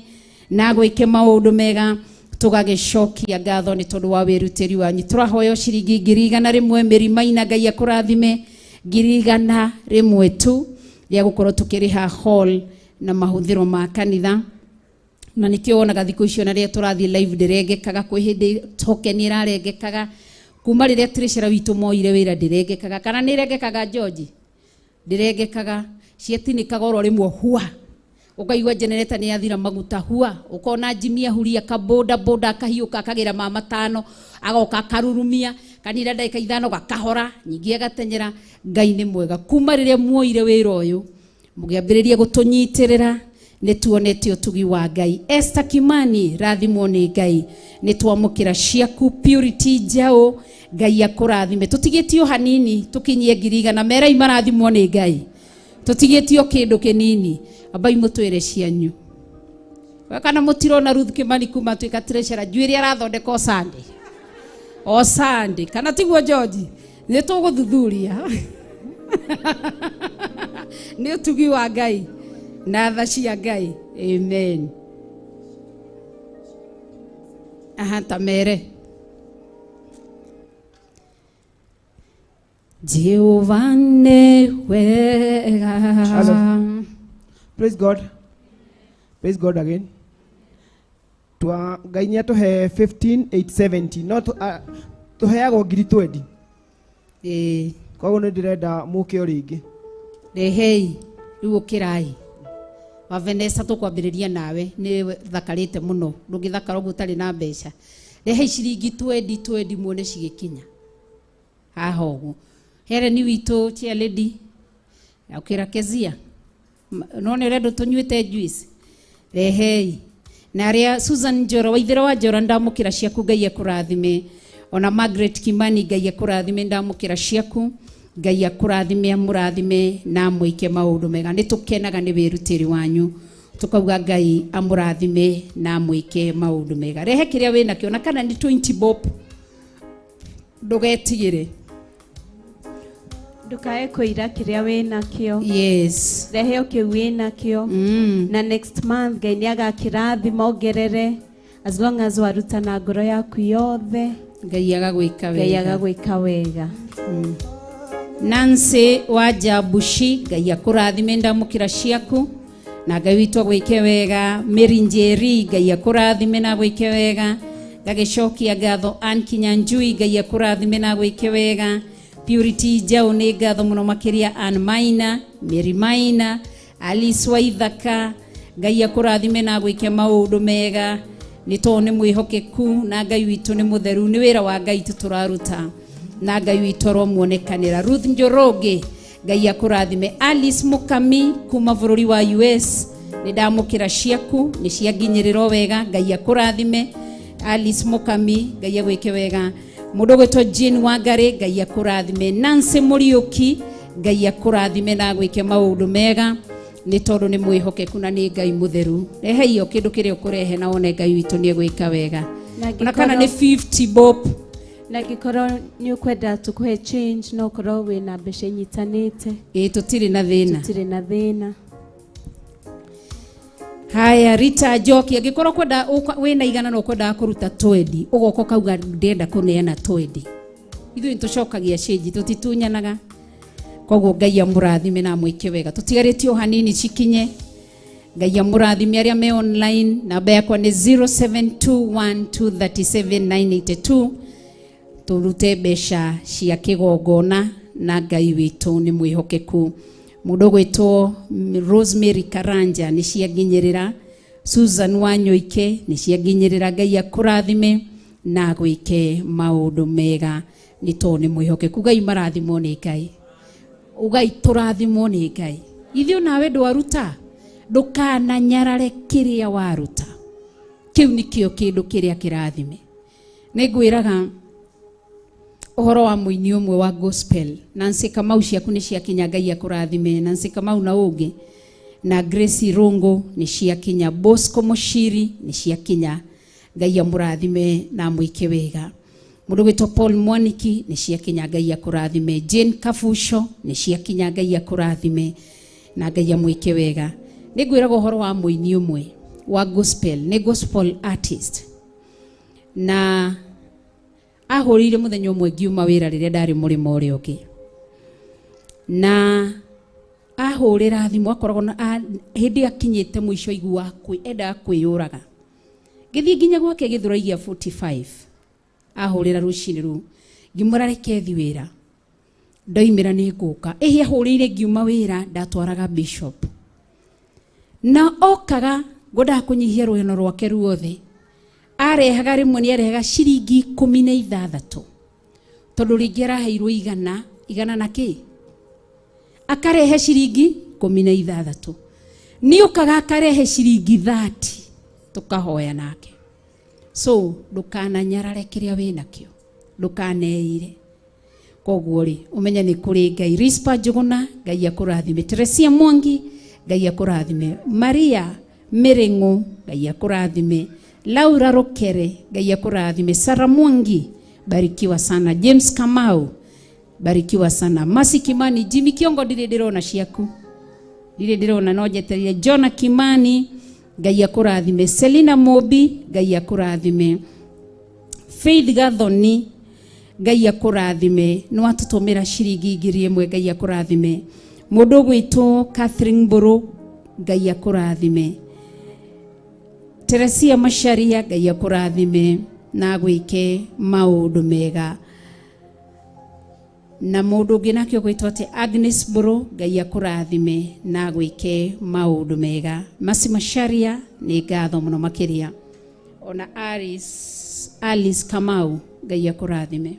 na agwĩke maũndũ mega. Tũgagĩcokia ngatho nĩ tondũ wa wĩrutĩri wanyu. Tũrahoya ciringi 100,000. Mary Maina, Ngai akũrathime. 100,000 tu rĩa gũkorwo tũkĩrĩha hall na mahũthĩro ma kanitha, na nĩkĩo wonaga thikũ icio na rĩrĩa tũrathiĩ live ndĩrengekaga. Kwĩ hĩndĩ token ĩrarengekaga, kuma rĩrĩa treasurer witũ moire wĩra ndĩrengekaga. Kana nĩ ĩrengekaga, George? Ndĩrengekaga, ciatinĩkaga oro rĩmwe hua, ũkaigua generator nĩ yathira maguta hua, ũkona Jimmy ahuria kaboda boda, akahiũka akagĩra ma matano, agoka akarurumia. Kanina ndagĩka 5 gakahora, nyingĩ agatenyera. Ngai nĩ mwega. Kuma rĩrĩa muoire wĩra ũyũ, mũgĩambĩrĩria gũtũnyitĩrĩra, nĩ tuonete ũtugi wa Ngai. Esther Kimani, rathimwo nĩ Ngai. Nĩ twamũkĩra ciaku. Purity Njaũ, Ngai akũrathime. Tũtigĩtio hanini tũkinyie 100,000. Merai marathimwo nĩ Ngai. Tũtigĩtio kĩndũ kĩnini. Ambai mũtwĩre cianyu. We kana mũtirona Ruth Kimani kuma atuĩka treasurer, njuĩrĩ arathondeka o Sunday. O Sunday. Kana tiguo George? Nĩ tũgũthuthuria. Nĩ ũtugi wa Ngai na tha cia Ngai. Amen. Aha, ta mere. Jehova nĩ wega. Hello. Praise God. Praise God again. Twa Ngai nĩ atũhe 15870 no tũheagwo 20,000. Ĩĩ. Koguo nĩ ndĩrenda mũke o rĩngĩ. Rehei rĩu ũkĩrai. Wa Vanessa tũkwambĩrĩria nawe, nĩ thakarĩte mũno, ndũngĩthakara ũguo ũtarĩ na mbeca. Rehei ciringi 20 20 muone cigĩkinya. Haha ũguo. Helen witũ chair lady, ũkĩra Kezia. No nĩ ũrenda tũnyuĩte juice. Rehei. Na arĩa Susan Njoro, Waithera wa Njoro, ndamũkĩra ciaku, Ngai akũrathime. Ona Margaret Kimani, Ngai akũrathime, ndamũkĩra ciaku. Ngai akũrathime, amũrathime na amwĩke maũndũ mega. Nĩ tũkenaga nĩ wĩrutĩri wanyu. Tukauga Ngai amũrathime na amwĩke maũndũ mega. Rehe kĩrĩa wĩnakĩo, na kana nĩ 20 bob. Ndũgetigĩre. Ndukae kũira kĩrĩa wĩnakĩo. Yes. Rehe o kĩu wĩnakĩo. Na next month Ngai nĩ agakĩrathima ongerere, as long as waruta na ngoro yaku yothe. Ngai agagwĩka Ngai wega. agagwĩka wega. Nancy wa Jabushi, Ngai akũrathime, ndamũkĩra ciaku. Na Ngai witũ agwĩke wega. Mary Njeri, Ngai akũrathime na agwĩke wega. Ngagĩcokia ngatho Ann Kinyanjui, Ngai akũrathime na agwĩke wega. Purity Njaũ, nĩ ngatho mũno makĩria. Ann Maina, Mary Maina, Alice Waithaka, Ngai akũrathime na agwĩke maũndũ mega. Nĩ tondũ nĩ mwĩhokeku na Ngai witũ nĩ mũtheru. Nĩ wĩra wa Ngai tu tũraruta na Ngai witũ aromuonekanĩra. Ruth Njoroge, Ngai akũrathime. Alice Mukami kuma bũrũri wa US, nĩ ndamũkĩra ciaku, nĩ cianginyĩrĩra wega. Ngai akũrathime. Alice Mukami, Ngai agwĩke wega. Mũndũ ũgwĩtwo Jane Wangari, Ngai akũrathime. Nancy Mũriũki, Ngai akũrathime na agwĩke maũndũ mega, nĩ tondũ nĩ mwĩhokeku na nĩ Ngai mũtheru. Rehei o kĩndũ kĩrĩa ũkũrehe na wone Ngai witũ nĩ egwĩka wega. Na Ona kana nĩ 50 bob. Na angĩkorwo nĩ ũkwenda tũkũhe change, no ũkorwo wĩna mbeca inyitanĩte. Ĩĩ, tũtirĩ na thĩna. Tũtirĩ na thĩna. Haya, Rita Njoki, angĩkorwo kwenda wĩna 100 na ũkwendaga kũruta 20, ũgoka ũkauga ndĩrenda kũneana 20. Ithuĩ nĩtũcokagia change, tũtitunyanaga. Koguo Ngai amũrathime na amwĩke wega. Tũtigarĩtie o hanini cikinye. Ngai amũrathime arĩa me online. Namba yakwa nĩ zero seven two one two thirty seven nine eighty two. Tũrute mbeca cia kĩgongona na Ngai witũ nĩ mwĩhokeku. Mũndũ ũgwĩtwo Rosemary Karanja nĩ cianginyĩrĩra. Susan Wanyoike nĩ cianginyĩrĩra. Ngai akũrathime na agwĩke maũndũ mega nĩ tondũ nĩ mwĩhokeku. Ngai marathimwo nĩ Ngai. Ugai tũrathimwo nĩ Ngai. Ithuĩ nawe ndwaruta, ndũkananyarare kĩrĩa waruta. Kĩu nĩkĩo kĩndũ kĩrĩa kĩrathime. Nĩngwĩraga ũhoro wa mũini ũmwe wa gospel, Nancy Kamau, ciaku nĩ ciakinya, Ngai akũrathime. Nancy Kamau na ũngĩ na Grace Rungu nĩ ciakinya, Bosco Mushiri nĩ ciakinya, Ngai amũrathime na amwĩke wega. Mũndũ gwĩtwo Paul Mwaniki nĩ ciakinya, Ngai akũrathime. Jane Kabuco nĩ ciakinya, Ngai akũrathime na Ngai amwĩke wega. Nĩngwĩraga ũhoro wa mũini ũmwe wa gospel, nĩ gospel artist, na ahũrĩire mũthenya ũmwe ngiuma wĩra rĩrĩa ndarĩ mũrĩmo ũrĩa ũngĩ, na ahũrĩra thimũ akoragwo na hĩndĩ akinyĩte mũico aiguaga endaga kwĩyũraga. Ngĩthiĩ nginya gwake Gĩthũrai gĩa 45, ahũrĩra rũcinĩ rũu ngĩmwĩra reke thiĩ wĩra, ndoimĩra nĩ ngũka. Ĩhĩ ahũrĩire ngiuma wĩra, ndatwaraga bishop, na okaga ngwendaga kũnyihia rũgano rwake ruothe. Arehaga rĩmwe nĩ arehaga ciringi 16, Tondũ rĩngĩ araheirwo igana, igana na kĩ? Akarehe ciringi 16. Nĩ ũkaga akarehe ciringi 30 tũkahoya nake. So ndũkananyarare kĩrĩa wĩnakĩo, ndũkaneire. Koguo rĩ, ũmenye nĩ kũrĩ Ngai. Rispa Njũgũna, Ngai akũrathime. Teresia Mwangi, Ngai akũrathime. Maria Mĩrĩng'ũ, Ngai akũrathime. Laura Rukere, Ngai akũrathime. Sara Mwangi, barikiwa sana. James Kamau, barikiwa sana. Masi Kimani, Jimmy Kiongo ndirĩ ndĩrona ciaku, ndirĩ ndĩrona no njetereire. Jona Kimani, Ngai akũrathime. Selina Mobi, Ngai akũrathime. Faith Gathoni, Ngai akũrathime. Nĩ watũtũmĩra ciringi 1000, Ngai akũrathime. Mũndũ ũgwĩtwo Catherine Mbũrũ, Ngai akũrathime. Teresia Macharia, Ngai akũrathime na agwĩke maũndũ mega. Na mũndũ ũngĩ nake ũgwĩtwo atĩ Agnes Mbũrũ, Ngai akũrathime na agwĩke maũndũ mega. Masi Macharia, nĩ ngatho mũno makĩria. Ona Alice Kamau, Ngai akũrathime.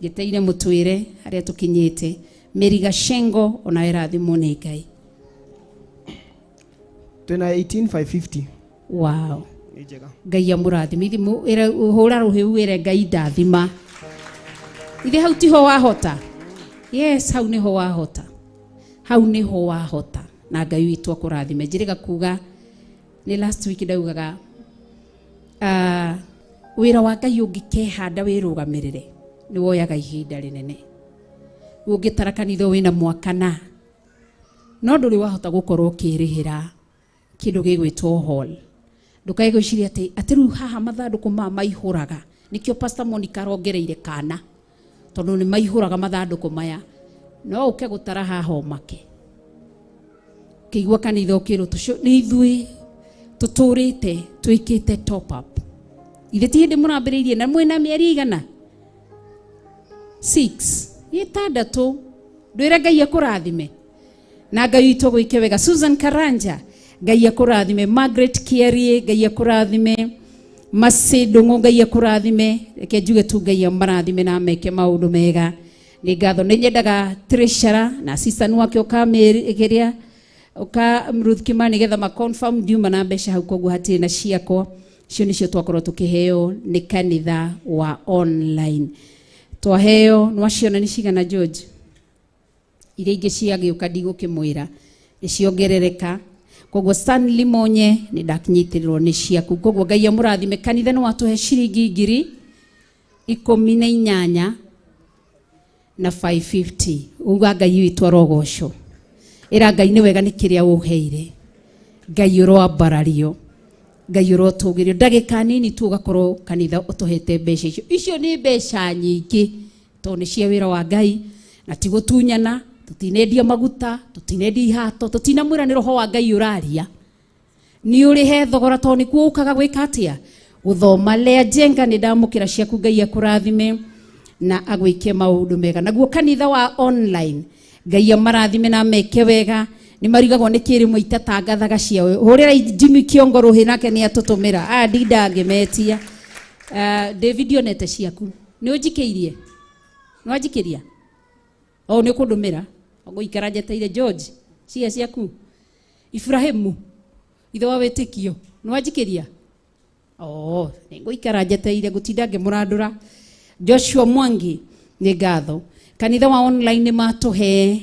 Njeteire mũtwĩre harĩa tũkinyĩte. Mary Gachengo, ona ĩrathimwo nĩ Ngai. Twĩna 18550. Wow. Nĩ njega. Ngai amũrathime. Ithi hũra rũhĩ wĩre Ngai ndathima. Ithe hau tiho wahota. Yes, hau niho wahota. Hau niho wahota. Na Ngai witũ akũrathime. Njĩrĩga kuga nĩ last week ndaugaga wĩra wa Ngai ũngĩkehanda wĩrũgamĩrĩre nĩ woyaga ihinda rĩnene. Ũngĩtara kanitha wĩna mwaka na no ndũrĩ wahota gũkorwo ũkĩrĩhĩra kĩndũ gĩgwĩtwo hall. Ndũkae gwĩciria atĩ rĩu haha mathandũkũ maya maihũraga. Nĩkĩo Pastor Monica arongereire kana tondũ nĩ maihũraga mathandũkũ maya. No ũke gũtara haha ũmake. Ũkĩigua kanitha ũkĩrwo tũcio nĩ ithuĩ tũtũrĩte twĩkĩte top up. Ithe ti hĩndĩ mũrambĩrĩirie na mwĩna mĩeri igana 6 ĩtandatũ. Ndwĩre Ngai akũrathime na Ngai witũ agwĩke wega. Susan Karanja, Ngai akũrathime. Margaret Kiarie, Ngai akũrathime. Masi Ndung'u, Ngai akũrathime. Reke njuge tu Ngai amarathime na ameke maũndũ mega. Nĩ ngatho. Nĩ nyendaga treasurer na assistant wake ũkamĩrĩkĩria ũka Ruth Kimani getha ma confirm ndiuma na mbeca hau, koguo hatirĩ na ciakwa. Icio nĩcio twakorwo tũkĩheo nĩ kanitha wa online. Twaheo nĩwaciona nĩ cigana George? Iria ingĩ ciagĩũka ndigũkĩmwĩra nĩ ciongerereka. Koguo Stanley Monye nĩ ndakinyitĩrĩrwo nĩ ciaku. Koguo Ngai amũrathime. Kanitha nĩ watũhe ciringi 18,000 na 550. Uga Ngai witũ arogocwo. Ĩra Ngai nĩ wega nĩ kĩrĩa ũheire. Ngai ũroambarario. Ngai ũrotũgĩrio. Ndagĩka nini tu ũgakorwo kanitha ũtũhete mbeca icio. Icio nĩ mbeca nyingĩ tondũ nĩ cia wĩra wa Ngai na ti gũtunyana. Tũtinendia maguta, tũtinendia ihato, tũtinamwĩra nĩ roho wa Ngai ũraria. Nĩ ũrĩhe thogora tondũ nĩkuo ũkaga gwĩka atĩa? Gũthoma. Lea Njenga nĩ ndamũkĩra ciaku, Ngai akũrathime na agwĩke maũndũ mega. Naguo kanitha wa online, Ngai amarathime na ameke wega. Nĩ marigagwo nĩ kĩrĩ rĩmwe itatangathaga ciao. Hũrĩra Jimmy Kiongo rũhĩ nake nĩ atũtũmĩra. Aya ndinda ngĩmetia. David onete ciaku. Nĩ ũnjikĩirie? Nĩ wanjikĩria? O nĩ ũkũndũmĩra? Ngũikara njeteire George. Cia ciaku. Ibrahimu ithe wa wĩtĩkio. Nĩ wanjikĩria? Oh, nĩ ngũikara njeteire ngũtinda ngĩmũrandũra. Joshua Mwangi nĩ ngatho. Kanitha wa online nĩ matũhe.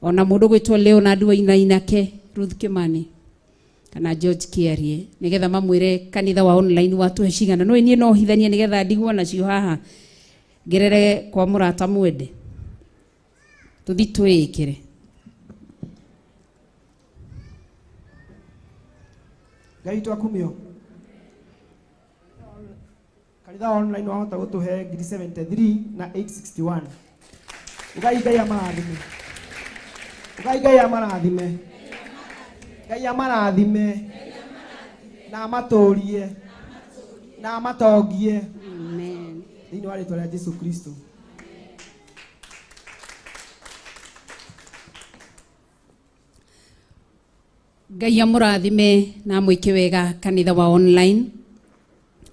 Ona mũndũ gwĩtwo Leonard Wainainake, Ruth Kimani kana George Kiarie nigetha mamwĩre kanitha wa online watũhe cigana. No niĩ no hithanie nigetha ndigwo nacio haha ngerere kwa mũrata mwende tũthi twĩĩkĩre. Ngai witũ akumio. Kanitha wa online wahota gũtũhe ngiri 73 na 861. Ugai Ngai amarathime. Ugai Ngai amarathime. Ngai amarathime. Na amatũrie. Na amatongie. Amen. Thĩinĩ wa rĩtwa rĩa Jesu Kristo. Ngai amũrathime na amwĩke wega kanitha wa online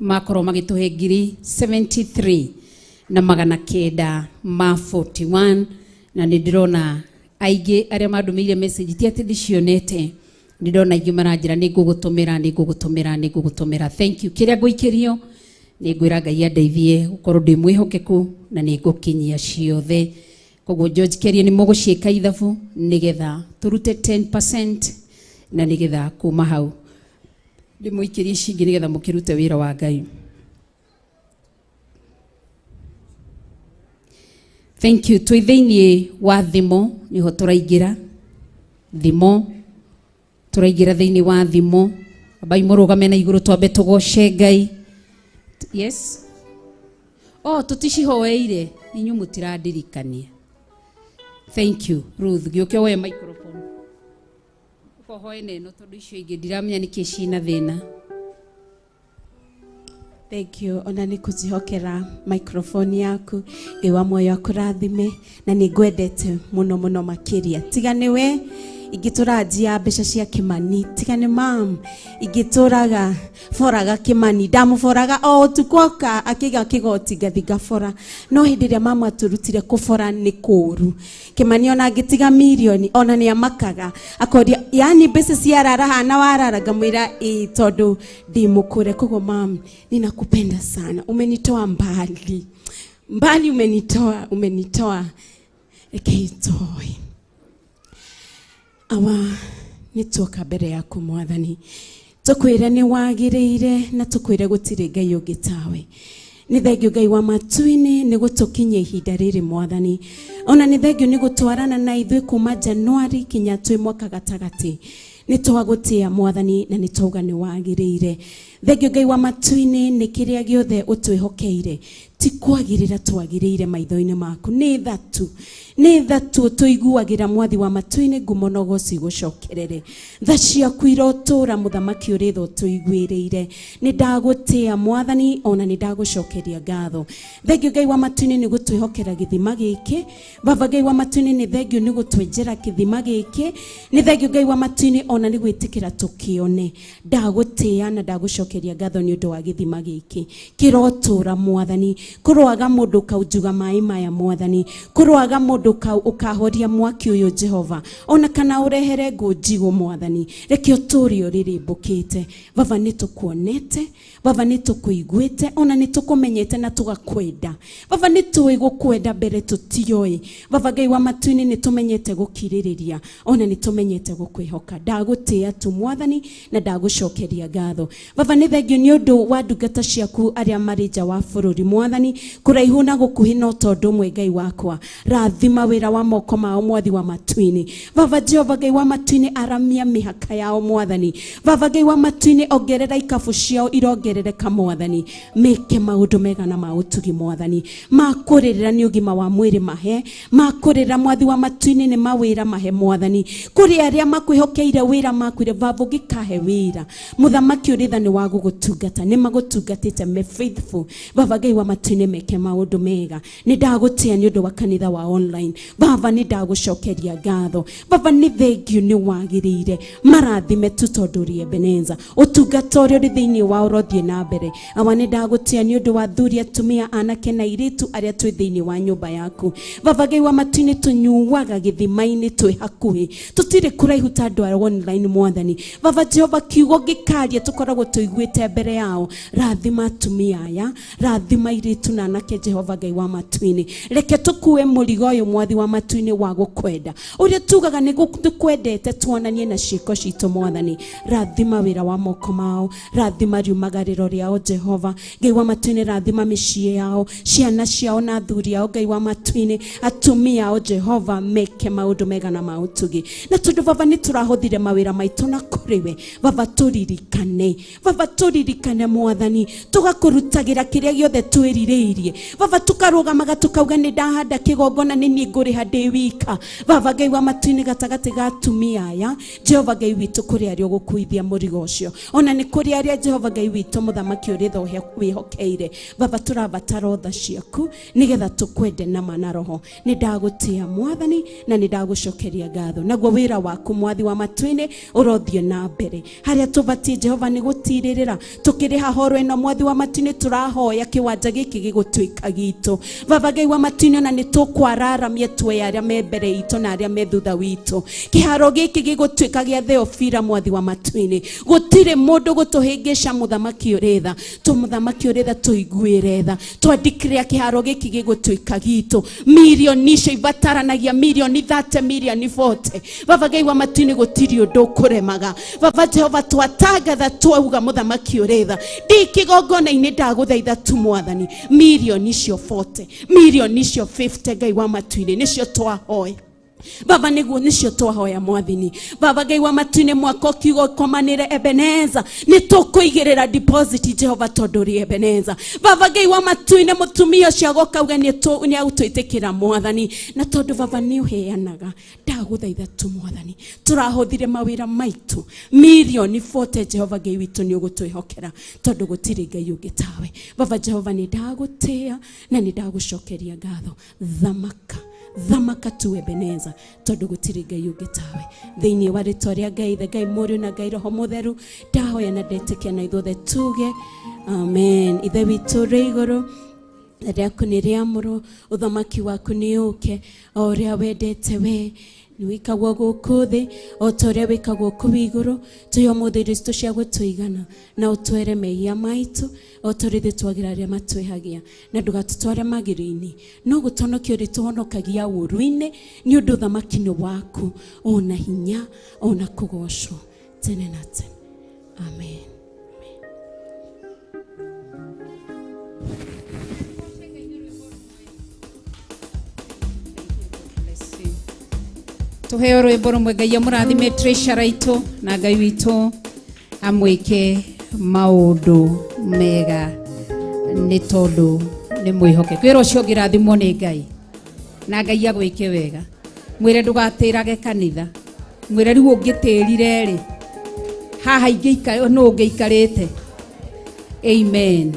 makorwo magĩtũhe ngiri 73 na magana kenda ma 41 na nĩ ndĩrona aingĩ arĩa mandũmĩire message ti atĩ ndicionete nĩ ndona aingĩ maranjĩra nĩ ngũgũtũmĩra nĩ ngũgũtũmĩra nĩ ngũgũtũmĩra. Thank you. Kĩrĩa ngũikĩrio nĩ ngwĩra Ngai andeithie gũkorwo ndĩ mwĩhokeku na nĩ ngũkinyia ciothe. Koguo George Keria nĩ mũgũciĩka ithabu nĩgetha tũrute 10% na nĩgetha kuma hau ndĩmũikĩrie cingĩ nĩgetha mũkĩrute wĩra wa Ngai. Thank you. Twĩ thĩinĩ wa thimo nĩho tũraingĩra thimo tũraingĩra thĩinĩ wa thimo ambai mũrũgame na igũrũ twambe tũgoce Ngai. Yes. Oh, tũticihoeire inyuĩ mũtirandirikania. Thank you Ruth. Gĩũke woe microphone ũkohoe na ĩno tondũ icio ingĩ ndiramenya nĩkĩ cina thĩna. Thank you. Ona nĩ kũnjĩhokera microphone yaku. Ngai wa muoyo akũrathime na nĩ ngwendete mũno mũno makĩria. Tiga nĩwe ingĩtũra njia mbeca cia Kimani, tiga nĩ mam ingĩtũraga boraga Kimani, ndamũboraga o ũtukũ oka akĩiga kĩgoti ngathi ngabora. No hĩndĩ ĩrĩa mama atũrutire kũbora nĩ kũũru. Kimani ona angĩtiga mirioni ona nĩ amakaga akoria yani mbeca ciarara hana warara, ngamwĩra ĩ tondũ ndĩ mũkũre. Koguo mam, ninakupenda sana, umenitoa mbali mbali, umenitoa umenitoa, reke itoe awa nĩ tuoka mbere yaku mwathani tũkwĩre nĩ wagĩrĩire na tũkwĩre gũtirĩ Ngai ũngĩ tawe. Nĩ thengio Ngai wa matu-inĩ nĩ gũtũkinyia ihinda rĩrĩ mwathani, ona nĩ thengio nĩ gũtwarana na ithuĩ kuma Januari kinya twĩ mwaka gatagatĩ. Nĩ twagũtĩa mwathani na nĩ twauga nĩ wagĩrĩire. Thengio Ngai wa matu-inĩ nĩ kĩrĩa gĩothe ũtwĩhokeire ti kwagĩrĩra twagĩrĩire maitho-inĩ maku. Nĩ thatu nĩ thatu tũiguagĩra mwathi wa matu-inĩ ngumo na ũgoci gũcokerere. Tha ciaku irotũra mũthamaki ũrĩ tha ũtũiguĩrĩire. Nĩ ndagũtĩa mwathani ona nĩ ndagũcokeria ngatho. Thengio Ngai wa matu-inĩ nĩ gũtwĩhokera gĩthima gĩkĩ. Baba Ngai wa matu-inĩ nĩ thengio nĩ gũtwenjera gĩthima gĩkĩ. Nĩ thengio Ngai wa matu-inĩ ona nĩ gwĩtĩkĩra tũkĩone. Ndagũtĩa na ndagũcokeria ngatho nĩ ũndũ wa gĩthima gĩkĩ kĩrotũra mwathani. Kũroaga mũndũ ũkaunjuga maĩ maya mwathani, kũroaga mũndũ ũkahoria mwaki ũyũ Jehova, ona kana ũrehere ngũ njigũ mwathani. Reke ũtũre ũrĩrĩmbũkĩte. Baba nĩ tũkuonete, Baba nĩ tũkũiguĩte, ona nĩ tũkũmenyete na tũgakwenda. Baba nĩ tũĩ gũkwenda mbere tũtioĩ. Baba Ngai wa matu-inĩ nĩ tũmenyete gũkirĩrĩria, ona nĩ tũmenyete gũkwĩhoka. Ndagũtĩa tu mwathani na ndagũcokeria ngatho. Baba nĩ thengio nĩ ũndũ wa ndungata ciaku arĩa marĩ nja wa bũrũri mwathani, kũraihu na gũkuhĩ no tondũ ũmwe Ngai wakwa. Rathima wĩra wa moko mao mwathi wa matu-inĩ. Baba Jehova Ngai wa matu-inĩ aramia mĩhaka yao mwathani. Baba Ngai wa matu-inĩ ongerera ikabu ciao irongerereka mwathani. Meke maũndũ mega na ma ũtugi mwathani. Makũrĩrĩra nĩ ũgima wa mwĩrĩ mahe, makũrĩrĩra mwathi wa matu-inĩ nĩ mawĩra mahe mwathani. Kũrĩ arĩa makwĩhokeire wĩra makwĩre baba ũngĩkahe wĩra mũthamaki ũrĩ tha nĩ wa gũgũtungata, nĩ magũtungatĩte me faithful. Baba Ngai wa matu-inĩ meke maũndũ mega. Nĩ ndagũtĩa nĩ ũndũ wa kanitha wa online. Baba nĩ ndagũcokeria ngatho. Baba nĩ thengio nĩ wagĩrĩire. Marathime tu tondũ ũrĩ Ebeneza. Ũtungata ũrĩa ũrĩ thĩinĩ wao ũrothiĩ na mbere. Awa nĩ ndagũtĩa nĩ ũndũ wa athuri atumia anake na airĩtu arĩa twĩ thĩinĩ wa nyũmba yaku. Baba Ngai wa matu-inĩ tũnyuaga gĩthima-inĩ twĩ hakuhĩ, tũtirĩ kũraihu ta andũ a online mwathani. Baba Jehova kiugo gĩkaria tũkoragwo tũiguĩte mbere yao. Rathima atumia aya, rathima airĩtu na anake Jehova Ngai wa matu-inĩ. Reke tũkue mũrigo ũyũ mwathi wa matu-inĩ wa gũkwenda ũrĩa tugaga nĩ tũkwendete, tuonanie na ciĩko citũ mwathani. Rathima wĩra wa moko mao, rathima riumagarĩro rĩao Jehova Ngai wa matu-inĩ, rathima mĩciĩ yao, ciana ciao na athuri ao Ngai wa matu-inĩ, atumia ao Jehova meke maũndũ mega na ma ũtugi. Na tondũ Baba nĩ tũrahũthire mawĩra maitũ na kũrĩ we, Baba tũririkane, Baba tũririkane mwathani, tũgakũrutagĩra kĩrĩa gĩothe twĩrirĩirie. Baba tũkarũgamaga tũkauga nĩ ndahanda kĩgongona nĩ niĩ ngũrĩha ndĩ wika. Baba Ngai wa matu-inĩ gatagatĩ ga atumia aya Jehova Ngai witũ kũrĩ arĩa ũgũkuithia mũrigo ũcio, ona nĩ kũrĩ arĩa Jehova Ngai witũ mũthamaki ũrĩ tha wĩhokeire. Baba tũrabatara tha ciaku nĩgetha tũkwende na ma na roho. Nĩ ndagũtĩa mwathani na nĩ ndagũcokeria ngatho. Naguo wĩra waku mwathi wa matu-inĩ ũrothiĩ na mbere. Harĩa tũbatiĩ Jehova nĩ gũtirĩrĩra Tũkĩigĩrĩra tũkĩrĩha horo ĩno mwathi wa matu-inĩ tũrahoya kĩwanja gĩkĩ gĩgũtuĩka gitũ. Baba Ngai wa matu-inĩ ona nĩ tũkwararamia tuoye arĩa me mbere itũ na arĩa me thutha witũ. Kĩharo gĩkĩ gĩgũtuĩka gĩa Theofira mwathi wa matu-inĩ. Gũtirĩ mũndũ gũtũhĩngĩca mũthamaki ũrĩ tha. Tũmũthamaki ũrĩ tha tũiguĩre tha. Twandĩkĩrĩa kĩharo gĩkĩ gĩgũtuĩka gitũ. Mirioni icio ibataranagia mirioni 30 mirioni 40. Baba Ngai wa matu-inĩ gũtirĩ ũndũ ũkũremaga. Baba Jehova twatangatha twauga mũthamaki ũrĩ tha. Ndĩ kĩgongona-inĩ ndagũthaitha tu mwathani. Mirioni icio 40, mirioni icio 50 Ngai wa matu-inĩ nĩcio twahoya. Baba nĩguo nĩcio twahoya mwathini. Baba Ngai wa matu-inĩ mwaka ũkiuga ũkomanĩre Ebeneza nĩ tũkũigĩrĩra deposit Jehova tondũ ũrĩ Ebeneza. Baba Ngai wa matu-inĩ mũtumia ũcio agoka auge nĩ agũtwĩtĩkĩra mwathani, na tondũ baba nĩ ũheanaga ndagũthaitha tu mwathani tũrahũthire mawĩra maitũ mirioni 40 Jehova Ngai witũ nĩ ũgũtwĩhokera tondũ gũtirĩ Ngai ũngĩ tawe. Baba Jehova nĩ ndagũtĩĩa na nĩ ndagũcokeria ngatho. Thamaka thamaka tu Ebeneza tondũ gũtirĩ Ngai ũngĩ tawe. Thĩinĩ wa rĩtwa rĩa Ngai Ithe, Ngai Mũriũ na Ngai Roho Mũtheru ndahoya na ndetĩkia na ithuothe tuge amen. Ithe witũ ũrĩ igũrũ, rĩaku nĩ rĩamũrwo, ũthamaki waku nĩ ũke, o ũrĩa wendete we nĩ wĩkagwo gũkũ thĩ o ta ũrĩa wĩkagwo kũu igũrũ. Tũhe ũmũthĩ irio citũ cia gũtũigana, na ũtwere mehia maitũ o ta ũrĩa ithuĩ twagĩra arĩa matwĩhagia, na ndũgatũtware magĩrĩ-inĩ, no gũtũhonokia ũrĩtũhonokagia ũũru-inĩ, nĩ ũndũ ũthamaki nĩ waku, ona hinya ona kũgocwo tene na tene. Amen. Tuheo rwimbo rumwe Ngai amũrathime treasurer itũ na Ngai witũ amwĩke maũndũ mega nĩ tondũ nĩ mwĩhokeku. Wĩra ũcio ũngĩrathimwo nĩ Ngai na Ngai agwĩke wega. Mwĩre ndũgatĩrage kanitha, mwĩre rĩu ũngĩtĩrire rĩ haha ingĩikara nũ ũngĩikarĩte. Amen.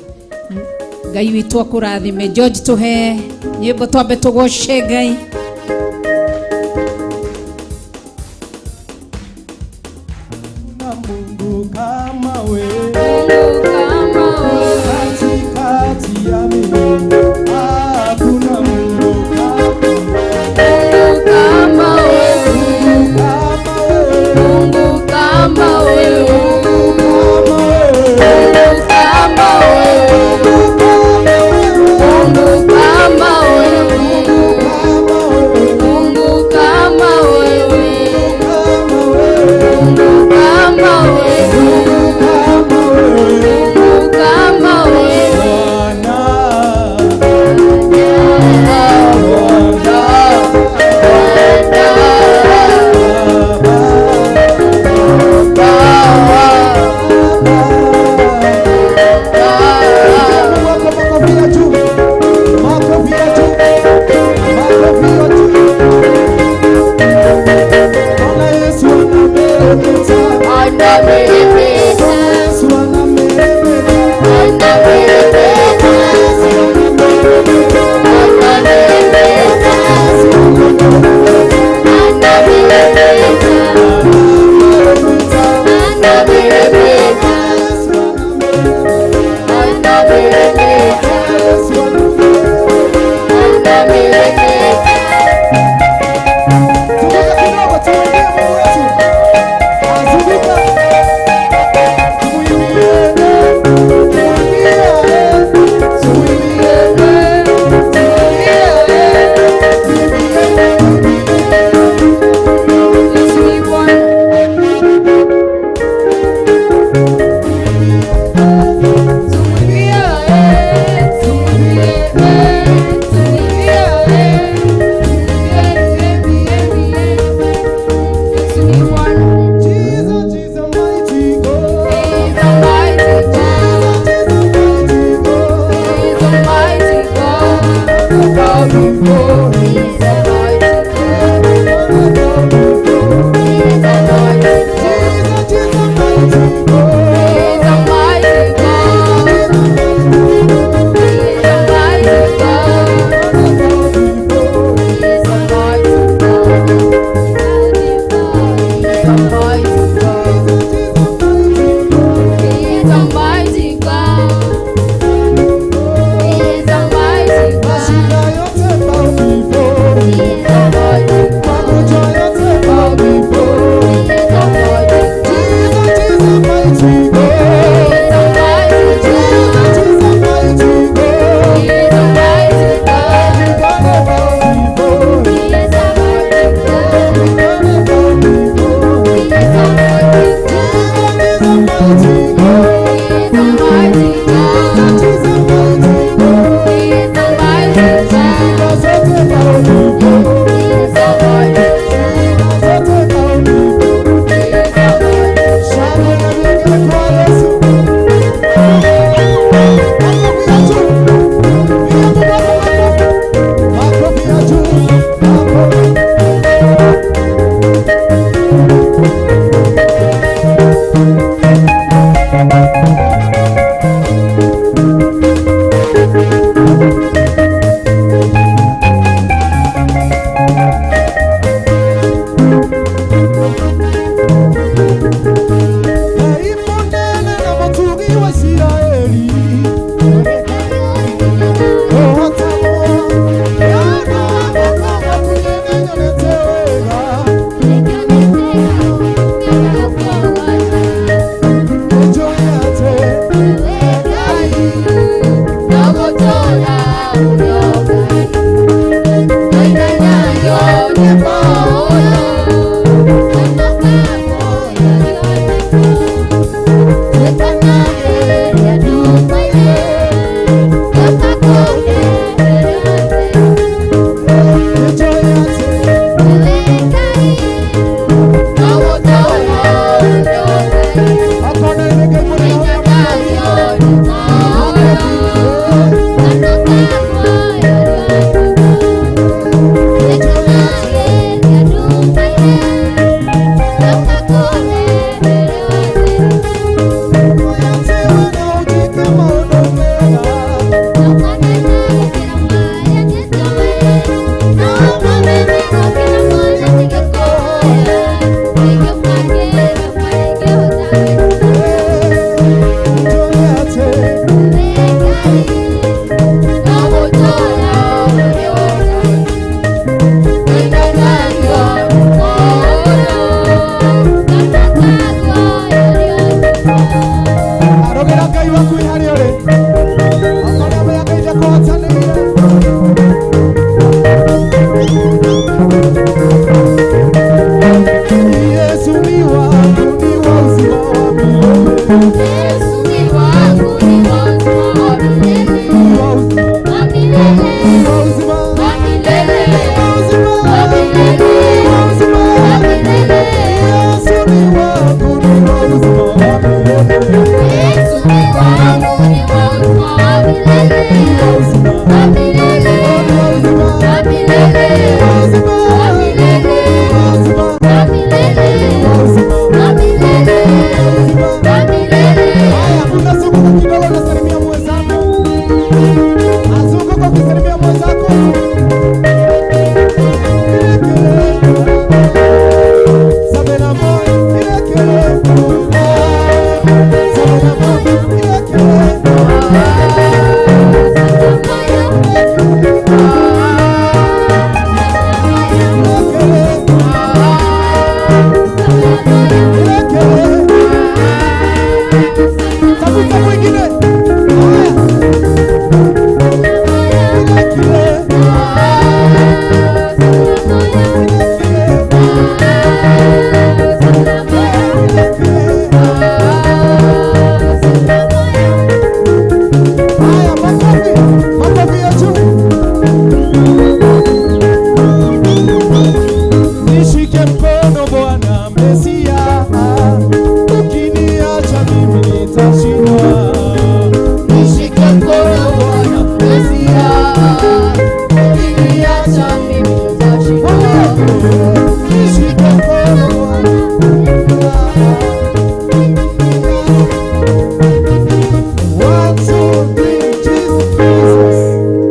Ngai witũ akũrathime. George tũhe nyĩmbo twambe tũgoce Ngai. Mungu kama wewe, katikati ya mimi hakuna Mungu kama wewe, Mungu kama wewe, Mungu kama wewe, Mungu kama wewe,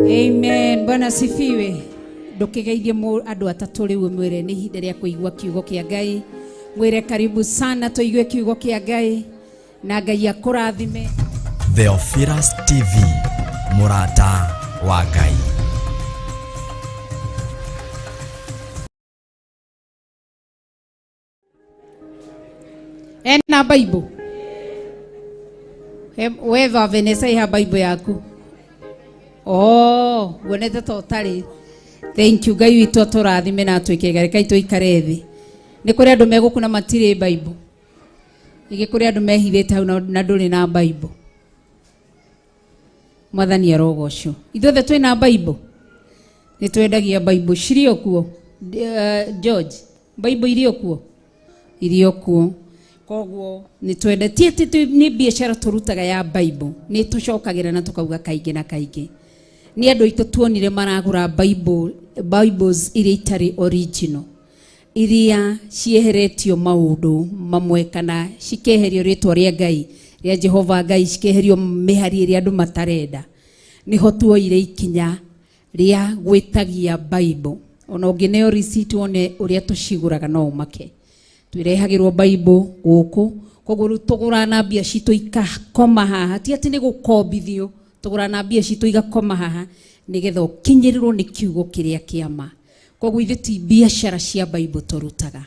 Amen. Bwana asifiwe. Ndukigeithie andu atatu riu mwire ni ihinda ria kuigua kiugo kia Ngai. Mwire karibu sana tuigue kiugo kia Ngai na Ngai akurathime. Theophilus TV, murata wa Ngai. Ena Bible. We va Vanessa iha Bible yaku. Oh, wonete to tari. Thank you Ngai witu aturathime na atwike reka tuikare thi. Ni kuri andu meguku na matire Bible. Igi kuri andu mehithite hau na nduri na Bible. Mwathani arogocwo. Ithuothe twina Bible. Ni twendagia Bible cirio kuo. George, Bible irio kuo. Irio kuo. Koguo ni twende ti ati ni biacara turutaga ya Bible. Ni tucokagira na tukauga kaingi na kaingi. Ni andu aitu tuonire maragura Bible, Bibles iria itari original. Iria cieheretio maundu mamwe kana cikeherio ritwa ria Ngai ria Jehova Ngai cikeherio mihari iria andu matarenda. Niho tuoire ikinya ria gwitagia Bible. Ona ungineo receipt wone uria tuciguraga no umake. Twirehagirwo Bible guku koguo riu tuguraga na mbia citu ikakoma haha, ti ati ni gukombithio, tuguraga na mbia citu igakoma haha nigetha ukinyirirwo ni kiugo kiria kia ma. Koguo ithuĩ ti biacara cia Bible turutaga,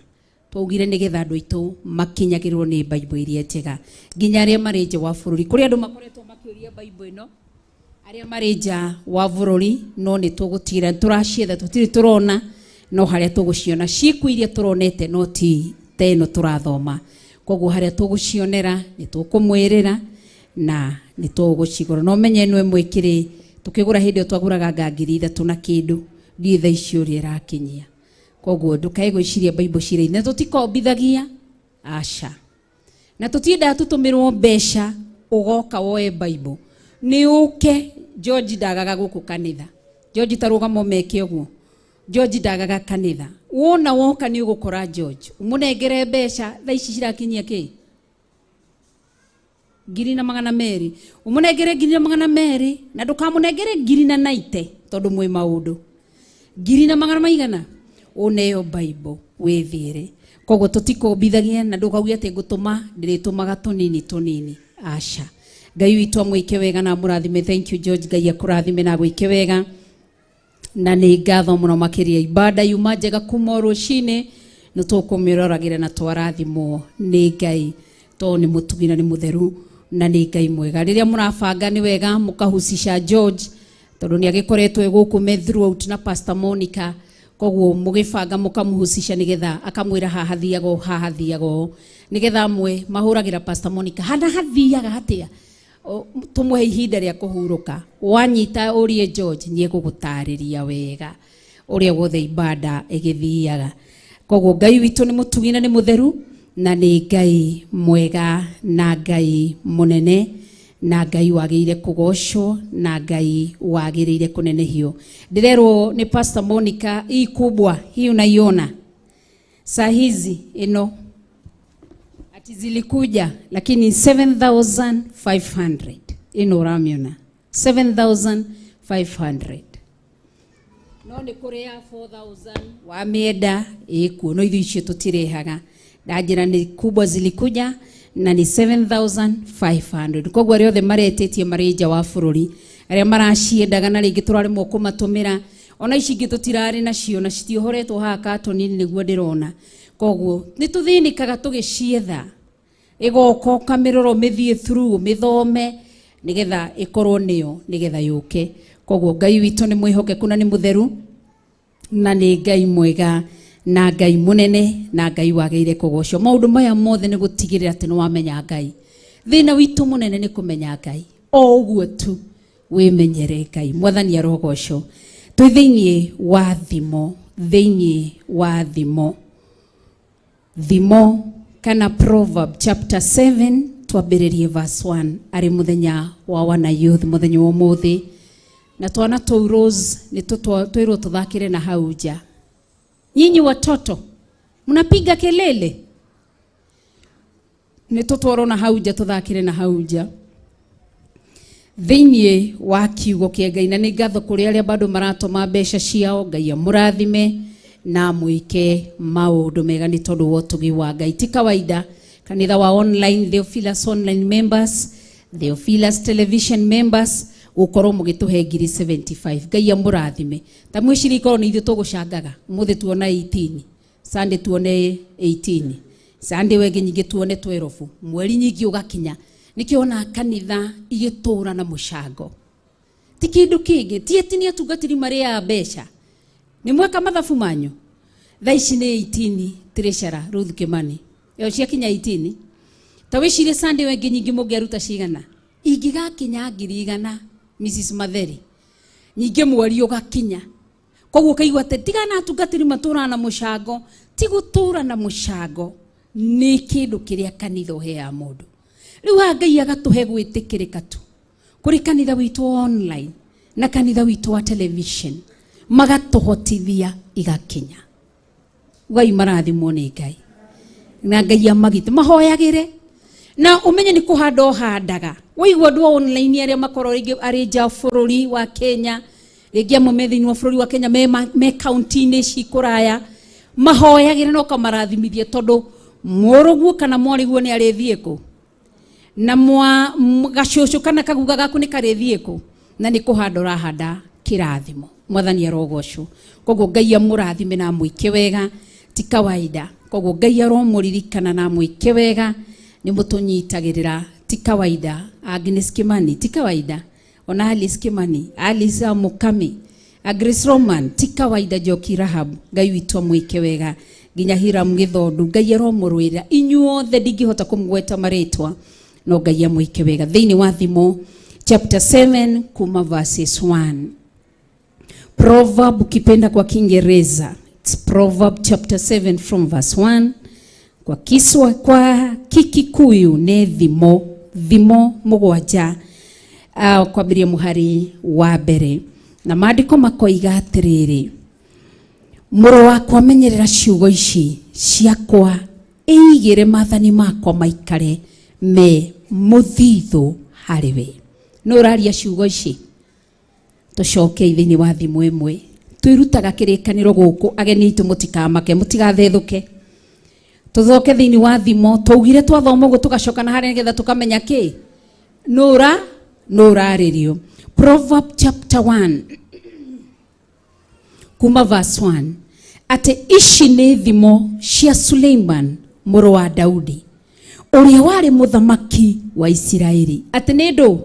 twaugire nigetha andu aitu makinyagirwo ni Bible iria njega nginya aria mari nja wa bururi. Kuri andu makoretwo makiuria Bible ino Arĩa marĩ nja wa bũrũri no nĩ tũgũtigĩra tũracietha, tũtirĩ tũrona, no harĩa tũgũciona ciĩkuo iria tũronete no ti ta ĩno tũrathoma. Koguo harĩa tũgũcionera nĩ tũkũmwĩrĩra na nĩ tũgũcigũra. No menye ĩno ĩmwe ĩkĩrĩ tũkĩgũra hĩndĩ ĩyo twagũraga nga 3,000 na kĩndũ, ndiĩ thaa ici ũrĩa ĩrakinyia. Koguo ndũkae gwĩciria Bible cirĩ na tũtikombithagia, aca, na tũtiendaga tũtũmĩrwo mbeca ũgoka woe Bible. Nĩ ũke George ndagaga gũkũ kanitha. George ta rũgamo meke ũguo. George ndagaga kanitha. Wona woka nĩ ũgũkora George. Ũmũnengere mbeca thaa ici cirakinyia kĩ? 1,200. Ũmũnengere 1,200 na ndũkamũnengere 1,090 tondũ mwĩ maũndũ. Ngiri na magana maigana ũneo Bible wĩthiĩre. Koguo tũtikombithagia na ndũkauge atĩ ngũtũma, ndĩrĩtũmaga tũnini tũnini. Aca. Ngai witũ amwĩke wega na amũrathime. Thank you George, Ngai akũrathime na agwĩke wega. Na nĩ ngatho mũno makĩria. Ibada yuma njega kuma o rũcinĩ nĩ tũkũmĩroragĩra na twarathimwo nĩ Ngai tondũ nĩ mũtugi na nĩ mũtheru na nĩ Ngai mwega. Rĩrĩa mũrabanga nĩ wega mũkahucisha George tondũ nĩ agĩkoretwo e gũkũ me throughout na Pastor Monica. Koguo mũgĩbanga mũkamũhucisha nĩgetha akamwĩra haha hathiaga ũũ, haha hathiaga ũũ, nĩgetha amwe mahũragĩra Pastor Monica hana hathiaga atĩa, tũmũhe ihinda rĩa kũhurũka. Wanyita ũrie George nĩ egũgũtarĩria wega ũrĩa wothe ibada ĩgĩthiaga. Koguo Ngai witũ nĩ mũtugi na nĩ mũtheru na nĩ Ngai mwega na Ngai mũnene na Ngai wagĩrĩire kũgocwo na Ngai wagĩrĩire kũnenehio. Ndĩrerwo nĩ Pastor Monica, hii kubwa hii unaiona saa hizi ino ati zilikuja lakini 7,500 ino ũramiona 7,500 no nĩ kũrĩ ya 4,000 wa mĩenda ĩkuo, no ithuĩ icio tũtirĩhaga. Ndanjĩra nĩ kubwa zilikuja na ni 7,500. Koguo arĩa othe maretĩtie marĩ nja wa bũrũri, arĩa maraciendaga na rĩngĩ tũraremwo kũmatũmĩra, ona ici ingĩ tũtirarĩ nacio na citiohoretwo haha katoni-inĩ nĩguo ndĩrona. Koguo nĩ tũthĩnĩkaga tũgĩcietha, ĩgoka ũkamĩrora ũmĩthiĩ through ũmĩthome nĩgetha ĩkorwo nĩyo nĩgetha yũke. Koguo Ngai witũ nĩ mwĩhokeku na nĩ mũtheru na nĩ Ngai mwega na Ngai mũnene na Ngai wagĩrĩire kũgocwo. Maũndũ maya mothe nĩ gũtigĩrĩra atĩ nĩ wamenya Ngai. Thĩna witũ mũnene nĩ kũmenya Ngai. O ũguo tu wĩmenyere Ngai. Mwathani arogocwo. Twĩ thĩinĩ wa thimo, thĩinĩ wa thimo. Thimo kana Proverb chapter 7 twambĩrĩrie verse 1 arĩ mũthenya wa wana youth mũthenya wa ũmũthĩ. Na twana tũu Rose nĩ twĩrwo tũthakĩre na hau nja. Nyinyi watoto mnapiga kelele, nĩ tũtwarwo na hau nja tũthakĩre na hau nja thĩinĩ wa kiugo kĩa Ngai. Na nĩ ngatho kũrĩ arĩa bado maratũma mbeca ciao. Ngai amũrathime na amwĩke maũndũ mega nĩ tondũ wa ũtugi wa Ngai. Ti kawaida kanitha wa online, Theophilus online members, Theophilus television members, gũkorwo mũgĩtũhe 75,000. Ngai amũrathime. Ta mwĩcirie ikorwo nĩ ithuĩ tũgũcangaga ũmũthĩ tuona 18, Sunday tuone 18, Sunday wengĩ nyingĩ tuone 12, mweri nyingĩ ũgakinya. Nĩkĩo ona kanitha igĩtũra na mũcango ti kĩndũ kĩngĩ, ti ati nĩ atungatĩri marĩaga mbeca. Nĩ mweka mathabu manyu thaa ici nĩ 18 treasurer Ruth Kimani ĩyo ciakinya 18. Ta wĩcirie Sunday wengĩ nyingĩ mũngĩaruta cigana, ingĩgakinya 100,000 Mrs Matheri nyingĩ mweri ũgakinya. Koguo ũkaigua atĩ tigana atungatĩri matũraga na mũcango. Ti gũtũra na mũcango nĩ kĩndũ kĩrĩa kanitha ũheaga mũndũ. Rĩu haha Ngai agatũhe gwĩtĩkĩrĩka tu kũrĩ kanitha witũ wa online na kanitha witũ wa television, magatũhotithia igakinya. Ngai marathimwo nĩ Ngai na Ngai amagite mahoyagĩre na ũmenye nĩ kũhanda ũhandaga. Waigua andũ a online arĩa makorwo rĩngĩ arĩ nja bũrũri wa Kenya, rĩngĩ amwe me thĩinĩ wa bũrũri wa Kenya, me kaunti-inĩ ci kũraya, mahoyagĩre na ũkamarathimithia tondũ mũrũguo kana mwarĩguo nĩ arĩthiĩ kũ na mwa gacũcũ kana kaguga gaku nĩ karĩthiĩ kũ, na nĩ kũhanda ũrahanda kĩrathimo. Mwathani arogocwo. Koguo Ngai amũrathime na amwĩke wega, ti kawaida. Koguo Ngai aromũririkana na amwĩke wega, nĩ mũtũnyitagĩrĩra, ti kawaida. Agnes Kimani, ti kawaida. Ona Alice Kimani, Alice Mukami, a Grace Roman, ti kawaida Njoki Rahab, Ngai witũ amwĩke wega nginya Hiram Gĩthondu, Ngai aromũrũĩra inyuothe, ndingĩhota kũmũgweta marĩtwa no Ngai amwĩke wega. Thĩinĩ wa Thimo chapter 7 kuma verses 1, Proverb ukipenda kwa Kiingereza, it's Proverb chapter 7 from verse 1. Kwa kiswa, kwa Kikikuyu nĩ thimo, thimo 7, kwambĩrĩria mũhari wa mbere, na maandĩko makoiga atĩrĩrĩ, mũrũ wakwa menyerera ciugo ici ciakwa, ĩigĩre maathani makwa maikare me mũthithũ harĩ we. Nũ ũraria ciugo ici? Tũcoke thĩinĩ wa thimũ ĩmwe twĩrutaga kĩrĩkanĩro gũkũ, ageni aitũ mũtikamake, mũtigathethũke. Tũcoke thĩinĩ wa thimo, twaugire twathoma ũguo tũgacoka na harĩa nĩgetha tũkamenya kĩ nũra nũrarĩrio. Proverb chapter 1 kuma verse 1, atĩ ici nĩ thimo cia Suleiman mũrũ wa Daudi ũrĩa warĩ mũthamaki wa Isiraeli. Atĩ nĩ ndũ?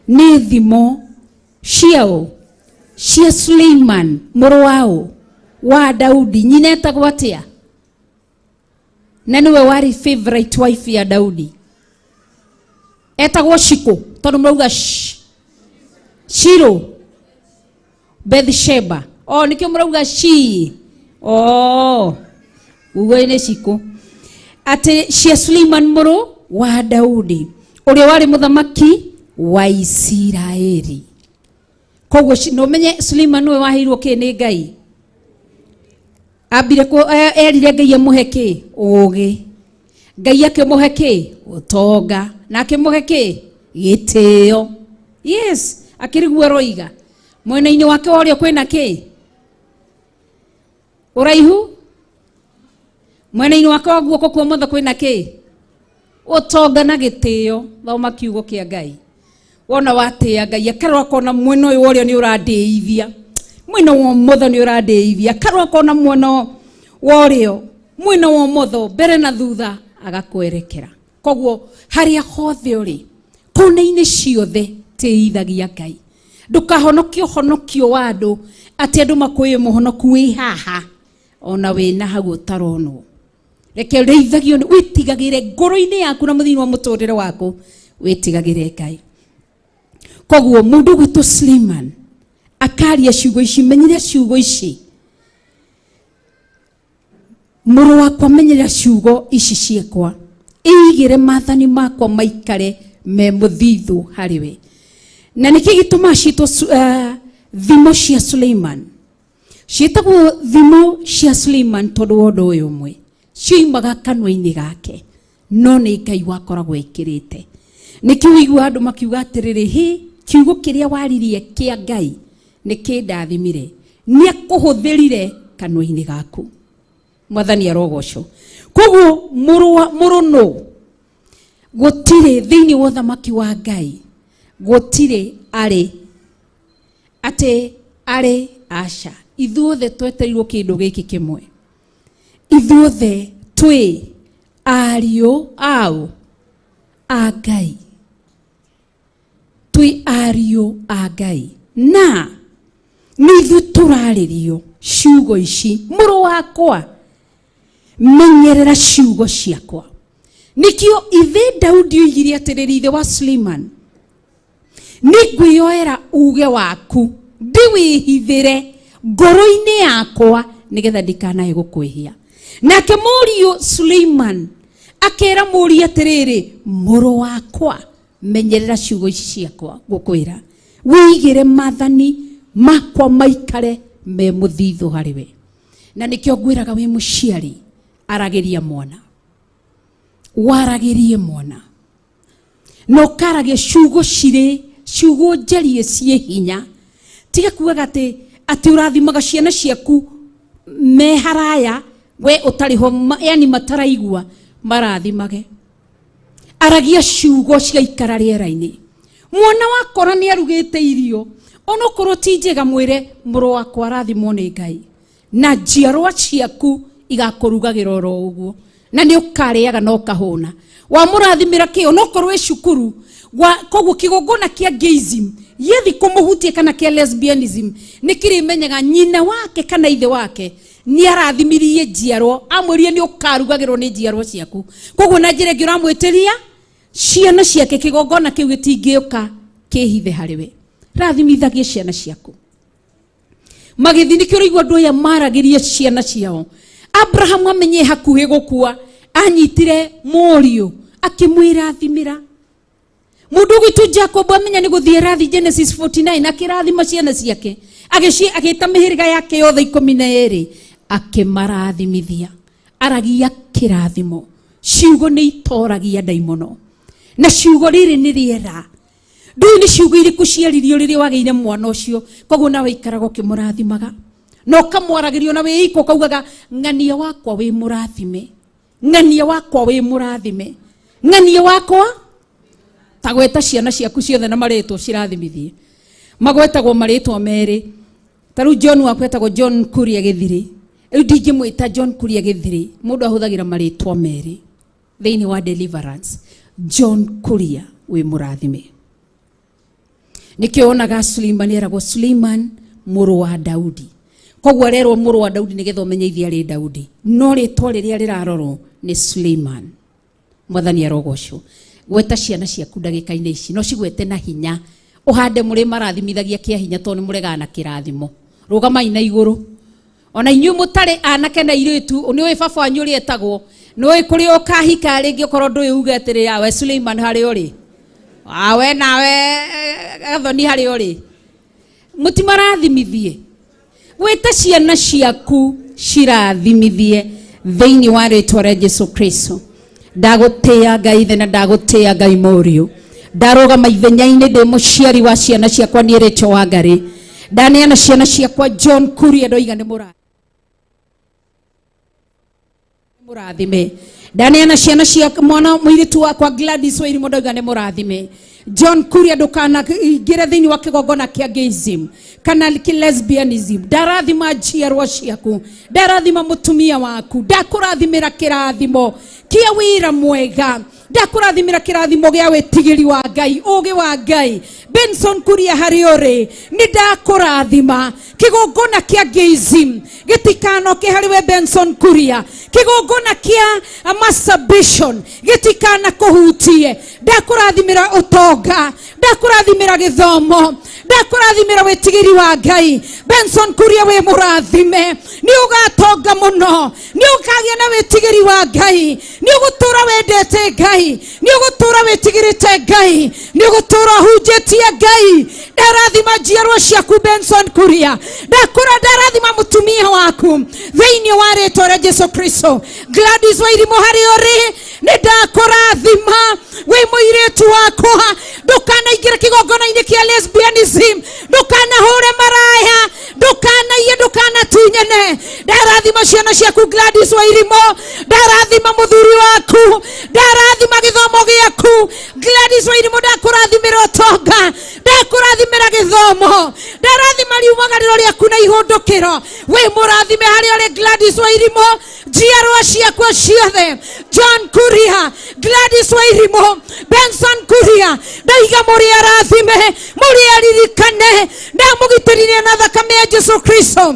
Nĩ thimo ciao cia Suleiman mũrũ wao wa Daudi. Nyina etagwo atĩa? Na nĩwe warĩ favorite wife ya Daudi. Etagwo Shiko, tondũ mũrauga Shiro Bethsheba. Oh, nĩkĩo mũrauga shi. Oh, ugo nĩ Shiko. Atĩ cia Suleiman mũrũ wa Daudi ũrĩa warĩ mũthamaki wa Isiraeli. Koguo no menye Suleiman nĩwe waheirwo kĩ nĩ Ngai. Ambire erire Ngai amũhe kĩ? Ũũgĩ. Ngai akĩmũhe kĩ? Ũtonga. Na akĩmũhe kĩ? Gĩtĩo. Yes, akĩriguo aroiga. Mwena-inĩ wake wa ũrĩo kwĩna kĩ? Ũraihu. Mwena-inĩ wake wa guoko kwa ũmotho kwĩna kĩ? Ũtonga na gĩtĩo. Thoma kiugo kĩa Ngai. Wona watĩa Ngai akarora akona mwena ũyũ wa ũrĩo nĩ ũrandĩithia, mwena wa ũmotho nĩ ũrandĩithia, akarora akona mwena wa ũrĩo, mwena wa ũmotho, mbere na thutha, agakwerekera. Koguo harĩa hothe ũrĩ, kona-inĩ ciothe tĩithagia Ngai. Ndũkahonokio ũhonokio wa andũ atĩ andũ makwĩe mũhonoku wĩ haha ona wĩna hau ũtaronwo. Reke ũrĩithagio nĩ wĩtigagĩre ngoro-inĩ yaku na mũthĩinĩ wa mũtũrĩre waku, wĩtigagĩre Ngai. Koguo mũndũ gwitũ Suleiman akaria ciugo ici, menyera ciugo ici. Mũrũ wakwa menyera ciugo ici ciakwa, ĩigĩre maathani makwa maikare me mũthithũ harĩ we. Na nĩkĩ gĩtũmaga ciĩtwo thimo cia Suleiman? Ciĩtagwo thimo cia Suleiman tondũ wa ũndũ ũyũ ũmwe, cioimaga kanua-inĩ gake, no nĩ Ngai wakoragwo ekĩrĩte. Nĩkĩo ũiguaga andũ makiuga atĩrĩrĩ, hĩ, kiugo kĩrĩa waririe kĩa Ngai nĩ kĩndathimire, nĩ akũhũthĩrire kanua-inĩ gaku. Mwathani arogocwo. Koguo mũrũ nũ? Gũtirĩ thĩinĩ wa ũthamaki wa Ngai, gũtirĩ arĩ atĩ arĩ aca. Ithuothe twetereirwo kĩndũ gĩkĩ kĩmwe. Ithuothe twĩ ariũ ao a Ngai. Twĩ ariũ a Ngai. Na nĩ ithuĩ tũrarĩrio ciugo ici, mũrũ wakwa menyerera ciugo ciakwa. Nĩkĩo ithe Daudi oigire atĩrĩrĩ, ithe wa Suleiman, nĩngwĩyoera uge waku ndĩwĩhithĩre ngoro-inĩ yakwa nĩgetha ndikanae gũkwĩhia. Nake mũriũ Suleiman akera mũriũ atĩrĩrĩ, mũrũ wakwa menyerera ciugo ici ciakwa ngũkwĩra, wĩigĩre maathani makwa maikare me mũthithũ harĩ we. Na nĩkĩo ngwĩraga wĩ mũciari, aragĩria mwana, waragĩrie mwana, na ũkaragia ciugo cirĩ ciugo njarie ciĩ hinya. Tiga kugaga atĩ ũrathimaga ciana ciaku me haraya, we ũtarĩ ho, yani mataraigua, marathimage. Aragia ciugo cigaikara rĩera-inĩ. Mwana wakora nĩ arugĩte irio, onokorwo ti njega, mwĩre mũrũ wakwa arathimwo nĩ Ngai, na njiarwa ciaku igakũrugagĩra oro ũguo, na nĩ ũkarĩaga na ũkahũna. Wamũrathimĩra kĩ? Onokorwo wĩ cukuru, Wa koguo kigongona kia gayism yethi kumuhutie kana kia lesbianism nikirimenyaga nyina wake kana ithe wake ni arathimirie njiarwo amwirie ni ukarugagirwo ni njiarwo ciaku. Koguo na njira ĩngĩ ũramwĩtĩria ciana ciake kigongona kiu gitingĩũka kĩhithe harĩ we. Rathimithagie ciana ciaku. Magĩthiĩ nĩkĩo ũraigua andũ aya maragĩria ciana ciao. Abraham amenye hakuhĩ gũkua anyitire mũriũ akĩmwĩrathimĩra. Mũndũ ũgwĩtwo Jacob amenya nĩ gũthiĩ rathi Genesis 49 akĩrathima ciana ciake, agĩta mĩhĩrĩga yake yothe 12 akĩmarathimithia. Aragia kĩrathimo. Ciugo nĩ itoragia ndaimono, na ciugo rĩrĩ nĩ rĩera. Ndũĩ nĩ ciugo irĩkũ ciaririo rĩrĩa wagĩire mwana ũcio, koguo nawe ikaraga ũkĩmũrathimaga na ũkamwaragĩrio na wĩ iko ũkaugaga ng'ania wakwa wĩ mũrathime, ng'ania wakwa wĩ mũrathime, ng'ania wakwa. Ta gweta ciana ciaku ciothe na marĩtwa cirathimithie. Magwetagwo marĩtwa merĩ. Ta rĩu John wakwa etagwo John Kuria Gĩthirĩ. Rĩu ndingĩmwĩta John Kuria Gĩthirĩ, mũndũ ahũthagĩra marĩtwa merĩ thĩinĩ wa deliverance. John Kuria wĩ mũrathime. Nĩkĩo wonaga Suleiman eragwo Suleiman mũrũ wa Daudi. Koguo arerwo mũrũ wa Daudi nĩgetha ũmenye ithe arĩ Daudi, no rĩtwa rĩrĩa rĩrarorwo nĩ Suleiman. Mwathani arogocwo. Gweta ciana ciaku ndagĩka-inĩ ici, no cigwete na hinya. Ũhande mũrĩ marathimithagia kĩa hinya tondũ nĩ mũregaga na kĩrathimo. Rũgamai na igũrũ. Ona inyuĩ mũtarĩ anake na airĩtu, nĩ ũĩ baba wanyu ũrĩa etagwo, nĩ ũĩ kũrĩa ũkahika rĩngĩ okorwo ndũĩ uge atĩrĩ, awe Suleiman harĩa ũrĩ, awe nawe Gathoni harĩa ũrĩ. Mũtimarathimithie. Gwĩta ciana ciaku cirathimithie thĩinĩ wa rĩtwa rĩa Jesu Kristo. Ndagũtĩĩa Ngai Ithe na ndagũtĩĩa Ngai Mũriũ. Ndarũgama ithenya-inĩ ndĩ mũciari wa ciana ciakwa niĩ Rachel Wangari. Ndaneana ciana ciakwa John Kuria ndoiga nĩ mũrathime. Ndaneana ciana cia mwana mũirĩtu wakwa Gladys Wairimu ndoiga nĩ mũrathime. John Kuria ndũkanaingĩre thĩinĩ wa kĩgongona kĩa gayism kana lesbianism. Ndarathima njiarwa ciaku, ndarathima mũtumia waku, ndakũrathimĩra kĩrathimo kĩa wĩra mwega, ndakũrathimĩra kĩrathimo gĩa wĩtigĩri wa Ngai, ũũgĩ wa Ngai. Benson Kuria harĩa ũrĩ, nĩ ndakũrathima. Kĩgongona kĩa gayism gĩtikanoke harĩ we Benson Kuria. Kĩgongona kĩa masturbation gĩtikanakũhutie. Ndakũrathimĩra ũtonga, ndakũrathimĩra gĩthomo, ndakũrathimĩra wĩtigĩri wa Ngai. Benson Kuria wĩ mũrathime, nĩ ũgatonga mũno, nĩ ũkagĩa na wĩtigĩri wa Ngai, nĩ ũgũtũra wendete Ngai, nĩ ũgũtũra wĩtigĩrĩte Ngai, nĩ ũgũtũra ũhunjĩtie Ngai. Ndarathima njiarwa ciaku Benson Kuria, ndarathima mũtumia waku thĩinĩ wa rĩtwa rĩa Jesu Kristo. Gladys Wairimu harĩa ũrĩ, nĩ ndakũrathima wĩ mũirĩtu wakwa. Ndũkanaingĩre kĩgongona-inĩ kĩa lesbianism, ndũkanahũre maraya, ndũkanaiye, ndũkanatunyane. Ndarathima ciana ciaku Gladys Wairimu, ndarathima mũthuri waku, ndarathima gĩthomo gĩaku Gladys Wairimu. Ndakũrathimĩra ũtonga, ndakũrathimĩra gĩthomo, ndarathima riumagarĩro rĩaku na ihũndũkĩro. Wĩ mũrathime harĩa ũrĩ Gladys Wairimu, njiarwa ciakwa ciothe, John Kuria, Gladys Wairimu, Benson Kuria, ndaiga mũrĩ arathime, mũrĩ aririkane, ndamũgitĩrire na thakame ya Jesu Kristo.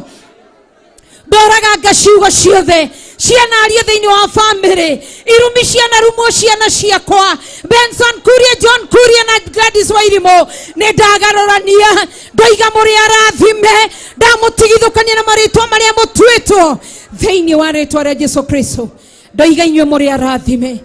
Ndoraganga ciugo ciothe cianario thĩinĩ wa famĩlĩ, irumi cianarumwo ciana ciakwa Benson Kuria, John Kuria na Gladys Wairimu, nĩ ndagarũrania, ndoiga mũrĩ arathime, ndamũtigithũkania na marĩtwa marĩa mũtuĩtwo thĩinĩ wa rĩtwa rĩa Jesu Kristo. Ndoiga inyuĩ mũrĩ arathime,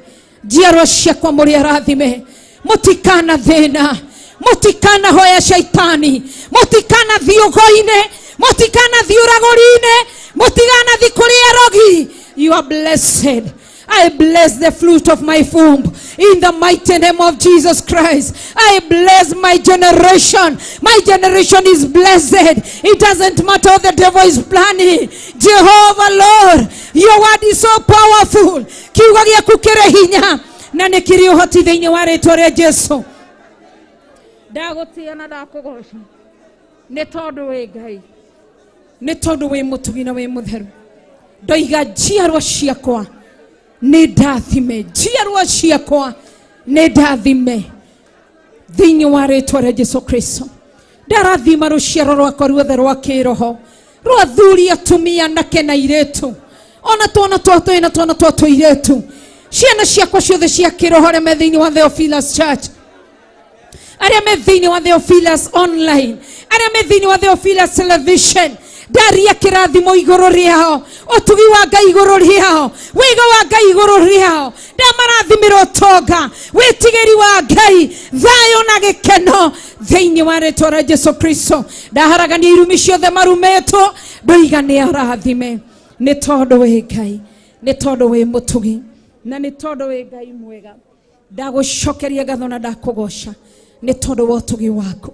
njiarwa ciakwa mũrĩ arathime, mũtikana thĩna, mũtikanahoya shaitani, mũtikanathiĩ ũgo-inĩ, mũtikanathiĩ ũragũri-inĩ, mũtikanathiĩ kũrĩ arogi. You are blessed. I bless the fruit of my womb in the mighty name of Jesus Christ. I bless my generation. My generation is blessed. It doesn't matter what the devil is planning. Jehovah Lord, your word is so powerful. Kiugo gĩaku kĩrĩ hinya na nĩ kĩrĩ ũhoti thĩinĩ wa rĩtwa rĩa Jesu. Ndagũtĩĩa na ndakũgoca nĩ tondũ wĩ Ngai, nĩ tondũ wĩ mũtugi na wĩ mũtheru. Ndoiga njiarwa ciakwa nĩ ndathime, njiarwa ciakwa nĩ ndathime. Thĩinĩ wa rĩtwa rĩa Jesu Kristo, ndarathima rũciaro rwakwa ruothe rwa kĩroho, rwa athuri, atumia, anake na airĩtu, ona twana twa twĩ na twana twa tũirĩtu, ciana ciakwa ciothe cia kĩroho arĩa me thĩinĩ wa Theophilus Church, arĩa me thĩinĩ wa Theophilus Online, arĩa me thĩinĩ wa Theophilus Television, ndaria kĩrathimo igũrũ rĩao, ũtugi wa Ngai igũrũ rĩao, wĩga wa Ngai igũrũ rĩao, ndamarathimĩra ũtonga, wĩtigĩri wa Ngai, thayũ na gĩkeno thĩinĩ wa rĩtwa rĩa Jesu Kristo. Ndaharagania irumi ciothe marumĩtwo, ndoiga nĩ arathime, nĩ tondũ wĩ Ngai, nĩ tondũ wĩ mũtugi, na nĩ tondũ wĩ Ngai mwega. Ndagũcokeria ngatho na ndakũgoca nĩ tondũ wa ũtugi waku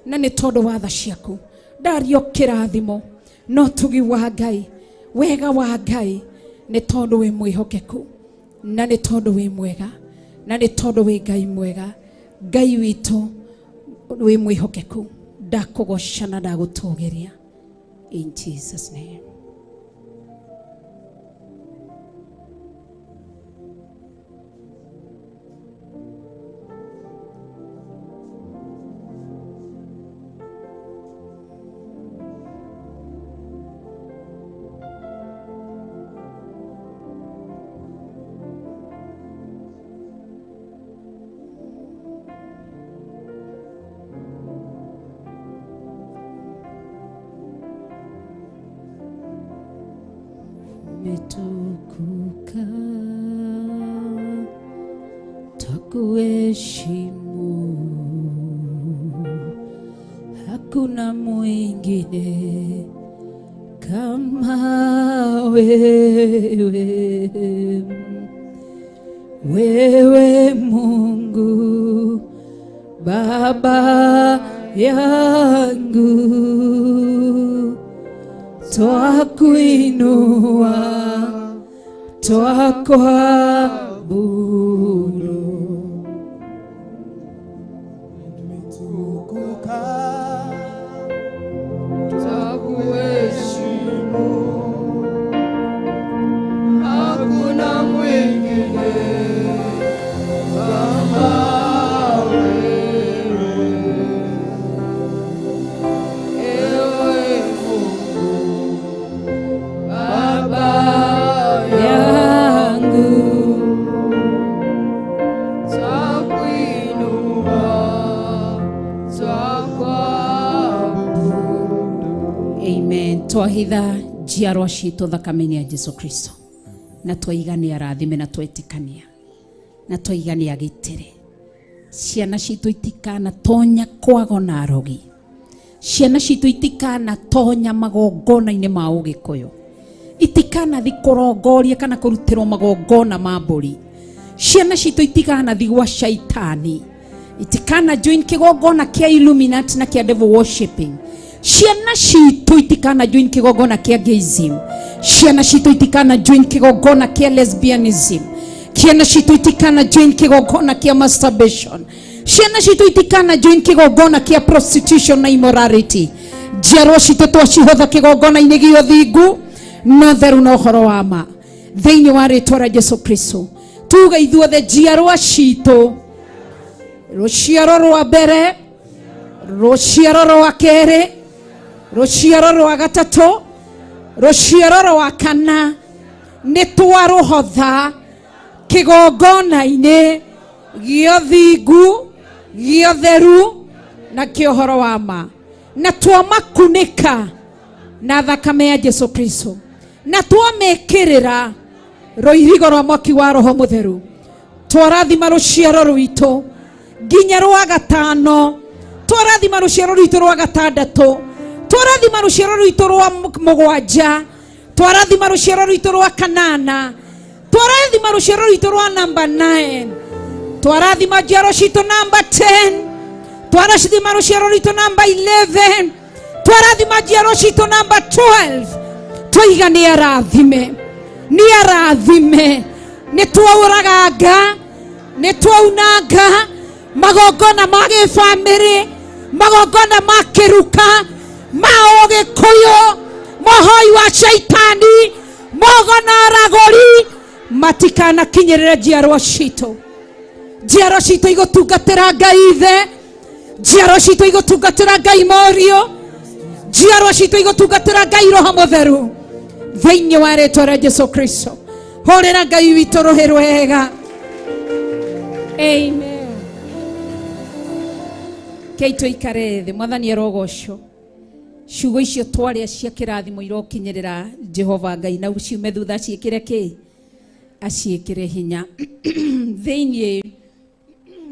na nĩ tondũ wa tha ciaku. Ndario kĩrathimo na ũtugi wa Ngai, wega wa Ngai, nĩ tondũ wĩ mwĩhokeku na nĩ tondũ wĩ mwega na nĩ tondũ wĩ Ngai mwega. Ngai witũ wĩ mwĩhokeku, ndakũgoca na ndagũtũgĩria in Jesus name. Umetukuka, twakuheshimu, hakuna mwingine kama wewe. Wewe Mungu Baba yangu, twakuinua, twakuabudu. Umetukuka, twakuheshimu, hakuna mwingine kama wewe. Ewe Mungu Baba yangu, twakuinua, twakuabudu. Amen. Twahitha njiarwa citũ thakame-inĩ ya Jesu Kristo, na twaiga nĩ arathime na twetikania na twaiga nĩ agitĩre. Ciana citũ itikanatonya kwago na arogi, ciana citũ itikanatonya magongona-inĩ ma ũgĩkũyũ, itikanathi kũrongoria kana kũrutĩrwo magongona ma mbũri. Ciana citũ itikanathi gwa shaitani, itikana join kĩgongona kĩa Illuminati na kĩa devil worshiping. Ciana citũ itikana join kĩgongona kĩa gayism. Ciana citũ itikana join kĩgongona kĩa lesbianism. Ciana citũ itikana join kĩgongona kĩa masturbation. Ciana citũ itikana join kĩgongona kĩa prostitution na immorality. Njiarwa citũ twacihotha kĩgongona-inĩ gĩa ũthingu na theru na ũhoro wa ma thĩinĩ wa rĩtwa rĩa Jesu Kristo. Tuge ithuothe njiarwa citũ, rũciaro rwa mbere, rũciaro rwa kerĩ, rũciaro rwa gatatũ, rũciaro rwa kana, nĩ twarũhotha kĩgongona-inĩ gĩa ũthingu, gĩa ũtheru na kĩa ũhoro wa ma, na twamakunĩka na thakame ya Jesu Kristo, na twamekĩrĩra rũirigo rwa mwaki wa Roho Mũtheru. Twarathima rũciaro rwitũ nginya rwa gatano, twarathima rũciaro rwitũ rwa gatandatũ, twarathima rũciaro rwitũ rwa mũgwanja, twarathima rũciaro rwitũ rwa kanana, twarathima rũciaro rwitũ rwa namba 9, twarathima njiaro citũ namba 10, twarathima rũciaro rwitũ namba 11, twarathima njiaro citũ namba 12. Twaiga nĩ arathime, nĩ arathime. Nĩ twaũraganga, nĩ twaunanga magongona ma gĩbamĩrĩ, magongona ma kĩruka, ma ũgĩkũyũ, mohoi wa shaitani, mogona aragũri, matikanakinyĩrĩre njiarwa citũ. Njiarwa citũ igũtungatĩra Ngai Ithe, Njiarwa citũ igũtungatĩra Ngai Mũriũ, njiarwa citũ igũtungatĩra Ngai Roho Mũtheru, thĩinĩ wa rĩtwa rĩa Jesu Kristo. Hũrĩra Ngai witũ rũhĩ rwega. Amen. Kei tũikare thĩ. Mwathani arogocwo. Ciugo icio twaria cia kĩrathimo irokinyĩrĩra Jehova Ngai, na ciume thutha ciĩkĩre kĩ, aciĩkĩre hinya thĩinĩ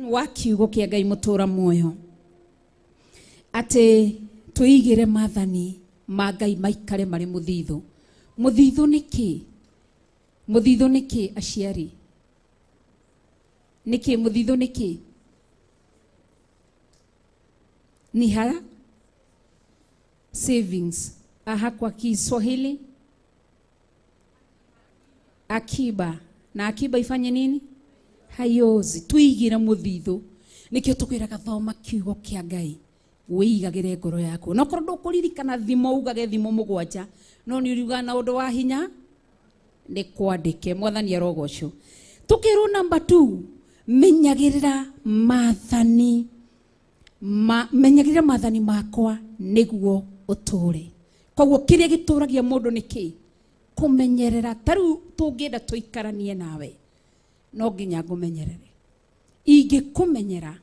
wa kiugo kĩa Ngai mũtũra muoyo, atĩ twĩigĩre maathani ma Ngai maikare marĩ mũthithũ. Mũthithũ nĩ kĩ? Mũthithũ nĩ kĩ, aciari? Nĩ kĩ mũthithũ nĩ kĩ? Ni haya savings. Aha, kwa Kiswahili akiba. Na akiba ifanye nini? Haiozi. Tuigire muthithu. Nikio tukwiraga thoma kiugo kia Ngai, wĩigagĩre ngoro yaku. Na okorwo ndũkũririkana thimo, ugage thimo 7, no nĩ uriuga na ũndũ wa hinya nĩ kwandĩke. Mwathani arogocwo. Tukĩrwo namba 2, menyagĩrĩra maathani ma, menyagĩrĩra maathani makwa nĩguo ũtũũre. Koguo kĩrĩa gĩtũragia mũndũ nĩ kĩ? Kũmenyerera. Ta rĩu tũngĩenda tũikaranie nawe, no nginya ngũmenyerere. Ingĩkũmenyera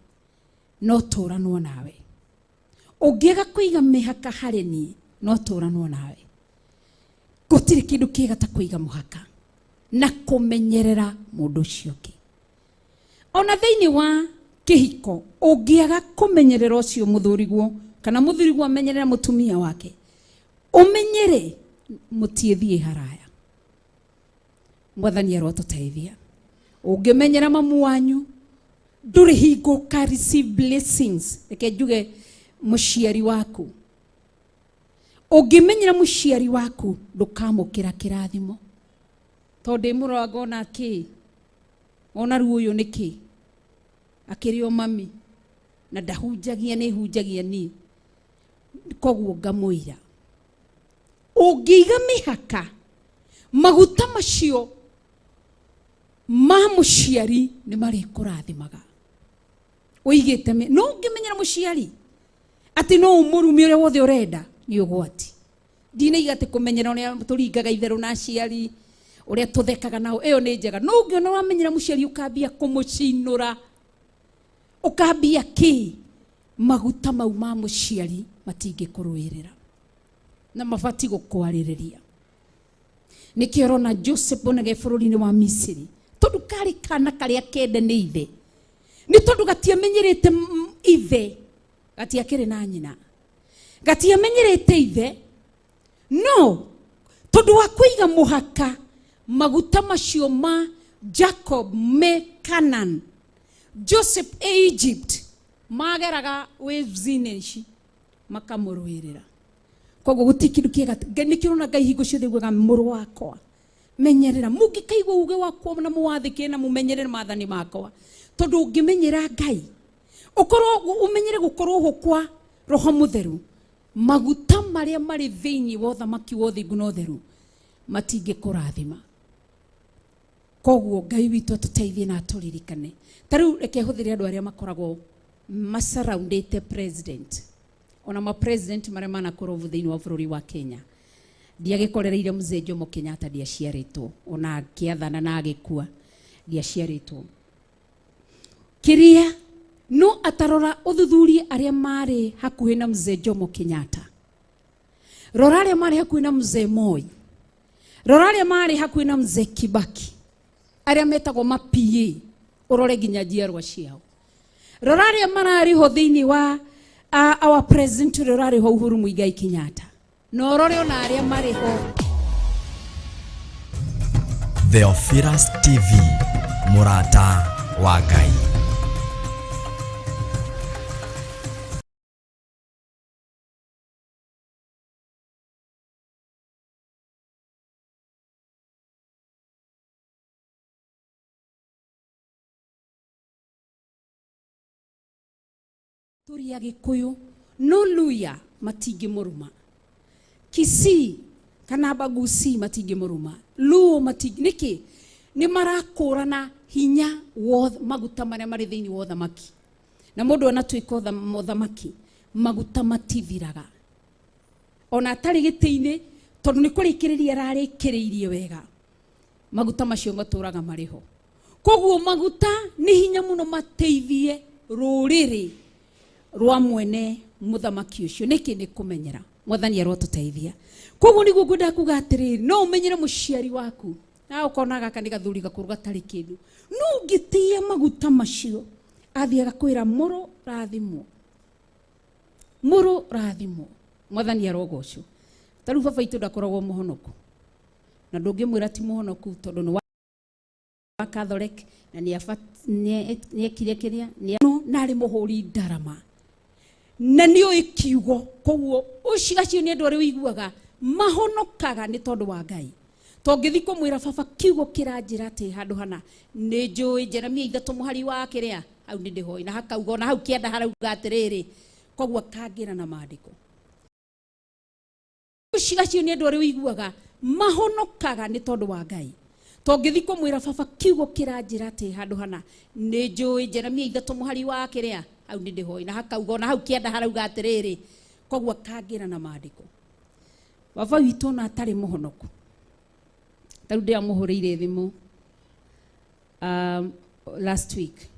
no tũranwo nawe. Ũngĩaga kũiga mĩhaka harĩ niĩ, no tũranwo nawe. Gũtirĩ kĩndũ kĩega ta kũiga mũhaka na kũmenyerera mũndũ ũcio ũngĩ. Ona thĩinĩ wa kĩhiko, ũngĩaga kũmenyerera ũcio mũthuriguo, kana mũthuriguo amenyerera mũtumia wake, ũmenyere mũtiĩthiĩ haraya. Mwathani arotũteithia. Ũngĩmenyera mamu wanyu, ndũrĩ hingo ũka receive blessings. Reke njuge mũciari waku. Ũngĩmenyera mũciari waku, ndũkamũkĩra kĩrathimo. Tondũ ndĩ mũrora ngona kĩ? Ona rĩu ũyũ nĩ kĩ? Akĩrĩ o mami. Na ndahunjagia, nĩ hunjagia niĩ. Koguo ngamũira. Ũngĩiga mĩhaka, maguta macio ma mũciari nĩ marĩkũrathimaga. Ũigĩte no ũngĩmenyera mũciari atĩ no ũmũrume ũrĩa wothe ũrenda, nĩ ũgwati. Ndinaiga atĩ kũmenyera ũrĩa tũringaga itherũ na aciari, ũrĩa tũthekaga nao, ĩyo nĩ njega. No ũngĩona wamenyera mũciari ũkambia kũmũcinũra, ũkambia kĩ, maguta mau ma mũciari matingĩkũrũĩrĩra na mabati gũkwarĩrĩria. Nĩkĩo ũrona Joseph onage bũrũri-inĩ wa Misiri, tondũ karĩ kana karĩa kende nĩ ithe, nĩ tondũ gatiamenyerete ithe, gatiakĩrĩ na nyina, gatiamenyerete ithe, no tondũ wa kũiga mũhaka, maguta macio ma Jacob me Canaan, Joseph e Egypt, mageraga waves-inĩ ici makamũrũĩrĩra. Koguo gũtirĩ kĩndũ kĩega. Ngai, nĩkĩo ũrona Ngai hingo ciothe augaga, mũrũ wakwa, menyerera. Mũngĩkaigua uge wakwa na mũwathĩkĩre na mũmenyerere maathani makwa. Tondũ ũngĩmenyera Ngai, ũkorwo ũmenyere gũkorwo ho kwa Roho Mũtheru, maguta marĩa marĩ thĩinĩ wa ũthamaki wa ũthingu na ũtheru matingĩkũrathima. Koguo Ngai witũ atũteithie na atũririkane. Ta rĩu reke hũthĩre andũ arĩa makoragwo masurroundĩte president, ona ma president marĩa manakorwo thĩinĩ wa bũrũri wa Kenya. Ndiagĩkorereire mzee Jomo Kenyatta, ndiaciarĩtwo, ona akĩathana na agĩkua ndiaciarĩtwo. Kĩrĩa no atarora ũthuthurie arĩa marĩ hakuhĩ na mzee Jomo Kenyatta, rora arĩa marĩ hakuhĩ na mzee Moi, rora arĩa marĩ hakuhĩ na mzee Kibaki, arĩa metagwo ma PA, ũrore nginya njiarwa ciao. Rora arĩa mararĩ ho thĩinĩ wa our president ũrĩa ũrarĩ ho Uhuru Muigai Kenyatta, na ũrore ona arĩa marĩ ho. Theophilus TV, mũrata wa Ngai. Tũrĩ Agĩkũyũ, no Luya matingĩmũruma, Kisii kana Bagusi matingĩmũruma, Luo matingĩ. Nĩkĩ? Nĩ marakũrana hinya wa maguta marĩa marĩ thĩinĩ wa ũthamaki. Na mũndũ anatuĩka mũthamaki maguta matithiraga ona atarĩ gĩtĩ-inĩ tondũ nĩ kũrĩkĩrĩria ararĩkĩrĩirie wega maguta macio matũraga marĩ ho. Koguo maguta nĩ hinya mũno mateithie rũrĩrĩ rwa mwene mũthamaki ũcio. Nĩkĩ? Nĩ kũmenyera. Mwathani arotũteithia. Koguo nĩguo ngwenda kuga atĩrĩrĩ, no ũmenyere mũciari waku na ũkona gaka nĩ gathuri gakũrũ gatarĩ kĩndũ, no ũngĩtĩĩa maguta macio athiaga kwĩra mũrũ rathimwo, mũrũ rathimwo. Mwathani arogocwo. Ta rĩu baba itũ ndakoragwo mũhonoku na ndũngĩmwĩra ti mũhonoku tondũ nĩ wa Catholic na nĩ ekire kĩrĩa na arĩ mũhũri ndarama na nĩ oĩ kiugo. Koguo ũcio acio nĩ andũ arĩa ũiguaga mahonokaga nĩ tondũ wa Ngai. Tongĩthi kũmwĩra baba kiugo kĩranjĩra atĩ handũ hana nĩ njũĩ Jeremia 3 mũhari wa kĩrĩa hau nĩ ndĩhoĩ na hakauga ona hau kĩanda harauga atĩrĩrĩ, koguo akangĩra na maandĩko. Ũcio acio nĩ andũ arĩa ũiguaga mahonokaga nĩ tondũ wa Ngai. Tongĩthi kũmwĩra baba kiugo kĩranjĩra atĩ handũ hana nĩ njũĩ Jeremia 3 mũhari wa kĩrĩa hau nĩ ndĩhoĩ na hakauga ona hau kĩanda harauga atĩrĩrĩ, koguo akangĩra na maandĩko. Baba witũ ona atarĩ mũhonoku, ta rĩu ndĩramũhũrĩire thimũ last week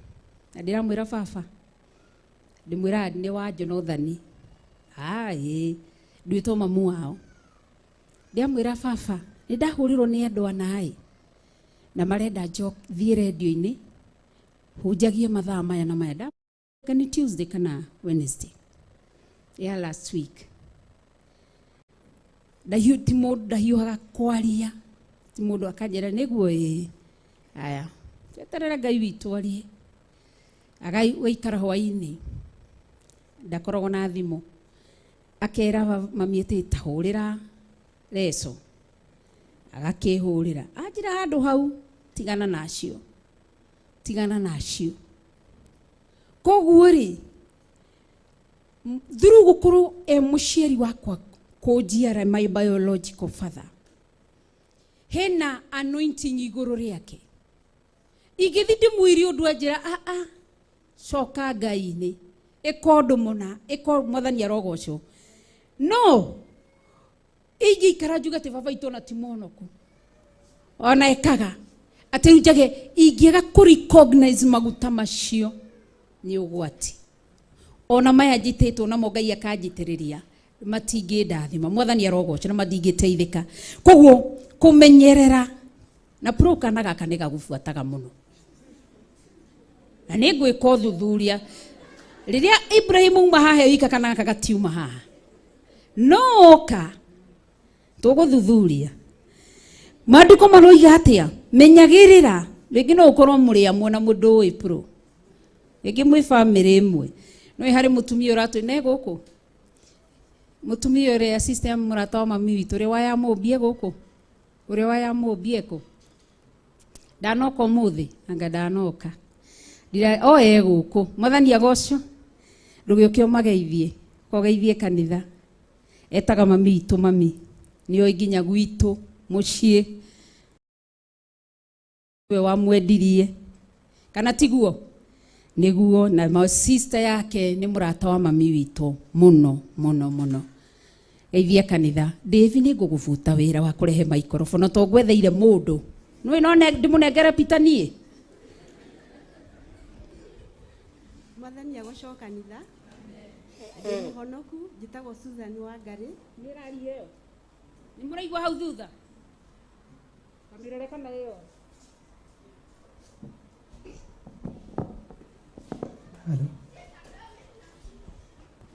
na ndĩramwĩra baba, ndĩmwĩra nĩ wa Jonathani ĩĩ nduĩtwo mamu wao. Ndĩramwĩra baba nĩ ndahũrĩrwo nĩ andũ ana na marenda thiĩ rendio-inĩ hunjagie mathaa maya na maya. Nĩ Tuesday kana Wednesday ya last week. Ti mũndũ ndahiũhaga kwaria, ti mũndũ akanjĩra nĩguo ĩĩ aya tweterere Ngai witũ arie. Agaikara hwainĩ ndakoragwo na thimũ, akera mami atĩ tahũrĩra Reco, agakĩhũrĩra anjĩra handũ hau tigana nacio, tigana nacio. Koguo rĩ through gũkorwo e mũciari wakwa kũnjiara, my biological father, hena anointing igũrũ rĩake. Ingĩthi ndĩmwĩre ũndũ anjĩra a coka Ngai-inĩ, ĩka ũndũ mũna, ĩka. Mwathani arogocwo. No ingĩikara njuge atĩ baba itũ ona ti mũhonoku ona ekaga atĩ rĩu njage ingĩaga kũ recognize maguta macio nĩ ũgwati. Ona maya njitĩtwo namo Ngai akanjitĩrĩria matingĩndathima. Mwathani arogocwo. Na matingĩteithĩka. Koguo kũmenyerera na pro kana gaka nĩ gagubuataga mũno na nĩ ngwĩka ũthuthuria rĩrĩa Ibrahim uma haha wika kana gaka gatiuma haha no oka tũgũthuthuria maandĩko maroiga atĩa. Menyagĩrĩra rĩngĩ no ũkorwo mũrĩ amwe na mũndũ ũĩ pro, rĩngĩ mwĩ bamĩrĩ ĩmwe, no harĩ mũtumia ũratwĩ ne gũkũ, mũtumia ũrĩa sister mũrata wa mami witũ ũrĩa wa ya mũmbie gũkũ, ũrĩa wa ya mũmbie kũ ndanoka ũmũthĩ anga ndanoka ndira o e gũkũ. Mwathani agocwo. Ndũgĩũke ũmageithie, kogeithie kanitha. Etaga mami witũ mami nĩoĩ nginya gwitũ mũciĩ we wamwendirie kana tiguo nĩguo, na ma sister yake nĩ mũrata wa mami witũ mũno mũno mũno. Geithia kanitha. Davi, nĩ ngũgũbuta wĩra wa kũrehe microphone to ngwetheire mũndũ nĩũĩ no ndĩmũnengere Peter niĩ. Mwathani agocwo kanitha. Ndĩ mũhonoku, njĩtagwo Susan Wangari. Nĩ ĩyo nĩ mũraigua hau thutha kamĩrore kana ĩyo? Hello.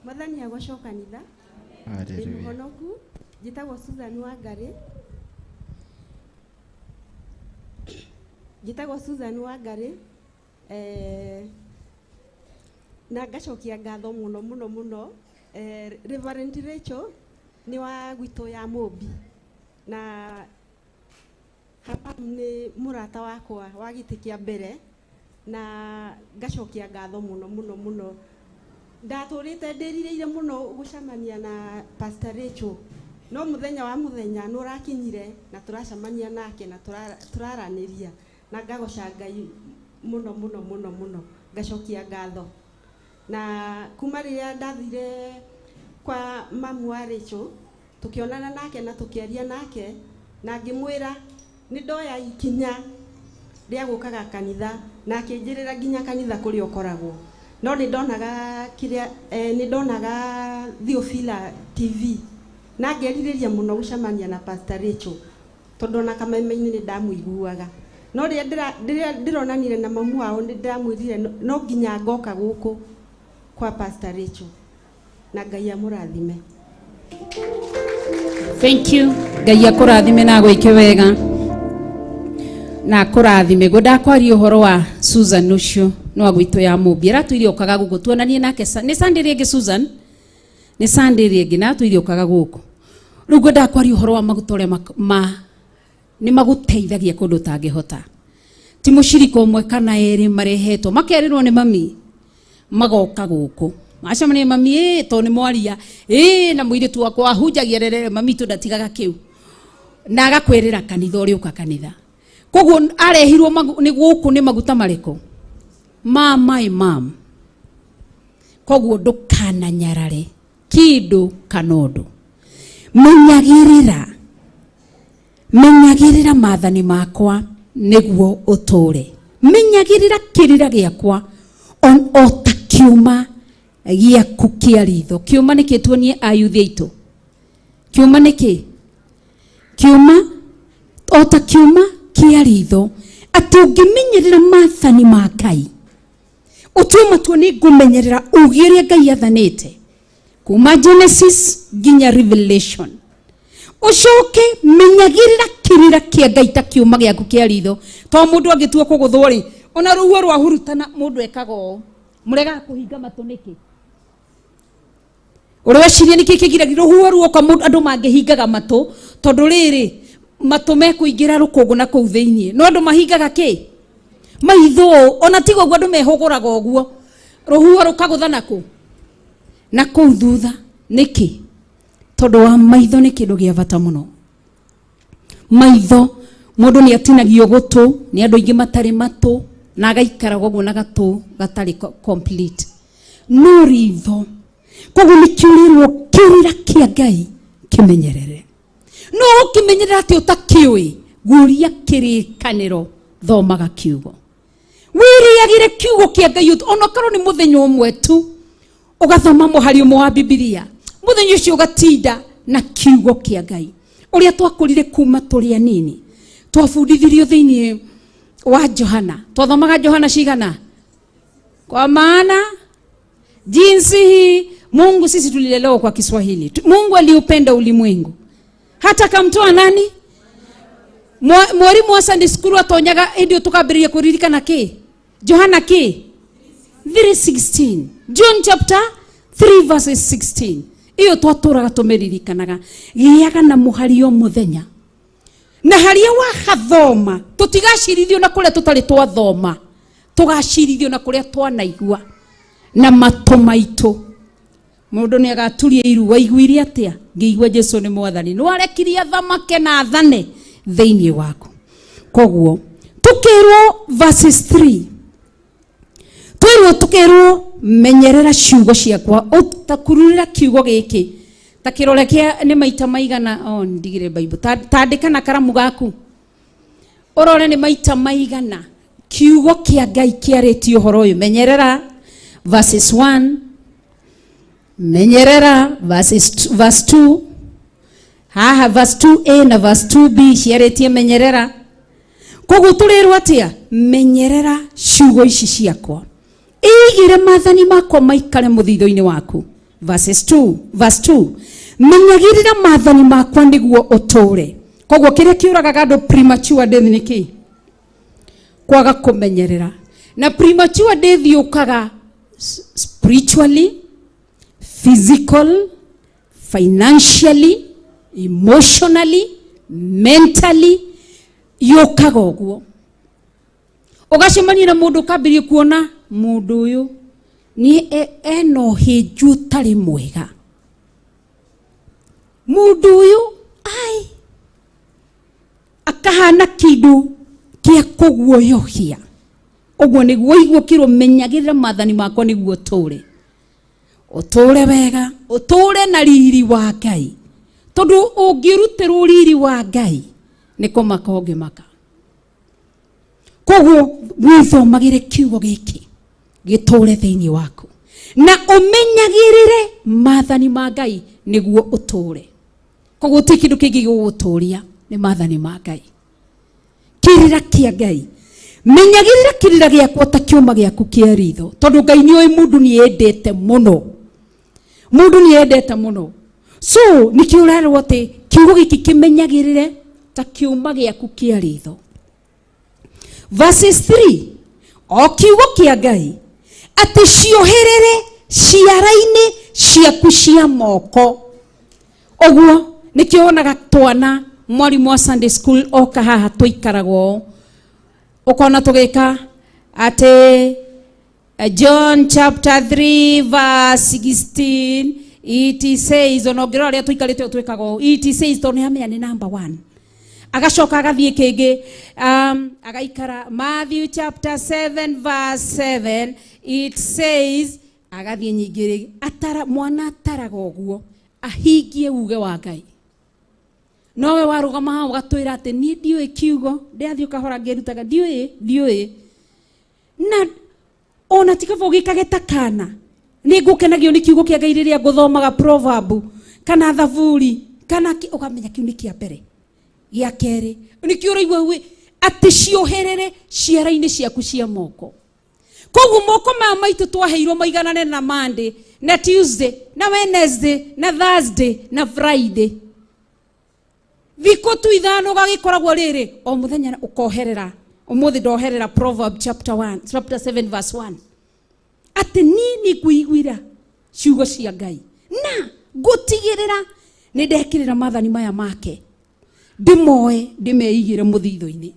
Mwathani agocwo kanitha. Ndĩ Hallelujah. mũhonoku, njĩtagwo Susan Wangari, njĩtagwo Susan Wangari, na ngacokia ngatho mũno mũno mũno. Reverend Rachel nĩ wa gwitũ ya Mũmbi na hapa nĩ mũrata wakwa wa gĩtĩ kĩa mbere, na ngacokia ngatho mũno mũno mũno. Ndatũrĩte ndĩrirĩire mũno gũcemania na Pastor Rachel, no mũthenya wa mũthenya nĩ ũrakinyire na tũracemania nake na tũraranĩria na ngagoca Ngai mũno mũno mũno mũno, ngacokia ngatho. Na kuma rĩrĩa ndathire kwa mamu wa Rachel, tukionana nake na tukiaria nake, na ngĩmwĩra nĩ ndoya ikinya rĩa gũkaga kanitha, na akĩnjĩrĩra nginya kanitha kũrĩa ũkoragwo. No nĩ ndonaga kĩrĩa nĩ ndonaga Theophila TV na ngerirĩria mũno gũcemania na Pastor Rachel, tondũ ona kameme-inĩ nĩ ndamũiguaga. No rĩrĩa ndĩronanire na mamu wao nĩ ndĩramwĩrire no nginya ngoka gũkũ kwa Pastor Rachel, na Ngai amũrathime. Thank you. Ngai akũrathime na agwĩke wega na akũrathime. Ngwendaga kwaria ũhoro wa Susan ũcio nĩ wa gwitũ ya Mũmbi. Aratwĩire ũkaga gũkũ tuonanie nake nĩ Sunday rĩngĩ Susan? Nĩ Sunday rĩngĩ na atwĩire ũkaga gũkũ. Rĩu ngwendaga kwaria ũhoro wa maguta ũrĩa nĩ magũteithagia kũndũ ũtangĩhota. Ti mũcirika ũmwe kana erĩ marehetwo makerĩrwo nĩ mami magoka gũkũ. Macemania mami ĩ tondũ nĩ mwaria ĩ na mũirĩtu wakwa ahunjagia rerere mami tũ ndatigaga kĩu. Na agakwĩrĩra kanitha ũrĩa ũka kanitha. Koguo arehirwo nĩ gũkũ nĩ maguta marĩkũ? Ma my mom. Koguo ndũkananyarare kĩndũ kana ũndũ. Menyagĩrĩra. Menyagĩrĩra maathani makwa nĩguo ũtũũre. Menyagĩrĩra kĩrĩra gĩakwa o ta kĩũma gĩaku kĩa ritho. Kĩũma nĩkĩ tuonie ayuthi aitũ? Kĩũma nĩkĩ? Kĩũma o ta kĩũma kĩa ritho, atĩ ũngĩmenyerera maathani ma Ngai, ũtue matua nĩ ngũmenyerera ũũgĩ ũrĩa Ngai athanĩte kuma Genesis nginya Revelation. Ũcoke menyagĩrĩra kĩrĩra kĩa Ngai ta kĩũma gĩaku kĩa ritho. To mũndũ angĩtua kũgũthwo rĩ, ona rũhuho rwahurutana mũndũ ekaga ũũ. Mũregaga kũhinga matũ nĩkĩ? Ũreciria nĩkĩ kĩgiragia rũhuho ruoka mũndũ andũ mangĩhingaga matũ, tondũ rĩrĩ matũ mekũingĩra rũkũngũ na kũu thĩiniĩ. No andũ mahingaga kĩ? Maitho. Ona tiga ũguo andũ mehũgũraga ũguo. Rũhuho rũkagũtha na kũ? Na kũu thutha. Nĩkĩ? Tondũ wa maitho nĩ kĩndũ gĩa bata mũno. Maitho, mũndũ nĩ atinagio gũtũ nĩ andũ aingĩ matarĩ matũ, na agaikara ũguo na gatũ gatarĩ complete. No ritho, koguo nĩ kĩũrĩrwo kĩrĩra kĩa Ngai kĩmenyerere. No ũkĩmenyerera atĩ ũtakĩũĩ, guũria kĩrĩkanĩro, thomaga kiugo. Wĩrĩagĩre kiugo kĩa Ngai ona korwo nĩ mũthenya ũmwe tu, ũgathoma mũhari ũmwe wa Bibilia. Mũthenya ũcio ũgatinda na kiugo kĩa Ngai. Ũrĩa twakũrire kuma tũrĩ anini, twabundithirio thĩinĩ wa Johana. Twathomaga Johana cigana? Kwa maana jinsi hii Mungu, sisi tulilelewa kwa Kiswahili. Mungu aliupenda ulimwengu hata akamtoa nani? Mwalimu wa Sunday school atonyaga hĩndĩ ĩyo tũkambĩrĩria kũririkana kĩ? Johana kĩ? 3:16. John chapter 3 verses 16. Iyo twatũraga tũmĩririkanaga. Gĩaga na mũhari o mũthenya. Na harĩa wahathoma, tũtigacirithio na kũrĩa tũtarĩ twathoma. Tũgacirithio na kũrĩa twanaigua. Na matũ maitũ. Mũndũ nĩ agaturia iru, waiguire atĩa? Ngĩigua Jesũ nĩ mwathani. Nĩ warekirie athamake na athane thĩinĩ waku. Koguo, tũkĩrwo verses 3. Twĩrwo tũkĩrwo menyerera ciugo ciakwa, ũtakururĩra kiugo gĩkĩ. Ta kĩrore kĩa nĩ maita maigana, oh, ndigire Bible. Tandĩka na karamu gaku. Ũrore nĩ maita maigana kiugo kĩa Ngai kĩarĩtie ũhoro ũyũ. Menyerera verses 1, menyerera verse 2, haha verse 2a na verse 2b ciarĩtie menyerera. Koguo tũrĩrwo atĩa? Menyerera ciugo ici ciakwa. Ĩigĩre maathani makwa maikare mũthithũ-inĩ waku. Verses 2, verse 2. Menyagĩrĩra maathani makwa nĩguo ũtũũre. Koguo kĩrĩa kĩũragaga andũ premature death nĩ kĩ? Kwaga kũmenyerera. Na premature death yũkaga spiritually, physical, financially, emotionally, mentally, yũkaga ũguo. Ũgacemania na mũndũ ũkambĩrĩria kuona mũndũ ũyũ nĩ ena ũhĩnju ũtarĩ mwega. Mũndũ ũyũ ai akahana kĩndũ kĩa kũguoyohia. Ũguo nĩguo ũigue ũkĩrwo menyagĩrĩra maathani makwa nĩguo ũtũũre. Ũtũũre wega, ũtũũre na riri wa Ngai. Tondũ ũngĩrutĩrwo riri wa Ngai, nĩ kũmaka ũngĩmaka. Koguo wĩthomagĩre kiugo gĩkĩ gĩtũũre thĩinĩ waku na ũmenyagĩrĩre maathani ma Ngai nĩguo ũtũũre. Koguo ti kĩndũ kĩngĩ gĩgũgũtũũria nĩ maathani ma Ngai. Kĩrĩra kĩa Ngai, menyagĩrĩra kĩrĩra gĩakwa ta kĩũma gĩaku kĩa ritho, tondũ Ngai nĩ oĩ mũndũ nĩ endete mũno, mũndũ nĩ endete mũno. So nĩkĩo ũrerwo atĩ kiugo gĩkĩ kĩmenyagĩrĩre ta kĩũma gĩaku kĩa ritho. Verses 3, o kiugo kĩa Ngai atĩ cioherere ciara-inĩ ciaku cia moko. Ũguo nĩkĩo wonaga twana mwarimũ wa Sunday school oka haha tũikaraga ũũ, ũkona tũgĩka atĩ John chapter 3 verse 16 it says, ona ũngĩrora ũrĩa tũikarĩte ũũ twĩkaga ũũ, it says, tondũ nĩamenya nĩ number 1. Agacoka agathiĩ kĩngĩ, agaikara Matthew chapter 7 verse 7 it says, agathiĩ nyingĩ rĩ, atara, mwana ataraga ũguo ahingie uge wa Ngai. Nowe warũgama haha ũgatwĩra atĩ niĩ ndiũĩ kiugo, ndĩrathiĩ kahora ngĩrutaga, ndiũĩ, ndiũĩ. Na ona ti kaba ũgĩkage ta kana. Nĩ ngũkenagio nĩ kiugo kĩa Ngai rĩrĩa ngũthomaga proverb kana thaburi kana ũkamenya kĩu nĩ kĩa mbere, gĩa kerĩ nĩkĩo ũraigua wĩ atĩ cioherere ciara-inĩ ciaku cia moko. Koguo moko maya maitũ twaheirwo maiganane na Monday na Tuesday na Wednesday na Thursday na Friday. Thikũ tu ithano gagĩkoragwo rĩrĩ o mũthenya ũkoherera. Ũmũthĩ ndoherera Proverb chapter 1, chapter 7 verse 1. Atĩ niĩ nĩ ngũiguĩra ciugo cia Ngai na ngũtigĩrĩra nĩ ndekĩrĩra maathani maya make, ndĩmoe ndĩmeigĩre mũthithũ-inĩ.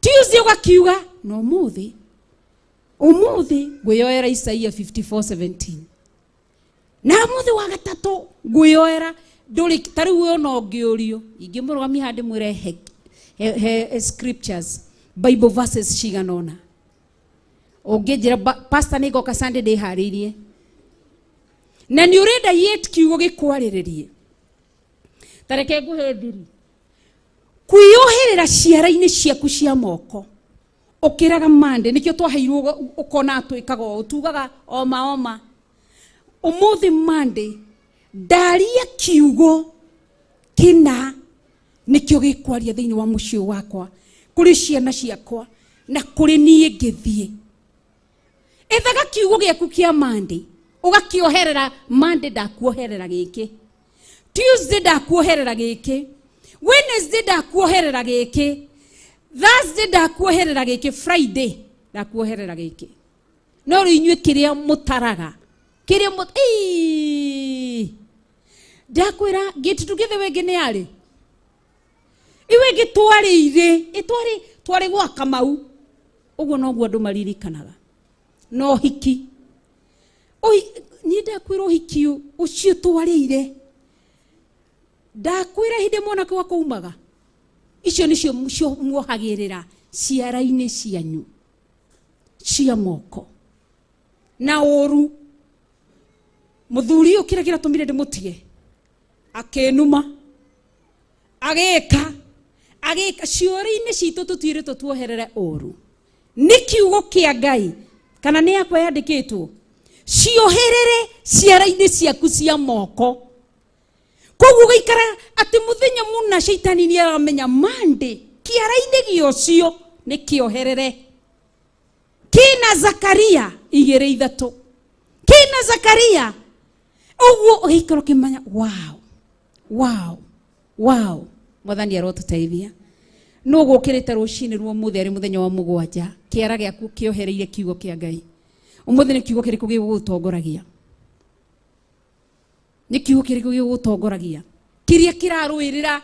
Tuesday ũgakiuga na ũmũthĩ, ũmũthĩ ngwĩyoera Isaia 54:17. Na ũmũthĩ wa gatatũ ngwĩyoera ndũrĩ ta rĩu ona ũngĩũrio ingĩmũrũgamia haha ndĩmwĩre he scriptures, Bible verses cigana ũna. Ũngĩnjĩra pastor nĩ ngoka Sunday ndĩharĩirie. Na nĩ ũrenda yet kiugo gĩkwarĩrĩrie. Ta reke ngũhe thiri. Kwĩyoherera ciara-inĩ ciaku cia moko. Ũkĩraga Monday, nĩkĩo twaheirwo ũkona twĩkaga ũũ, tugaga oma oma. Ũmũthĩ Monday, ndaria kiugo kĩna nĩkĩo gĩkwaria thĩinĩ wa mũciĩ wakwa, kũrĩ ciana ciakwa na kũrĩ niĩ ngĩthiĩ. Ethaga kiugo gĩaku kĩa Monday, ũgakĩoherera Monday ndakuoherera gĩkĩ, Tuesday ndakuoherera gĩkĩ, Wednesday ndakuoherera gĩkĩ, Thursday ndakuoherera gĩkĩ, Friday ndakuoherera gĩkĩ. No rĩu inyuĩ kĩrĩa mũtaraga, kĩrĩa ĩĩ, ndakwĩra gate together wengĩ nĩ arĩ iwe ĩngĩ twarĩire, twarĩ gwa Kamau. Ũguo noguo andũ maririkanaga. Na ũhiki, niĩ ndakwĩra ũhiki ũcio twarĩire, ndakwĩra hĩndĩ mwanake wakwa umaga, icio nĩcio muohagĩrĩra ciara-inĩ cianyu cia moko na ũru. Mũthuri ũyũ kĩrĩa kĩratũmire ndĩmũtige, akĩnuma, agĩka, agĩka. Ciũria-inĩ citũ tũtiĩrĩtwo tuoherere ũru. Nĩ kiugo kĩa Ngai kana nĩ yakwa yandĩkĩtwo, cioherere ciara-inĩ ciaku cia moko. Koguo ũgaikara atĩ mũthenya mũna caitani nĩ aramenya Monday kĩara-inĩ gĩa ũcio nĩ kĩoherere. Kĩna Zakaria 2:3, kĩna Zakaria. Ũguo ũgaikara ũkĩmenya wow, wow, wow. Mwathani arotũteithia. Nũ gũkĩrĩte rũcinĩ rwa ũmũthĩ arĩ mũthenya wa mũgwanja, kĩara gĩaku kĩohereire kiugo kĩa Ngai. Ũmũthĩ nĩ kiugo kĩrĩkũ gĩgũgũtongoragia? Nĩ kiugo kĩrĩkũ gĩgũgũtongoragia? Kĩrĩa kĩrarũĩrĩra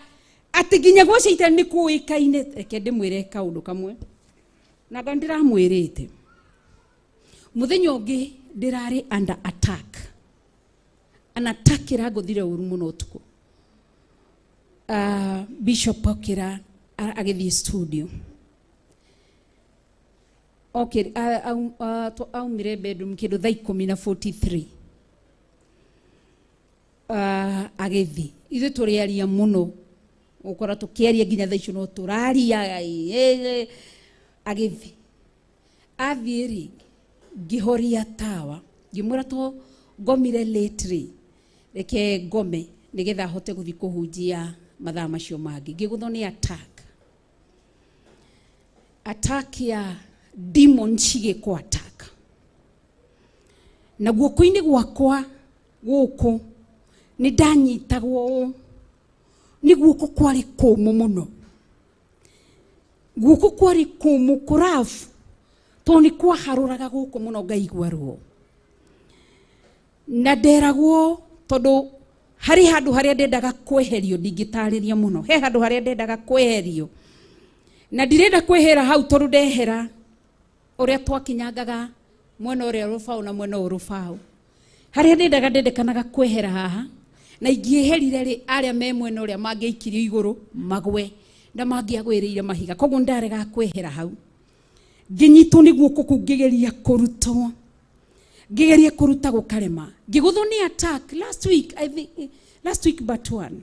atĩ nginya gwa caitani nĩ kũĩkaine. Reke ndĩmwĩre kaũndũ kamwe, na anga ndĩramwĩrĩte. Mũthenya ũngĩ ndĩrarĩ under attack. An attack ĩrangũthire ũru mũno ũtukũ. Bishop okĩra agĩthiĩ studio. Aumire bedroom kĩndũ thaa ikũmi na 43. Agĩthiĩ ithuĩ tũrĩaria mũno gũkora tũkĩaria nginya thaa icio no tũraria. Agĩthiĩ, athiĩ rĩ, ngĩhoria tawa, ngĩmwĩra to ngomire late rĩ, reke ngome nĩgetha hote gũthiĩ kũhunjia mathaa macio mangĩ. Ngĩgũthwo nĩ attack, attack ya demon cigĩkwo attack na guoko-inĩ gwakwa gũkũ nĩ ndanyitagwo ũũ nĩ guoko kwarĩ kũmũ mũno, guoko kwarĩ kũmũ kũrabu tondũ nĩ kwaharũraga gũkũ mũno, ngaigua ruo na nderagwo tondũ harĩ handũ harĩa ndendaga kweherio. Ndingĩtarĩria mũno, he handũ harĩa ndendaga kweherio na ndirenda kwehera hau tondũ ndehera ũrĩa twakinyangaga mwena ũrĩa rũbaũ na mwena ũyũ rũbaũ harĩa ndendaga ndendekanaga kwehera haha na ingĩeherire rĩ, arĩa me mwena ũrĩa mangĩaikirio igũrũ magwe na mangĩagwĩrĩire mahiga. Koguo ndaregaga kwehera hau, ngĩnyitwo nĩ guoko kũu, ngĩgeria kũrutwo, ngĩgeria kũruta gũkarema, ngĩgũthwo nĩ attack last week, I think last week but one.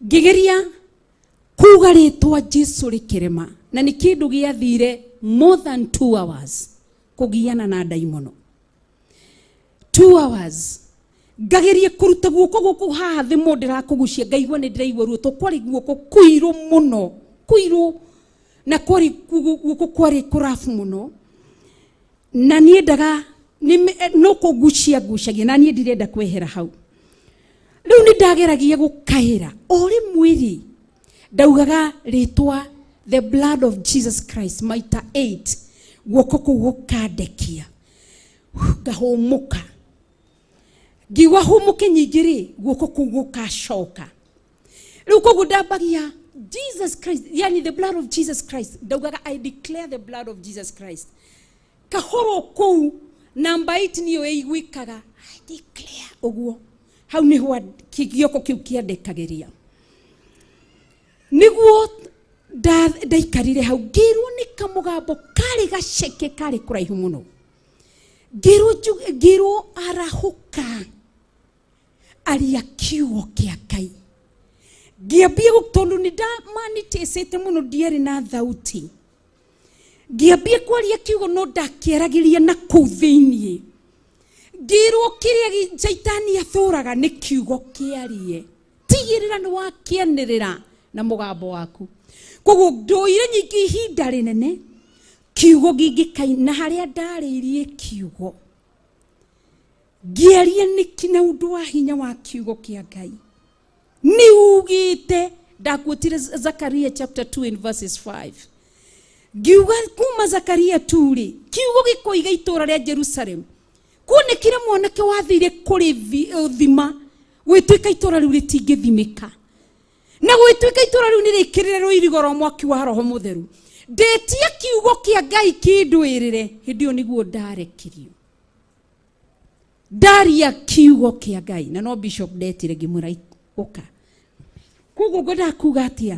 Ngĩgeria kuga rĩtwa Jesu rĩkĩrema na nĩ kĩndũ gĩathire more than 2 hours kũgiana na ndaimono. 2 hours ngageria kũruta guoko gũkũ haha thĩ mũndũ ndĩrakũgucia, ngaigua nĩ ndĩraigua ruo to kwarĩ guoko kũirũ mũno, kũirũ na kwarĩ guoko kwarĩ kũrabu mũno na niĩ ndaga no kũgucia ngucagia na niĩ ndirenda kwehera hau. Rĩu nĩ ndageragia gũkaĩra o rĩmwe rĩ, ndaugaga rĩtwa the blood of Jesus Christ maita 8, guoko kũu gũkandekia, ngahũmũka. Ngiuga hũmũke nyingĩ rĩ, guoko kũu gũkacoka. Rĩu koguo ndambagia Jesus Christ, yani the blood of Jesus Christ, ndaugaga I declare the blood of Jesus Christ kahoro kũu namba 8 niyo ĩiguĩkaga, I declare ũguo. Hau nĩho kĩgioko kĩu kĩandekagĩria nĩguo ndaikarire hau ngĩrwo nĩ kamũgambo karĩ gaceke karĩ kũraihu mũno, ngĩrwo ngĩrwo arahũka, aria kiugo kĩa Ngai. Ngĩambia tondũ nĩ ndamanitĩcĩte mũno, ndiarĩ na thauti, ngĩambia kwaria kiugo no ndakĩaragĩria na kũu thĩiniĩ. Ngĩrwo kĩrĩa caitani athũraga nĩ kiugo kĩarie, tigĩrĩra nĩ wakĩanĩrĩra na mũgambo waku. Koguo ndũire nyingĩ ihinda rĩnene kiugo gĩngĩkai na harĩa ndarĩirie kiugo ngĩaria nĩkĩ na ũndũ wa hinya wa kiugo kĩa Ngai nĩ ugĩte. Ndakuotire Zakaria chapter 2 and verses 5, ngiuga kuma Zakaria 2 rĩ, kiugo gĩkoiga itũũra rĩa Jerusalem kuonekire mwanake wathire kũrĩ thima gwĩtuĩka itũũra rĩu rĩtingĩthimĩka na gwĩtuĩka itũũra rĩu nĩ rĩkĩrĩre rũirigo rwa mwaki wa Roho Mũtheru. Ndĩtie kiugo kĩa Ngai kĩndwĩrĩre. Hĩndĩ ĩyo nĩguo ndarekirio ndaria kiugo kĩa Ngai na no bishop ndetire, ngĩmwĩra ũka. Koguo ngwendaga kuga atĩa?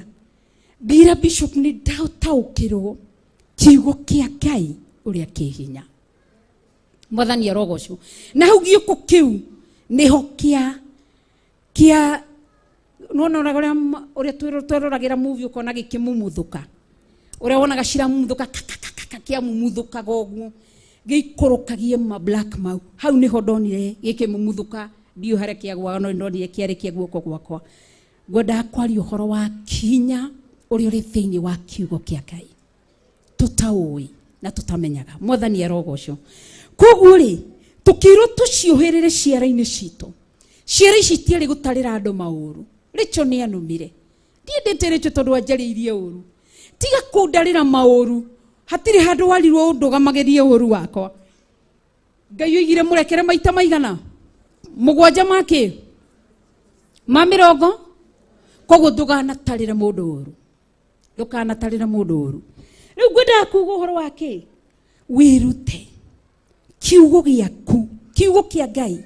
Ngĩra bishop nĩ ndataũkĩrwo kiugo kĩa Ngai ũrĩa kĩ hinya. Mwathani arogocwo. Na hau gĩũkũ kĩu nĩho kĩa kĩa nona ũrĩa ũrĩa tweroragĩra movie ũkona gĩkĩmumuthũka, ũrĩa wonaga ciramumuthũka kakakaka, kĩamumuthũkaga ũguo gĩikũrũkagie ma black mau. Hau nĩho ndonire gĩkĩmumuthũka, ndiũ harĩa kĩagwaga, no ndonire kĩarĩkia guoko gwakwa. Ngwendaga kwaria ũhoro wa kinya ũrĩa ũrĩ thĩinĩ wa kiugo kĩa Ngai tũtaũĩ na tũtamenyaga. Mwathani arogocwo. Koguo rĩ, tũkĩrwo tũciũhĩrĩre ciara-inĩ citũ. Ciara ici itiarĩ gũtarĩra andũ maũru. Rĩcho nĩ anumire, ndiendete Rĩcho tondũ anjarĩirie ũru. Tiga kũndarĩra maũru, hatirĩ handũ warirwo ũndũgamagĩrie ũru wakwa. Ngai oigire mũrekere maita maigana mũgwanja makĩ ma mĩrongo. Koguo ndũganatarĩre mũndũ ũru, ndũkanatarĩre mũndũ ũru. Rĩu ngwendaga kuga ũhoro wa kĩ? Wĩrute kiugo gĩaku, kiugo kĩa Ngai.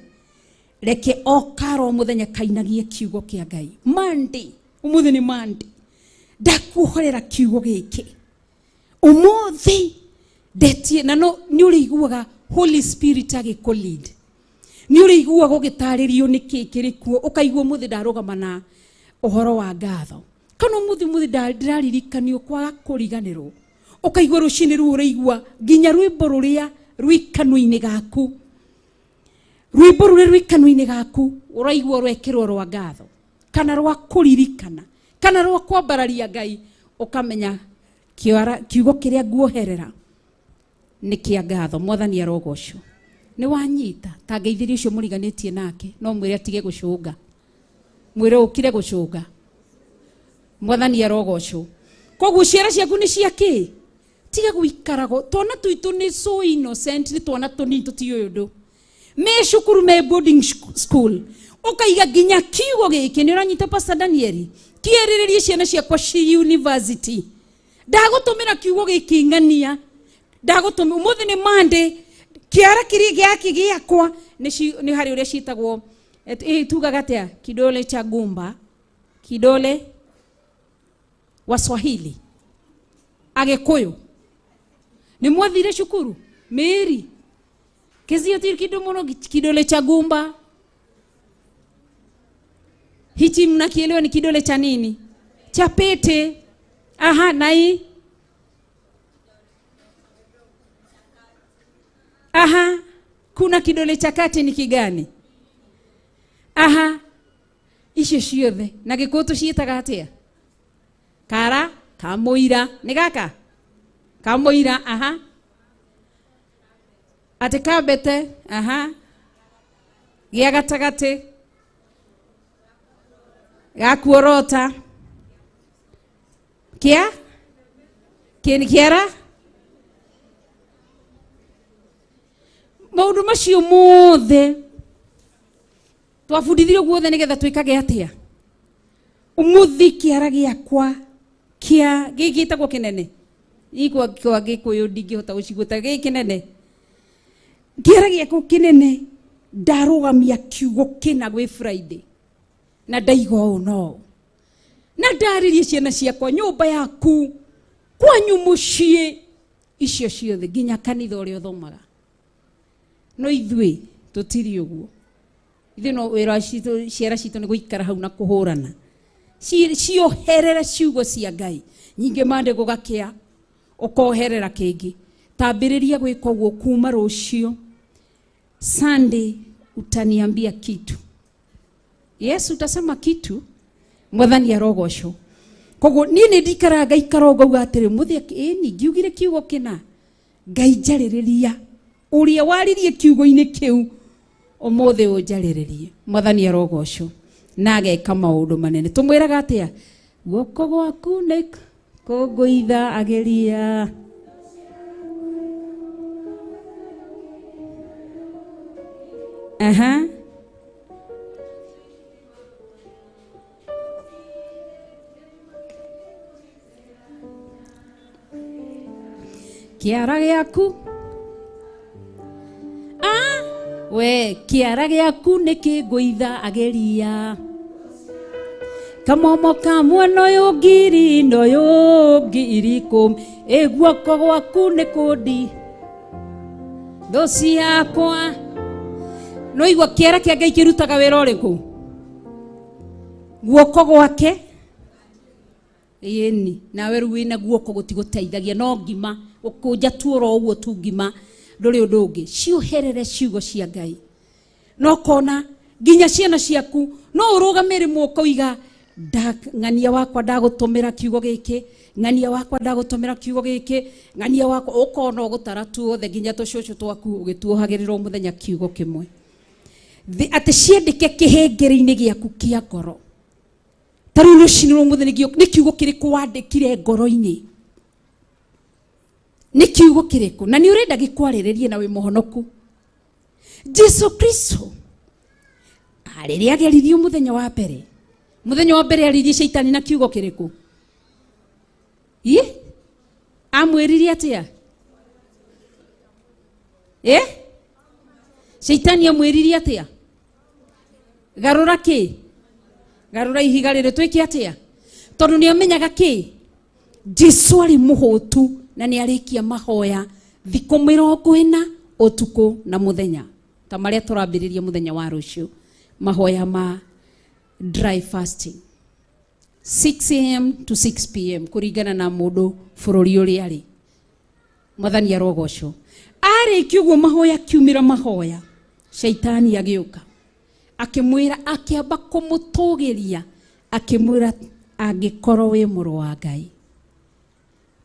Reke o karo mũthenya kainagie kiugo kĩa Ngai. Monday, ũmũthĩ nĩ Monday, ndakuohorera kiugo gĩkĩ ũmũthĩ ndetie na no nĩ ũrĩiguaga Holy Spirit agĩkũ lead. Nĩ ũrĩigua gũgĩtarĩrio nĩ kĩ kĩrĩ kuo, ũkaigua ũmũthĩ ndarũgama na ũhoro wa ngatho, kana ũmũthĩ ndĩraririkanio kwaga kũriganĩrwo. Ũkaigua rũcinĩ rũu ũraigua nginya rwĩmbo rũrĩa rwĩ kanua-inĩ gaku, rwĩmbo rũrĩa rwĩ kanua-inĩ gaku ũraigua rwekĩrwo rwa ngatho kana rwa kũririkana kana rwa kwambararia Ngai, ũkamenya kiugo kĩrĩa nguoherera nĩ kĩa ngatho. Mwathani arogocwo. Nĩ wanyita ta ngeithĩrie ũcio mũriganĩtie nake, no mwĩre atige gũcũnga, mwĩre ũkire gũcũnga. Mwathani arogocwo. Koguo ciara ciaku nĩ cia kĩ? Tiga gũikarago twana twitũ nĩ so innocent, nĩ twana tũnini tũtiũĩ ũndũ, me cukuru, me boarding school, ũkaiga nginya kiugo gĩkĩ. Nĩ ũranyita Pastor Danieli? Kĩerĩrĩrie ciana ciakwa ci university, ndagũtũmĩra kiugo gĩkĩ ng'ania, ndagũtũmĩra ũmũthĩ nĩ Monday, kĩara kĩrĩa gĩaki gĩakwa nĩ harĩ ũrĩa ciĩtagwo, tugaga atĩa? Kidole cha gumba, kidole Waswahili, Agĩkũyũ nĩ mwathire cukuru mĩĩri kĩcio ti kĩndũ mũno. Kidole cha gumba hichi mnakielewa ni kidole cha nini? Cha pete. Aha, na hii aha, kuna kidole cha kati ni kigani? Aha, icio ciothe na gĩkũyũ tũciĩtaga atĩa? Kara kamũira nĩ gaka kamũira. Aha, atĩ kambete. Aha, gĩa gatagatĩ gakuorota kĩa kĩara. Maũndũ macio mothe twabundithirio guothe nĩgetha twĩkage atĩa? Ũmũthĩ kĩara gĩakwa kĩa gĩgĩtagwo kĩnene ikwa kwa gĩkũyũ ndingĩhota gũcigwĩta gĩ kĩnene, kĩara gĩakwa kĩnene ndarũgamia kiugo kĩna gwĩ Friday na ndaiga ũũ no na ndarĩrie ciana ciakwa, nyũmba yaku, kwanyu mũciĩ, icio ciothe nginya kanitha ũrĩa ũthomaga. No ithuĩ tũtirĩ ũguo. Ithuĩ no wĩra citũ, ciara citũ nĩ gũikara hau na kũhũrana. Cioherere ciugo cia Ngai nyingĩ, mande gũgakĩa ũkoherera kĩngĩ. Tambĩrĩria gwĩka ũguo kuma rũciũ Sunday, utaniambia kitu. Yes, utasema kitu. Mwathani arogocwo. Koguo niĩ nĩ ndikaraga ngaikara ũguo ngauga atĩrĩ, mũthĩ ĩni ngiugire kiugo kĩna, Ngai njarĩrĩria ũrĩa waririe kiugo-inĩ kĩu ũmũthĩ ũnjarĩrĩrie. Mwathani arogocwo na ageka maũndũ manene. Tũmwĩraga atĩa? Guoko gwaku nĩ kũngũitha ageria. Aha, kĩara gĩaku, ah, we kĩara gĩaku nĩ kĩngũitha ageria kamomo ka mwena ũyũ ngiri na ũyũ 10,000, ĩ guoko gwaku nĩ kũndi thũ ciakwa. No igua kĩara kĩa Ngai kĩrutaga wĩra ũrĩkũ? Guoko gwake ĩni nawe rĩu wĩna guoko gũtigũteithagia, no ngima gũkũnja tuoro ũguo tu, ngima ndũrĩ ũndũ ũngĩ. Cioherere ciugo cia Ngai no kona nginya ciana ciaku no ũrũgame rĩmwe ũkoiga, ng'ania wakwa ndagũtũmĩra kiugo gĩkĩ, ng'ania wakwa ndagũtũmĩra kiugo gĩkĩ, ng'ania wakwa, ũkona ũgũtara tuothe nginya tũcũcũ twaku ũgĩtuohagĩrĩra o mũthenya kiugo kĩmwe. Atĩ ciandĩke kĩhengere-inĩ gĩaku kĩa ngoro. Ta rĩu rũcinĩ rwa ũmũthĩ nĩ kiugo kĩrĩkũ wandĩkire ngoro-inĩ? Nĩ kiugo kĩrĩkũ na nĩ ũrenda gĩkwarĩrĩrie na wĩ mũhonoku? Jesu Kristo rĩrĩa ageririo mũthenya wa mbere, mũthenya wa mbere aririe caitani na kiugo kĩrĩkũ? Ĩ amwĩrire atĩa? Ĩ caitani amwĩrire atĩa? Garũra kĩ? Garũra ihiga rĩrĩ twĩke atĩa? Tondũ nĩ amenyaga kĩ? Jesu arĩ mũhũtu na nĩ arĩkia mahoya thikũ 40 ũtukũ na mũthenya. Ta Ta marĩa tũrambĩrĩria mũthenya wa rũciũ, mahoya ma dry fasting 6 am to 6 pm, kũringana na mũndũ bũrũri ũrĩa arĩ. Mwathani arogocwo. Arĩkia ũguo mahoya, kiumĩra mahoya, shaitani agĩũka akĩmwĩra, akĩamba kũmũtũgĩria, akĩmwĩra, "Angĩkorwo wĩ mũrũ wa Ngai,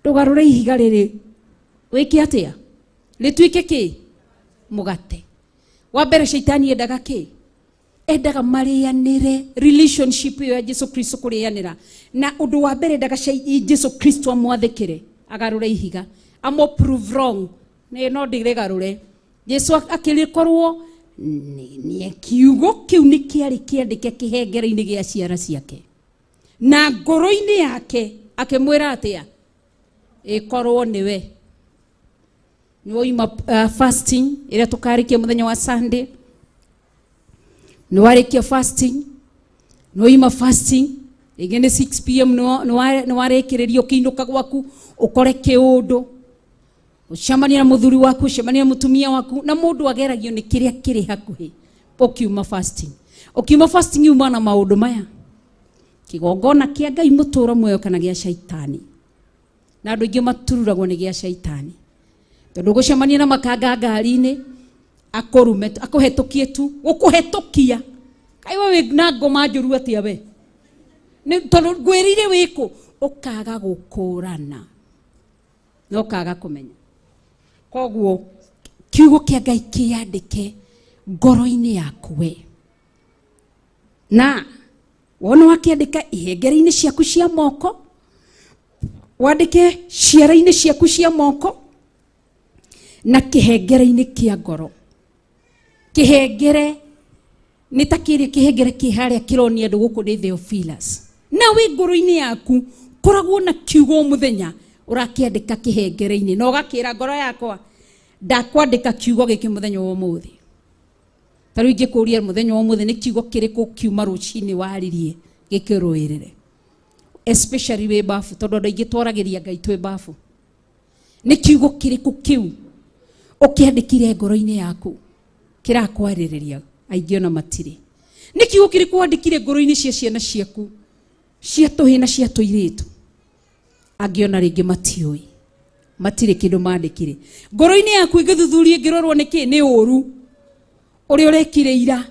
ndũgarũre ihiga rĩrĩ wĩke atĩa? Rĩtuĩke kĩ? Mũgate." Wa mbere, shaitani endaga kĩ? Endaga marĩanĩre relationship ĩyo ya Jesu Kristo, kũrĩanĩra. Na ũndũ wa mbere endaga Jesu Kristo amwathĩkĩre, agarũre ihiga, amo prove wrong, nĩ no ndĩrĩgarũre. Jesu akĩrĩkorwo nĩ kiugo kĩu nĩ kĩarĩ kĩandĩke kĩhengere-inĩ gĩa ciara ciake na ngoro-inĩ yake. Akĩmwĩra atĩa? Ĩkorwo nĩwe nĩ woima fasting ĩrĩa tũkarĩkia mũthenya wa Sunday, nĩ warĩkia fasting, nĩ woima fasting rĩngĩ nĩ 6 pm, nĩ warĩkĩrĩria, ũkĩinũka gwaku ũkore kĩũndũ, ũcemanie na mũthuri waku, ũcemanie na mũtumia waku, na mũndũ ageragio nĩ kĩrĩa kĩrĩ hakuhĩ. Ũkiuma fasting, ũkiuma fasting uma na maũndũ maya, kĩgongona kĩa Ngai mũtũũra muoyo kana gĩa shaitani. Na andũ aingĩ matururagwo nĩ gĩa shaitani, tondũ gũcemania na makanga ngari-inĩ, akũrume, akũhetũkie tu, gũkũhetũkia. Kaĩ we wĩ na ngoma njũru atĩa we? Nĩ tondũ ngwĩrire wĩkũ, ũkaga gũkũrana na ũkaga kũmenya. Koguo kiugo kĩa Ngai kĩandĩke ngoro-inĩ yaku we, na wona wakĩandĩka ihengere-inĩ ciaku cia moko, wandĩke ciara-inĩ ciaku cia moko na kĩhengere-inĩ kĩa ngoro. Kĩhengere nĩ ta kĩrĩa kĩhengere kĩ harĩa kĩronia andũ gũkũ nĩ Theophilus. Na wĩ ngoro-inĩ yaku koragwo na kiugo o mũthenya ũrakĩandĩka kĩhengere-inĩ, na ũgakĩra ngoro yakwa, "Ndakwandĩka kiugo gĩkĩ mũthenya wa ũmũthĩ." Ta rĩu ingĩkũria, mũthenya wa ũmũthĩ nĩ kiugo kĩrĩkũ kiuma rũcinĩ waririe gĩkĩrũĩrĩre, especially wĩ bafu, tondũ andũ aingĩ twaragĩria Ngai twĩ bafu? Nĩ kiugo kĩrĩkũ kĩu ũkĩandĩkire ngoro-inĩ yaku kĩrakwarĩrĩria? Aingĩ ona matirĩ. Nĩ kiugo kĩrĩkũ wandĩkire ngoro-inĩ cia ciana ciaku cia tũhĩ na cia tũirĩtu? Angĩ ona rĩngĩ matiũĩ, matirĩ kĩndũ mandĩkire ngoro-inĩ yaku. Ĩngĩthuthuria, ĩngĩrorwo nĩ kĩ? Nĩ ũru ũrĩa ũrekire ira,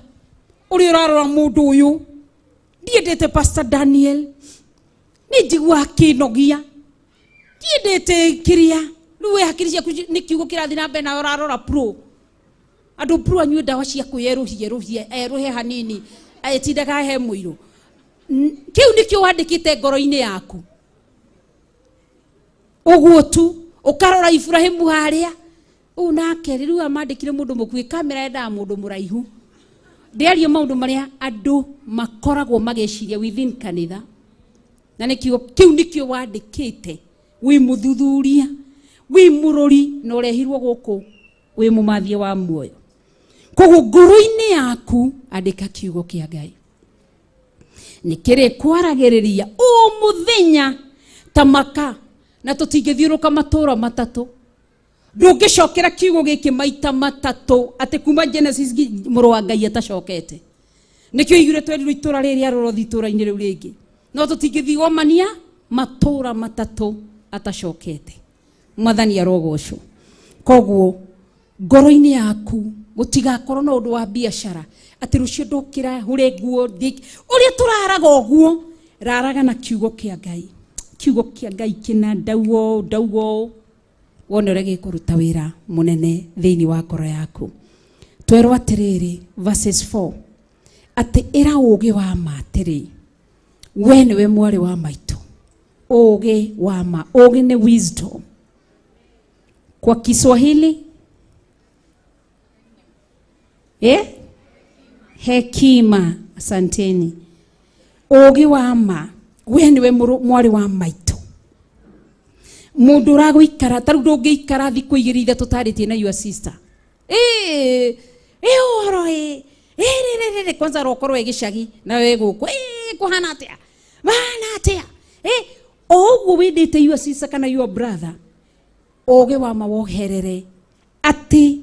ũrĩa ũrarora mũndũ ũyũ, "Ndiendete Pastor Daniel, nĩ njiguaga kĩnogia, ndiendete kĩrĩa." Rĩu we hakiri ciaku nĩ kiugo kĩrathiĩ na mbere nawe ũrarora pro andũ pro anyue ndawa cia kwĩerũhia erũhia erũhe hanini, etindaga he mũirũ. Kĩu nĩkĩo wandĩkĩte ngoro-inĩ yaku ũguo tu. Ũkarora Ibrahimu harĩa ũũ nake rĩu amandĩkire mũndũ mũkuĩ, kamera yendaga mũndũ mũraihu. Ndĩarie maũndũ marĩa andũ makoragwo magĩciria within kanitha, na nĩkĩo kĩu nĩkĩo wandĩkĩte. Wĩ mũthuthuria, wĩ mũrori, na ũrehirwo gũkũ wĩ mũmathie wa muoyo. Koguo ngoro-inĩ yaku andĩka kiugo kĩa Ngai, nĩ kĩrĩ kwaragĩrĩria o mũthenya ta maka, na tũtingĩthiũrũka matũũra matatũ. Ndũngĩcokera kiugo gĩkĩ maita matatũ atĩ kuma Genesis mũrũ wa Ngai atacokete. Nĩkĩo igire twerirwo itũra rĩrĩ arorothi itũra-inĩ rĩu rĩngĩ, no tũtingĩthigomania matũũra matatũ atacokete. Mwathani arogocwo. Koguo ngoro-inĩ yaku gũtigakorwo na ũndũ wa biacara, atĩ rũciũ ndokĩra hure nguo ũrĩa tũraraga ũguo. Raraga na kiugo kĩa Ngai. Kiugo kĩa Ngai kĩna ndauo ndauo ũũ, wone ũrĩa gĩkũruta wĩra mũnene thĩinĩ wa ngoro yaku. Twerwo atĩrĩrĩ, verses 4, atĩ ĩra ũũgĩ wa ma atĩrĩ, "We nĩwe mwarĩ wa maitũ." Ũũgĩ wa ma, ũũgĩ nĩ wisdom kwa Kiswahili, eh? Hekima. Asanteni. Ũũgĩ wa ma, we nĩwe mwarĩ wa maitũ. Mũndũ ũragũikara ta rĩu, ndũngĩikara thikũ igĩrĩ ithatũ tarĩtie na your sister, ĩ ĩ ũhoro ĩ ĩ rĩ kwanza rokorwo ĩ gĩcagi na wĩ gũkũ, ĩ kũhana atĩa, mahana atĩa, ĩ o ũguo wendete your sister kana your brother. Ũũgĩ wa ma woherere atĩ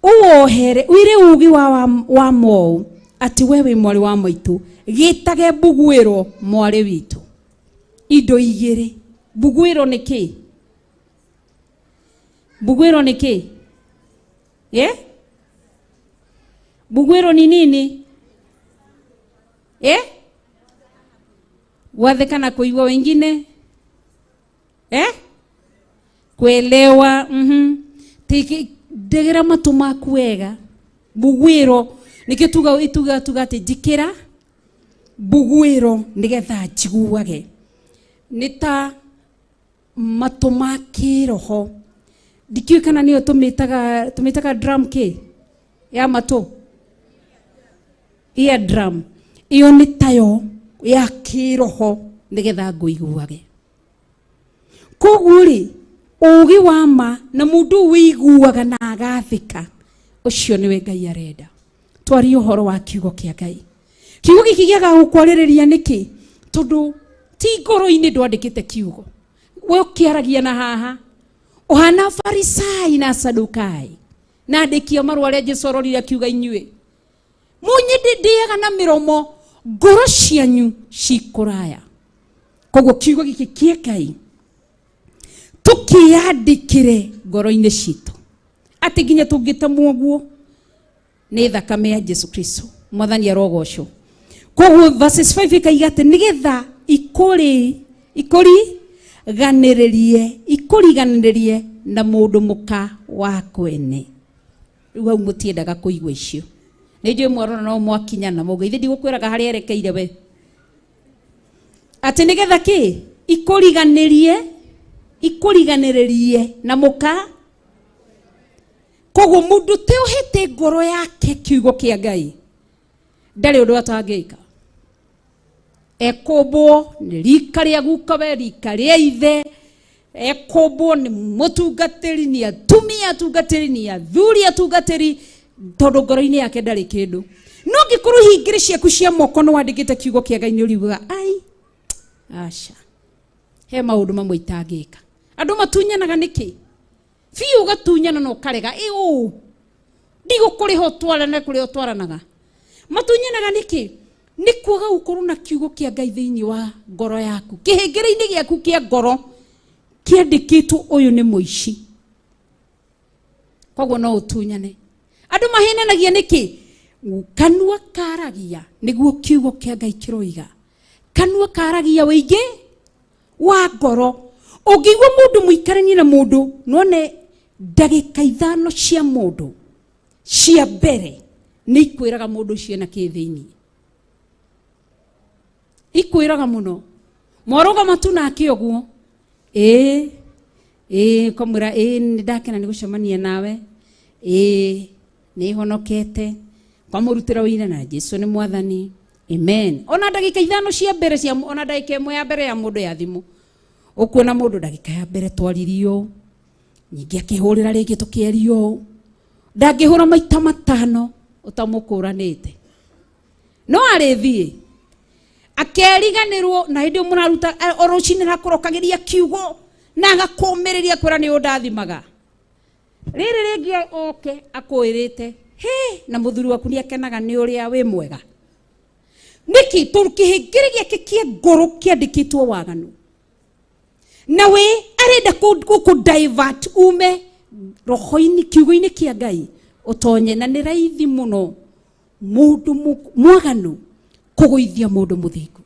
Uwohere wire ugi wa mou ati we wi mwari wa maitu gitage mbuguiro mwari witu. Indo igiri mbuguiro ni ki? Mbuguiro ni ki? Ye? Mbuguiro ni nini? Eh? Watheka na kuigua wengine? Eh? Kuelewa. Tiki ndegera matu maku wega. Mbuguiro nikio tuga ituga tuga ati njikira mbuguiro nigetha njiguage. Ni ta matu ma kiroho. Ndikiũĩ kana nĩyo tũmĩtaga drum kĩ ya matũ, ear drum. Iyo nĩ tayo ya kĩroho nĩgetha ngũiguage. Koguo rĩ, ũũgĩ wa ma na mũndũ wĩiguaga na agathĩka, ũcio nĩwe Ngai arenda. Twarie ũhoro wa kiugo kĩa Ngai. Kiugo gĩkĩ gĩagaga gũkwarĩrĩria nĩkĩ? Tondũ ti ngoro-inĩ ndwandĩkĩte kiugo. We ũkĩaragia na haha ũhana Farisai na Sadukai na andĩki a marũa arĩa Jesũ arorire akiuga inyuĩ mũnyendĩndĩaga na mĩromo, ngoro cianyu cikũraya. Koguo kiugo gĩkĩ kĩa Ngai tũkĩandĩkĩre ngoro-inĩ citũ atĩ nginya tũngĩtemwo ũguo nĩ thakame ya Jesũ Kristo. Mwathani arogocwo. Koguo verses 5 ĩkaiga atĩ nĩgetha ikũriganĩrĩrie na mũndũ mũka wa kwene. Rĩu hau mũtiendaga kũigua icio. Nĩ njũĩ mwarora no mwakinyana mũgĩ ithe ndigũkwĩraga harĩa erekeire we. Atĩ nĩgetha kĩ? Ikũriganĩrĩrie na mũka. Koguo mũndũ teohete ngoro yake kiugo kĩa Ngai ndarĩ ũndũ atangĩka. Ekũmbwo nĩ rika rĩa gukawe, rika rĩa ithe, ekũmbwo nĩ mũtungatĩri, nĩ atumia atungatĩri, nĩ athuri atungatĩri, tondũ ngoro-inĩ yake ndarĩ kĩndũ. No ngĩkorwo hingĩrĩ ciaku cia moko nĩ wandĩkĩte kiugo kĩa Ngai nĩ ũriugaga ai aca, he maũndũ mamwe itangĩka. Andũ matunyanaga nĩkĩ? Biũ ũgatunyana na ũkarega ĩ ũũ ndigũkũrĩha ũtwarane kũrĩa ũtwaranaga. Matunyanaga nĩkĩ? Nĩ kwaga gũkorwo na kiugo kĩa Ngai thĩinĩ wa ngoro yaku. Kĩhengere-inĩ gĩaku kĩa ngoro kĩandĩkĩtwo ũyũ nĩ mũici. Koguo no ũtunyane. Andũ mahenanagia nĩkĩ? Kanua karagia nĩguo kiugo kĩa Ngai kĩroiga. Kanua karagia wĩingĩ wa ngoro. Ũngĩigua mũndũ mũikaranie na mũndũ none ndagĩka ithano cia mũndũ cia mbere nĩ ikwĩraga mũndũ ũcio ena kĩ thĩinĩ. Ikwĩraga mũno. Mwarũgama tu nake ũguo. Ĩĩ, ĩĩ, ũkamwĩra ĩĩ nĩ ndakena nĩ gũcemania nawe. Ĩĩ, nĩ honokete. Kwamũrutĩra ũira na Jesũ nĩ mwathani. Amen. Ona ndagĩka ithano cia mbere cia ona ndagĩka ĩmwe ya mbere ya mũndũ ya thimũ. Ũkuona mũndũ ndagĩka ya mbere twaririo, ningĩ akĩhũrĩra rĩngĩ tũkĩario. Ndangĩhũra maita matano ũtamũkũranĩte. No arĩthiĩ akeriganĩrwo na hĩndĩ ĩyo mũraruta o rũcinĩ arakũrokagĩria kiugo na agakũmĩrĩria kwĩra nĩ ũndathimaga. Rĩrĩ rĩngĩ oke akũĩrĩte he na mũthuri waku nĩ akenaga nĩ ũrĩa wĩ mwega. Nĩkĩ? Tondũ kĩhengere gĩake kĩa ngoro kĩandĩkĩtwo waganu. Na we arenda gũkũ divert ume roho-inĩ kiugo-inĩ kĩa Ngai ũtonye, na nĩ raithi mũno mũndũ mwaganu kũgũithia mũndũ mũthingu.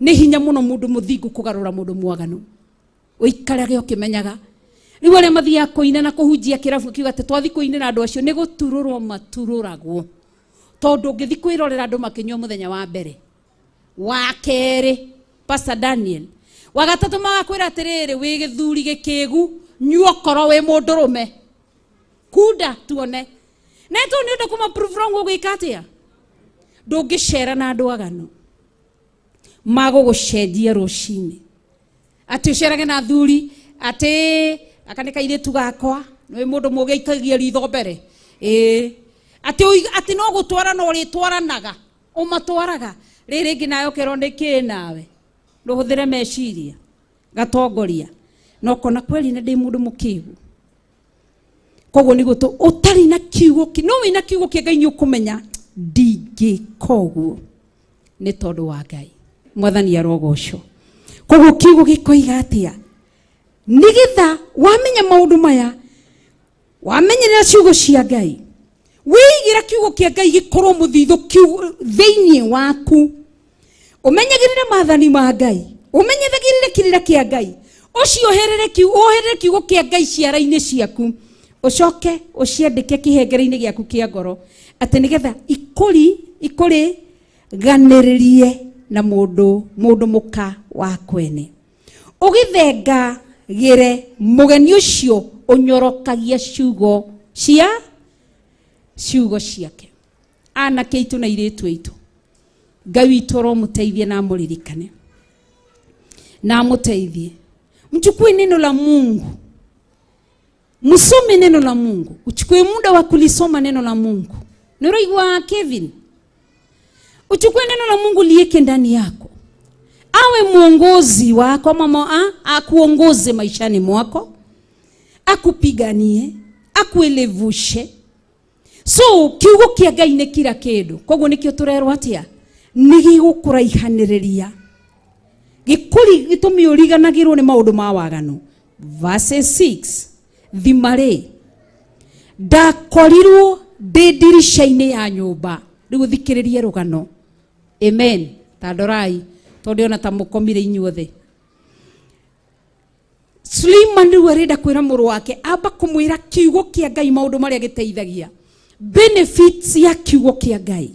Nĩ hinya mũno mũndũ mũthingu kũgarũra mũndũ mwaganu. Ũikarage ũkĩmenyaga. Rĩu arĩa mathiaga kũina na kũhunjia kĩrabu kiuga atĩ twathi kũinĩra andũ acio nĩ gũturũrwo maturũragwo. Tondũ ũngĩthi kwĩrorera andũ makĩnyua mũthenya wa mbere, wa kerĩ, Pastor Daniel, wa gatatũ magakwĩra atĩrĩrĩ wĩ gĩthuri gĩkĩgu, nyua okorwo wĩ mũndũrũme. Kunda tuone. Na tondũ nĩ ũndũ kuma prove wrong ũgwĩka atĩa? Ndũngĩcera na andũ aganu magũgũcenjia rũcinĩ. Atĩ ũcerage na athuri atĩ aka nĩ kairĩtu gakwa, nĩ mũndũ mũũgĩ aikagia ritho mbere. Ĩĩ. Atĩ no gũtwarana ũrĩtwaranaga, ũmatwaraga. Rĩrĩ rĩngĩ nawe ũkerwo nĩ kĩ nawe? Ndũhũthĩre meciria, gatongoria. Na ũkona kweli nĩ ndĩ mũndũ mũkĩgu. Koguo nĩguo ũtarĩ na kiugo no wĩna kiugo kĩa Ngai nĩ ũkũmenya ndingĩka ũguo nĩ tondũ wa Ngai. Mwathani arogocwo. Koguo kiugo gĩkoiga atĩa? Nĩgetha wamenya maũndũ maya, wamenyerera ciugo cia Ngai, wĩigĩra kiugo kĩa Ngai gĩkorwo mũthithũ thĩinĩ waku, ũmenyagĩrĩre maathani ma Ngai, ũmenyagĩrĩre kĩrĩra kĩa Ngai, ũcioherere woherere kiugo kĩa Ngai ciara-inĩ ciaku, ũcoke ũciandĩke kĩhengere-inĩ gĩaku kĩa ngoro, atĩ nĩgetha ikũrĩ ganĩrĩrie na mũndũ mũka wa kwene, ũgĩthengagĩre mũgeni ũcio ũnyorokagia ciugo cia ciugo ciake. Anake aitũ na airĩtu aitũ, Ngai witũ aromũteithie na amũririkane na amũteithie. Mchukue neno la Mungu, msome neno la Mungu, uchukue muda wa kulisoma neno la Mungu. Nĩũraigua Kevin? Uchukue neno la Mungu lieke ndani yako, awe mwongozi wako, mama akuongoze maishani mwako, akupiganie, akuelevushe. So kiugo kĩa Ngai nĩ kira kĩndũ. Koguo nĩkĩo tũrerwo atĩa? Nĩ gĩgũkũraihanĩrĩria, gĩkũri gĩtũmi ũriganagĩrwo nĩ maũndũ ma waganu. Verse 6, thima rĩ, ndakorirwo ndĩ ndirica-inĩ ya nyũmba. Rĩu thikĩrĩrie rũgano. Amen. Ta ndorai tondũ ona ta mũkomire inyuothe. Suleiman rĩu arenda kwĩra mũrũ wake, amba kũmwĩra kiugo kĩa Ngai maũndũ marĩa gĩteithagia, benefits ya kiugo kĩa Ngai,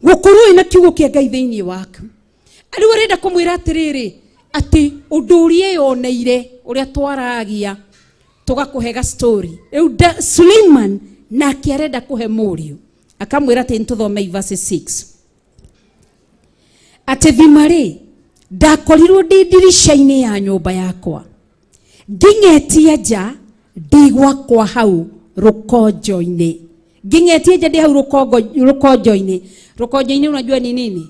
gũkorwo wĩna kiugo kĩa Ngai thĩinĩ waku. Rĩu arenda kũmwĩra atĩrĩrĩ, atĩ ũndũ ũrĩa eyoneire, ũrĩa twaragia tũgakũhe ga story. Rĩu Suleiman nake arenda kũhe mũriũ, akamwĩra atĩ nĩtũthome verse 6, atĩ thima rĩ, ndakorirwo ndĩ ndirica-inĩ ya nyũmba yakwa, nging'etie nja ndĩ gwakwa hau rũkonjo-inĩ, nging'etie nja ndĩ hau rũkonjo-inĩ. Rũkonjo-inĩ unajua ni nini?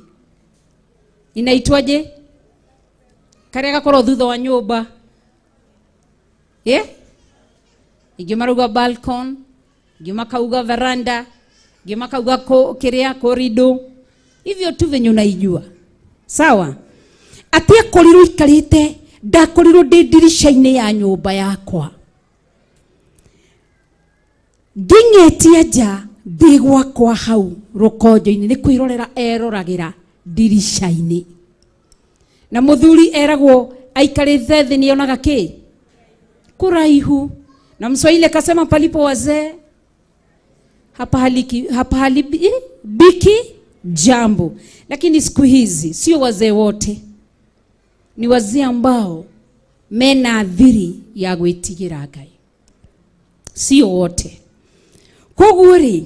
Inaitwaje? Karĩa gakorwo thutha wa nyũmba, yeah? Ingĩ marauga balcony, ingĩ makauga veranda, ingĩ makauga kĩrĩa corridor, hivyo tu venye unaijua. Sawa? Atĩ akorirwo ikarĩte, ndakorirwo ndĩ ndirica-inĩ ya nyũmba yakwa, nging'etie nja ndĩ gwakwa hau rũkonjo-inĩ. Nĩ kwĩrorera eroragĩra ndirica-inĩ, na mũthuri eragwo aikarĩte thĩ nĩonaga kĩ kũraihu, na Mswahili akasema palipo wazee hapaharibiki jambo. Lakini siku hizi sio wazee wote, ni wazee ambao mena thiri ya gwĩtigĩra Ngai, sio wote. Koguo rĩ,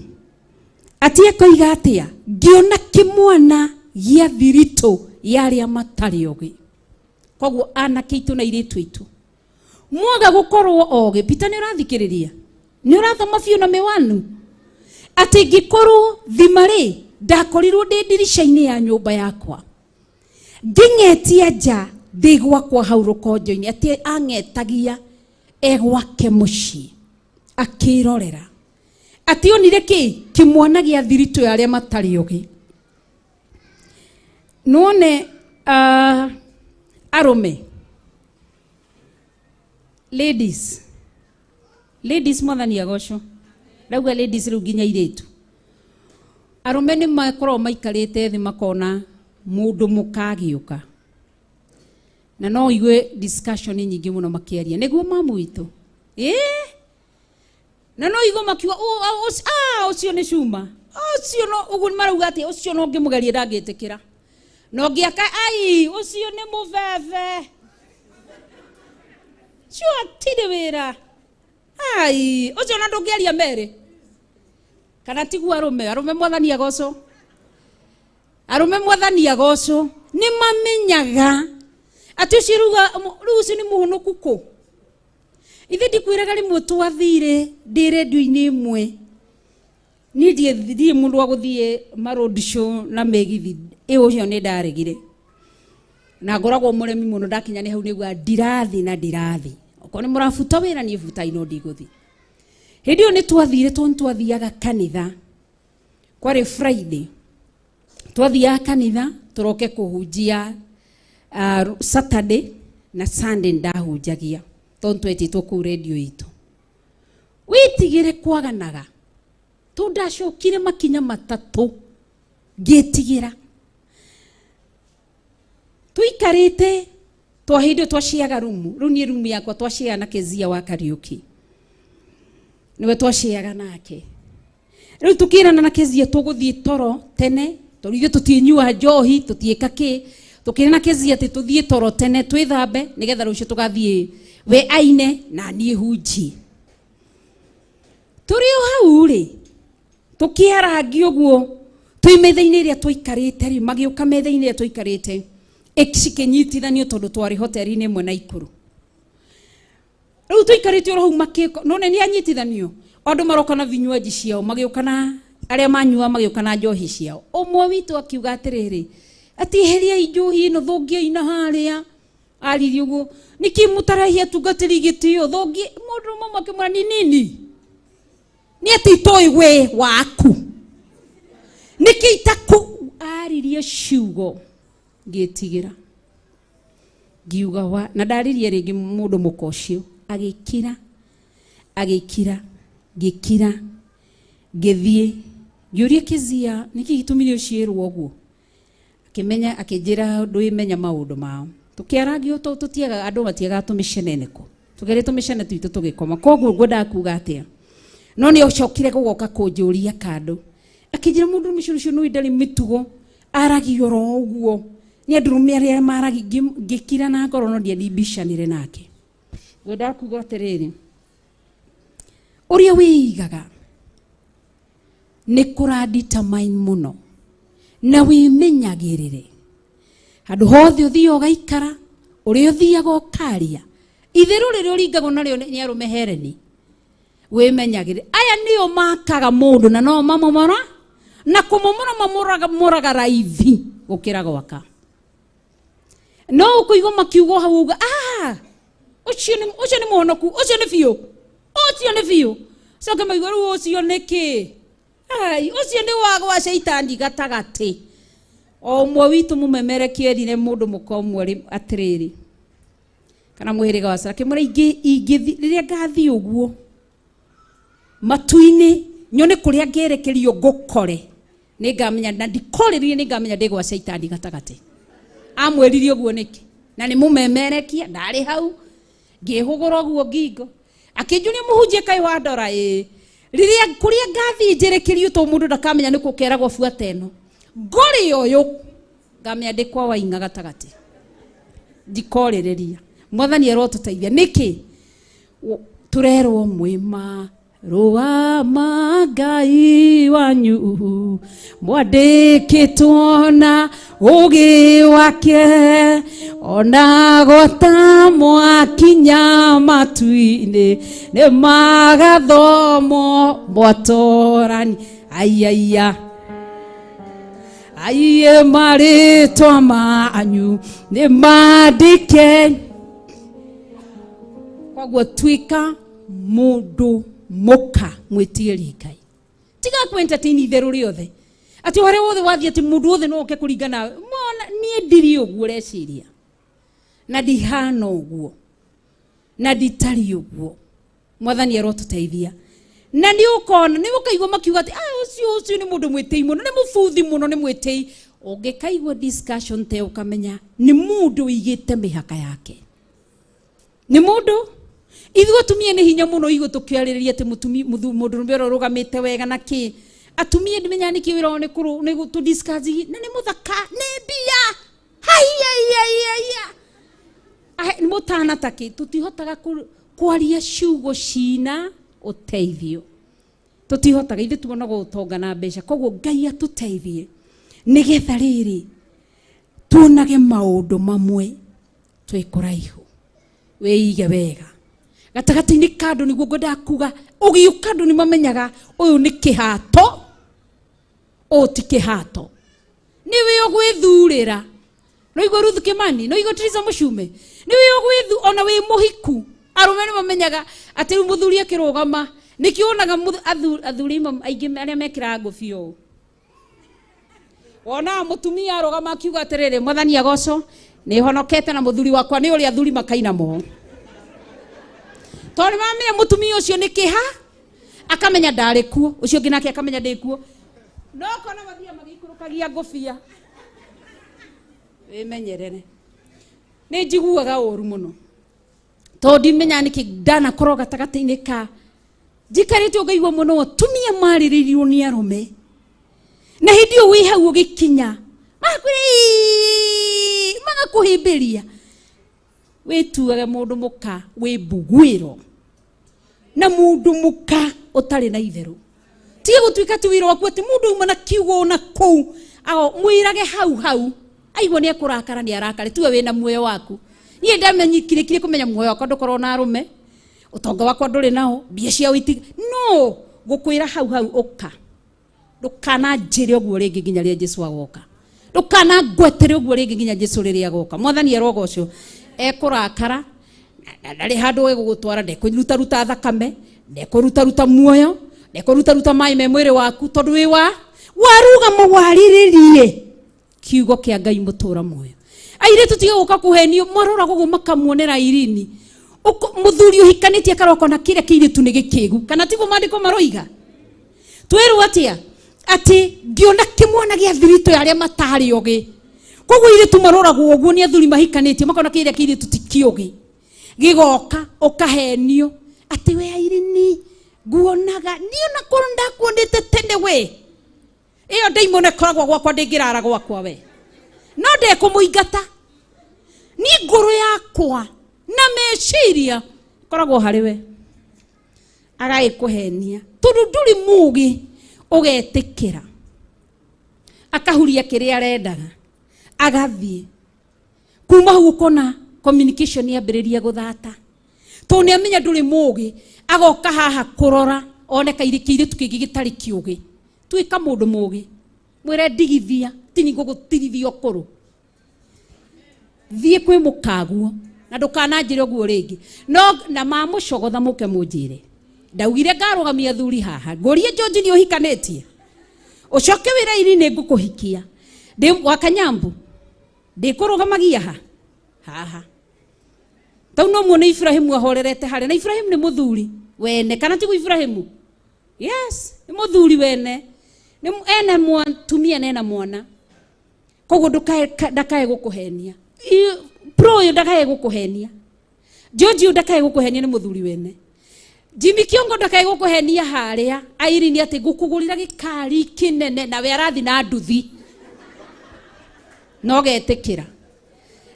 atĩ akoiga atĩa? Ngĩona kĩmwana gĩa thiritũ ya arĩa matarĩ ogĩ. Koguo anake aitũ na airĩtu aitũ, mwaga gũkorwo ogĩ, Peter, nĩ ũrathikĩrĩria? Nĩ ũrathoma biũ na mĩwanu? Atĩ ngĩkorwo thima rĩ, ndakorirwo ndĩ ndirica-inĩ ya nyũmba yakwa, ngĩng'etia nja ndĩ gwakwa hau rũkonjo-inĩ. Atĩ ang'etagia e gwake mũciĩ akĩrorera, atĩ onire kĩ? Kĩmwana gĩa thiritũ ya arĩa matarĩ ogĩ. Nĩwone arũme, ladies, ladies, Mwathani agocwo. Rauga ladies rĩu nginya airĩtu. Arũme nĩ makoragwo maikarĩte thĩ makona mũndũ mũka agĩũka, na no igue discussion nyingĩ mũno makĩaria nĩguo mamu witũ, ĩĩ, na no igue makiuga, "Ũcio nĩ cuma ũcio." No ũguo marauga atĩ ũcio no ngĩmũgeria ndangĩtĩkĩra, na ũngĩaka ai ũcio nĩ mũbebe, ũcio atirĩ wĩra, ai ũcio na ndũngĩaria merĩ kana tiguo. Arũme, arũme, Mwathani agocwo. Arũme, Mwathani agocwo. Nĩ mamenyaga atĩ ũcio rauga rĩu ũcio nĩ mũhonoku kũ. Ithe ndikwĩraga, rĩmwe twathire ndĩ rendio-inĩ ĩmwe, niĩ ndirĩ mũndũ wa gũthiĩ ma road show na mĩgithi ĩ, ũcio nĩ ndaregire na ngoragwo mũremi mũno. Ndakinya nĩ hau nĩgua ndirathi na ndirathi, okorwo nĩ mũrabuta wĩra niĩ butai, no ndigũthi. Hĩndĩ ĩyo nĩ twathire tondũ nĩ twathiaga kanitha. Kwarĩ Friday. Twathiaga kanitha tũroke kũhunjia Saturday na Sunday ndahunjagia tondũ twetĩtwo kũu redio itũ. Wĩtigĩre kwaganaga tondũ ndacokire makinya matatũ ngĩtigĩra. Tũikarĩte twa hĩndĩ ĩyo twaciaga rumu rĩu niĩ rumu yakwa twaciaga na Kezia wa Kariũki nĩwe twaciaga nake. Rĩu tũkĩrana na Kezia tũgũthiĩ toro tene tondũ ithuĩ tũtinyua njohi tũtiĩka kĩ tũkĩrana na Kezia atĩ tũthiĩ toro tene twĩthambe nĩgetha rũciũ tũgathiĩ we aine na niĩ hunjie. Tũrĩ o hau rĩ tũkĩarangia ũguo twĩ metha-inĩ ĩrĩa twaikarĩte rĩ magĩũka metha-inĩ ĩrĩa twaikarĩte cikĩnyitithanio tondũ twarĩ hoteli-inĩ ĩmwe Naikuru. Rĩu tũikarĩte oro hau makĩko no nĩ anyitithanio andũ maroka na vinywaji ciao magĩũka na arĩa manyua magĩũka na njohi ciao. Ũmwe witũ akiuga atĩrĩrĩ atĩ eheriai njohi ĩno thũngiai na harĩa aririe ũguo nĩkĩ mũtarahia atungatĩri gĩtĩo thũngie mũndũ ũmwe akĩmwĩra ni nini nĩ atĩ itoĩ we waku nĩkĩ itakũ aririe ciugo ngĩtigĩra ngiuga wa na ndaririe rĩngĩ mũndũ mũka ũcio agĩkira agĩkira ngĩkira ngĩthiĩ ngĩũria Kezia nĩkĩ gĩtũmire ũciĩrwo ũguo akĩmenya akĩnjĩra ndwĩmenya maũndũ mao tũkĩarangio tũtiaga andũ matiagaga tũmĩcene nĩkũ tũgerĩ tũmĩcene twitũ tũgĩkoma koguo ngwendaga kuga atĩa no nĩ ocokire gũgoka kũnjũria kando akĩnjĩra mũndũ ũcio ũcio nĩ ndarĩ mĩtugo aragia oro ũguo nĩ andũrũme arĩa maragi ngĩkira na ngoro no ndianimbicanire nake. Ngwendaga kuga atĩrĩrĩ ũrĩa wĩigaga nĩ kũra determine mũno na wĩmenyagĩrĩre handũ hothe ũthiaga ũgaikara ũrĩa ũthiaga ũkaria itherũ rĩrĩa ũringagwo narĩo nĩ arũme hereni wĩmenyagĩrĩre aya nĩo makaga mũndũ na no mamomora na kũmomora mamoraga raithi gũkĩra gwaka no ũkũigua makiuga hau uga ah ũcio nĩ mũhonoku ũcio nĩ biũ ũcio nĩ biũ coke maigua rĩu ũcio nĩ kĩ ai ũcio nĩ wa gwa caitani gatagatĩ o ũmwe witũ mũmemerekie erire mũndũ mũka ũmwe atĩrĩrĩ kana mũhĩrĩga wa Sara akĩmwĩra ingĩthiĩ rĩrĩa ngathiĩ ũguo matu-inĩ nyone kũrĩa ngerekerio ngũkore nĩngamenya na ndikorĩrie nĩngamenya ndĩ gwa caitani gatagatĩ amwĩrire ũguo nĩkĩ na nĩ mũmemerekia ndarĩ hau ngĩhũgũra ũguo ngingo akĩnjũria mũhunjie kaĩ wa ndora ĩĩ rĩrĩa kũrĩa ngathiĩ njerekerio tondũ mũndũ ndakamenya nĩ kũ keragwo buata ĩno ngorĩ ũyũ ngamenya ndĩ kwa Waing'a gatagatĩ ndikorĩrĩria mwathani arotũteithia nĩkĩ tũrerwo mwĩma rũa ma Ngai wanyu mwandĩkĩtwo na ũgĩ wake ona gwata mwakinya matu-inĩ nĩ magathomwo mwatorani aiaiya aiye marĩtwa manyu nĩ mandĩke koguo tuĩka mũndũ mũka mwĩtigĩri Ngai tiga kũ entertain itherũ rĩothe atĩ harĩa wothe wathiĩ atĩ mũndũ wothe no oke kũringa nawe mona niĩ ndirĩ ũguo ũreciria na ndihana ũguo na nditariĩ ũguo mwathani arotũteithia na nĩ ũkona nĩ ũkaigua makiuga atĩ ah ũcio ũcio nĩ mũndũ mwĩtĩi mũno nĩ mũbuthi mũno nĩ mwĩtĩi ũngĩkaigua discussion te ũkamenya nĩ mũndũ ũigĩte mĩhaka yake nĩ mũndũ ithuĩ atumia nĩ hinya mũno igũ tũkĩarĩrĩria atĩ mũndũrũme ũrĩa ũrũgamĩte wega na kĩ atumia ndimenyaga nĩkĩ wĩra wao nĩ tũ discuss na nĩ mũthaka nĩ mbia haiya mũtana ta kĩ tũtihotaga kwaria ciugo cina ũteithio tũtihotaga ithuĩ tuonaga ũtonga na mbeca koguo Ngai atũteithie nĩgetha rĩrĩ tuonage maũndũ mamwe twĩ kũraihu wĩige wega gatagatĩ-inĩ ka andũ nĩguo ngwendaga kuga ũgĩũka andũ nĩ mamenyaga ũyũ nĩ kĩhato ũyũ ti kĩhato nĩwe ũgwĩthurĩra no igua Ruth Kimani no igua Teresa Mũcume nĩwe ũgwĩthu ona wĩ mũhiku arũme nĩ mamenyaga atĩ rĩu mũthuri akĩrũgama Nĩkĩo wonaga athuri aingĩ arĩa mekĩraga ngũbia ũũ. Wonaga mũtumia arũgama akiuga atĩrĩrĩ, mwathani agocwo, nĩhonokete na mũthuri wakwa nĩ ũrĩa athuri makaina mo. Tondũ nĩmamenya mũtumia ũcio nĩ kĩha, akamenya ndarĩ kuo, ũcio ũngĩ nake akamenya ndĩ kuo. No kona mathiaga magĩikũrũkagia ngũbia. Wĩmenyerere. Nĩ njiguaga ũru mũno. Tondũ ndimenyaga nĩkĩ ndanakorwo gatagatĩ-inĩ ka njikarĩte ũkaigua mũno atumia marĩrĩirio nĩ arũme. Na hĩndĩ ĩyo wĩ hau ũgĩkinya, magakũhĩmbĩria. Wĩtuage mũndũ mũka wĩ mbuguĩro na mũndũ mũka ũtarĩ na itherũ. Tiga gũtuĩka ti wĩra waku atĩ mũndũ auma na kiugo na kũu, mwĩrage hau hau, aigua nĩ ekũrakara nĩ arakare, tiwe wĩna muoyo waku. Niĩ ndamenyikirĩkire kũmenya muoyo wakwa ndũkorwo na arũme, ũtonga wakwa ndũrĩ nao, mbia ciao iti, no gũkwĩra hau hau ũka. Ndũkananjĩre ũguo rĩngĩ nginya rĩrĩa Jesũ agoka. Ndũkanangwetere ũguo rĩngĩ nginya Jesũ rĩrĩa agoka. Mwathani arogocwo. Ekũrakara, na ndarĩ handũ egũgũtwara, ndekũrutaruta thakame, ndekũrutaruta muoyo, ndekũrutaruta maĩ me mwĩrĩ waku, tondũ wĩ wa warũgama warĩrĩrie kiugo kĩa Ngai mũtũra muoyo. Airĩtu tiga gũka kũhenio, marora gũguo makamuonera Irini. Mũthuri ũhikanĩtie akarokwo na kĩrĩa kĩirĩtu nĩ gĩkĩgu, kana tiguo maandĩko maroiga? Twĩrwo atĩa? Atĩ ngĩona kĩmwana gĩa thiritũ ya arĩa matarĩ ogĩ. Koguo airĩtu maroragwo ũguo nĩ athuri mahikanĩtie, makona kĩrĩa kĩirĩtu ti kĩũgĩ. Gĩgoka ũkahenio atĩ we Irini nguonaga niĩ ona korwo ndakuonete tene we. Ĩyo ndaimono ĩkoragwo gwakwa, ndĩngĩrara gwakwa we. No ndekũmũingata. Niĩ ngoro yakwa na meciria ĩkoragwo harĩ we. Agagĩkũhenia tondũ ndũrĩ mũũgĩ, ũgetĩkĩra. Akahuria kĩrĩa arendaga, agathiĩ. Kuma hau ũkona communication yambĩrĩria gũthata. Tondũ nĩ amenya ndũrĩ mũũgĩ, agoka haha kũrora one kĩirĩtu kĩngĩ gĩtarĩ kĩũgĩ. Tuĩka mũndũ mũũgĩ, mwĩre ndigithia, ti niĩ ngũgũtirithia ũkũrũ. Thiĩ kwĩ mũkaguo na ndũkananjĩre ũguo rĩngĩ. No na mamũcogotha mũke mũnjĩre. Ndaugire ngarũgamia athuri haha. Ngũrie George nĩ ũhikanĩtie. Ũcoke wĩre Irene nĩ ngũkũhikia. Ndĩ wa Kanyambu. Ndĩkũrũgamagia ha? Haha. Tau no muone Ibrahimu ahorerete harĩa. Na Ibrahimu nĩ mũthuri wene, kana tiguo Ibrahimu? Yes, nĩ mũthuri wene. Nĩ ena mũtumia na ena mwana. Koguo ndakae gũkũhenia. Pro ũyũ ndakae gũkũhenia. George ũyũ ndakae gũkũhenia nĩ mũthuri wene. Jimmy Kiongo ndakae gũkũhenia harĩa. Irene atĩ ngũkũgũrĩra gĩkari kĩnene nawe arathi na nduthi. No getĩkĩra.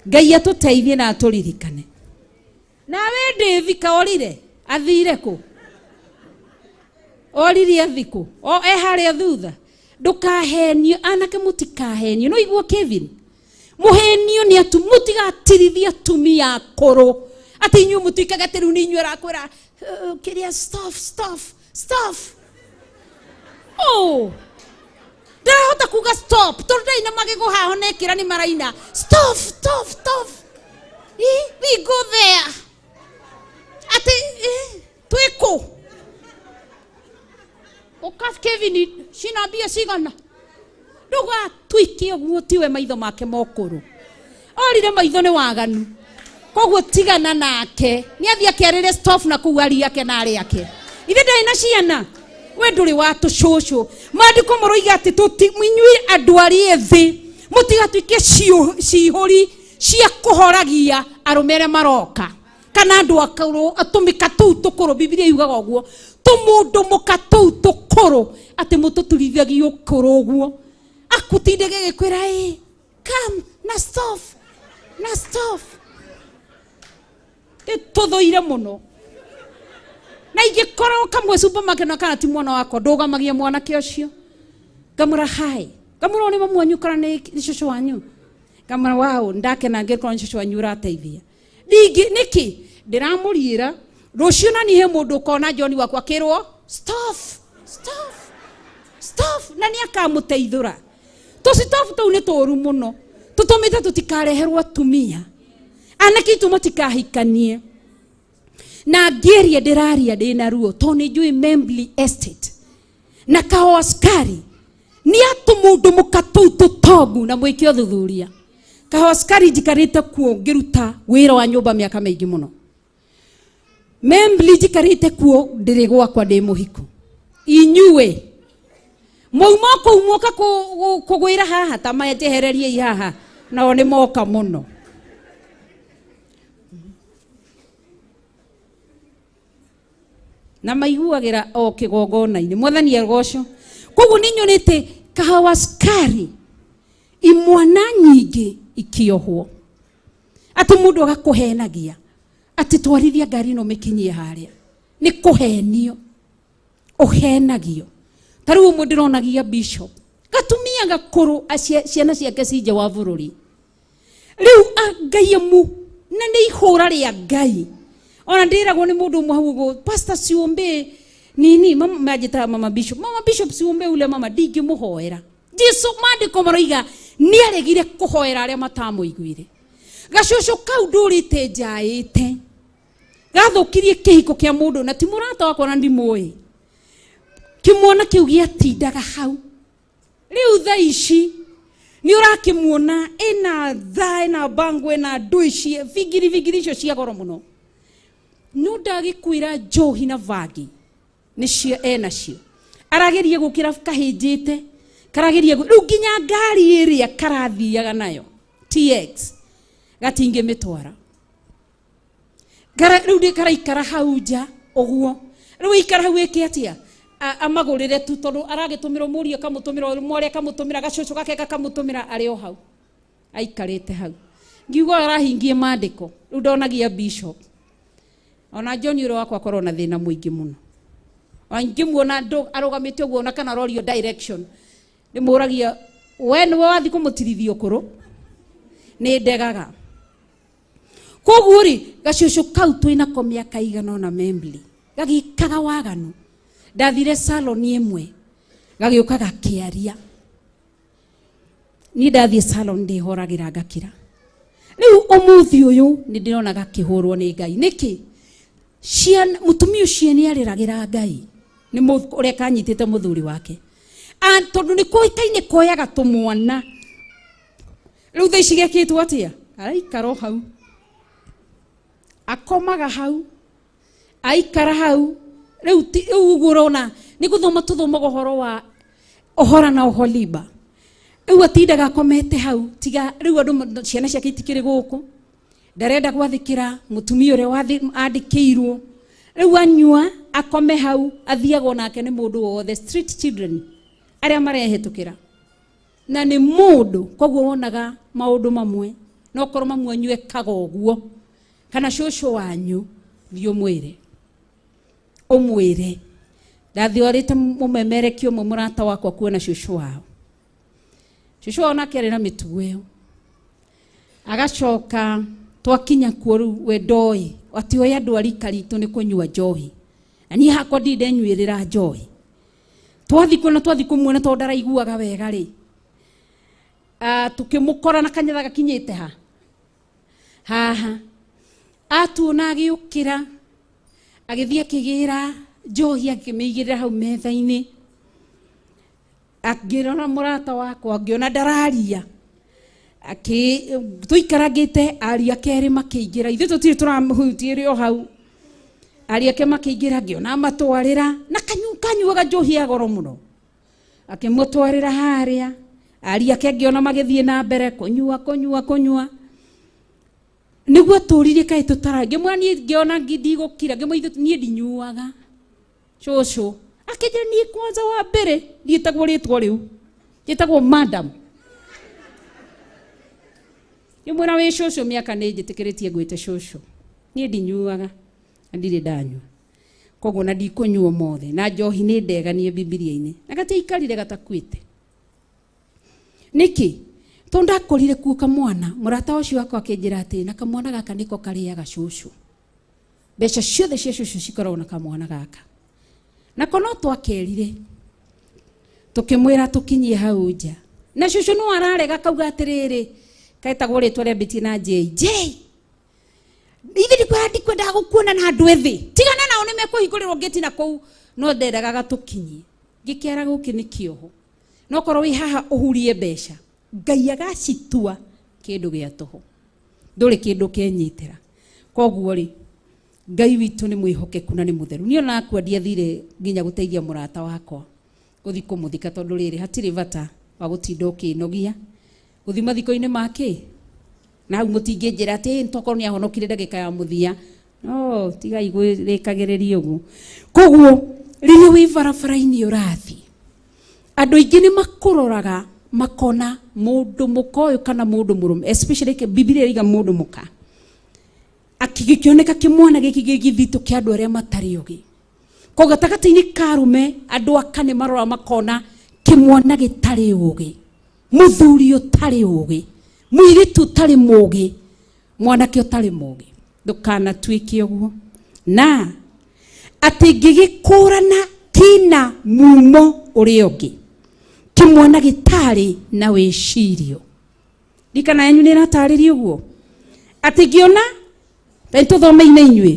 Ngai atũteithie na atũririkane. Nawe David orire, athire kũ? Oririe athi kũ? O e harĩa thutha. Ndũkahenio, anake mũtikahenio. No iguo Kevin. Mũhenio nĩ atu, mũtigatirithie atumia akũrũ. Atĩ inyuĩ mũtuĩkaga atĩ rĩu nĩ inyuĩ arakwĩra, kĩrĩa stop, stop, stop. Oh. Ndarahota kuga stop, tondũ ndarĩ na magego haha ona ekĩra nĩ maraina. Stop, stop, stop. We go there. Atĩ, twĩ kũ? Ũka Kevin, cina mbia cigana? Ndũgatuĩke ũguo, tiwe maitho make mokũrũ. Orire maitho nĩ waganu. Koguo tigana nake. Nĩ athiĩ akĩarĩre stop na kũu aria ake na arĩa ake. Ithe ndarĩ na ciana. We ndũrĩ wa tũcũcũ. Maandĩko maroiga atĩ inyuĩ andũ arĩa ethĩ mũtigatuĩke cihũri cia kũhoragia arũme arĩa maroka. Kana andũ akũrũ, atũmĩka tũu tũkũrũ, Bibilia yugaga ũguo. Tũmũndũ mũka tũu tũkũrũ, atĩ mũtũturithagie ũkũrũ ũguo. Akũtinde gĩgĩkwĩra, ĩ, come, na stop, na stop. Tũthũire mũno. Na ingĩkorwo kamwe supermarket na kana ti mwana wakwa, ndũgamagia mwanake ũcio. Ngamwĩra hi. Ngamwĩra nĩ mamu wanyu kana nĩ cũcũ wanyu. Ngamwĩra wow, ndakena ngĩkorwo nĩ cũcũ wanyu ũrateithia. Ningĩ nĩkĩ? Ndĩramũriĩra rũciũ na niĩ he mũndũ ũkona John wakwa akĩrwo stop, stop, stop, na nĩ akamũteithũra. Tũcitobu tũu nĩ tũũru mũno. Tũtũmĩte tũtikareherwo atumia. Anake aitũ matikahikanie. Na ngĩaria ndĩraria ndĩna ruo tondũ nĩ njũĩ Membly Estate na Kahoa Sukari nĩ atũ mũndũ mũka tũu tũtongu na mwĩke ũthuthuria. Kahoa Sukari njikarĩte kuo ngĩruta wĩra wa nyũmba mĩaka mĩingĩ mũno. Membly njikarĩte kuo ndĩrĩ gwakwa ndĩ mũhiku. Inyuĩ mwauma kũu mwoka kũgwĩra haha ta maya njehereriei haha nao nĩ moka mũno. Na maiguagĩra o kĩgongona-inĩ. Mwathani agocwo. Koguo nĩ nyonete Kahawa Sukari imwana nyingĩ ikĩohwo. Atĩ mũndũ agakũhenagia atĩ twarithia ngari ĩno mĩkinyie harĩa. Nĩ kũhenio. Ũhenagio. Ta rĩu ũmwe ndĩronagia bishop. Gatumia gakũrũ ciana ciake ci nja wa bũrũri. Rĩu Ngai amu na nĩ ihũra rĩa Ngai. Ona ndĩragwo nĩ mũndũ ũmwe hau ũguo, Pastor siombe nini, mama manjĩtaga mama bishop. Mama bishop siombe ule mama ndingĩmũhoera. Jesu maandĩko maroiga nĩaregire kũhoera arĩa matamũiguire. Gacũcũ kau ndũrĩte njaĩte. Gathũkirie kĩhiko kĩa mũndũ na ti mũrata wakwa na ndimũĩ. Kĩmwana kĩu gĩatindaga hau. Rĩu thaa ici nĩ ũrakĩmuona ĩna thaa, ĩna bango, ĩna ndũ ici, bigiri bigiri icio cia goro mũno. No ndagĩkwĩra njohi na bangi nĩcio enacio. Arageria gũkĩra kahĩnjĩte, karageria rĩu nginya ngari ĩrĩa karathiaga nayo TX gatingĩmĩtwara. Rĩu ndĩ karaikara hau nja ũguo. Rĩu ikara hau ĩke atĩa? Amagũrĩre tu tondũ aragĩtũmĩrwo mũriũ akamũtũmĩra, mwarĩ akamũtũmĩra, gacũcũ gake gakamũtũmĩra arĩ o hau. Aikarĩte hau. Ngiuga arahingie maandĩko. Rĩu ndonagia bishop. Ona John ũrĩa wakwa akorwo na thĩna mũingĩ mũno. Ona ingĩmuona arũgamĩte ũguo ona kana arorio direction. Ndĩmũragia we nĩwe wathiĩ kũmũtirithia ũkũrũ? Nĩ ndegaga. Koguo rĩ, gacũcũ kau twĩnako mĩaka igana ũna Membly, gagĩkaga waganu. Ndathire salon ĩmwe, gagĩũka gakĩaria. Niĩ ndathiĩ salon ndĩhoragĩra ngakira. Rĩu ũmũthĩ ũyũ nĩ ndĩrona gakĩhũrwo nĩ Ngai. Nĩkĩ? Mũtumia ũcio nĩ arĩragĩra Ngai. Nĩ ũrĩa kanyitĩte mũthuri wake. Tondũ nĩ kũĩkaine koyaga tũmwana. Rĩu thaa ici gekĩtwo atĩa? Araikara o hau. Akomaga hau. Aikara hau. Rĩu ũguo ũrona nĩ gũthoma tũthomaga ũhoro wa Ohora na Oholiba. Rĩu atindaga akomete hau tiga rĩu andũ ciana ciake itikĩrĩ gũkũ. Ndarenda gwathĩkĩra mũtumia ũrĩa andĩkĩirwo. Rĩu anyua akome hau athiagwo nake nĩ mũndũ wothe, street children arĩa marehĩtũkĩra. Na nĩ mũndũ koguo wonaga maũndũ mamwe no korwo mamwe anyu ekaga ũguo kana cũcũ wanyu thiĩ ũmwĩre. Ũmwĩre. Ndathiorĩte mũmemerekia ũmwe mũrata wakwa kuona cũcũ wao. Cũcũ wao nake arĩ na mĩtugo ĩyo. Agacoka twakinya kuo rĩu we ndoĩ atĩ oĩ andũ a rika ritũ nĩ kũnyua njohi. Na niĩ hakwa ndirĩ ndenyuĩrĩra njohi. Twathiĩ kuo na twathiĩ kũmuona tondũ ndaraiguaga wega rĩ. Tũkĩmũkora na kanyatha gakinyĩte ha? Haha. Atuona agĩũkĩra, agĩthiĩ akĩgĩra njohi akĩmĩigĩrĩra hau metha-inĩ. Akĩrora mũrata wakwa ngĩona ndararia. Tũikarangĩte ariũ ake erĩ makĩingĩra. Ithuĩ tũtirĩ tũramũhutia ĩrĩ o hau. Ariũ ake makĩingĩra ngĩona amatwarĩra na kanyuaga njohi ya goro mũno. Akĩmũtwarĩra harĩa. Ariũ ake ngĩona magĩthiĩ na mbere kũnyua kũnyua kũnyua. Nĩguo tũririe kaĩ tũtara. Ngĩmwĩra niĩ ngĩona ndigũkira, ngĩmwĩra niĩ ndinyuaga. Cũcũ. Akĩnjĩra niĩ kwanza wa mbere ndiĩtagwo rĩtwa rĩu. Njĩtagwo madam. Ngĩmwĩra wĩ cũcũ mĩaka nĩ njĩtĩkĩrĩtie ngwĩte cũcũ. Niĩ ndinyuaga na ndirĩ ndanyua. Koguo na ndikũnyua ũmũthĩ. Na njohi nĩ ndeganie Bibilia-inĩ. Na gatiaikarire gatakuĩte. Nĩkĩ? Tondũ ndakorire kuo kamwana, mũrata ũcio wakwa akĩnjĩra atĩ na kamwana gaka nĩko karĩaga cũcũ. Mbeca ciothe cia cũcũ cikoragwo na kamwana gaka. Nako no twakerire. Tũkĩmwĩra tũkinyie hau nja. Na cũcũ no ararega kauga atĩrĩrĩ, ketagwo rĩtwa rĩambĩtie na J. J. Ithe ndikwenda ndikwendaga gũkuona na andũ ethĩ. Tigana nao nĩ mekũhingũrĩrwo ngĩti na kũu no ndendaga gatũkinyie. Ngĩkĩara gũkĩ nĩ kĩoho. No korwo wĩ haha ũhurie mbeca, Ngai agacitua kĩndũ gĩa tũhũ. Ndũrĩ kĩndũ kenyitĩra. Koguo rĩ, Ngai witũ nĩ mwĩhokeku na nĩ mũtheru. Niĩ ona akua ndiathire nginya gũteithia mũrata wakwa gũthiĩ kũmũthika tondũ rĩrĩ hatirĩ bata wa gũtinda ũkĩnogia gũthiĩ mathiko-inĩ ma kĩ na hau mũtingĩnjĩra atĩ "Ĩ, tokorwo nĩ ahonokire ndagĩka ya mũthia no tigai gwĩrĩkagĩrĩria ũguo. Koguo rĩrĩa wĩ barabara-inĩ ũrathiĩ andũ aingĩ nĩ makũroraga makona mũndũ mũka ũyũ kana mũndũ mũrũme, especially Biblia ĩraiga mũndũ mũka akĩgĩkĩoneka kĩmwana gĩkĩ gĩ gĩthitũ kĩa andũ arĩa matarĩ ũgĩ. Ko gatagatĩ-inĩ ka arũme andũ aka nĩ marora makona kĩmwana gĩtarĩ ũgĩ, mũthuri ũtarĩ ũgĩ, mũirĩtu ũtarĩ mũgĩ, mwanake ũtarĩ mũgĩ. Ndũkanatuĩke ũguo. Na atĩ ngĩgĩkũrana kĩna mumo ũrĩa ũngĩ, kĩmwana gĩtarĩ na wĩcirio. Ndikana yanyu nĩ ĩratarĩria ũguo atĩ ngĩona ta tũthomeine inyuĩ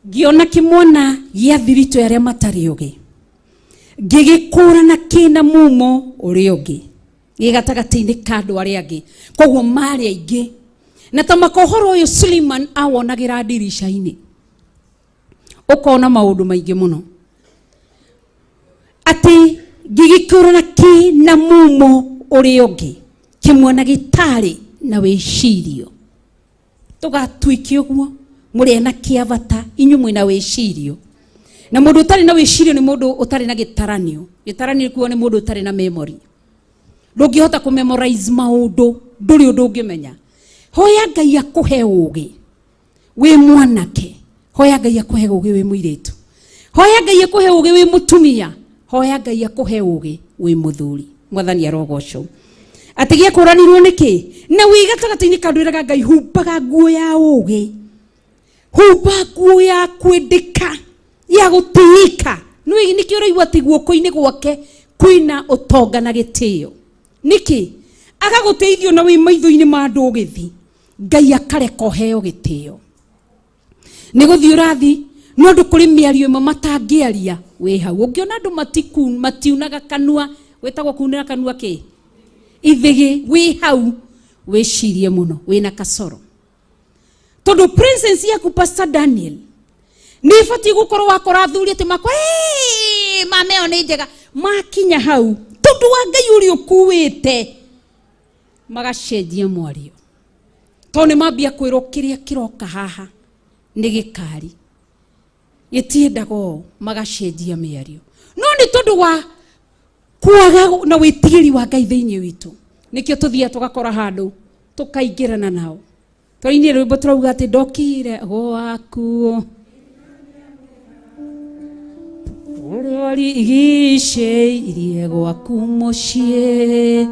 ngĩona kĩmwana gĩa thiritũ ya arĩa matarĩ ũgĩ ngĩgĩkũrana kĩna mumo ũrĩa ũngĩ gĩ gatagatĩ-inĩ ka andũ arĩa angĩ koguo marĩ aingĩ na ta maka ũhoro ũyũ Suleiman awonagĩra ndirica-inĩ ũkona maũndũ maingĩ mũno atĩ ngĩgĩkũrana kĩna mumo ũrĩa ũngĩ kĩmwana gĩtarĩ na wĩcirio. Tũgatuĩke ũguo mũrĩ na kĩa bata inyuĩ mwĩna wĩcirio na mũndũ ũtarĩ na wĩcirio nĩ mũndũ ũtarĩ na gĩtaranio. Gĩtaranio kuo nĩ mũndũ ũtarĩ na memory. Ndũngĩhota kũ memorize maũndũ, ndũrĩ ũndũ ũngĩmenya. Hoya Ngai akũhe ũgĩ wĩ mwanake, hoya Ngai akũhe ũgĩ wĩ mũirĩtu, hoya Ngai akũhe ũgĩ wĩ mũtumia, hoya Ngai akũhe ũgĩ wĩ mũthuri. Mwathani arogocwo. Atĩ gĩakũranirwo nĩkĩ na wĩ gatagatĩ-inĩ ka andũ ĩraga Ngai humbaga nguo ya ũgĩ, humba nguo ya kwendeka ya gũtĩĩka. Nĩ nĩkĩo ũraigua atĩ guoko-inĩ gwake kwĩna ũtonga na gĩtĩo. Nĩkĩ agagũteithio na wĩ maitho-inĩ ma andũ ũgĩthi Ngai akareka ũheo gĩtĩo. Nĩ gũthiĩ ũrathi no andũ kũrĩ mĩario ĩmwe matangĩaria wĩ hau. Ũngĩona andũ matiunaga kanua, wĩtagwo kunĩra kanua kĩ ithĩgĩ, wĩ hau wĩcirie mũno wĩna kasoro. Tondũ presence yaku Pastor Daniel nĩ ĩbatiĩ gũkorwo wakora athuri atĩ makwa mama ĩyo nĩ njega, makinya hau tondũ wa Ngai ũrĩa ũkuĩte magacenjia mwario tondũ nĩ mambia kwĩrwo kĩrĩa kĩroka haha nĩ gĩkari gĩtiendaga ũũ, magacenjia mĩario. No nĩ tondũ wa kwaga na wĩtigĩri wa Ngai thĩinĩ witũ nĩkĩo tũthiaga tũgakora handũ tũkaingĩrana nao. Twainire rwĩmbo tũrauga atĩ ndokire gwaku ũrĩa ũrigicĩirie gwaku mũciĩ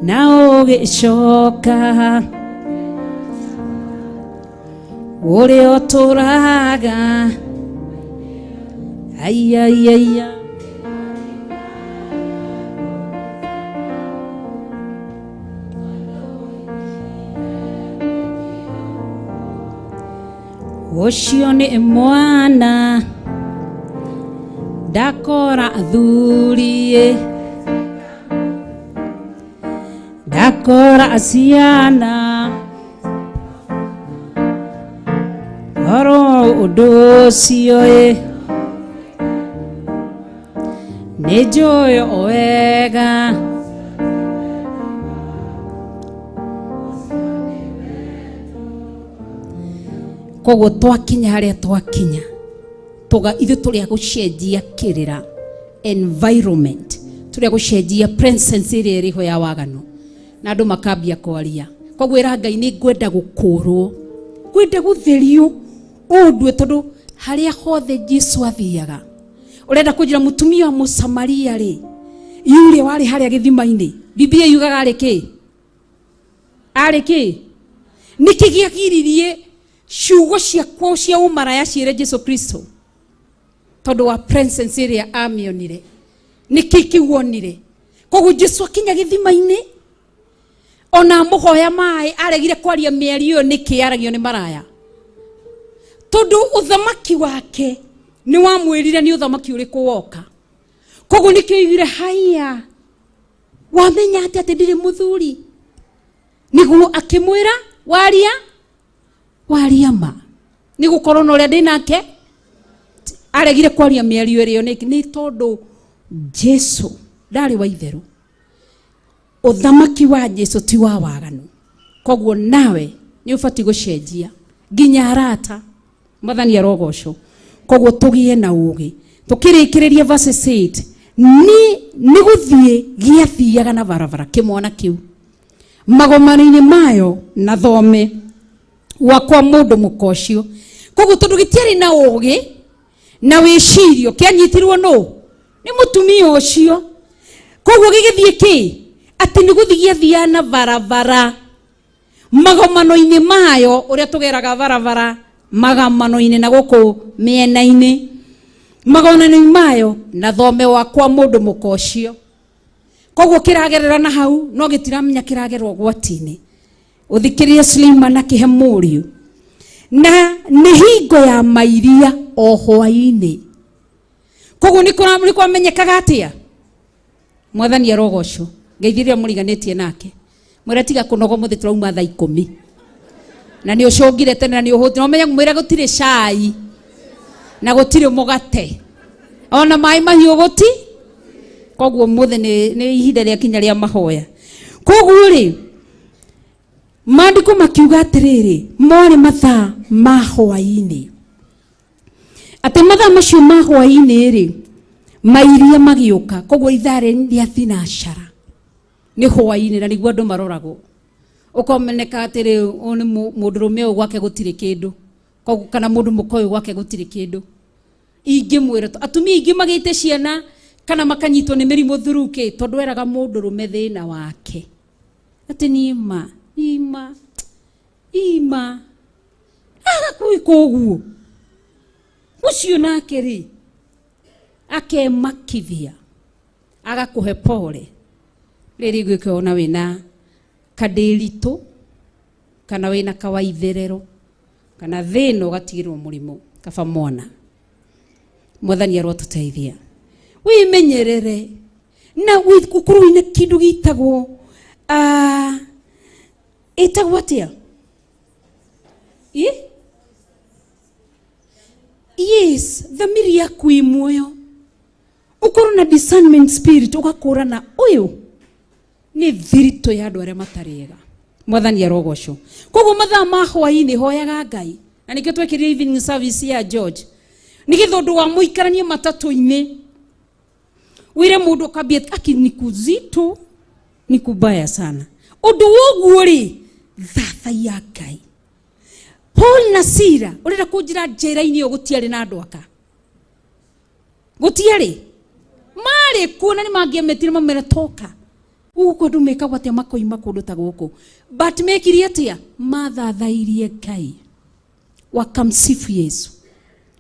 na ũgĩcoka ũrĩa ũtũraga aiaiaia ũcio nĩ mwana ndakora athuri ndakora ciana oro ũndũ ũcio ĩ nĩ njũĩ o wega koguo twakinya harĩa twakinya tuga ithuĩ tũrĩ a gũcenjia kĩrĩra environment, tũrĩ a gũcenjia presence ĩrĩa ĩrĩho ya waganu na andũ makambia kwaria. Koguo ĩra Ngai nĩ ngwenda gũkũrwo, ngwenda gũtherio ũndue, tondũ harĩa hothe Jesu athiaga. Ũrenda kũnjĩra mũtumia wa Mũsamaria rĩ, yule warĩ harĩa gĩthima-inĩ, Biblia yugaga arĩ kĩ? Arĩ kĩ? Nĩkĩ gĩagiririe ciugo ciakwa cia ũmaraya ciĩre Jesu Kristo? Tondũ wa presence ĩrĩa amĩonire. Nĩkĩ kĩu onire? Koguo Jesu akinya gĩthima-inĩ ona amũhoya maĩ aregire kwaria mĩario ĩyo nĩkĩ yaragio nĩ maraya, tondũ ũthamaki wake nĩ wamwĩrire nĩ ũthamaki ũrĩkũ woka. Koguo nĩkĩo oigire haya, wamenya atĩ atĩ ndirĩ mũthuri? Nĩguo akĩmwĩra waria waria ma nĩ gũkorwo na ũrĩa ndĩ nake. Aregire kwaria mĩario ĩrĩa nĩ tondũ Jesu ndarĩ wa itherũ. Ũthamaki wa Jesu ti wa waganu. Koguo nawe nĩ ũbatiĩ gũcenjia nginya arata. Mwathani arogocwo. Koguo tũgĩe na ũgĩ. Tũkĩrĩkĩrĩria verse 8, nĩ gũthiĩ gĩathiaga na barabara kĩmwana kĩu magomano-inĩ mayo na thome wakwa mũndũ mũka ũcio. Koguo tondũ gĩtiarĩ na ũgĩ na wĩcirio, kĩanyitirwo nũ? Nĩ mũtumia ũcio. Koguo gĩgĩthiĩ kĩ? Atĩ nĩ gũthiĩ gĩathiaga na barabara magomano-inĩ mayo, ũrĩa tũgeraga barabara magomano-inĩ na gũkũ mĩena-inĩ, magomano-inĩ mayo na thome wakwa mũndũ mũka ũcio. Koguo kĩragerera na hau no gĩtiramenya kĩragerera ũgwati-inĩ. Ũthikĩrĩrie Suleiman akĩhe mũriũ na nĩ hingo ya mairia o hwaĩ-inĩ. Koguo nĩ kwamenyekaga atĩa? Mwathani arogocwo. Ngeithĩrĩria mũriganĩtie nake, mwĩre tiga kũnoga, ũmũthĩ tũrauma thaa 10 na nĩ ũcũngire tene na nĩ ũhũti. Na ũmenye mwĩre gũtirĩ cai na gũtirĩ mũgate ona maĩ mahiũ gũti. Koguo ũmũthĩ nĩ ihinda rĩa kinya rĩa mahoya. Koguo rĩ, maandĩko makiuga atĩrĩrĩ, morĩ mathaa ma hwaĩ-inĩ, atĩ mathaa macio ma hwaĩ-inĩ rĩ, mairia magĩũka. Koguo ithaa rĩa thinacara nĩ hwaĩ-inĩ, na nĩguo andũ maroragwo, ũkomeneka atĩrĩ, ũyũ nĩ mũndũrũme ũyũ gwake gũtirĩ kĩndũ, koguo kana mũndũ mũka ũyũ gwake gũtirĩ kĩndũ. Ingĩmwĩra atumia aingĩ magĩte ciana kana makanyitwo nĩ mĩrimũ thuruki tondũ eraga mũndũrũme thĩna wake atĩ niĩ ma ima ima agakwĩka ũguo, ũcio nake rĩ akemakithia agakũhe pole. Rĩrĩ gwĩka ona wĩna kandĩritũ kana wĩna kawaitherero kana thĩna ũgatigĩrwo mũrimũ, kaba mwana. Mwathani arotũteithia. Wĩmenyerere na ũkorwo wĩna kĩndũ gĩtagwo ĩtagwo atĩa? Yes, thamiri yaku ĩ muoyo, ũkorwo na discernment spirit, ũgakũrana ũyũ nĩ thiritũ ya andũ arĩa matarĩ ega. Mwathani arogocwo. Koguo mathaa ma hwaĩ-inĩ hoyaga Ngai, na nĩkĩo twekĩrire evening service ya George, nĩgetha ũndũ wa mũikaranie matatũ-inĩ wĩre mũndũ ũkambia aki ni kuzito ni kubaya sana. Ũndũ woguo rĩ, thathaiya Ngai. Paul na Sila ũrenda kũnjĩra njĩra-inĩ ĩyo gũtiarĩ na andũ aka? Gũtiarĩ, marĩ kuo na nĩ mangĩametire mamere toka gũkũ andũ mekagwo atĩa makoima kũndũ ta gũkũ, but mekire atĩa? Mathathairie Ngai, wakamsifu Yesu.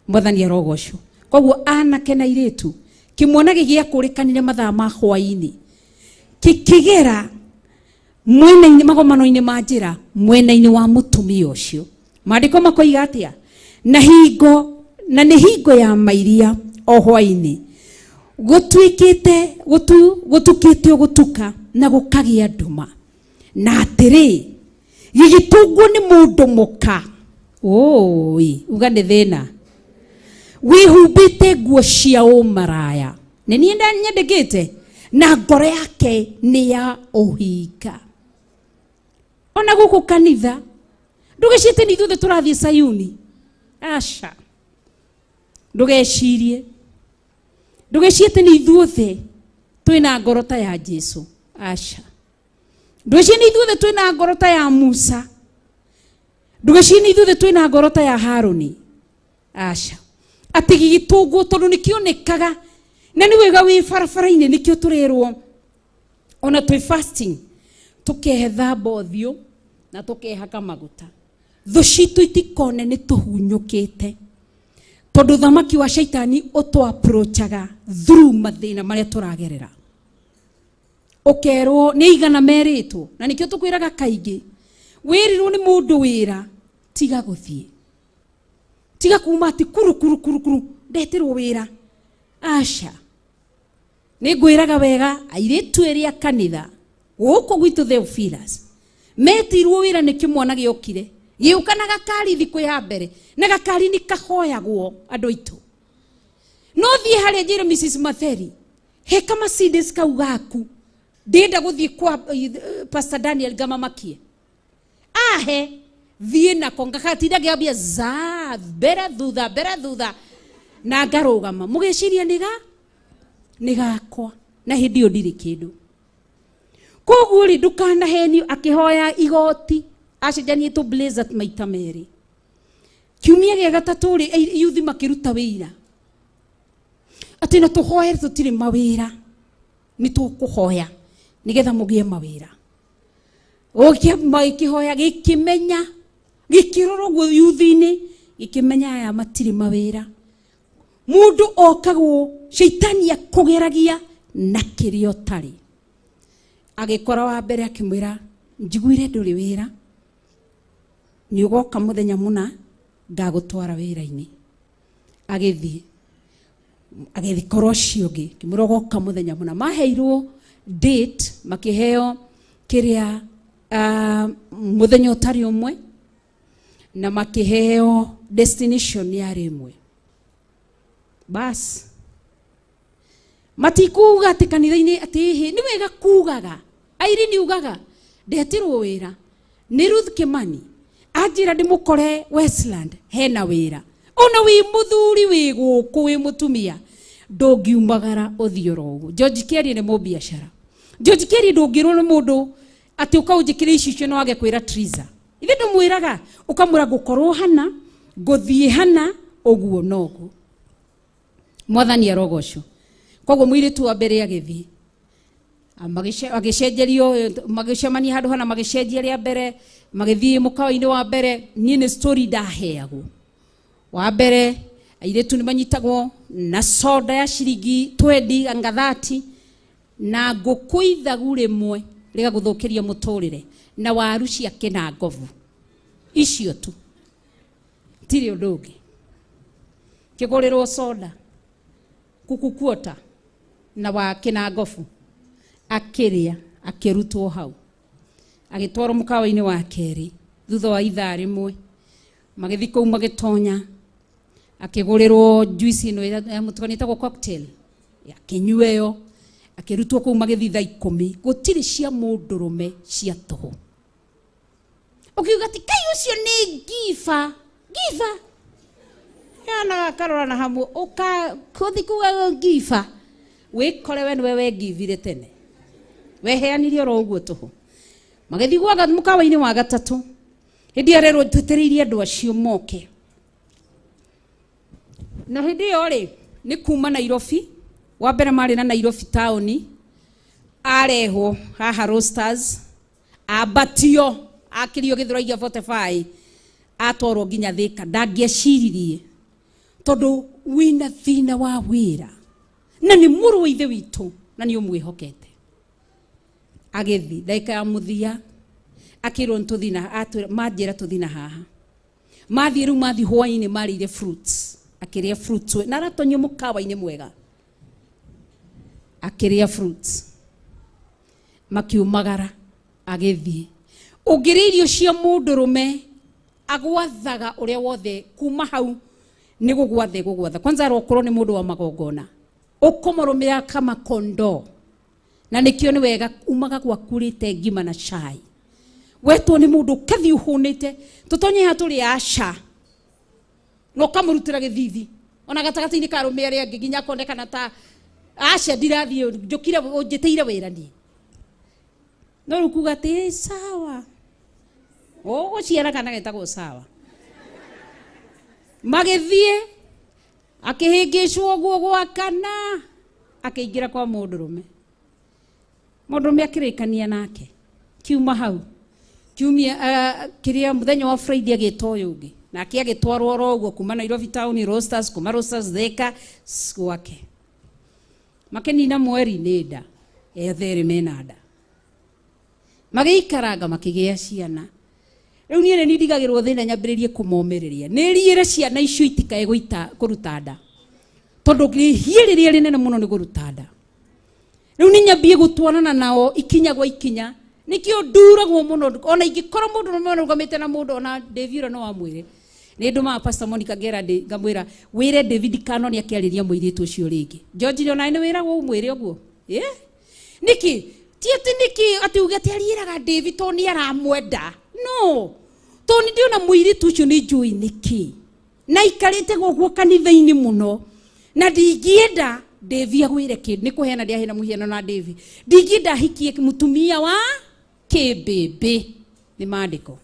Mwathani arogocwo. Koguo anake na airĩtu, kĩmwana gĩgĩakũrĩkanire mathaa ma hwaĩ-inĩ kĩkĩgera mwena-inĩ magomano-inĩ ma njĩra mwena-inĩ wa mũtumia ũcio. Maandĩko makoiga atĩa? Na hingo na nĩ hingo ya mairia o hwaĩ-inĩ, gũtuĩkĩte gũtukĩte gũtuka na gũkagĩa nduma, na atĩrĩ gĩgĩtũngwo nĩ mũndũ mũka. Oi, uga nĩ thĩna. Wĩhumbĩte nguo cia ũmaraya, nĩ niĩ nyendekĩte, na ngoro yake nĩ ya ũhinga. Ona gũkũ kanitha ndũgecirie nĩ ithuothe tũrathiĩ Sayuni. Aca, ndũgecirie, ndũgecirie nĩ ithuothe twĩna ngoro ta ya Jesu. Aca, ndũgecirie nĩ ithuothe twĩna ngoro ta ya Musa. Ndũgecirie nĩ ithuothe twĩna ngoro ta ya Haruni. Aca, atĩ gĩgĩtũngwo tondũ nĩkĩonekaga na nĩ wega wĩ barabara-inĩ. Nĩkĩo tũrerwo ona twĩ fasting tũkehethamba ũthiũ na tũkehaka maguta, thũ citũ itikone nĩ tũhunyũkĩte. Tondu thamaki wa shaitani ũtũ approachaga through mathĩna marĩa tũragerera. Ũkerwo nĩ igana merĩtwo, na nĩkĩo tũkwĩraga kaingĩ, wĩrirwo nĩ mũndũ wĩra, tiga gũthiĩ, tiga kuma atĩ kuru kuru kuru kuru ndetĩrwo wĩra. Aca, nĩ ngwĩraga wega airĩtu erĩ a kanitha gũkũ gwitũ Theophilus metirwo wĩra nĩ kĩmwana gĩokire gĩũka na gakari thikũ ya mbere, na gakari nĩ kahoyagwo andũ aitũ. No thiĩ harĩa njĩre Mrs Matheri, he ka Mercedes kau gaku, ndĩrenda gũthiĩ kwa Pastor Daniel ngamamakie. Ahe thiĩ nako ngagatinda ngĩambia za mbere thutha mbere thutha na ngarũgama, mũgĩciria nĩ gakwa, na hĩndĩ ĩyo ndirĩ kĩndũ. Koguo rĩ, ndũkanahenio. Akĩhoya igoti acenjanie tũ blazer maita merĩ. Kiumia gĩa gatatũ rĩ, yuthi makĩruta wĩira atĩ na tũhoere tũtirĩ mawĩra, nĩ tũkũhoya nĩgetha mũgĩe mawĩra. Magĩkĩhoya, gĩkĩmenya, gĩkĩrora ũguo yuthi-inĩ, gĩkĩmenya aya matirĩ mawĩra. Mũndũ okagwo shaitani akũgeragia na kĩrĩa ũtarĩ. Agĩkora wa mbere akĩmwĩra, njiguire ndũrĩ wĩra, nĩ ũgoka mũthenya mũna ngagũtwara wĩra-inĩ. Agĩthiĩ agĩkora ũcio ũngĩ, akĩmwĩra ũgoka mũthenya mũna. Maheirwo date, makĩheo kĩrĩa mũthenya ũtarĩ ũmwe, na makĩheo destination yarĩ ĩmwe. Bas matikuga atĩ kanitha-inĩ atĩ ĩhĩ nĩ wega kugaga. Irene ugaga ndetirwo wĩra nĩ Ruth Kimani, anjĩra ndĩmũkore Westland hena wĩra. Ona wĩ mũthuri wĩ gũkũ wĩ mũtumia ndũngiumagara ũthiĩ oro ũguo. George Kerry nĩ mũbiacara. George Kerry ndũngĩrwo nĩ mũndũ atĩ ũkaũnjĩkĩre ici icio no wage kwĩra Triza. Ithe ndũmwĩraga, ũkamwĩra ngũkorwo hana, ngũthiĩ hana, ũguo noguo. Mwathani arogocwo. Koguo mũirĩtu wa mbere agĩthiĩ, agĩcenjerio, magĩcemania handũ hana, magĩcenjia rĩa mbere, magĩthiĩ mũkawa-inĩ wa mbere. Niĩ nĩ story ndaheagwo. Wa mbere airĩtu nĩ manyitagwo na soda ya ciringi 20 anga 30 na ngũkũ ithagu rĩmwe rĩgagũthũkĩria mũtũrĩre na waru cia kĩnangobu. Icio tu, tirĩ ũndũ ũngĩ. Kĩgũrĩrwo soda kukukuota na wa kĩnangobu, akĩrĩa, akĩrutwo hau, agĩtwarwo mũkawa-inĩ wa kerĩ. Thutha wa ithaa rĩmwe magĩthiĩ kũu, magĩtonya, akĩgũrĩrwo juice ĩno ya mũtukanio ĩtagwo cocktail, akĩnyua ĩyo, akĩrutwo kũu. Magĩthiĩ thaa 10. Gũtirĩ cia mũndũrũme cia tũhũ. Ũkiuga atĩ kai ũcio nĩ ngiba ngiba, yana akarora na hamwe ũka kũthi kuga ngiba, wĩkore we nĩwe wengibire tene, weheanirie oro ũguo tũhũ. Magĩthiĩ gwa mũkawa-inĩ wa gatatũ. Hĩndĩ ĩyo rerwo twetereirie andũ acio moke, na hĩndĩ ĩyo rĩ nĩ kuma Nairobi. Wa mbere marĩ na Nairobi taũni, arehwo haha Roasters, ambatio akĩrio Gĩthũrai gĩa 45, atwarwo nginya Thĩka. Ndangĩeciririe, tondũ wĩna thĩna wa wĩra na nĩ mũrũ wa ithe witũ na nĩ ũmwĩhokete. Agĩthi ndagĩka ya mũthia akĩrwo nĩ tũthi na atwĩra manjĩra tũthi na haha. Mathiĩ rĩu, mathiĩ hwaĩ-inĩ, marĩire fruits, akĩrĩa fruits we na aratonyio mũkawa-inĩ mwega, akĩrĩa fruits, makiumagara agĩthiĩ. Ũngĩrĩa irio cia mũndũrũme agwathaga ũrĩa wothe kuma hau nĩ gũgwatha gũgwatha. Kwanza arokorwo nĩ mũndũ wa magongona, ũkũmũrũmĩra kama kondoo. Na nĩkĩo nĩ wega umaga gwaku ũrĩte ngima na cai, wetwo nĩ mũndũ ũkathiĩ ũhũnĩte, tũtonye haha tũrĩ aca, na ũkamũrutĩra gĩthithi ona gatagatĩ-inĩ ka arũme arĩa angĩ nginya akonekana ta aca ndirathiĩ njũkire ũnjĩtĩire wĩra niĩ. No rĩu kuga atĩ "Ĩ, sawa," ũgũciara kana getagwo sawa. Magĩthiĩ akĩhĩngĩcwo ũguo gwa kana, akĩingĩra kwa mũndũrũme. Mũndũrũme akĩrĩkania nake kiuma hau kiumia, kĩrĩa mũthenya wa Friday agĩta ũyũ ũngĩ. Nake agĩtwarwo oro ũguo kuma Nairobi town Roasters, kuma Roasters Thika gwake. Makĩnina mweri nĩ nda, ethe erĩ mena nda. Magĩikaranga makĩgĩa ciana. Rĩu niĩ nĩ ndigagĩrwo thĩna nyambĩrĩrie kũmomĩrĩria. Nĩ riĩre ciana icio itikae gũita kũruta nda. Tondũ rĩhia rĩrĩa rĩnene mũno nĩ kũruta nda. Rĩu nĩ nyambie gũtwarana nao ikinya gwa ikinya. Nĩkĩo nduragwo mũno ona ingĩkorwo mũndũ nĩ arũgamĩte na mũndũ ona David ũrĩa no amwĩre. Nĩ ndũmaga Pastor Monica ngera ngamwĩra wĩre David Kano nĩ akĩarĩria mũirĩtu ũcio rĩngĩ. George onawe nĩ wĩragwo ũmwĩre ũguo. Nĩkĩ? Ti atĩ nĩkĩ atĩ uge atĩ ariĩraga David tondũ nĩ aramwenda. No. Tondũ nĩ ndĩrona mũirĩtu ũcio nĩ njũĩ nĩkĩ. Na aikarĩte gũkũ kanitha-inĩ mũno. Na ndingĩenda David agwĩre kĩndũ. Nĩ kũheana ndĩaheana mũhiano na David. Ndingĩenda ahikie mũtumia wa kĩmbĩmbĩ. Nĩ maandĩko.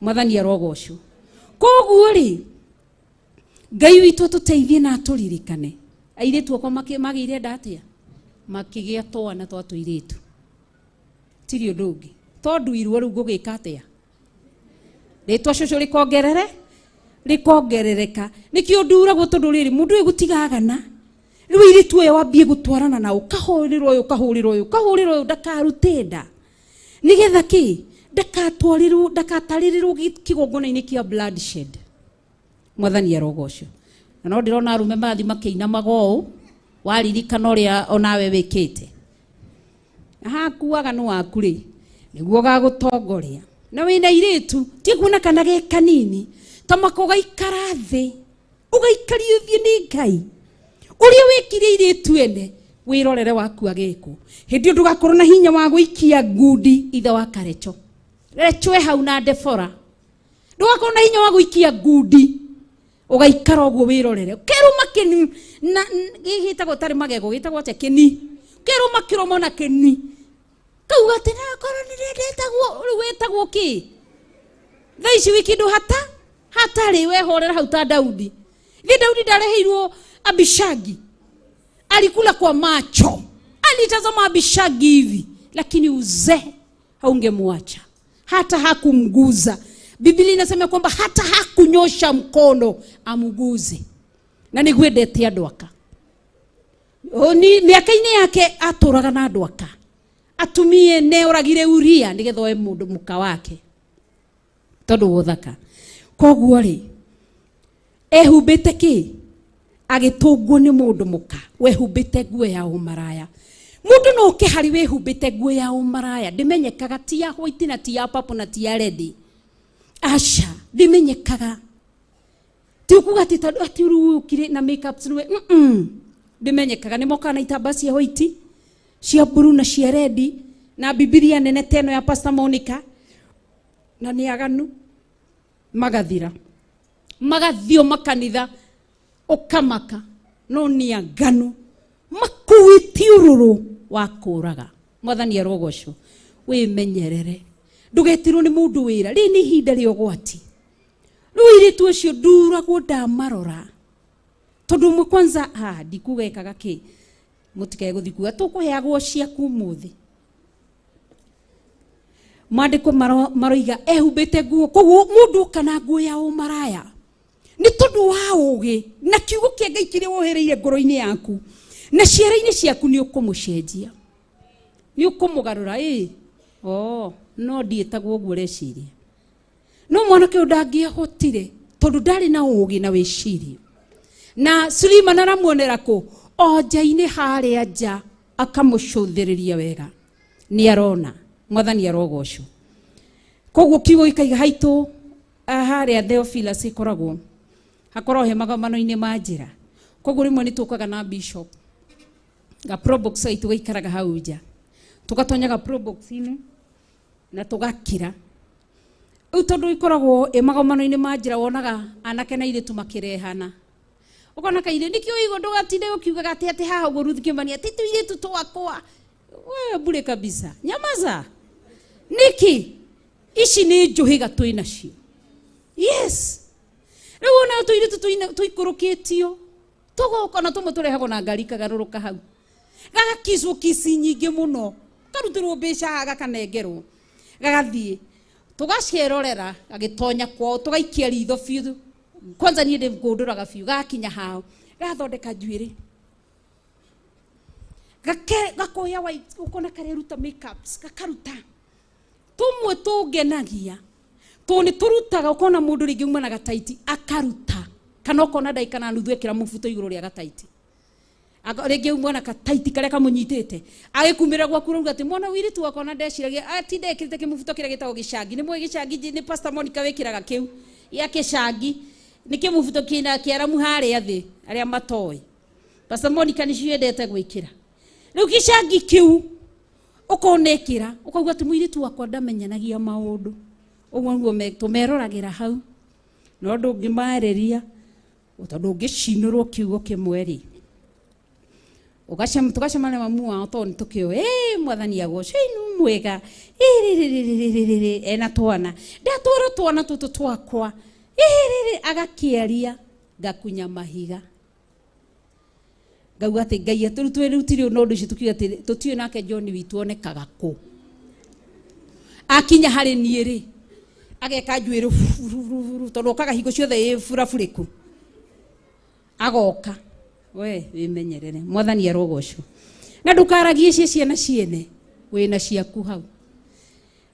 Mwathani arogocwo. Koguo rĩ, Ngai witũ atũteithie na atũririkane. Airĩtu akwa magĩire nda atĩa? Makĩgĩa twana twa tũirĩtu. Tirĩ ũndũ ũngĩ. Tondũ iruo rĩu ngũgĩka atĩa? Rĩtwa cũcũ rĩkongerere? Rĩkongerereka. Nĩkĩo nduragwo tondũ rĩrĩ mũndũ ũyũ gũtigagana. Rĩu airĩtu aya wambie gũtwarana nao, ũkahũrĩrwo ũyũ, ũkahũrĩrwo ũyũ, ũkahũrĩrwo ũyũ, ndakarute nda. Nĩgetha kĩ? Ndakatwarĩrwo, ndakatarĩrĩrwo kĩgongona-inĩ kĩa bloodshed. Mwathani arogocwo. Na no ndĩrona arũme marathiĩ makĩinamaga ũũ, waririkana ũrĩa onawe wĩkĩte. Na haku waganu waku rĩ, nĩguo ũgagũtongoria. Na wĩna airĩtu, ti kuona kana ge kanini, ta maka ũgaikara thĩ, ũgaikario thiĩ nĩ Ngai. Ũrĩa wĩkire airĩtu ene, wĩrorere waku agĩkwo. Hĩndĩ ĩyo ndũgakorwo na hinya wa gũikia ngundi ithe wa Karecho. Recho e hau na Debora. Ndũgakorwo na hinya wa gũikia ngundi. Ũgaikara ũguo wĩrorere. Kĩruma kĩni na gĩtagwo tarĩ magego, gĩtagwo atĩa kĩni. Kĩruma kĩromo na kĩni. Kauga atĩ nakorwo nĩ ndetagwo, rĩu wĩtagwo kĩ? Thaa ici wĩ kĩndũ hatarĩ wehorera hau ta Daudi. Thĩ Daudi ndareheirwo Abishagi. Alikula kwa macho. Alitazama Abishagi hivi, lakini uzee haungemwacha. Hata hakumguza. Biblia inasema kwamba hata hakunyosha mkono amuguze. Na nĩgwendete andũ aka. Mĩaka-inĩ yake atũraga na andũ aka. Atumie ne oragire Uria nĩgetha oe mũndũ mũka wake. Tondũ wa ũthaka. Koguo rĩ, ehumbĩte kĩ? Agĩtũngwo nĩ mũndũ mũka wehumbĩte nguo ya ũmaraya. Mũndũ no oke harĩ wĩhumbĩte nguo ya ũmaraya, ndĩmenyekaga ti ya white na ti ya purple na ti ya red. Aca, ndĩmenyekaga. Ti ũkuga atĩ tondũ atĩ rĩu ũkire na makeup nĩwe, Ndĩmenyekaga, nĩ mokaga na itambaa cia white, cia blue na cia red, na Bibilia nene ta ĩno ya Pastor Monica, na nĩ aganu, magathira. Magathio makanitha, ũkamaka, no nĩ aganu, makuĩte ũrũrũ wa kũraga. Mwathani arogocwo. Wĩmenyerere. Ndũgetirwo nĩ mũndũ wĩra. Rĩrĩ nĩ ihinda rĩa ũgwati. Rĩu airĩtu acio nduragwo ndamarora. Tondũ ũmwe kwanza, ndikuga ekaga kĩ? Mũtikae gũthiĩ kuga, tũkũheagwo ciaku ũmũthĩ. Maandĩko maroiga ehumbĩte nguo, koguo mũndũ oka na nguo ya ũmaraya. Nĩ tondũ wa ũũgĩ na kiugo kĩa Ngai kĩrĩa wohereire ngoro-inĩ yaku na ciara-inĩ ciaku nĩ ũkũmũcenjia. Nĩ ũkũmũgarũra, ĩ. Oh, no ndiĩtagwo ũguo ũreciria. No mwanake ũyũ ndangĩahotire tondũ ndarĩ na ũũgĩ na wĩcirio. Na Suleiman aramuonera kũ? O nja-inĩ harĩa nja akamũcũthĩrĩria wega. Nĩ arona. Mwathani arogocwo. Koguo kiugo gĩkaiga haitũ harĩa Theophilus ĩkoragwo hakoragwo he magomano-inĩ ma njĩra. Koguo rĩmwe nĩ tũkaga na bishop ga probox gaitũ gaikaraga hau nja. Tũgatonya ga probox-inĩ na tũgakira. Rĩu tondũ ikoragwo ĩ magomano-inĩ ma njĩra wonaga anake na airĩtu makĩrehana. Ũkona kairĩtu nĩkĩo ũigua ndũgatinde ũkiugaga atĩ haha ũguo Ruth Kĩmani atĩ tũirĩtu twakwa. We bure kabisa. Nyamaza. Nĩkĩ? Ici nĩ njũhĩga twĩ nacio. Yes. Rĩu ona tũirĩtu tũikũrũkĩtio. Tũgoka na tũmwe tũrehagwo na ngari kagarũrũka hau. Gagakicwo kici nyingĩ mũno. Karutĩrwo mbeca haha gakanengerwo. Gagathiĩ. Tũgaciĩrorera agĩtonya kwao tũgaikia ritho biũ. Kwanza niĩ ndĩngũndũraga biũ gakinya hao gathondeka njuĩrĩ. Gake gakoya white ukona kareruta makeups gakaruta. Tumwe tũngenagia tondũ nĩ tũrutaga ukona mũndũ rĩngĩ uma na gataiti akaruta kana ukona ndagĩka na nuthu ekĩra mũbuto igũrũ rĩa gataiti. Rĩngĩ uma na gataiti karĩa kamũnyitĩte agĩkumĩra gwaku rauga atĩ mwana wiritu wakwa na ndeciragia atinda ekĩrĩte kĩmũbuto kĩrĩa gĩtagwo gĩcangi. Nĩ mũĩ gĩcangi nĩ Pastor Monica wĩkĩraga kĩu gĩa gĩcangi nĩ kĩmũbuto kĩna kĩaramu harĩa thĩ arĩa matoĩ. Pastor Monica nĩcio endete gwĩkĩra. Rĩu gĩcangi kĩu ũkona ĩkĩra ũkauga atĩ mũirĩtu wakwa ndamenyanagia maũndũ. Ũguo nĩguo tũmeroragĩra hau no ndũngĩmarĩria tondũ ũngĩcinũrwo kiugo kĩmwe rĩ tũgacemania mamu wao tondũ nĩtũkĩũĩ mwathani agocwo ĩnu mwega ĩrĩrĩrĩrĩrĩ ena twana ndatwara twana tũtũ twakwa ĩrĩrĩ agakĩaria ngakunya mahiga ngauga atĩ Ngai atĩ twĩrutire no ũndũ ũcio tũkiuga atĩ tũtiũĩ nake John witũ onekaga kũ akinya harĩ niĩ rĩ ageka njuĩrĩ tondũ okaga hingo ciothe ĩ burabũrĩku agoka we wĩmenyerere mwathani arogocwo na ndũkaragie cia ciana ciene wĩna ciaku hau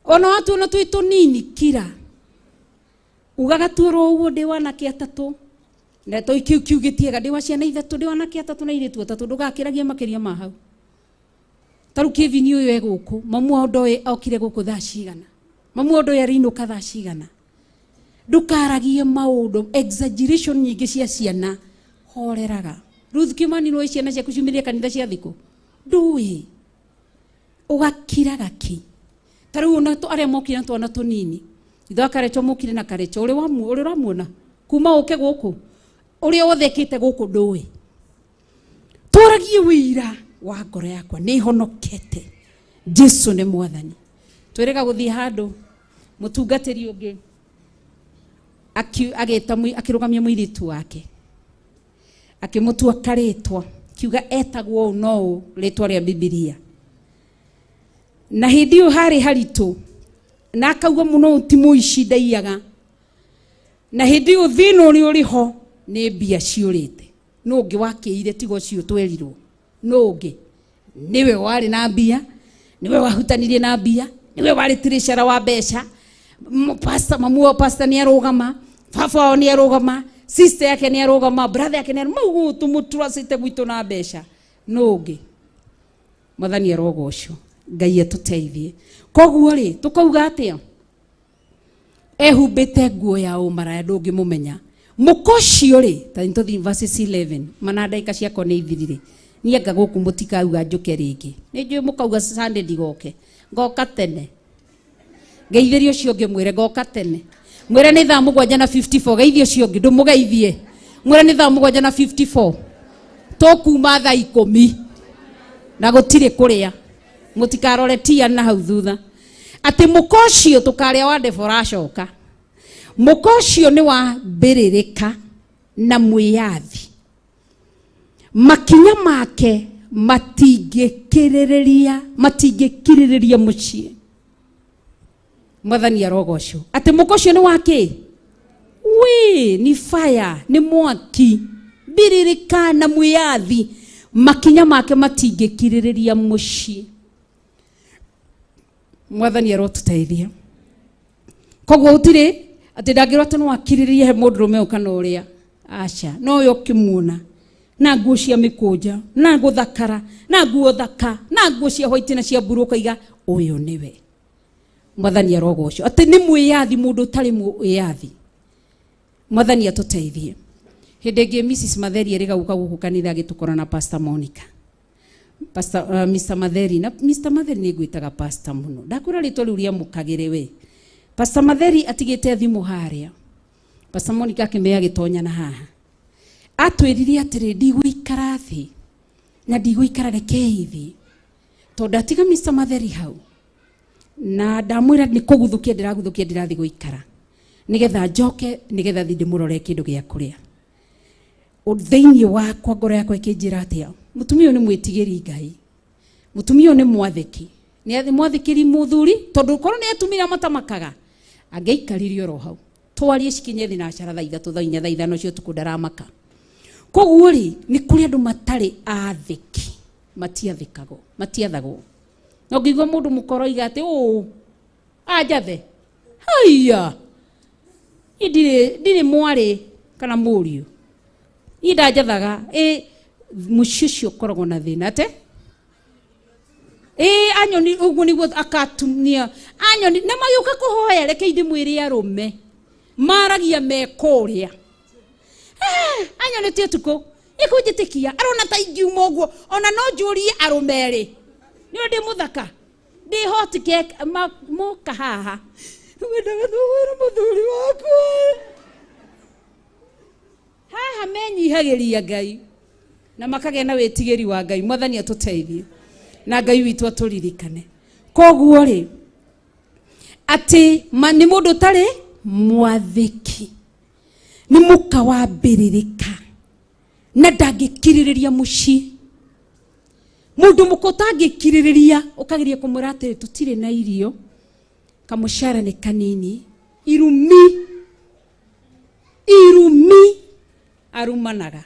ona watuona twĩ tũnini kira ugaga tuorwo ũguo ndĩ wanake atatũ na to kiu kiu gĩtiega ndĩ wa ciana ithatũ ndĩ wanake atatũ na airĩtu atatũ ndũgakĩragie makĩria ma hau. Tarĩu Kevin ũyũ e gũkũ mamu wao ndoĩ okire gũkũ thaa cigana mamu wao ndoĩ arĩinũka thaa cigana. Ndũkaragie maũndũ exaggeration nyingĩ cia ciana horeraga. Ruth Kimani nĩũĩ ciana ciaku ciumĩrire kanitha cia thikũ ndũĩ ũgakiraga ki. Tarĩu ona arĩa mokire na twana tũnini ithe wa Karecho mokire na Karecho ũrĩ ũramuona kuma ũke gũkũ ũrĩa wothe ĩkĩte gũkũ ndũĩ. Tũragie wĩira wa ngoro yakwa nĩ honokete Jesu nĩ mwathani. Twĩrĩga gũthiĩ handũ mũtungatĩri ũngĩ agĩta akĩrũgamia mũirĩtu wake akĩmũtua karĩtwa kiuga etagwo ũũ no ũũ rĩtwa rĩa Bibilia. Na hĩndĩ ĩyo harĩ haritũ na akauga mũno ti mũici ndaiyaga na hĩndĩ ĩyo thĩna ũrĩa ũrĩ ho nĩ mbia ciũrĩte. Nũ ũngĩ wakĩire tiga ũcio twerirwo? Nũ ũngĩ? Nĩwe warĩ na mbia, nĩwe wahutanirie na mbia, nĩwe warĩ treasurer wa mbeca. Pastor mamu wao pastor nĩ arũgama, baba wao nĩ arũgama, sister yake nĩ arũgama, brother yake nĩ arũgama, mau tũmũtrustĩte gwitũ na mbeca. Nũ ũngĩ? Mwathani arogocwo Ngai atũteithie. Koguo rĩ tũkauga atĩa? Ehumbĩte nguo ya ũmaraya ndũngĩmũmenya. Mũka ũcio rĩ ta nĩtũthiĩ verses 11 mana ndagĩka ciakwa nĩ ithirire. Niĩ anga gũkũ mũtikauga njũke rĩngĩ. Nĩ njũĩ mũkauga Sunday ndigoke. Ngoka tene. Ngeithĩrie ũcio ũngĩ mwĩre ngoka tene. Mwĩre nĩ thaa 7 na 54 geithie ũcio ũngĩ ndũmũgeithie. Mwĩre nĩ thaa 7 na 54. Tũkuma thaa 10 na gũtirĩ kũrĩa. Mũtikarore tia na hau thutha. Atĩ mũka ũcio tũkarĩa wa Deborah acoka. Mũka ũcio nĩ wa mbĩrĩrĩka na mwĩyathi. Makinya make matingĩkirĩrĩria mũciĩ. Mwathani arogocwo. Atĩ mũka ũcio nĩ wa kĩ? Wĩ ni fire, nĩ mwaki. Mbĩrĩrĩka na mwĩyathi. Makinya make matingĩkirĩrĩria mũciĩ. Mwathani arotũteithia. Koguo gũtirĩ atĩ ndangĩrwo atĩ no akirĩrĩrie he mũndũrũme ũyũ kana ũrĩa. Aca, no ũyũ ũkĩmuona na nguo cia mĩkũnja, na gũthakara, na nguo thaka, na nguo cia white na cia blue ũkaiga ũyũ nĩwe. Mwathani arogocwo. Atĩ nĩ mwĩyathi mũndũ ũtarĩ mwĩyathi. Mwathani atũteithie. Hĩndĩ ĩngĩ Mrs Matheri erĩga gũka gũkũ kanitha agĩtũkora na Pastor Monica. Pastor, Mr Matheri na Mr Matheri nĩ ngwĩtaga pastor mũno. Ndakwĩra rĩtwa rĩu rĩamũkagĩre we. Pastor Matheri atigĩte thimũ harĩa. Pastor Monica akĩmea agĩtonya na haha. Atwĩrire atĩrĩ ndigũikara thĩ na ndigũikara rekei thĩ. Tondũ atiga Mr Matheri hau. Na ndamwĩra nĩ kũguthũkia ndĩraguthũkia ndĩrathiĩ gũikara. Nĩgetha njoke nĩgetha thiĩ ndĩmũrore kĩndũ gĩa kũrĩa. Thĩinĩ wakwa ngoro yakwa ĩkĩnjĩra atĩa? Mũtumia ũyũ nĩ mwĩtigĩri Ngai. Mũtumia ũyũ nĩ mwathĩki. Nĩ mwathĩkĩri mũthuri tondũ korwo nĩ atumia matamakaga. Angĩaikarire oro hau twarie cikinye thinacara thaa 3 thaa 4 thaa 5 cia ũtukũ ndaramaka. Koguo rĩ nĩ kũrĩ andũ matarĩ athĩki, matiathĩkagwo, matiathagwo. Na ũngĩigua mũndũ mũkoro oiga atĩ ũũ anjathe, haiya, niĩ ndirĩ mwarĩ kana mũriũ, niĩ ndanjathaga. Ĩ mũciĩ ũcio ũkoragwo na thĩna ate ĩ anyoni ũguo nĩguo akatumia anyoni na magĩũka kũhoya. Reke ndĩmwĩre arũme maragia me kũrĩa anyoni ti ũtukũ ĩkũnjĩtĩkia arona ta ingiuma ũguo ona no njũrie arũme erĩ nĩ ũndũ ndĩ mũthaka ndĩ hot cake moka haha wendaga nĩwĩre mũthuri wakwa haha menyihagĩria Ngai na makagĩa na wĩtigĩri wa Ngai. Mwathani atũteithie na Ngai witũ atũririkane. Koguo rĩ atĩ nĩ mũndũ ũtarĩ mwathĩki, nĩ mũka wa mbĩrĩrĩka na ndangĩkirĩrĩria mũciĩ. Mũndũ mũka ũtangĩkirĩrĩria ũkageria kũmwĩra atĩrĩ tũtirĩ na irio, kamũcara nĩ kanini, irumi irumi arumanaga.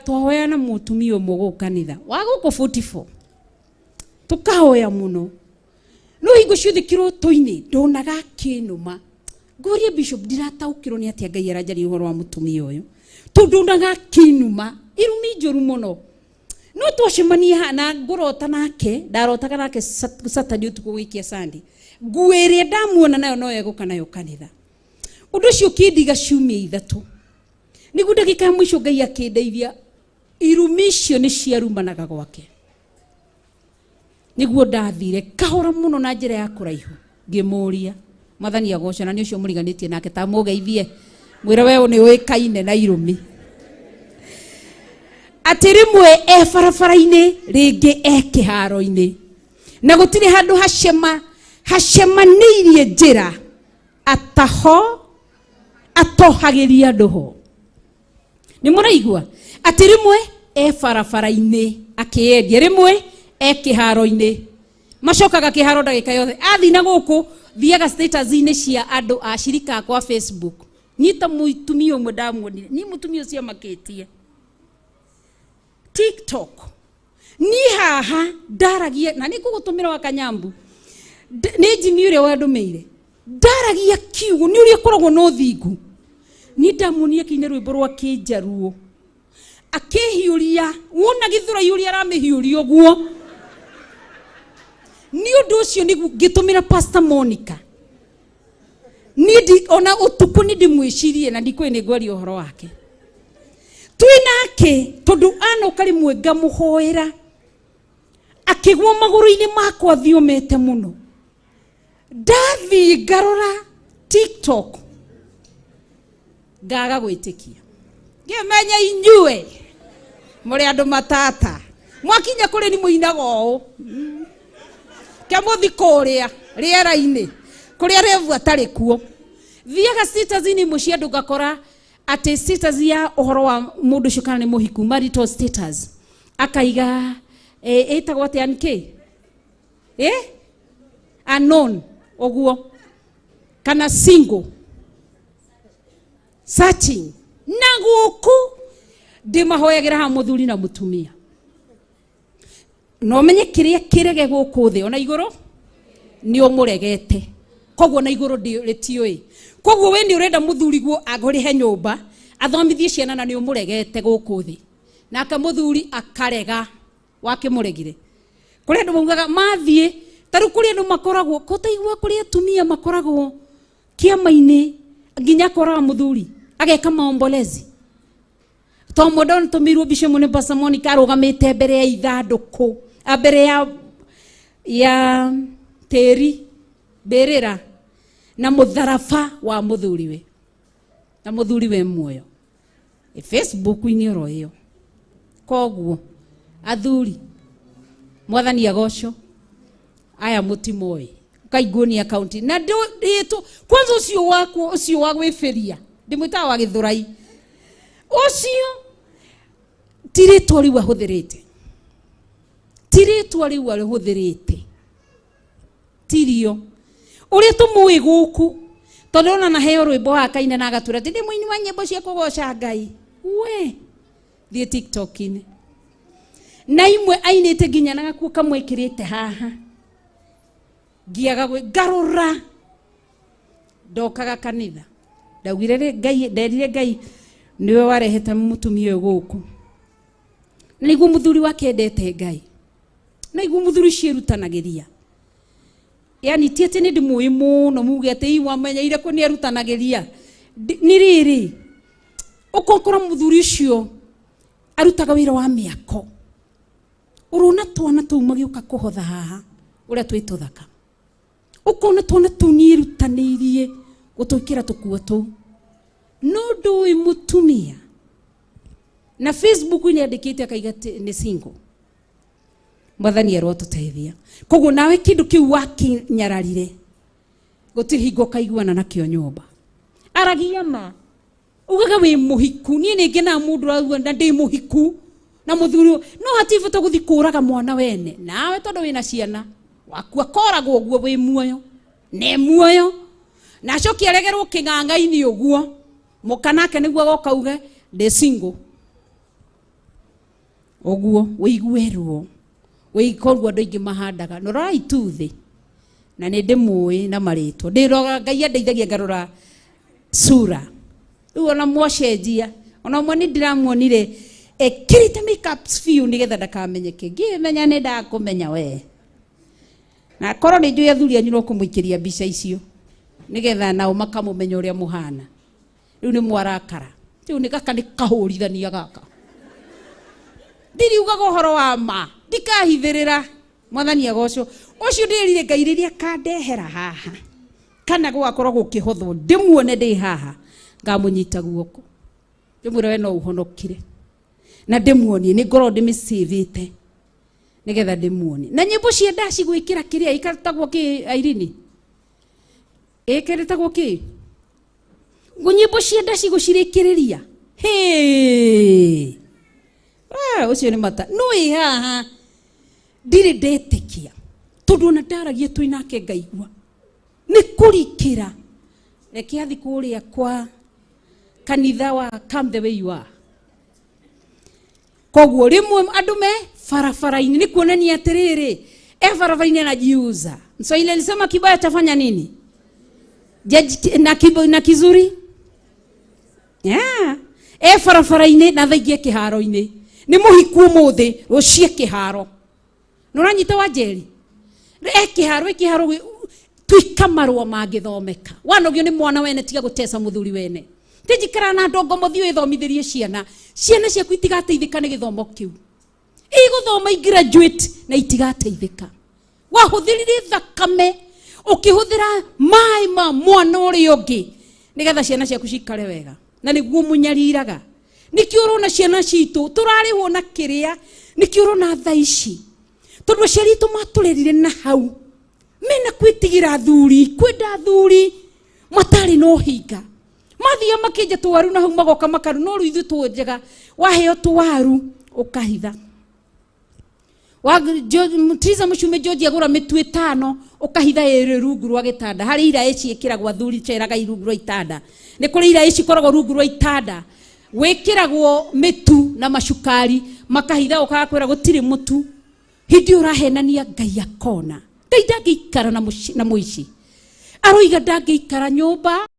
Twahoya na mũtumia ũmwe gũkũ kanitha wa gũkũ 44 tũkahoya mũno no hingo ciothe kĩroto-inĩ ndonaga akĩnũma. Ngũria bishop ndirataũkĩrwo nĩ atĩa Ngai aranjaria ũhoro wa mũtumia ũyũ tondũ ndonaga akĩnũma irumi njũru mũno. No twacemania na ngũrota nake, ndarotaga nake Saturday ũtukũ gũikia Sunday, nguo ĩrĩa ndamuona nayo no egũka nayo kanitha. Ũndũ ũcio ũkĩndiga ciumia 3 nĩguo ndagĩka ya mũico Ngai akĩndeithia irumi icio nĩ ciarumanaga gwake. Nĩguo ndathire kahora mũno na njĩra ya kũraihu ngĩmũria Mwathani agocwo na nĩ ũcio mũriganĩtie nake ta mũgeithie mwĩre we nĩ ũĩkaine na irumi atĩ rĩmwe e barabara-inĩ rĩngĩ e kĩharo-inĩ na gũtirĩ handũ hacemanĩirie njĩra ataho atohagĩria andũ ho. Nĩ mũraigua atĩ rĩmwe e barabara-inĩ akĩendia, rĩmwe e kĩharo-inĩ, macokaga kĩharo ndagĩka yothe athiĩ na gũkũ thiaga status-inĩ cia andũ a cirika akwa Facebook. Nyita mũtumia ũmwe ndamuonire ni mũtumia ũcio amakĩtie TikTok ni haha ndaragia na nĩ ngũgũtũmĩra wa Kanyambu nĩ Jimmy ũrĩa wandũmĩire ndaragia kiugo nĩ ũrĩa ũkoragwo na ũthingu. Ni ndamuonia akĩina rwĩmbo rwa kĩnjaruo akĩhiũria wona gĩthũrai ũrĩa aramĩhiũria ũguo. Nĩ ũndũ ũcio nĩguo ngĩtũmĩra Pastor Monica niĩ ona ũtukũ nĩ ndĩmwĩcirie na ndikũĩ nĩ ngwaria ũhoro wake twĩ nake tondũ anoka rĩmwe ngamũhoera akĩgwo magũrũ-inĩ makwa thiũmĩte mũno. Ndathiĩ ngarora TikTok ngaga gwĩtĩkia ngĩmenya inyuĩ mũrĩ andũ matata mwakinya kũrĩ ni mũinaga ũũ kĩamũthi kũrĩa rĩera-inĩ kũrĩa revu atarĩ kuo. Thiaga status-inĩ imwe cia andũ ngakora atĩ status ya ũhoro wa mũndũ ũcio kana nĩ mũhiku marital status akaiga ĩtagwo atĩa nĩkĩ unknown ũguo kana single searching na gũkũ ndĩmahoyagĩra haha mũthuri na mũtumia no menye kĩrĩa kĩrege gũkũ thĩ ona igũrũ nĩ ũmũregete koguo na igũrũ rĩtiũĩ. Koguo we nĩ ũrenda mũthuri guo agũrĩhe nyũmba athomithie ciana na nĩ ũmũregete gũkũ thĩ nake mũthuri akarega wakĩmũregire. Kũrĩ andũ maugaga mathiĩ ta rĩu kũrĩ andũ makoragwo kũtaigua kũrĩ atumia makoragwo kĩama-inĩ nginya akoraga mũthuri ageka maombolezi. To mũndũ nĩtũmĩirwo mbica ĩmwe nĩ Pastor Monica arũgamĩte mbere ya ithandũkũ mbere ya tĩri mbĩrĩra na mũtharaba wa mũthuriwe na mũthuriwe muoyo Facebook-inĩ oro ĩyo. Koguo athuri Mwathani agocwo aya mũtimoĩ ukaiguo account na ndĩtũ kwanza ũcio waku ũcio wa gwĩbĩria ndĩmwĩtaga wa gĩthũrai ũcio ti rĩtwa rĩu ahũthĩrĩte ti rĩtwa rĩu ahũthĩrĩte tirio Ũrĩa tũmũĩ gũkũ tondũ ona naheo rwĩmbo wakaina na agatwĩra atĩ ndĩ mũini wa nyĩmbo cia kũgoca Ngai. We thiĩ TikTok-inĩ na imwe ainĩte nginya na gakuo kamwĩkĩrĩte haha ngiaga ngarũra ndokaga kanitha ndaugire Ngai nderire Ngai niwe warehete mũtumia ũyũ gũkũ na nĩguo mũthuri wake endete Ngai na nĩguo mũthuri ciĩrutanagĩria yani ti atĩ nĩ ndĩmũĩ mũno muge atĩ ii wamenyeire kũ nĩ erutanagĩria nĩ rĩrĩ ũkokora mũthuri ũcio arutaga wĩra wa mĩako ũrona twana tũu magĩũka kũhotha haha ũrĩa twĩ tũthaka ũkona twana tũu nĩerutanĩirie gũtwĩkĩra tũkuo tũu no ndũĩ mũtumia na Facebook nĩ andĩkĩte akaiga nĩ single mwathani arotũteithia koguo nawe kĩndũ kĩu wakinyararire gũtirĩ hingo ũkaiguana nakĩo nyũmba aragia ma ugaga wĩ mũhiku niĩ nĩ ngenaga mũndũ ũrauga na ndĩ mũhiku na mũthuri no hatirĩ bata gũthiĩ kũraga mwana wene nawe tondũ wĩna ciana waku akoragwo ũguo wĩ muoyo ne muoyo na acoke aregerwo kĩng'ang'a-inĩ ũguo mũka nake nĩguo agoka uge ndĩ single ũguo wĩigue ruo wĩikorwo andũ aingĩ mahandaga no rorai tu thĩ na nĩ ndĩmũĩ na marĩtwa ndĩroga Ngai andeithagia ngarora sura rĩu ona mwacenjia ona ũmwe nĩ ndĩramuonire ekĩrĩte makeup biũ nĩgetha ndakamenyeke ngĩmenya nĩ ndakũmenya we na korwo nĩ njũĩ athuri anyu no kũmũikĩria mbica icio nĩgetha nao makamũmenya ũrĩa mũhana rĩu nĩ mwarakara rĩu nĩ gaka nĩ kahũrithania gaka ndiriugaga ũhoro wa ma ndikahithĩrĩra mwathani agocwo ũcio ndĩrire Ngai rĩrĩa kandehera haha kana gũgakorwo gũkĩhothwo ndĩmuone ndĩ haha ngamũnyita guoko ndĩmwĩre we no ũhonokire na ndĩmuonie nĩ ngorwo ndĩmĩcĩvĩte nĩgetha ndĩmuonie na nyĩmbo cia ndaci gwĩkĩra kĩrĩa ĩkatagwo kĩ Airini ĩkĩrĩtagwo kĩ nyĩmbo cia ndaci gũcirĩkĩrĩria hĩ ũcio nĩ mata no ĩ haha ndirĩ ndetĩkia tondũ ona ndaragia twĩ nake ngaigua nĩ kũrikĩra reke athi kũrĩa kwa kanitha wa come the way you are koguo rĩmwe andũ me barabara-inĩ nĩ kuonania atĩrĩrĩ e barabara-inĩ anajiuza Mswahili alisema kibaya tafanya nini na, na kizuri yeah. E barabara-inĩ na thaingie kĩharo-inĩ nĩ mũhiku ũmũthĩ rũciĩ kĩharo nĩ ũranyita wa Njeri e kĩharo kĩharo tuika marũa mangĩthomeka wanogio nĩ mwana wene tiga gũteca mũthuri wene tinjikara na ndongo mũthiĩ wĩthomithĩrie ciana ciana ciaku itigateithĩka nĩ gĩthomo kĩu igũthoma graduate na itigateithĩka wahũthĩrire thakame ũkĩhũthĩra maĩ ma mwana ũrĩa ũngĩ nĩgetha ciana ciaku cikare wega na nĩguo mũnyariraga nĩkĩo ũrona ciana citũ tũrarĩhwo na kĩrĩa nĩkĩo ũrona thaa ici tondũ aciari aitũ matũrerire na hau mena kwĩtigĩra athuri kwenda athuri matarĩ na ũhinga mathia makĩenja tũwaru na hau magoka makaru no rĩu ithuĩ twenjaga waheo tũwaru ũkahitha Triza Mũcume George agũra mĩtu ĩtano ũkahitha ĩrĩ rungu rwa gĩtanda harĩ iraĩ ciĩkĩragwo athuri ceraga rungu rwa itanda nĩ kũrĩ iraĩ cikoragwo rungu rwa itanda wĩkĩragwo mĩtu na macukari makahitha ũkaga kwĩra gũtirĩ mũtu hĩndĩ ĩyo ũrahenania Ngai akona Ngai ndangĩikara na mũici aroiga ndangĩikara nyũmba.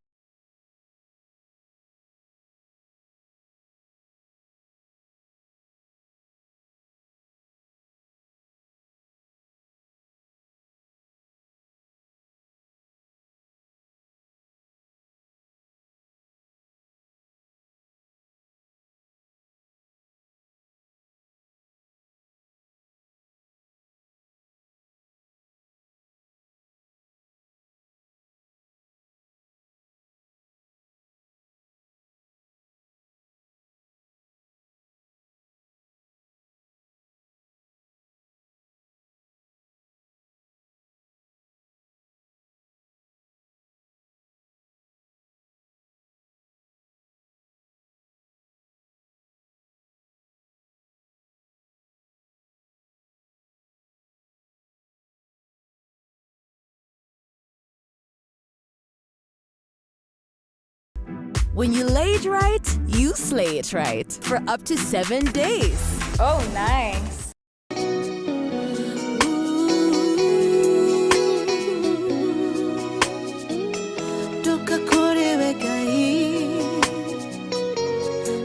When you lay it right, you slay it right for up to 7 days. Oh, nice. Toka kuri we Ngai.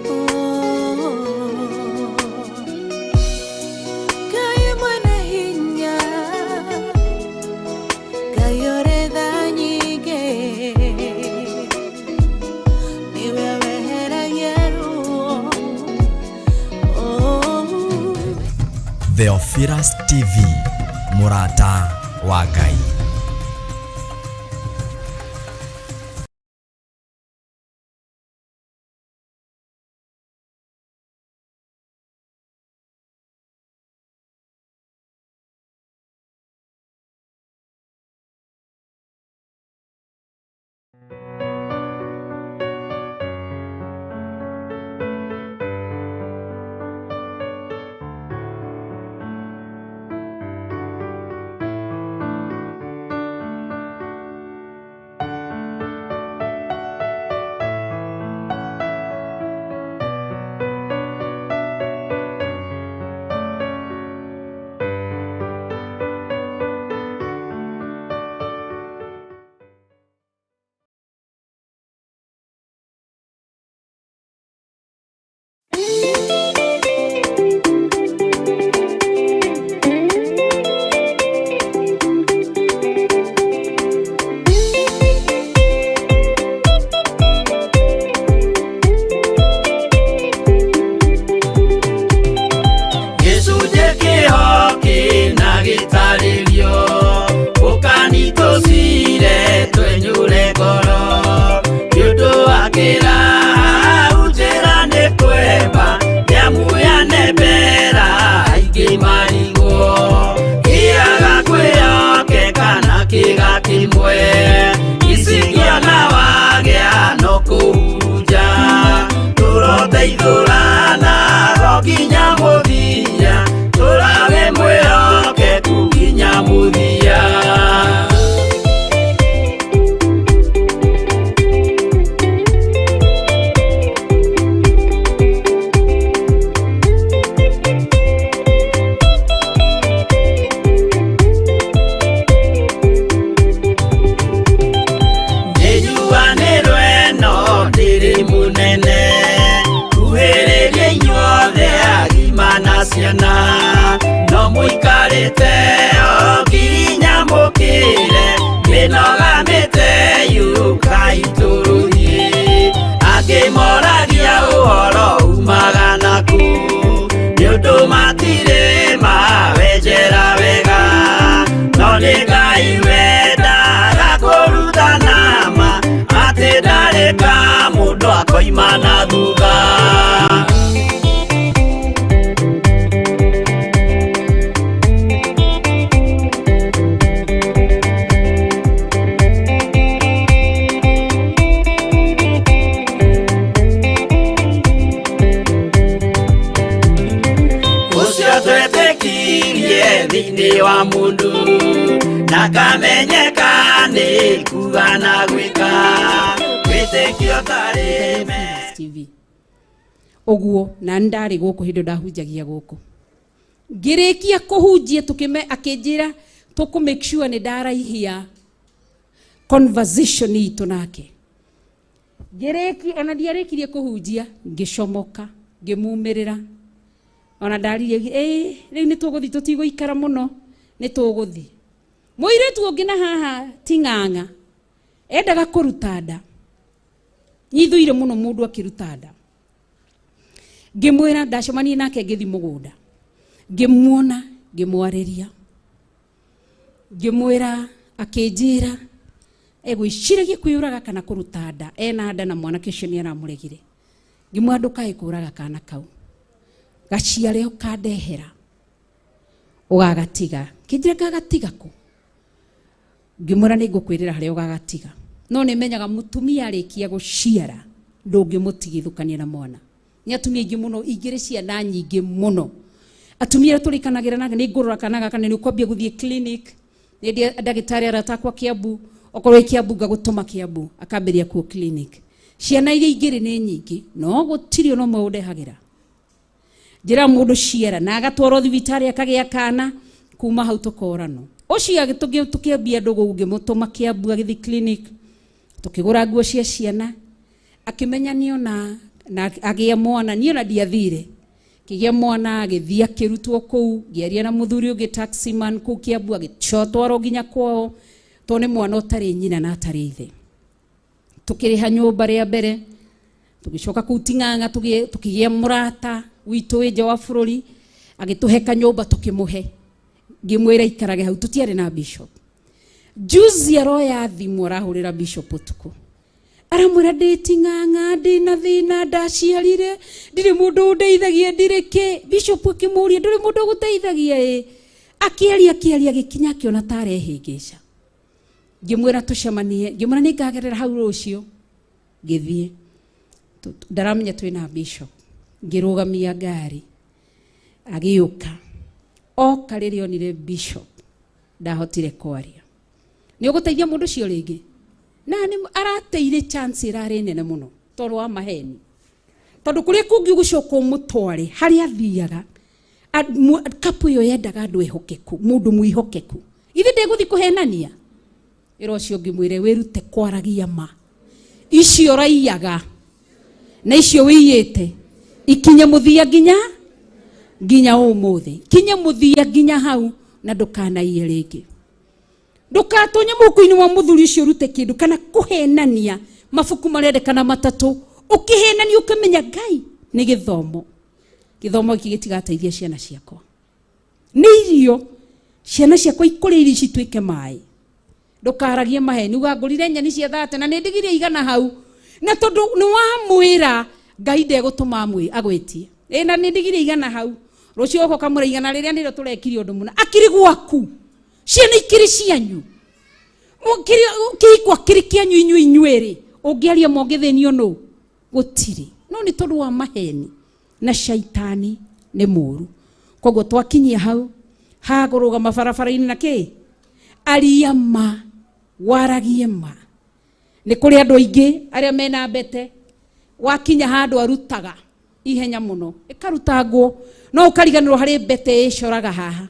Oh, Ngai mwene hinya, Ngai ũrĩ tha nyingĩ, nĩwe weheragia ruo. Oh. Theophilus TV, mũrata wa Ngai. Gĩcunjĩ kĩho kĩna gĩtarĩrio ũkani tũcire twenyũre ngoro nĩ ũndũ wa kĩraha njĩra nĩ kwemba nĩamu yanembera aingĩ marigwo kĩaga kwĩyokeka na kĩga kĩmwe icingĩona wagĩa no kũhurunja tũroteithũrana ro nginya mũthia tũrage mwĩhokeku nginya mũthia. Nĩnjuanĩrwo ĩno ndĩrĩ mũnene kuhĩrĩria inyuothe agima na ciana no mũikarĩte o nginya mũkĩre mĩnoga mĩte yũkai tũrũthiĩ angĩ moragia ũhoro umaga naku nĩ ũndũ matirĩ mawenjera wega no nĩ Ngai wendaga kũrutana ma atĩ ndarĩ ka mũndũ akoima na thutha. Ũcio twetĩkirie thĩinĩ wa mũndũ na kamenyeka nĩ kuga na gwĩka wĩtĩkio tarĩ me TV ũguo na ndarĩ gũkũ hĩndĩ ndahunjagia gũkũ ngĩrĩkia kũhunjia tũkĩme akĩnjĩra tũkũ make sure nĩ ndaraihia conversation itũ nake ngĩrĩkia ona ndiarĩkirie kũhunjia ngĩcomoka ngĩmumĩrĩra ona ndaririe rĩu nĩ tũgũthiĩ tũtigũikara mũno nĩ tũgũthiĩ mũirĩtu ũngĩ na haha ting'ang'a endaga kũruta nda nyithuire mũno mũndũ akĩruta nda ngĩmwĩra ndacemanie nake ngĩthiĩ mũgũnda ngĩmuona ngĩmwarĩria ngĩmwĩra akĩnjĩra egwĩciragia kwĩyũraga kana kũruta nda ena nda na mwanake ũcio nĩ aramũregire ngĩmwĩra ndũkae kũraga kana kau gaciare ũkandehera ũgagatiga kĩnjĩra ngagatiga kũ ngĩmwĩra nĩ ngũkwĩrĩra harĩa ũgagatiga no nĩ menyaga mũtumia arĩkia gũciara ndũngĩmũtigithũkania na mwana nĩ atumia aingĩ mũno ingĩrĩ ciana nyingĩ mũno atumia arĩa tũrĩkanagĩra nake nĩ ngũrora kana gaka nĩ ũkwambia gũthiĩ clinic nĩ ndagĩtarĩ arata akwa Kiambu okorwo wĩ Kiambu ngagũtũma Kiambu akambĩrĩria kuo clinic Ciana iria ingĩrĩ nĩ nyingĩ no gũtirĩ ona ũmwe ũndehagĩra. Njĩra mũndũ ciara na agatwarwo thibitarĩ akagĩa kana kuma hau tũkorano. Ũcio tũkĩambia ndũgũ ngĩmũtũma Kiambu agĩthiĩ clinic, tũkĩgũra nguo cia ciana, akĩmenya niona na agĩa mwana, niĩ ona ndiathire. Kĩgĩa mwana agĩthiĩ akĩrutwo kũu, ngĩaria na mũthuri ũngĩ taximan kũu Kiambu agĩtwarwo nginya kwao, tondũ nĩ mwana ũtarĩ nyina na atarĩ ithe. Tũkĩrĩha nyũmba rĩa mbere, tũgĩcoka kũu Ting'ang'a tũkĩgĩa mũrata witũ wĩ nja wa bũrũri, agĩtũhe kanyũmba tũkĩmũhe. Ngĩmwĩra ikarage hau, tũtiarĩ na bishop. Juzi aroya thimũ arahũrĩra bishop ũtukũ. Aramwĩra ndĩ Ting'ang'a, ndĩna thĩna, ndaciarire, ndirĩ mũndũ ũndeithagia, ndirĩ kĩ. Bishop akĩmũria ndũrĩ mũndũ ũgũteithagia ĩ. Akĩaria akĩaria agĩkinya akĩona ta arehĩngĩca. Ngĩmwĩra tũcemanie, ngĩmwĩra nĩ ngagerera hau rũciũ. Ngĩthiĩ. Ndaramenya twĩna bishop. Ngĩrũgamia ngari. Agĩũka. Oka rĩrĩa onire bishop, ndahotire kwaria. Nĩ ũgũteithia mũndũ ũcio rĩngĩ? Na nĩ arateire chance ĩrarĩ nene mũno tondũ wa maheni. Tondũ kũrĩa kũngĩ ũgũcoka ũmũtware harĩa athiaga, kapu ĩyo yendaga andũ ehokeku, mũndũ mwĩhokeku. Ithe ndegũthiĩ kũhenania. Ĩra ũcio ũngĩ mwĩre wĩrute kwaragia ma. Icio ũraiyaga na icio wĩiyĩte ikinye mũthia nginya nginya ũmũthĩ. Kinye mũthia nginya hau na ndũkanaiye rĩngĩ. Ndũkatonye mũhuko-inĩ wa mũthuri ũcio ũrute kĩndũ kana kũhenania mabuku marendekana matatũ. Ũkĩhenania ũkĩmenya Ngai nĩ gĩthomo. Gĩthomo gĩkĩ gĩtigateithia ciana ciakwa. Nĩ irio ciana ciakwa ikũrĩa irio ici ituĩke maĩ. Ndũkaragie maheni uga ngũrire nyeni cia thate na nĩ ndigire igana hau. Na tondũ nĩ wamwĩra Ngai ndegũtũma agwĩtie. Ĩ na nĩ ndigire igana hau. Rũciũ ũgoka ũkamwĩra igana rĩrĩa nĩrĩo tũrekire ũndũ mũna. Akĩrĩ gwaku. Ciana ikĩrĩ cianyu. Kĩhiko kĩrĩ kĩanyu inyuĩ inyuerĩ. Ũngĩaria ma ũngĩthĩnio nũ? Gũtirĩ. No nĩ tondũ wa maheni na shaitani nĩ mũũru. Koguo twakinyia hau hagũrũgama barabara-inĩ na kĩ? Aria ma, waragie ma. Nĩ kũrĩ andũ aingĩ arĩa mena mbete, wakinya handũ arutaga ihenya mũno, ĩkarutangwo, no ũkariganĩrwo harĩ mbete ĩcoraga haha.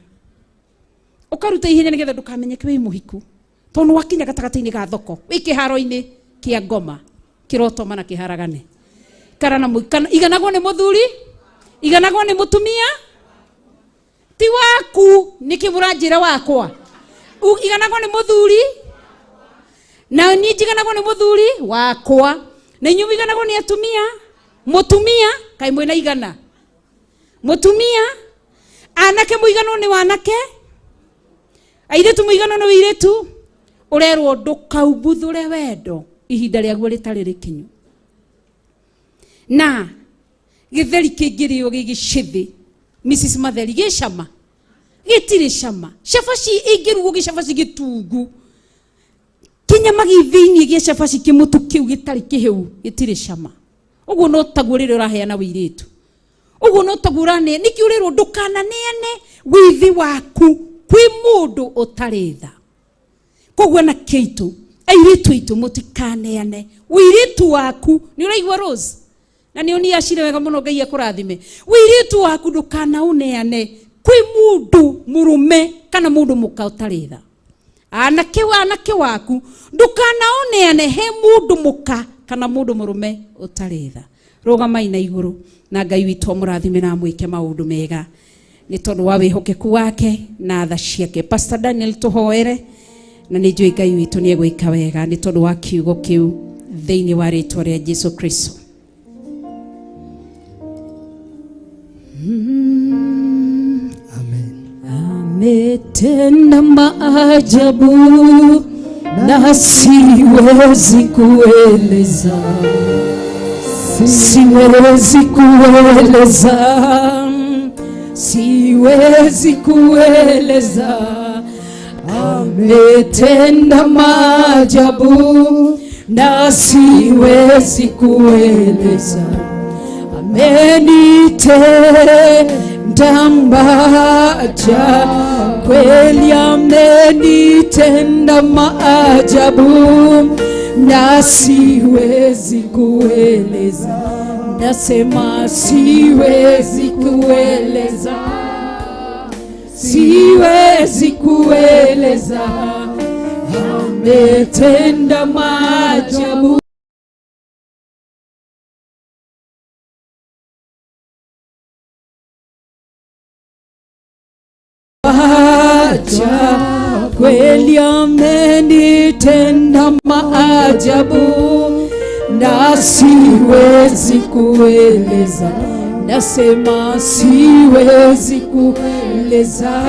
Ũkaruta ihenya nĩgetha ndũkamenyeke wĩ mũhiku. Tondũ wakinya gatagatĩ-inĩ ga thoko, wĩ kĩharo-inĩ kĩa ngoma, kĩrotoma na kĩharagane. Ikara na iganagwo nĩ mũthuri, iganagwo nĩ mũtumia, ti waku, nĩkĩ mũranjĩra wakwa? Iganagwo nĩ mũthuri, na niĩ njiganagwo nĩ mũthuri wakwa, na inyuĩ mũiganagwo nĩ atumia, mũtumia, kaĩ mwĩna igana? Mũtumia, anake mũiganwo nĩ wanake, airĩtu mũiganwo nĩ wĩirĩtu, ũrerwo ndũkaumbuthũre wendo ihinda rĩaguo rĩtarĩ rĩkinyu. Na gĩtheri kĩngĩrĩo gĩ gĩcĩthĩ, Mrs. Matheri gĩcama, gĩtirĩ cama. Cabaci ĩngĩrugwo gĩcabaci gĩtungu, kĩnyama gĩ thĩiniĩ gĩa cabaci kĩmũtu kĩu gĩtarĩ kĩhĩu gĩtirĩ cama. Ũguo no taguo rĩrĩa ũraheana wĩirĩtu. Ũguo no taguo ũraneana, nĩkĩo ũrerwo ndũkananeane wĩthĩ waku kwĩ mũndũ ũtarĩ tha. Koguo anake aitũ, airĩtu aitũ mũtikaneane wĩirĩtu waku. Nĩ ũraigua Rose? Na nĩ ũniacire wega mũno, Ngai akũrathime. Wĩirĩtu waku ndũkanaũneane kwĩ mũndũ mũrũme kana mũndũ mũka ũtarĩ tha. Anake anake waku ndũkanaũneane he mũndũ mũka kana mũndũ mũrũme ũtarĩ tha. Rũgamai na igũrũ na Ngai witũ amũrathime na amwĩke maũndũ mega nĩ tondũ wa wĩhokeku wake na tha ciake. Pastor Daniel tũhoere na nĩ njũĩ Ngai witũ nĩ egwĩka wega nĩ tondũ wa kiugo kĩu thĩinĩ wa rĩtwa rĩa Jesu Kristo. Ametenda maajabu na siwezi kueleza, siwezi kueleza, siwezi kueleza. Ametenda maajabu na siwezi kueleza. Amenitenda maajabu, kweli amenitenda maajabu na siwezi kueleza, nasema siwezi kueleza, siwezi kueleza, ametenda maajabu. Acha kweli amenitenda maajabu, na siwezi kueleza, nasema siwezi kueleza,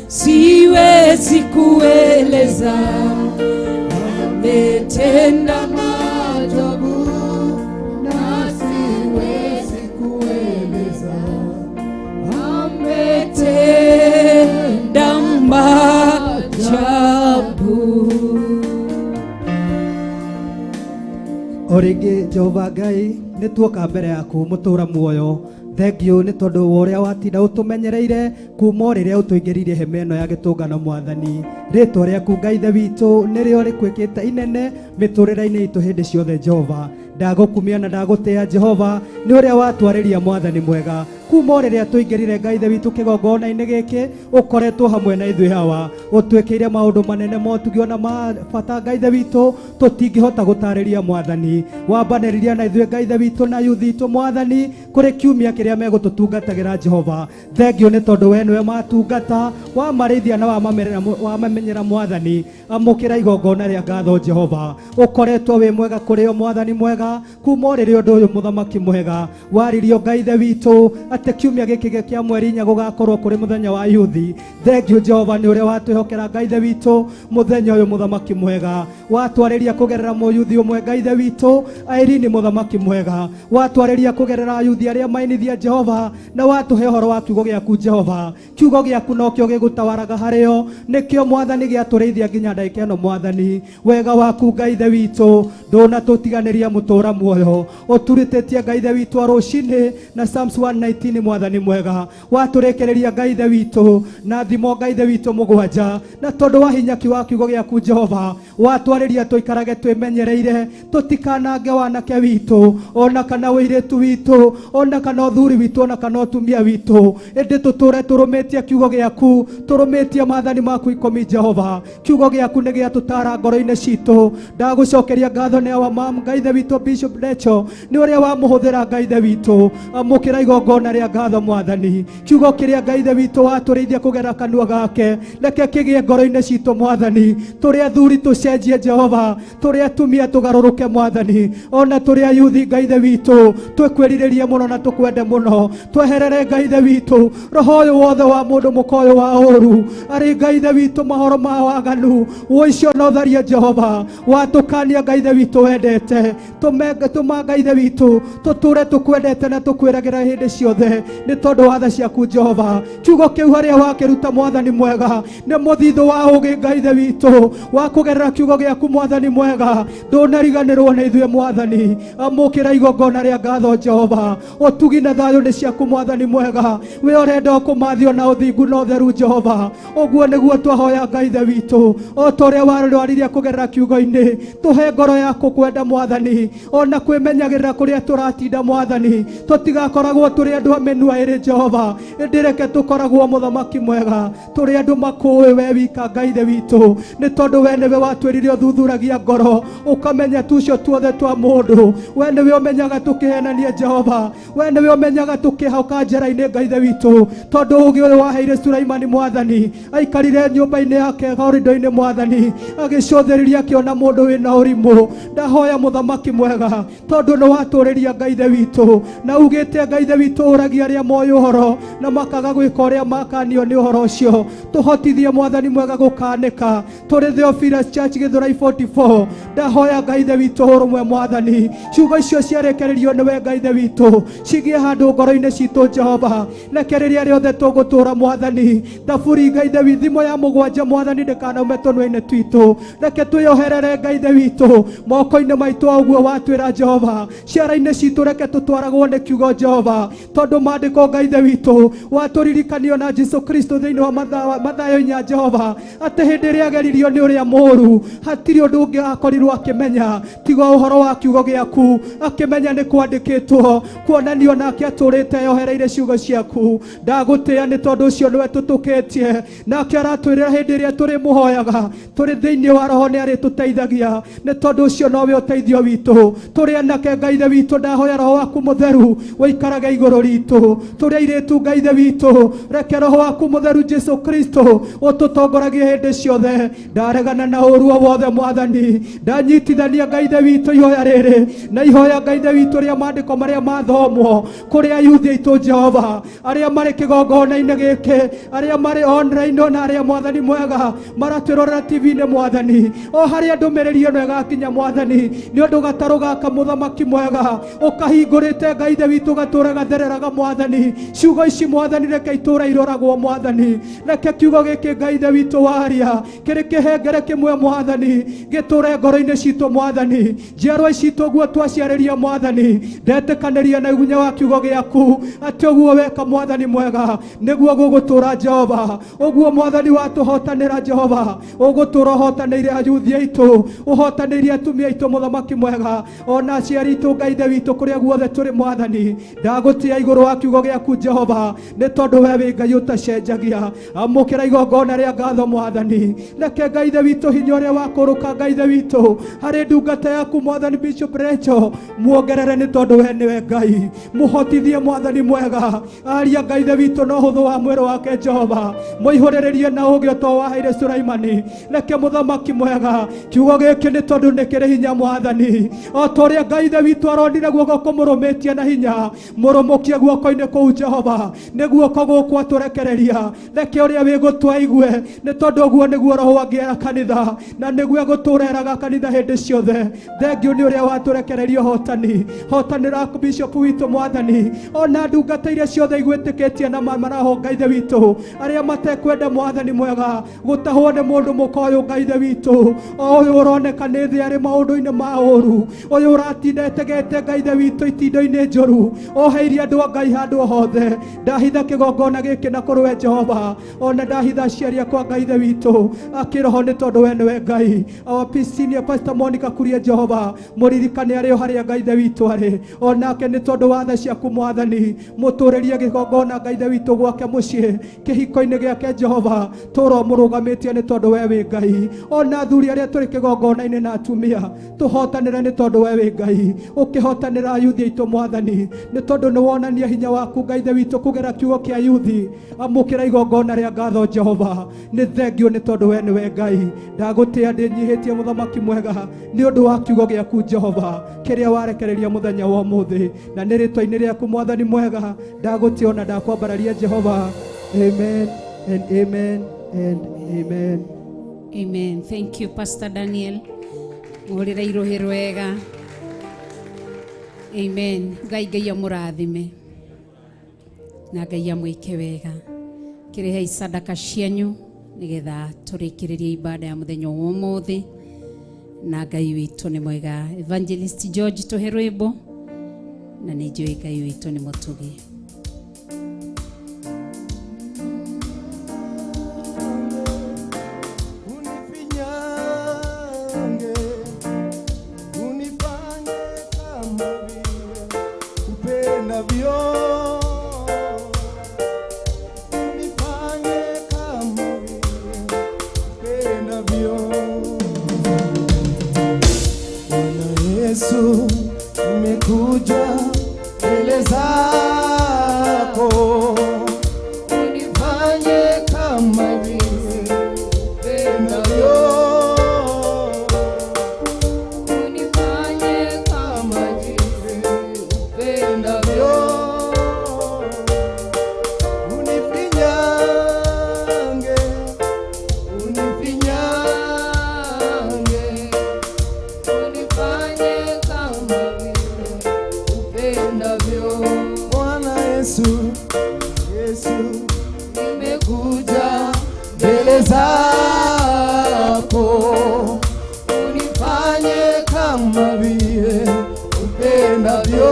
siwezi kueleza, ametenda maajabu, na siwezi kueleza, ametenda maajabu. O rĩngĩ Jehova Ngai nĩ tuoka mbere yaku mũtũra muoyo. Thengiũ nĩ tondũ wa ũrĩa watinda ũtũmenyereire kuma o rĩrĩa ũtũingĩririe hema ĩno ya gĩtũngano mwathani. Rĩtwa rĩaku Ngai Ithe witũ nĩrĩo rĩkwĩkĩte inene mĩtũrĩre-inĩ itũ hĩndĩ ciothe Jehova. Ndagũkumia na ndagũtĩa Jehova nĩ ũrĩa watwarĩria mwathani mwega. Kuma o rĩrĩa tũingĩrire Ngai Ithe witũ kĩgongona-inĩ gĩkĩ ũkoretwo hamwe na ithuĩ hawa, ũtwĩkĩire maũndũ manene motugi ona ma bata Ngai Ithe witũ tũtingĩhota gũtarĩria mwathani. Wambanĩrĩria na ithuĩ Ngai Ithe witũ na yuthi itũ mwathani kũrĩ kiumia kĩrĩa megũtũtungatagĩra Jehova. Thengiũ nĩ tondũ we nĩwe matungata wamarĩithia na wamamenyera mwathani. Amũkĩra igongona rĩa ngatho Jehova. Ũkoretwo wĩ mwega kũrĩ o mwathani mwega kuma o rĩrĩa ũndũ ũyũ mũthamaki mwega waririo Ngai Ithe witũ atĩ kiumia gĩkĩ kĩa mweri 4 gũgakorwo kũrĩ mũthenya wa yuthi. Thengiũ Jehova nĩ ũrĩa watwĩhokera Ngai Ithe witũ mũthenya ũyũ mũthamaki mwega watwarĩria kũgerera mũyuthi ũmwe Ngai Ithe witũ Irene mũthamaki mwega watwarĩria kũgerera ayuthi arĩa mainithia Jehova na watũhe ũhoro wa kiugo gĩaku Jehova. Kiugo gĩaku nokĩo gĩgũtawaraga harĩo nĩkĩo mwathani gĩatũrĩithia nginya ndagĩka ĩno mwathani. Wega waku Ngai Ithe witũ ndũnatũtiganĩria mũtũra muoyo ũturĩtĩtie Ngai Ithe witũ rũcinĩ na Psalms 119 mwathani mwega watũrĩkĩrĩria Ngai Ithe witũ na thimo Ngai Ithe witũ 7 na tondũ wa hinya wa kiugo gĩaku Jehova watwarĩria tũikarage twĩmenyereire tũtikanange wanake witũ ona kana ũirĩtu witũ ona kana ũthuri witũ ona kana ũtumia witũ ĩndĩ tũtũre tũrũmĩtie kiugo gĩaku tũrũmĩtie maathani maku 10 Jehova. Kiugo gĩaku nĩ gĩatũtara ngoro-inĩ citũ. Ndagũcokeria ngatho nĩ awa mam Ngai Ithe witũ Bishop Lecho nĩ ũrĩa wamũhũthĩra Ngai Ithe witũ. Amũkĩra igongona rĩa ngatho mwathani. Kiugo kĩrĩa Ngai Ithe witũ watũrĩithia kũgerera kanua gake reke kĩgĩe ngoro-inĩ citũ mwathani. Tũrĩ athuri tũcenjie Jehova, tũrĩ atumia tũgarũrũke mwathani, ona tũrĩ ayuthi Ngai Ithe witũ twĩkwĩrirĩrie mũno na tũkwende mũno. Tweherere Ngai Ithe witũ roho ũyũ wothe wa mũndũ mũka ũyũ wa ũru arĩ Ngai Ithe witũ mahoro ma waganu ũicio na ũtharia Jehova watũkania Ngai Ithe witũ wendete tũma Ngai Ithe witũ tũtũre tũkwendete na tũkwĩragĩra hĩndĩ ciothe nĩ tondũ wa tha ciaku Jehova. Kiugo kĩu harĩa wakĩruta mwathani mwega nĩ mũthithũ wa ũũgĩ Ngai Ithe witũ wa kũgerera kiugo gĩaku mwathani mwega ndũnariganĩrwo nĩ ithuĩ mwathani. Amũkĩra igongona rĩa ngatho Jehova. Ũtugi na thayũ nĩ ciaku mwathani mwega we ũrenda ũkũmathio na ũthingu na ũtheru Jehova. Ũguo nĩguo twahoya Ngai Ithe witũ o ta ũrĩa warwaririe kũgerera kiugo-inĩ tũhe ngoro yaku kwenda mwathani ona kwĩmenyagĩrĩra kũrĩa tũratinda mwathani tũtigakoragwo tũrĩ andũ a mĩnua ĩrĩ Jehova ĩndĩ reke tũkoragwo mũthamaki mwega tũrĩ andũ makũĩ we wika Ngai Ithe witũ nĩ tondũ we nĩwe watwĩrire ũthuthuragia ngoro ũkamenya tucio tuothe twa mũndũ we nĩwe ũmenyaga tũkĩhenania Jehova we nĩwe ũmenyaga tũkĩhoka njĩra-inĩ Ngai Ithe witũ tondũ ũũgĩ ũyũ waheire Sulaimani mwathani aikarire nyũmba-inĩ yake korido-inĩ mwathani agĩcũthĩrĩria akĩona mũndũ wĩna ũrimũ. Ndahoya mũthamaki mwega tondũ nĩ watũrĩria Ngai Ithe witũ na ugĩte Ngai Ithe witũ ũragia arĩa moĩ ũhoro na makaga gwĩka ũrĩa makanio nĩ ũhoro ũcio. Tũhotithie mwathani mwega gũkanĩka tũrĩ Theophilus Church Gĩthũrai 44. Ndahoya Ngai Ithe witũ ũrũmwe mwathani ciugo icio ciarekererio nĩwe Ngai Ithe witũ cigĩe handũ ngoro-inĩ citũ Jehova. Reke rĩrĩa rĩothe tũgũtũra mwathani thaburi Ngai Ithe witũ thimo ya 7 mwathani ndĩkanaume tũnua-inĩ twitũ. Reke twĩyoherere Ngai Ithe witũ moko-inĩ maitũ o ũguo watwĩra Jehova ciara-inĩ citũ reke tũtwaragwo nĩ kiugo Jehova tondũ Tondũ maandĩko Ngai Ithe witũ watũririkanio na Jesu Kristo thĩinĩ wa Mathayo 4 Jehova, atĩ hĩndĩ ĩrĩa ageririo nĩ ũrĩa mũũru hatirĩ ũndũ ũngĩ akorirwo akĩmenya tiga ũhoro wa kiugo gĩaku, akĩmenya nĩ kwandĩkĩtwo kuonanio nake atũrĩte yohereire ciugo ciaku. Ndagũtĩĩa nĩ tondũ ũcio nĩwe tũtũkĩtie, nake aratwĩrĩra hĩndĩ ĩrĩa tũrĩmũhoyaga tũrĩ thĩinĩ wa roho nĩ arĩtũteithagia, nĩ tondũ ũcio nowe ũteithio witũ. Tũrĩ anake Ngai Ithe witũ, ndahoya roho waku mũtheru ũikarage igũrũ ritũ. Tũrĩ airĩtu Ngai Ithe witũ, reke roho waku mũtheru Jesu Kristo ũtũtongoragie hĩndĩ ciothe. Ndaregana na ũru o wothe Mwathani, ndanyitithania Ngai Ithe witũ ihoya rĩrĩ na ihoya Ngai Ithe witũ rĩa maandĩko marĩa mathomwo kũrĩ ayuthi aitũ Jehova, arĩa marĩ kĩgongona-inĩ gĩkĩ, arĩa marĩ online ona arĩa Mwathani mwega maratwĩrorera TV-inĩ Mwathani, o harĩa ndũmĩrĩri ĩno ĩgakinya Mwathani, nĩ ũndũ gatarũ gaka mũthamaki mwega ũkahingũrĩte Ngai Ithe witũ gatũra gathereraga Mwathani. Ciugo ici Mwathani reke itũra iroragwo Mwathani, reke kiugo gĩkĩ Ngai Ithe witũ waria kĩrĩ kĩhengere kĩmwe Mwathani, gĩtũre ngoro-inĩ citũ Mwathani, njiarwa citũ ũguo twaciarĩria Mwathani, ndetĩkanĩria na hinya wa kiugo gĩaku atĩ ũguo weka Mwathani mwega nĩguo gũgũtũra Jehova, ũguo Mwathani watũhotanĩra Jehova, ũgũtũra ũhotanĩire ayuthi aitũ, ũhotanĩire atumia aitũ mũthamaki mwega, ona aciari aitũ Ngai Ithe witũ kũrĩa guothe tũrĩ Mwathani. Ndagũtĩa igũrũ wa kiugo gĩaku Jehova, nĩ tondũ we wĩ Ngai ũtacenjagia. Amũkĩra igongona rĩa ngatho Mwathani, reke Ngai Ithe witũ hinya ũrĩa wakũrũka Ngai Ithe witũ harĩ ndungata yaku Mwathani Bishop Rachel muongerere, nĩ tondũ we nĩwe Ngai. Mũhotithie Mwathani mwega, aria Ngai Ithe witũ na ũhũthũ wa mwĩrĩ wake Jehova, mũihũrĩrĩrie na ũũgĩ ũto waheire Sulaimani. Reke mũthamaki mwega kiugo gĩkĩ nĩ tondũ nĩ kĩrĩ hinya Mwathani, o ta ũrĩa Ngai Ithe witũ aronire guoko kũmũrũmĩtie na hinya, mũrũmũkie guoko-inĩ kũu Jehova, nĩ guoko gũkũ atũrekereria. Reke ũrĩa wĩ gũtũ aigue, nĩ tondũ ũguo nĩguo roho angĩera kanitha, na nĩguo egũtũreraga kanitha hĩndĩ ciothe. Thengiũ nĩ ũrĩa watũrekereria ũhotani, hotanĩra bishop witũ Mwathani, ona ndungata iria ciothe igwĩtĩkĩtie na marahonga Ithe witũ, arĩa matekwenda Mwathani mwega gũtahwo nĩ mũndũ mũka ũyũ Ngai Ithe witũ, o ũyũ ũroneka nĩ thĩ arĩ maũndũ-inĩ ma ũru, ũyũ ũratinda etegete Ngai Ithe witũ itindo-inĩ njũru, oheirie andũ a Ngai handũ hothe. Ndahitha kĩgongona gĩkĩ na kũrĩ we Jehova, ona ndahitha aciari akwa Ngai Ithe witũ akĩroho, nĩ tondũ we nĩwe Ngai. Our peace senior pastor Monica Kuria Jehova, mũririkane arĩ o harĩa Ngai Ithe witũ arĩ, onake nĩ tondũ wa tha ciaku Mwathani, mũtũrĩrie kĩgongona Ngai Ithe witũ gwake mũciĩ, kĩhiko-inĩ gĩake Jehova, tũra mũrũgamĩtie nĩ tondũ we wĩ Ngai. Ona athuri arĩa tũrĩ kĩgongona-inĩ na atumia, tũhotanĩre nĩ tondũ we wĩ Ngai. Ũkĩhotanĩra ayuthi aitũ Mwathani, nĩ tondũ nĩ wonania hinya waku Ngai Ithe witũ kũgera kiugo kĩa yuthi. Amũkĩra igongona rĩa ngatho Jehova, nĩ thengiũ nĩ tondũ we nĩwe Ngai. Ndagũtĩa ndĩnyihĩtie mũthamaki mwega nĩ ũndũ wa kiugo gĩaku Jehova kĩrĩa warekereria mũthenya wa ũmũthĩ, na nĩ rĩtwa-inĩ rĩaku Mwathani mwega ndagũtĩa ona ndakwambararia Jehova. Amen and amen and amen. Amen. Thank you, Pastor Daniel. Ngũrĩra irũhĩ rwega. Amen. Ngai Ngai amũrathime na Ngai amwĩke wega. Kĩrĩhei sadaka cianyu nĩgetha tũrĩkĩrĩrie ibada ya mũthenya wa ũmũthĩ, na Ngai witũ nĩ mwega. Evangelist George tũhe rwĩmbo, na nĩ njũĩ Ngai witũ nĩ mũtugi. Unifinyange, unifanye kama vile upendavyo, unifanye kama vile upendavyo. Bwana Yesu, nimekuja mbele zako, unifanye kama vile upendavyo, unifanye kama vile upendavyo, unifinyange, unifinyange, unifanye kama vile upendavyo. Bwana Yesu, Yesu, nimekuja mbele zako, unifanye kama vile upendavyo,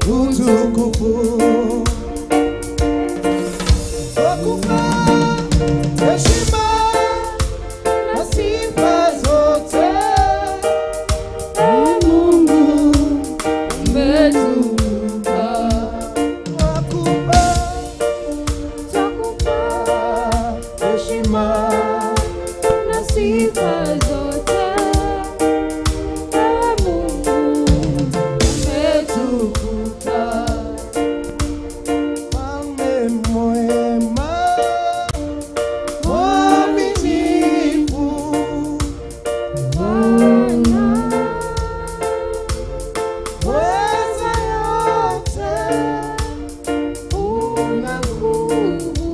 Utukufu. Twakupa heshima na sifa zote. Ee Mungu umetukuka. Twakupa heshima na sifa zote. Ee Mungu umetukuka. Mfalme mwema, mwaminifu, Bwana weza yote, una nguvu.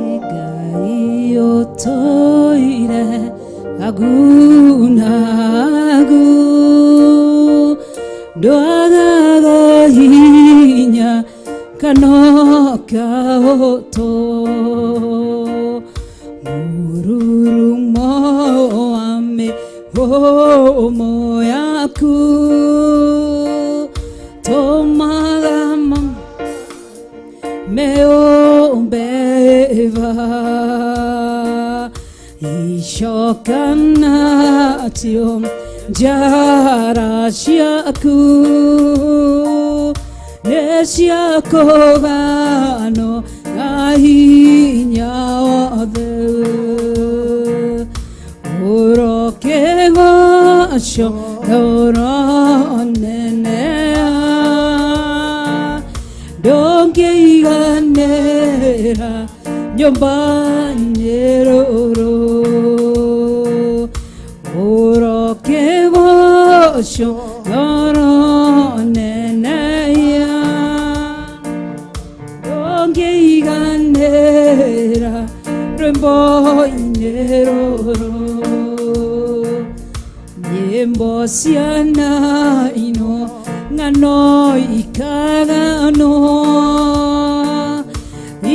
Ngai ũtũire agu na agu ndwagaga hinya kana ũkahotwo mũrurumo wa mĩhũmũ yaku tũmaga meombeva icokanatio njara ciaku nĩ ciakũgano na hinya wothe ũrokĩgocwo na ũronenea ndũngĩiganĩra nyũmba nyĩrũrũ ũrokĩgocwo na ũroneneia ndũngĩiganĩra rwĩmbo-inĩ rũrũ nyĩmbo ciana ino ng'ano ikaganwo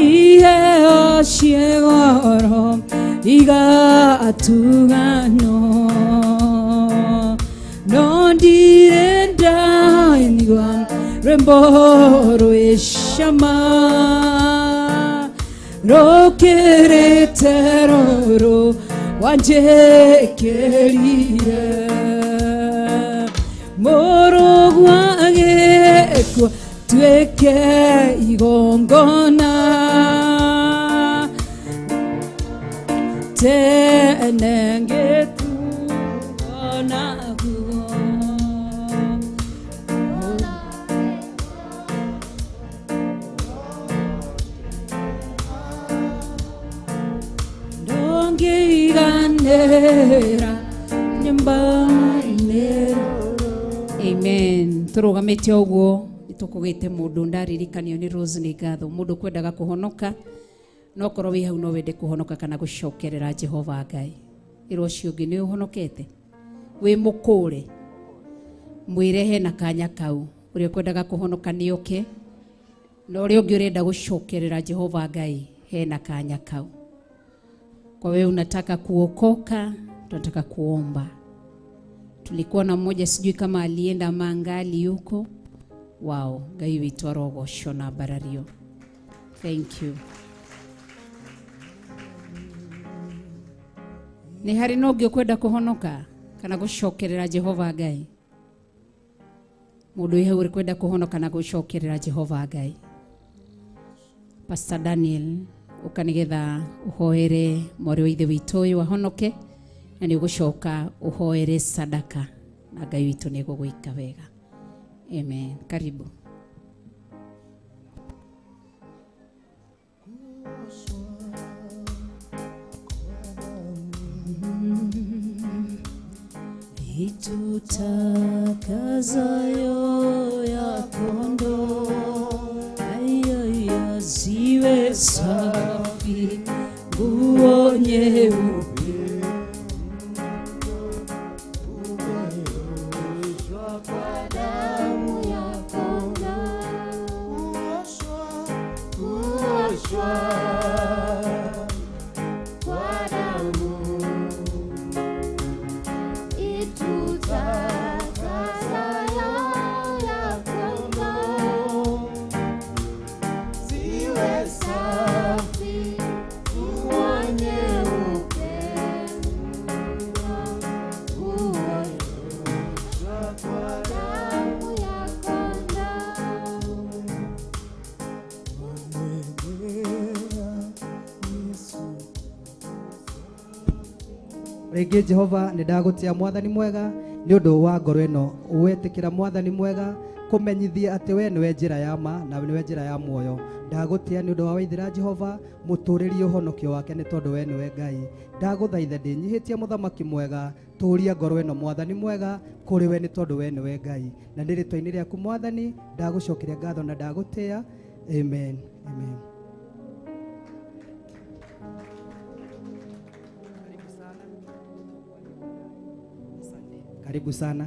iheo ciegoro igatuganwo no ndirĩ ndaigua rwĩmbo rwĩ cama rũkĩrĩte rũrũ wanjĩkĩrire mũrũgwa agĩkua tuĩke igongona tene ngĩtuo naguo ndũngĩiganĩra nyũmba-inĩ. Amen. Tũrũgamĩte ũguo nĩtũkũgĩte mũndũ ndaririkanio nĩ Rose nĩ ngatho mũndũ kwendaga kũhonoka no korwo wĩ hau no wende kũhonoka kana gũcokerera Jehova Ngai ĩrwo ũcio ũngĩ nĩ ũhonokete wĩ mũkũre mwĩre hena kanya kau ũrĩa ũkwendaga kũhonoka nĩ oke na ũrĩa ũngĩ ũrenda gũcokerera Jehova Ngai hena kanya kau. Kwa wewe unataka kuokoka, tunataka kuomba. Tulikuwa na mmoja sijui kama alienda mangali yuko. Wow, Ngai witũ arogocwo na mbarario. Thank you. Nĩ harĩ na ũngĩ ũkwenda kũhonoka kana gũcokerera Jehova Ngai? Mũndũ wĩ hau ũrĩ kwenda kũhonoka na gũcokerera Jehova Ngai? Pastor Daniel ũka nĩgetha ũhoere mwarĩ wa ithe witũ ũyũ ahonoke na nĩ ũgũcoka ũhoere sadaka na Ngai witũ nĩ egũgwĩka wega. Amen. Karibu. Itutakazayo ya kondoo ayo ziwe safi, nguo nyeupe Umeoshwa kwa damu ya kondoo. Ulioshwa kwa damu itutakasa ya kondoo ziwe safi nguo nyeupe ulioshwa kwa damu ya kondoo. Rĩngĩ Jehova nĩ ndagũtĩa mwathani mwega nĩ ũndũ wa ngoro ĩno wetĩkĩra mwathani mwega kũmenyithia atĩ we nĩwe njĩra ya ma na nĩwe njĩra ya muoyo. Ndagũtĩa nĩ ũndũ wa waithĩra Jehova mũtũrĩrie ũhonokio wake nĩ tondũ we nĩwe Ngai. Ndagũthaitha ndĩnyihĩtie mũthamaki mwega tũria ngoro ĩno mwathani mwega kũrĩ we nĩ tondũ we nĩwe Ngai. Na nĩ rĩtwa-inĩ rĩaku mwathani ndagũcokeria ngatho na ndagũtĩa. Amen. Amen. Karibu sana.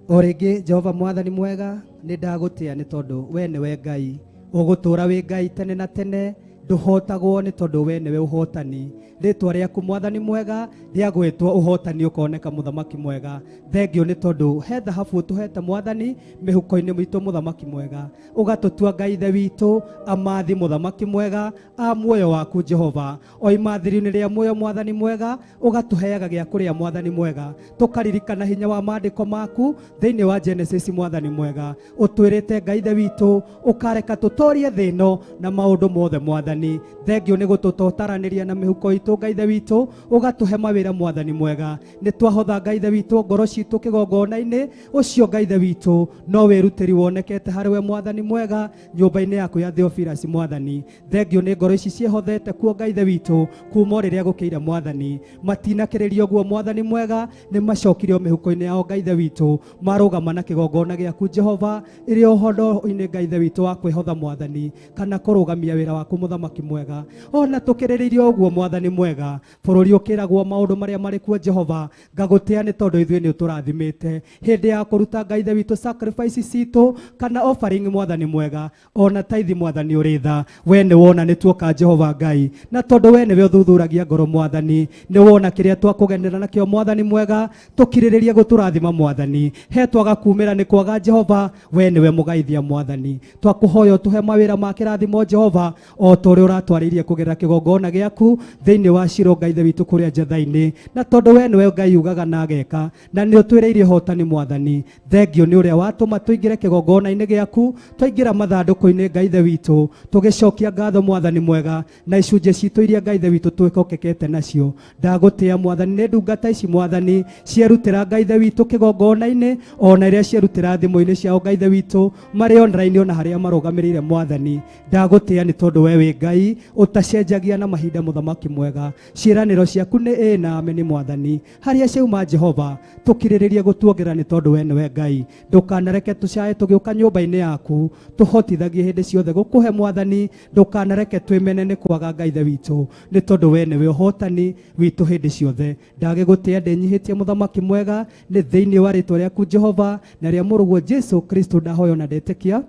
O rĩngĩ Jehova mwathani mwega nĩ ndagũtĩa nĩ tondũ we nĩwe Ngai ũgũtũũra wĩ Ngai tene na tene ndũhotagwo nĩ tondũ we nĩwe ũhotani. Rĩtwa rĩaku mwathani mwega rĩagwĩtwo ũhotani ũkoneka mũthamaki mwega. Thengio nĩ tondũ he thahabu ũtũhete mwathani mĩhuko-inĩ mitũ mũthamaki mwega ũgatũtua Ngai ithe witũ amathi mũthamaki mwega a muoyo waku Jehova o imathiri-inĩ rĩa muoyo mwathani mwega ũgatũheaga gĩa kũrĩa mwathani mwega tũkaririkana hinya wa maandĩko maku thĩinĩ wa Genesis mwathani mwega ũtwĩrĩte Ngai ithe witũ ũkareka tũtorie thĩ ĩno na maũndũ mothe mwathani. Thengio nĩ gũtũtotaranĩria na mĩhuko itũ Ngai ithe witũ ũgatũhe mawĩra mwathani mwega nĩ twahotha Ngai ithe witũ ngoro citũ kĩgongona-inĩ ũcio Ngai ithe witũ no wĩrutĩri wonekete harĩ we mwathani mwega nyũmba-inĩ yaku ya Theophilus mwathani. Thengio nĩ ngoro ici ciĩhothete kuo Ngai ithe witũ kuma o rĩrĩa gũkĩire mwathani matinakĩrĩria ũguo mwathani mwega nĩ macokire o mĩhuko-inĩ yao Ngai ithe witũ marũgama na kĩgongona gĩaku Jehova ĩrĩ ũhoro-inĩ Ngai ithe witũ wa kwĩhotha mwathani kana kũrũgamia wĩra waku mũthamaki mwega ona tũkĩrĩrĩirie ũguo mwathani mwega bũrũri ũkĩragwo maũndũ marĩa marĩ kuo Jehova ngagũtĩa nĩ tondũ ithuĩ nĩ ũtũrathimĩte hĩndĩ ya kũruta Ngai ithe witũ sacrifice citũ kana offering mwathani mwega ona taithi mwathani ũrĩ tha we nĩ wona nĩ tuoka Jehova Ngai na tondũ we nĩwe ũthuthuragia ngoro mwathani nĩ wona kĩrĩa twakũgenera nakĩo mwathani mwega tũkirĩrĩrie gũtũrathima mwathani he twaga kumĩra nĩ kwaga Jehova we nĩwe mũgaithia mwathani twakũhoya ũtũhe mawĩra ma kĩrathimo Jehova o ta ũrĩa ũratwarĩirie kũgerera kĩgongona gĩaku thĩinĩ wa Shilo Ngai ithe witũ kũrĩa Njetha-inĩ na tondũ we nĩwe Ngai ugaga na ageka na nĩ ũtwĩrĩirie ũhotani mwathani. Thengio nĩ ũrĩa watũma tũingĩre kĩgongona-inĩ gĩaku twaingĩra mathandũkũ-inĩ Ngai ithe witũ tũgĩcokia ngatho mwathani mwega na icunjĩ citũ iria Ngai ithe witũ twĩhokekete nacio. Ndagũtĩa mwathani nĩ ndungata ici mwathani cierutĩra Ngai ithe witũ kĩgongona-inĩ ona iria cierutĩra thimũ-inĩ ciao Ngai ithe witũ marĩ online ona harĩa marũgamĩrĩire mwathani. Ndagũtĩa nĩ tondũ we wĩ Ngai ũtacenjagia na mahinda mũthamaki mwega ciĩranĩro ciaku nĩ ĩĩ na ameni mwathani harĩa ciauma Jehova tũkirĩrĩrie gũtuongerera nĩ tondũ we nĩwe Ngai. Ndũkanareke tũcae tũgĩũka nyũmba-inĩ yaku tũhotithagie hĩndĩ ciothe gũkũhe mwathani ndũkanareke twĩmene nĩ kwaga Ngai ithe witũ nĩ tondũ we nĩwe ũhotani witũ hĩndĩ ciothe. Ndagĩgũtĩa ndĩnyihĩtie mũthamaki mwega nĩ thĩinĩ wa rĩtwa rĩaku Jehova na rĩa mũrũguo Jesu Kristo ndahoya na ndetĩkia.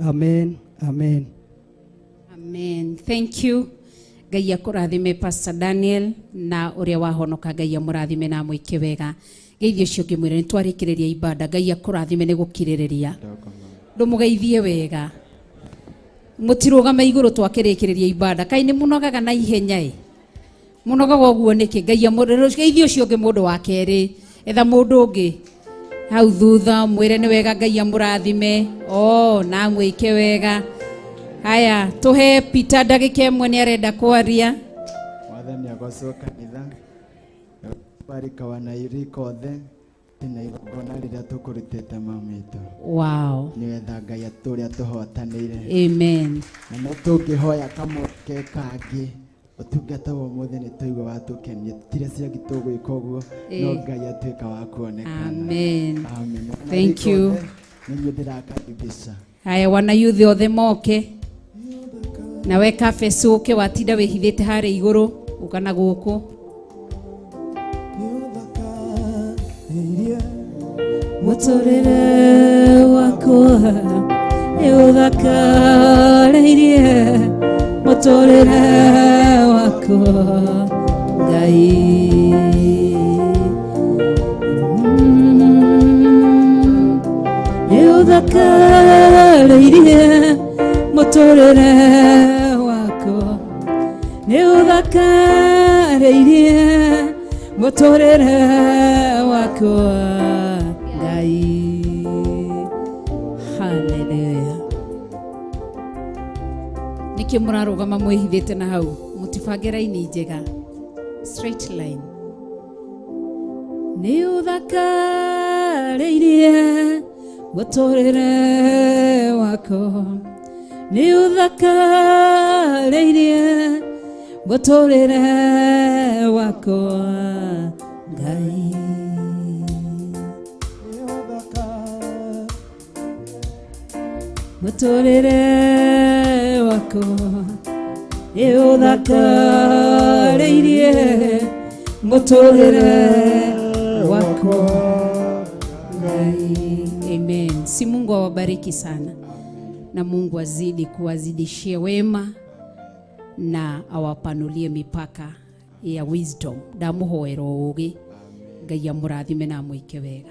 Amen. Amen. Amen. Thank you. Ngai akũrathime Pastor Daniel na ũrĩa wahonoka Ngai amũrathime na amwĩke wega. Geithio ũcio ũngĩ mwĩre nĩ twarĩkĩrĩria ibada. Ngai akũrathime nĩ gũkirĩrĩria. Ndũmũgeithie wega. Mũtirũgame igũrũ twakĩrĩkĩrĩria ibada. Kaĩ nĩ mũnogaga na ihenya ĩ. Mũnogaga ũguo nĩkĩ? Ngai amũgeithie ũcio ũngĩ mũndũ wa kerĩ. Etha mũndũ ũngĩ hau thutha mwĩre nĩ wega Ngai amũrathime. Oh, na amwĩke wega. Haya, tuhe Peter ndagĩka ĩmwe nĩ arenda kwaria. Mwathani agocwo kanitha barika wanairika othe tena igongona rĩrĩa tũkũrutĩte mamitũ. Wow. Nĩgetha Ngai atũrĩa tũhotanĩire. Amen. Na no tũngĩhoya kamweke kangĩ ũtungata wa ũmũthĩ nĩ twaigua watũkenia tũtirĩ ciangi tũgwĩka ũguo no Ngai atuĩka wa kuonekana. Amen. Amen. Thank you. Nĩ niĩ ndĩrakaribisha. Haya, wana youth othe moke nawe kafesu ũke watinda wĩhithĩte harĩa igũrũ ũka na gũkũ. Mũtũrĩre wakwa nĩũthakarĩirie Mũtũrĩre wakwa Ngai. Nĩũthakarĩirie mũtũrĩre wakwa, nĩũthakarĩirie mũtũrĩre wakwa Ngai. Haleluya. Nĩkĩ mũrarũgama mwĩhithĩte na hau mũtibange raini njega, straight line. Nĩũthakarĩirie mũtũrĩre wakwa, nĩũthakarĩirie mũtũrĩre wakwa Ngai. Mũtũrĩre wakwa nĩũthakarĩirie mũtũrĩre wakwa Ngai. Amen. Si Mungu awabariki sana na Mungu azidi kuwazidishia wema na awapanulie mipaka ya wisdom. Ndamuhoera ũũgĩ Ngai amũrathime na amwĩke wega.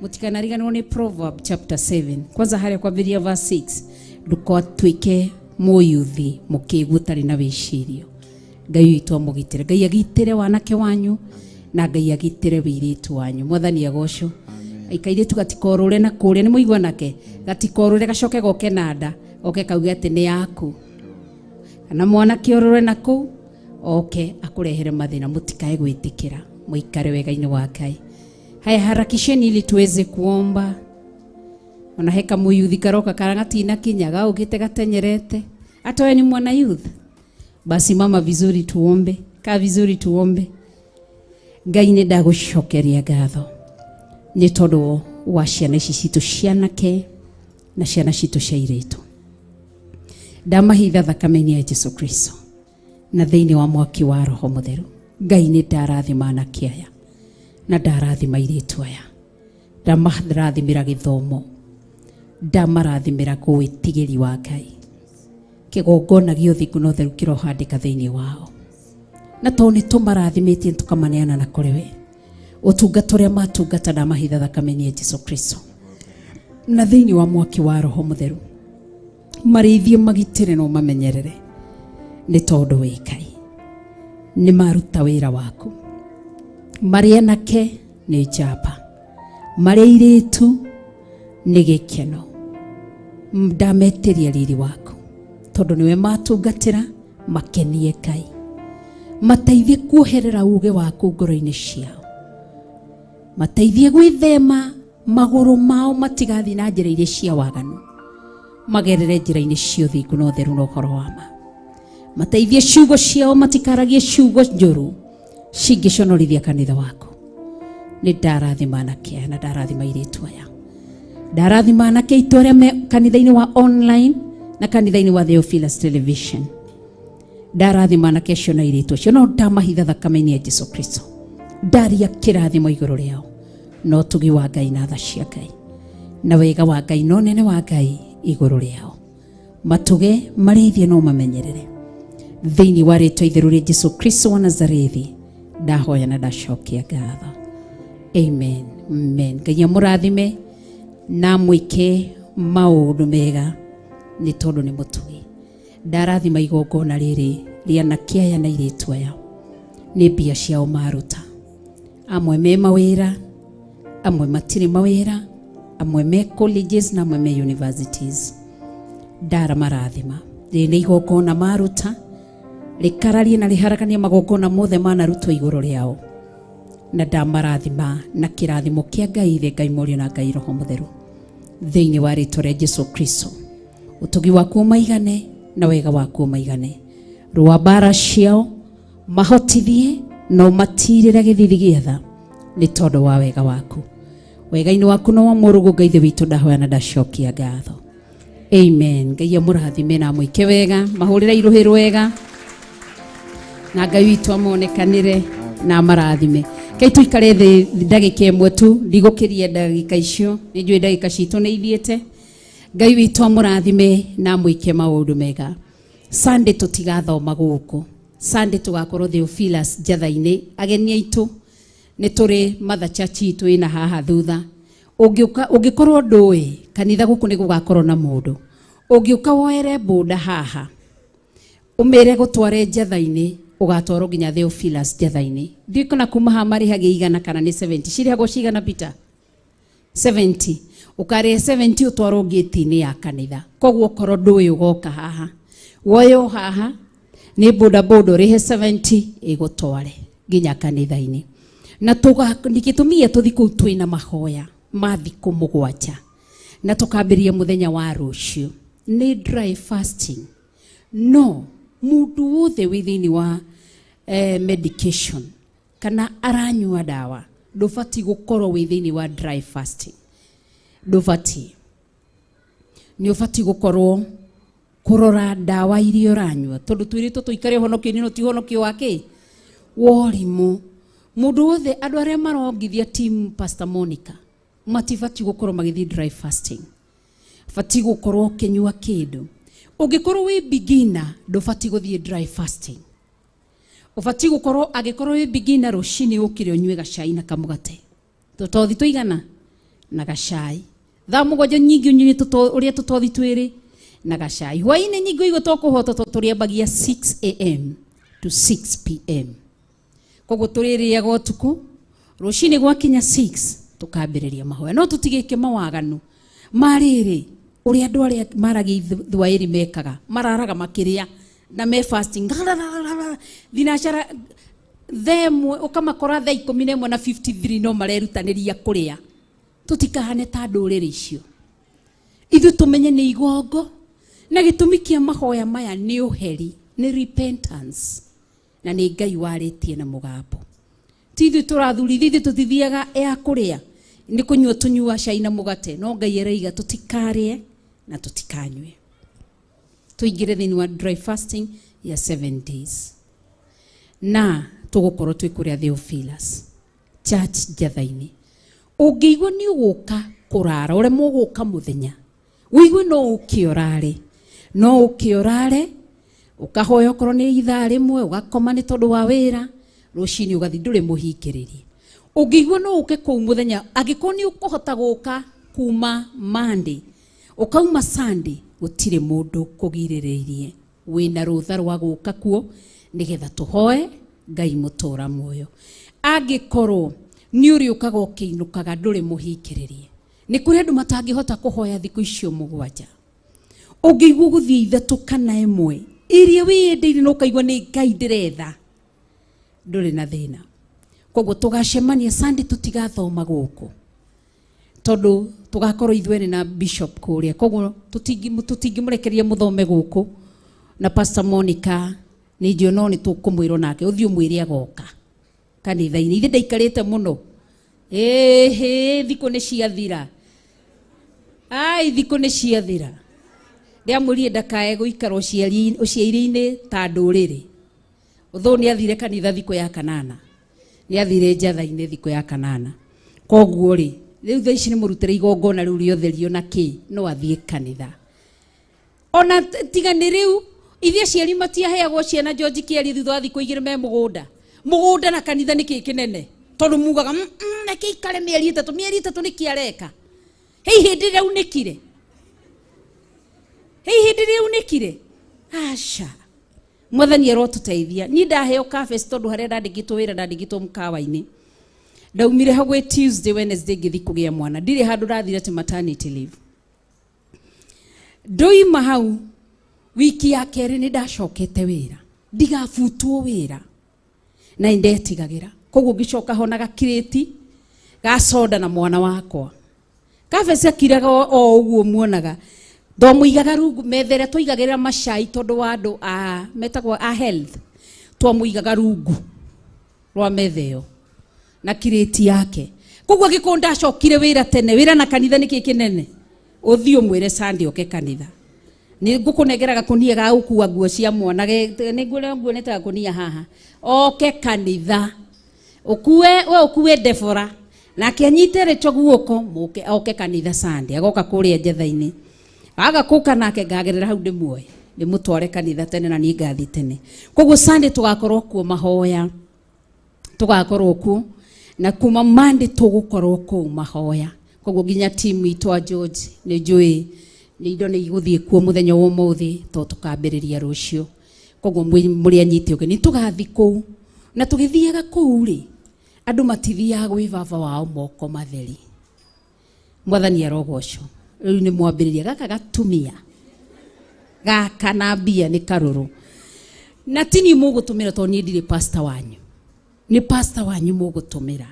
Mũtikanariganĩrwo nĩ Proverb chapter 7 kwanza harĩa kwambĩrĩria verse 6, ndũgatuĩke mũyuthi mũkĩgu ũtarĩ na wĩcirio. Ngai witũ amũgitĩre, Ngai agitĩre wanake wanyu na Ngai agitĩre wĩirĩtu wanyu. Mwathani agocwo. Kairĩtu gatikorũre na kũrĩa nĩ mũigua nake, gatikorũre gacoke goke na nda oke kauge atĩ nĩ yaku, kana mwanake ũrũre na kũu oke akũrehere mathĩna. Mũtikae gwĩtĩkĩra, mũikare wega-inĩ wa Ngai. Haya, harakisheni ili tuweze kuomba. Ona he kamuyuthi karoka kara gatina kinya gaũkĩte gatenyerete, hata wewe ni mwana youth, basi mama vizuri tuombe, kaa vizuri tuombe. Ngai nĩ ndagũcokeria ngatho nĩ tondũ wa ciana ici citũ cianake na ciana citũ cia airĩtu. Ndamahitha thakame-inĩ ya Jesu Kristo na thĩinĩ wa mwaki wa Roho Mũtheru. Ngai nĩ ndarathima anake aya na ndarathima airĩtu aya, ndamarathimĩra gĩthomo, ndamarathimĩra gwĩtigĩri wa Ngai. Kĩgongona gĩa ũthingu na ũtheru kĩrohandĩka thĩinĩ wao, na tondũ nĩ tũmarathimĩtie tũkamaneana na kũrĩ we, ũtungata ũrĩa matungata ndamahitha thakame-inĩ ya Jesu Kristo na thĩinĩ wa mwaki wa Roho Mũtheru. Marĩithie, magitĩre na ũmamenyerere, nĩ tondũ wĩ Ngai. Nĩ maruta wĩra waku. Marĩ anake nĩ njamba, marĩ airĩtu nĩ gĩkeno. Ndametĩria riri waku tondũ nĩwe matungatĩra, makenie Ngai, mateithie kuoherera uge waku ngoro-inĩ ciao, mateithie gwĩthema magũrũ mao matigathiĩ na njĩra iria cia waganu, magerere njĩra-inĩ cia ũthingu na ũtheru na ũhoro wa ma. Mateithie ciugo ciao matikaragie ciugo njũru cingĩconorithia kanitha waku. Nĩ ndarathima anake aya na ndarathima airĩtu aya, ndarathima anake aitũ arĩa me kanitha-inĩ wa online na kanitha-inĩ wa Theophilus Television. Ndarathima anake acio na airĩtu acio, no ndamahitha thakame-inĩ ya Jesu Kristo. Ndaria kĩrathimo igũrũ rĩao na ũtugi wa Ngai na tha cia Ngai na wega wa Ngai na ũnene wa Ngai igũrũ rĩao. Matuge, marĩithie na ũmamenyerere thĩinĩ wa rĩtwa itheru rĩa Jesu Kristo wa Nazarethi. Ndahoya na ndacokia ngatho. Amen, amen. Ngai amũrathime na amwĩke maũndũ mega nĩ tondũ nĩ mũtugi. Ndarathima igongona rĩrĩ rĩa anake aya na airĩtu aya, nĩ mbia ciao maruta. Amwe me mawĩra, amwe matirĩ mawĩra, amwe me colleges na amwe me universities. Ndaramarathima. Rĩrĩ nĩ igongona maruta, rĩkararie na rĩharaganie magongona mothe manarutwo igũrũ rĩao, na ndamarathima na kĩrathimo kĩa Ngai Ithe, Ngai Mũriũ na Ngai Roho Mũtheru thĩinĩ wa rĩtwa rĩa Jesu Kristo. Ũtugi waku ũmaigane na wega waku ũmaigane. Rũa mbara ciao mahotithie na ũmatirĩre gĩthithi gĩa tha nĩ tondũ wa wega waku. Wega-inĩ waku na wa mũrũgũ Ngai Ithe witũ ndahoya na ndacokia ngatho. Amen. Ngai amũrathime na amwĩke wega, mahũrĩre irũhĩ rwega, na Ngai witũ amonekanĩre na amarathime. Kai tuikare thĩ ndagĩka ĩmwe tu, ndigũkĩria ndagĩka icio, nĩ njũĩ ndagĩka citũ nĩ ithiĩte. Ngai witũ amũrathime na amwĩke maũndũ mega. Sunday tũtigathoma gũkũ. Sunday tũgakorwo Theophilus njatha-inĩ. Ageni aitũ nĩ tũrĩ Mother Church itũ ĩna haha thutha. Ũngĩũka ũngĩkorwo ndũĩ kanitha gũkũ nĩ gũgakorwo na mũndũ. Ũngĩũka woere boda haha ũmĩre gũtware njatha-inĩ ũgatwarwo nginya Theophilus njatha-inĩ. Ndiũĩ kana kuma haha marĩhagia igana kana nĩ 70. Cirĩhagwo cigana Peter? 70. Ũkarĩha 70 ũtwarwo gate-inĩ ya kanitha. Koguo okorwo ndũĩ ũgoka haha woywo haha nĩ boda boda ũrĩhe 70 ĩgũtware nginya kanitha-inĩ. Na gĩtũmi gĩa tũthi kũu twĩna mahoya ma thikũ 7 na tũkambĩrĩria mũthenya wa rũciũ nĩ dry fasting. No mũndũ wothe wĩ thĩinĩ wa medication kana aranyua ndawa ndũbatiĩ gũkorwo wĩ thĩinĩ wa dry fasting. Ndũbatiĩ, nĩ ũbatiĩ gũkorwo kũrora ndawa iria ũranyua tondũ twĩrĩtwo tũikare ũhonokio-inĩ no ti ũhonokio wa kĩ wa ũrimũ. Mũndũ wothe, andũ arĩa marongithia team Pastor Monica matibatiĩ gũkorwo magĩthiĩ dry fasting. Batiĩ gũkorwo ũkĩnyua kĩndũ. Ũngĩkorwo wĩ beginner ndũbatiĩ gũthiĩ dry fasting. Ũbatiĩ gũkorwo angĩkorwo wĩ beginner rũcinĩ ũkĩre ũnyue gacai na kamũgate. Tũtothi tũigana na gacai. Thaa 7 nyingĩ ũnyue ũrĩa tũtothi twĩrĩ na gacai. Hwaĩ-inĩ nyingĩ ũigue tũkũhota tondũ tũrĩambagia 6 a.m. to 6 p.m. Koguo tũrĩrĩaga ũtukũ, rũcinĩ gwakinya 6 tũkambĩrĩria mahoya. No tũtigĩke mawaganu ma rĩrĩ ũrĩa andũ arĩa maragia ithwaĩri mekaga, mararaga makĩrĩa na me fasting thinacara thaa 1 ũkamakora thaa 11 na 53 no marerutanĩria kũrĩa. Tũtikahane ta ndũrĩrĩ icio. Ithuĩ tũmenye nĩ igongo na gĩtũmi kĩa mahoya maya nĩ ũheri, nĩ repentance na nĩ Ngai warĩtie na mũgambo. Ti ithuĩ tũrathurithia, ithuĩ tũtithiaga ya kũrĩa, nĩ kũnyua tũnyua cai na mũgate, no Ngai araiga tũtikarĩe na tũtikanyue. Tũingĩre thĩinĩ wa dry fasting ya 7 days. Na tũgũkorwo twĩ kũrĩa Theophilus Church njatha-inĩ. Ũngĩigua nĩ ũgũka kũrara, ũremwo gũka mũthenya, ũigue no ũke ũrare, no ũke ũrare, ũkahoya okorwo nĩ ithaa rĩmwe, ũgakoma nĩ tondũ wa wĩra, rũcinĩ ũgathiĩ ndũrĩ mũhingĩrĩrie. Ũngĩigua no ũke kũu mũthenya, angĩkorwo nĩ ũkũhota gũka kuma Monday, ũkauma Sunday, gũtirĩ mũndũ kũgirĩrĩirie. Wĩna rũtha rwa gũka kuo nĩgetha tũhoe Ngai mũtũra muoyo. Angĩkorwo nĩ ũrĩũkaga ũkĩinũkaga ndũrĩ mũhingĩrĩrie. Nĩ kũrĩ andũ matangĩhota kũhoya thikũ icio 7. Ũngĩigua gũthiĩ 3 kana 1 iria wĩyendeire na ũkaigua nĩ Ngai ndĩretha, ndũrĩ na thĩna. Koguo tũgacemania Sunday tũtigathoma gũkũ tondũ tũgakorwo ithuene na bishop kũrĩa. Koguo tũtingĩmũrekereria mũthome gũkũ na Pastor Monica nĩ njũĩ no nĩ tũkũmwĩrwo nake ũthiĩ ũmwĩre agoka kanitha-inĩ. Ithe ndaikarĩte mũno. Ĩhĩ, thikũ nĩ ciathira. Ai, thikũ nĩ ciathira. Ndĩamwĩrire ndakae gũikara ũciari-inĩ ta ndũrĩrĩ. Ũthũ nĩ athire kanitha thikũ ya 8. Nĩ athire njatha-inĩ thikũ ya 8. Koguo rĩ, rĩu thaa ici nĩ mũrutĩre igongona rĩu rĩotherio na kĩ, no athiĩ kanitha. Ona tiga nĩ rĩu, ithuĩ aciari matiaheagwo ciana George Kĩarie thutha wa thikũ 2 me mũgũnda. Mũgũnda na kanitha nĩ kĩ kĩnene? Tondũ mugaga, reke ikare mĩeri 3, mĩeri 3 nĩ kĩ areka? Hei hĩndĩ ĩrĩa aunĩkire? Hei hĩndĩ ĩrĩa aunĩkire? Aca. Mwathani arotũteithia. Niĩ ndaheo kabeci tondũ harĩa ndandĩkĩtwo wĩra ndandĩkĩtwo mũkawa-inĩ. Ndaumire hau gwĩ Tuesday, Wednesday ngĩthiĩ kũgĩa mwana. Ndirĩ handũ ndathire atĩ maternity leave. Ndoima hau wiki ya kerĩ nĩ ndacokete wĩra. Ndigabutwo wĩra. Na nĩ ndetigagĩra. Koguo ngĩcoka ho na gakirĩti ga soda na mwana wakwa. Kabeci akiraga o ũguo muonaga. Twamũigaga rungu metha ĩrĩa twaigagĩrĩra macai tondũ wa andũ a metagwo a health. Twamũigaga rungu rwa metha ĩyo na kirĩti yake. Koguo angĩkorwo ndacokire wĩra tene, wĩra na kanitha nĩ kĩ kĩnene? Ũthiĩ ũmwĩre Sunday oke kanitha. Nĩ ngũkũnengera gakũnia ga gũkua nguo cia mwana, nĩ nguonete gakũnia haha. Oke kanitha. Ũkue, we ũkue Deborah. Nake anyite Rachel guoko, mũke oke kanitha Sunday, agoka kũrĩa njatha-inĩ. Aga kũka nake ngagerera hau ndĩmuoe. Ndĩmũtware kanitha tene na niĩ ngathiĩ tene. Koguo Sunday tũgakorwo kuo mahoya, tũgakorwo kuo na kuma Monday tũgũkorwo kũu mahoya. Koguo nginya timu itũ a George nĩ njũĩ nĩ indo nĩ igũthiĩ kuo mũthenya wa ũmũthĩ tondũ tũkambĩrĩria rũciũ. Koguo mũrĩ anyite ũgeni tũgathiĩ kũu, na tũgĩthiaga kũu rĩ, andũ matithiaga gwĩ baba wao moko matheri. Mwathani arogocwo. Rĩu nĩ mwambĩrĩria gaka gatumia gaka na mbia nĩ karũrũ, na ti niĩ mũgũtũmĩra tondũ niĩ ndirĩ pastor wanyu, nĩ pastor wanyu mũgũtũmĩra.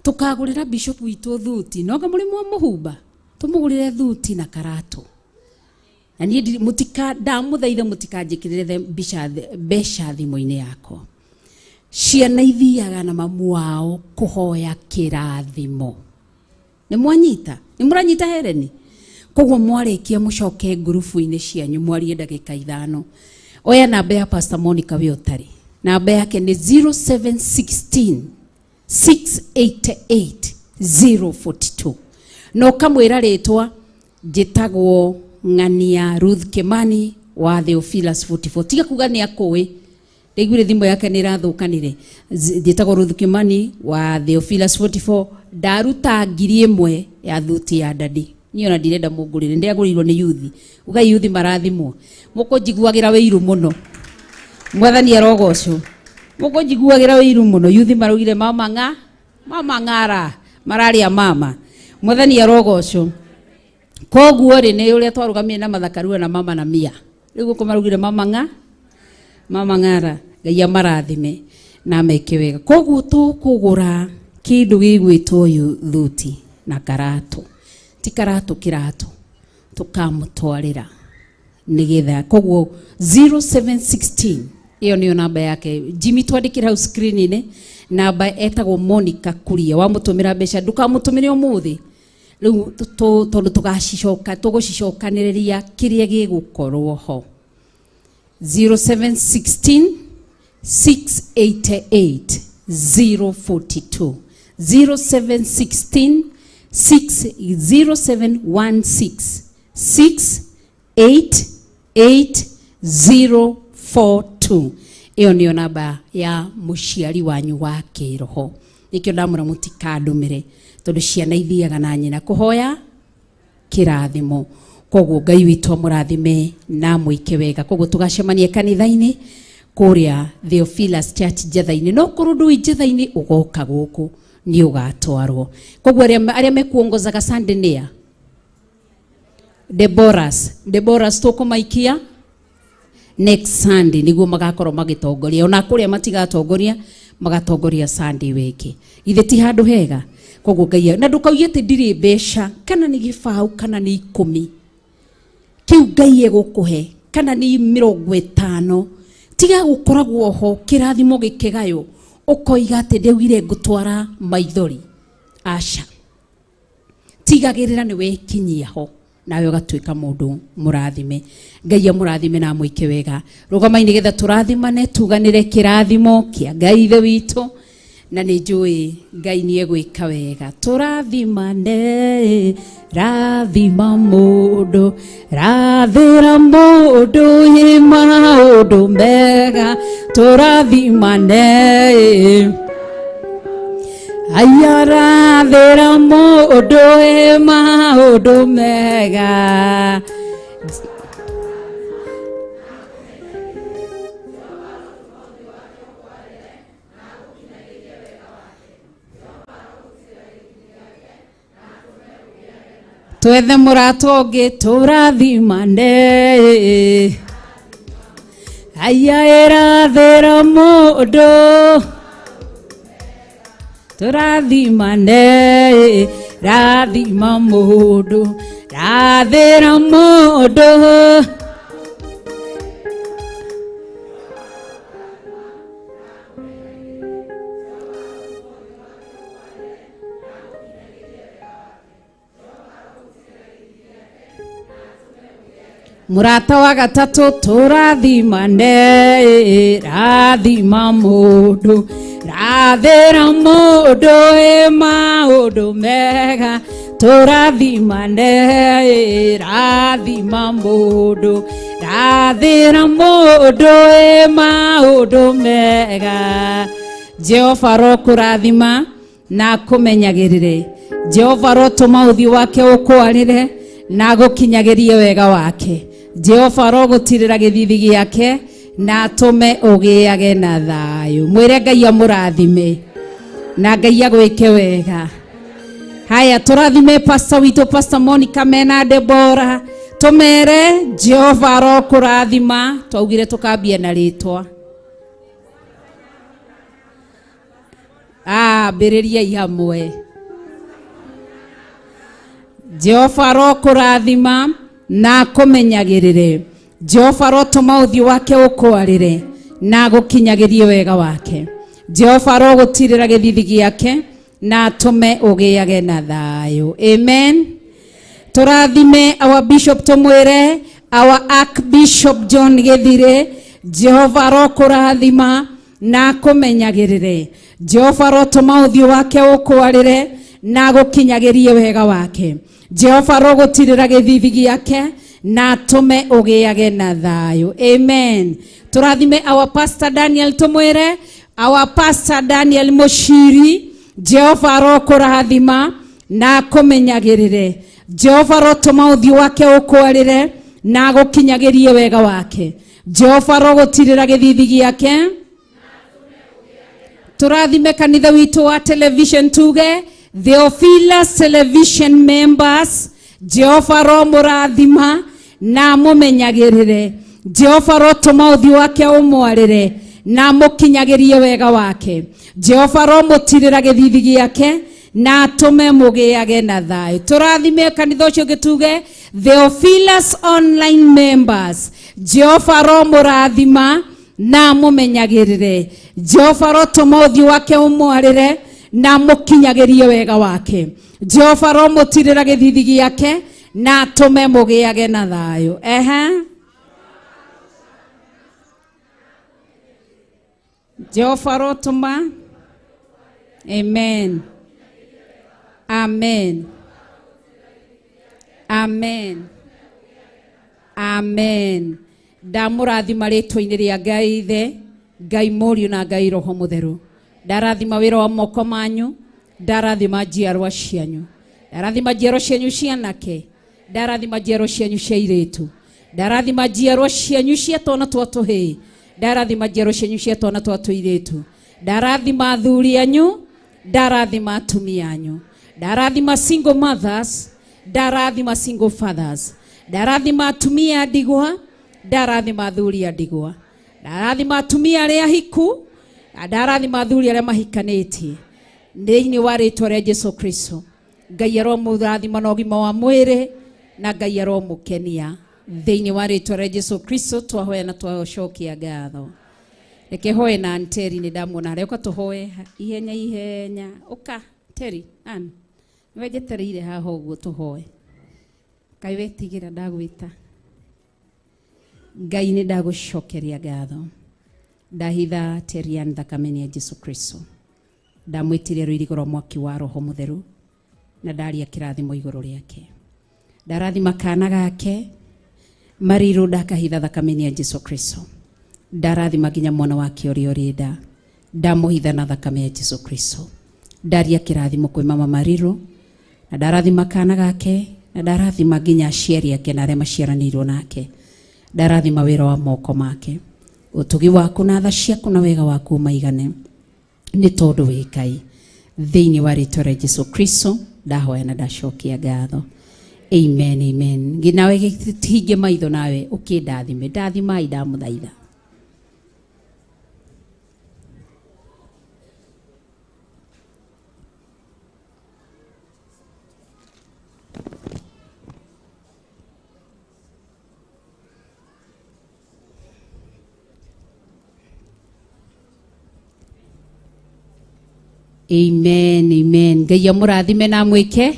Tũkagũrĩra bishop witũ thuti, noga mũrĩ mwamũhumba, tũmũgũrĩre thuti na karatũ. Na niĩ ndirĩ, mũtika, ndamũthaitha mũtikanjĩkĩrĩre mbeca thimũ-inĩ yakwa. Ciana ithiaga na mamu wao kũhoya kĩrathimo. Nĩ mwanyita? Nĩ mũranyita Hereni? Koguo mwarĩkia mũcoke ngurubu-inĩ cianyu mwarie ndagĩka 5. Oya namba ya Pastor Monica we ũtarĩ. Namba yake nĩ 0716 688 042. Na ũkamwĩra rĩtwa, njĩtagwo Ng'ania Ruth Kimani wa Theophilus 44. Tiga kuga nĩ akũĩ. Ndaiguire thimũ yake nĩ ĩrathũkanire. Njĩtagwo Ruth Kimani wa Theophilus 44. Ndaruta 1000 ya thuti ya dadi. Niĩ ona ndirenda mũngũrĩre, ndĩagũrĩirwo nĩ yuthi. Ugai yuthi marathimwo. Mũkũnjiguagĩra wĩiru mũno. Mwathani arogocwo. Mũkũnjiguagĩra wĩiru mũno. Yuthi maraugire mama ng'a, mama ng'ara, mararĩa mama. Mwathani arogocwo. Koguo rĩ, nĩ ũrĩa twarũgamire na Mathakarua na mama na Mia. Rĩu gũkũ maraugire mama ng'a, mama ng'ara. Ngai amarathime na ameke wega. Koguo tũkũgũra kĩndũ gĩgwĩtwo thuti na karatũ. Ti karatũ, kĩratũ. Tũkamũtwarĩra nĩgetha. Koguo 0716 ĩyo nĩyo namba yake. Jimmy twandĩkĩre hau screen-inĩ namba etagwo Monica Kuria. Wamũtũmĩra mbeca ndũkamũtũmĩre ũmũthĩ rĩu, tondũ tũgũcicokanĩrĩria kĩrĩa gĩgũkorwo ho. 0716 688 042. 0716 6 0716 688 042. Ĩyo nĩyo namba ya mũciari wanyu wa kĩroho. Nĩkĩo ndamwĩra mũtikandũmĩre, tondũ ciana ithiaga na nyina kũhoya kĩrathimo. Koguo Ngai witũ amũrathime na amwĩke wega. Koguo tũgacemania kanitha-inĩ kũrĩa Theophilus Church Njetha-inĩ. No korwo ndũĩ Njetha-inĩ ũgoka gũkũ nĩ ũgatwarwo. Koguo arĩa mekuongozaga Sunday nĩ a? Deborahs. Deborahs tũkũmaikia next Sunday nĩguo magakorwo magĩtongoria. Ona kũrĩa matigatongoria, magatongoria Sunday wiki. Ithe ti handũ hega. Koguo Ngai, na ndũkauge atĩ ndirĩ mbeca, kana nĩ gĩbaũ, kana nĩ 10. Kĩu Ngai egũkũhe, kana nĩ 50. Tiga gũkoragwo ho kĩrathimo gĩkĩgaywo, ũkoiga atĩ ndaugire ngũtwara maithori. Aca. Tigagĩrĩra nĩ wekinyia ho, nawe ũgatuĩka mũndũ mũrathime. Ngai amũrathime na amwĩke wega. Rũgamai nĩgetha tũrathimane, tuganĩre kĩrathimo kĩa Ngai Ithe witũ, na nĩ njũĩ Ngai nĩ egwĩka wega. Tũrathimane, rathima mũndũ, rathĩra mũndũ ĩ maũndũ mega. Tũrathimane, aya rathĩra mũndũ ĩ maũndũ mega. Twethe mũrata ũngĩ tũrathimane, aya ĩrathĩra mũndũ, tũrathimane, rathima mũndũ, rathĩra mũndũ. Mũrata wa gatatũ tũrathimane, rathima mũndũ, rathĩra mũndũ ĩ maũndũ mega. Tũrathimane, rathima mũndũ, rathĩra mũndũ ĩ maũndũ mega. Jehova arokũrathima na akũmenyagĩrĩre. Jehova arotũma ũthiũ wake ũkwarĩre na agũkinyagĩrie wega wake. Jehova arogũtirĩra gĩthithi gĩake na atũme ũgĩage na thayũ. Mwĩre Ngai amũrathime na Ngai agwĩke wega. Haya, tũrathime pastor witũ, Pastor Monica mena Debora, tũmere Jehova arokũrathima. Twaugire tũkambia na rĩtwa. Ambĩrĩriai hamwe. Jehova arokũrathima na akũmenyagĩrĩre. Jehova arotũma ũthiũ wake ũkwarĩre na agũkinyagĩrie wega wake. Jehova arogũtirĩra gĩthithi gĩake na atũme ũgĩage na thayũ. Amen. Tũrathime our bishop, tũmwĩre our archbishop John Gĩthire, Jehova arokũrathima na akũmenyagĩrĩre. Jehova arotũma ũthiũ wake ũkwarĩre na agũkinyagĩrie wega wake. Jehova arogũtirĩra gĩthithi gĩake na atũme ũgĩage na thayũ. Amen. Tũrathime our pastor Daniel, tũmwĩre our pastor Daniel Mũciri, Jehova arokũrathima na akũmenyagĩrĩre. Jehova arotũma ũthiũ wake ũkwarĩre na agũkinyagĩrie wega wake. Jehova arogũtirĩra gĩthithi gĩake. Tũrathime kanitha witũ wa television, tuge Theophilus Television members, Jehova aromũrathima na amũmenyagĩrĩre. Jehova arotũma ũthiũ wake ũmwarĩre na amũkinyagĩrie wega wake. Jehova aromũtirĩra gĩthithi gĩake na atũme mũgĩage na thayũ. Tũrathime kanitha ũcio ũngĩ, tuge Theophilus Online members, Jehova aromũrathima na amũmenyagĩrĩre. Jehova arotũma ũthiũ wake ũmwarĩre na amũkinyagĩrie wega wake. Jehova aromũtirĩra gĩthithi gĩake na atũme mũgĩage na thayũ. Ehe. Jehova arotũma. Amen. Amen. Amen. Amen. Ndamũrathima rĩtwa-inĩ rĩa Ngai Ithe, Ngai Mũriũ na Ngai Roho Mũtheru. Ndarathima wĩra wa moko manyu, ndarathima njiarwa cianyu, ndarathima njiarwa cianyu cia anake, ndarathima njiarwa cianyu cia airĩtu, ndarathima njiarwa cianyu cia twana twa tũhĩĩ, ndarathima njiarwa cianyu cia twana twa tũirĩtu, ndarathima athuri anyu, ndarathima atumia anyu, ndarathima single mothers, ndarathima single fathers, ndarathima atumia a ndigwa, ndarathima athuri a ndigwa, ndarathima atumia arĩa ahiku, na ndarathima athuri arĩa mahikanĩtie thĩinĩ wa rĩtwa rĩa Jesu Kristo. Ngai aromũrathima na ũgima wa mwĩrĩ na Ngai aromũkenia thĩinĩ wa rĩtwa rĩa Jesu Kristo. Twahoya na twacokia ngatho. Reke hoe na Terry, nĩ ndamuona harĩa. Ũka tũhoe ihenya ihenya. Ũka Terry Ann, nĩwe njetereire haha ũguo tũhoe. Ngai wetigĩra ndagwĩta. Ngai nĩ ndagũcokeria ngatho. Ndahitha Terry Ann thakame-inĩ ya Jesu Kristo. Ndamwĩtirie rũirigo rwa mwaki wa Roho Mũtheru na ndaria kĩrathimo igũrũ rĩake. Ndarathima kana gake Mariru, ndakahitha thakame-inĩ ya Jesu Kristo. Ndarathima nginya mwana wake ũrĩa ũrĩ nda, ndamũhitha na thakame ya Jesu Kristo. Ndaria kĩrathimo kwĩ mama Mariru na ndarathima kana gake na ndarathima nginya aciari ake na arĩa maciaranĩirwo nake. Ndarathima wĩra wa moko make. Ũtugi waku na tha ciaku na wega waku maigane nĩ tondũ wĩ Ngai. Thĩinĩ wa rĩtwa rĩa Jesu Kristo ndahoya na ndacokia ngatho. Amen, amen. Nawe hinge maitho nawe ũkĩndathime. Ndathimai ndamũthaitha. Amen, amen. Ngai amũrathime na amwĩke.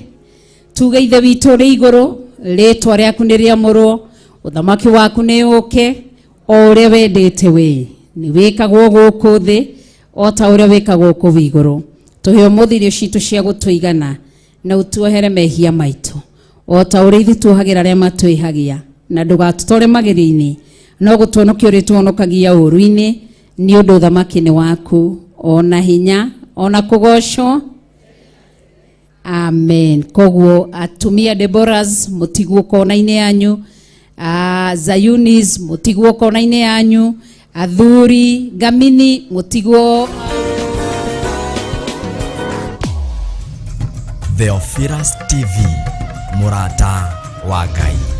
Tuge Ithe witũ ũrĩ igũrũ, rĩtwa rĩaku nĩ rĩamũrwo, ũthamaki waku nĩ ũke, o ũrĩa wendete we nĩ wĩkagwo gũkũ thĩ o ta ũrĩa wĩkagwo kũu igũrũ. Tũhe ũmũthĩ irio citũ cia gũtũigana, Na ũtuohere mehia maitũ o ta ũrĩa ithuĩ tuohagĩra arĩa matwĩhagia, na ndũgatũtware magerio-inĩ, no gũtuonokia ũrĩtuonokagia ũũru-inĩ, nĩ ũndũ ũthamaki nĩ waku, ona hinya, ona kũgocwo. Amen. Koguo atumia Deborahs mũtigwo kona-inĩ yanyu, Zayunis mũtigwo kona-inĩ yanyu, athuri Ngamini mũtigwo. Theophilus TV, mũrata wa Ngai.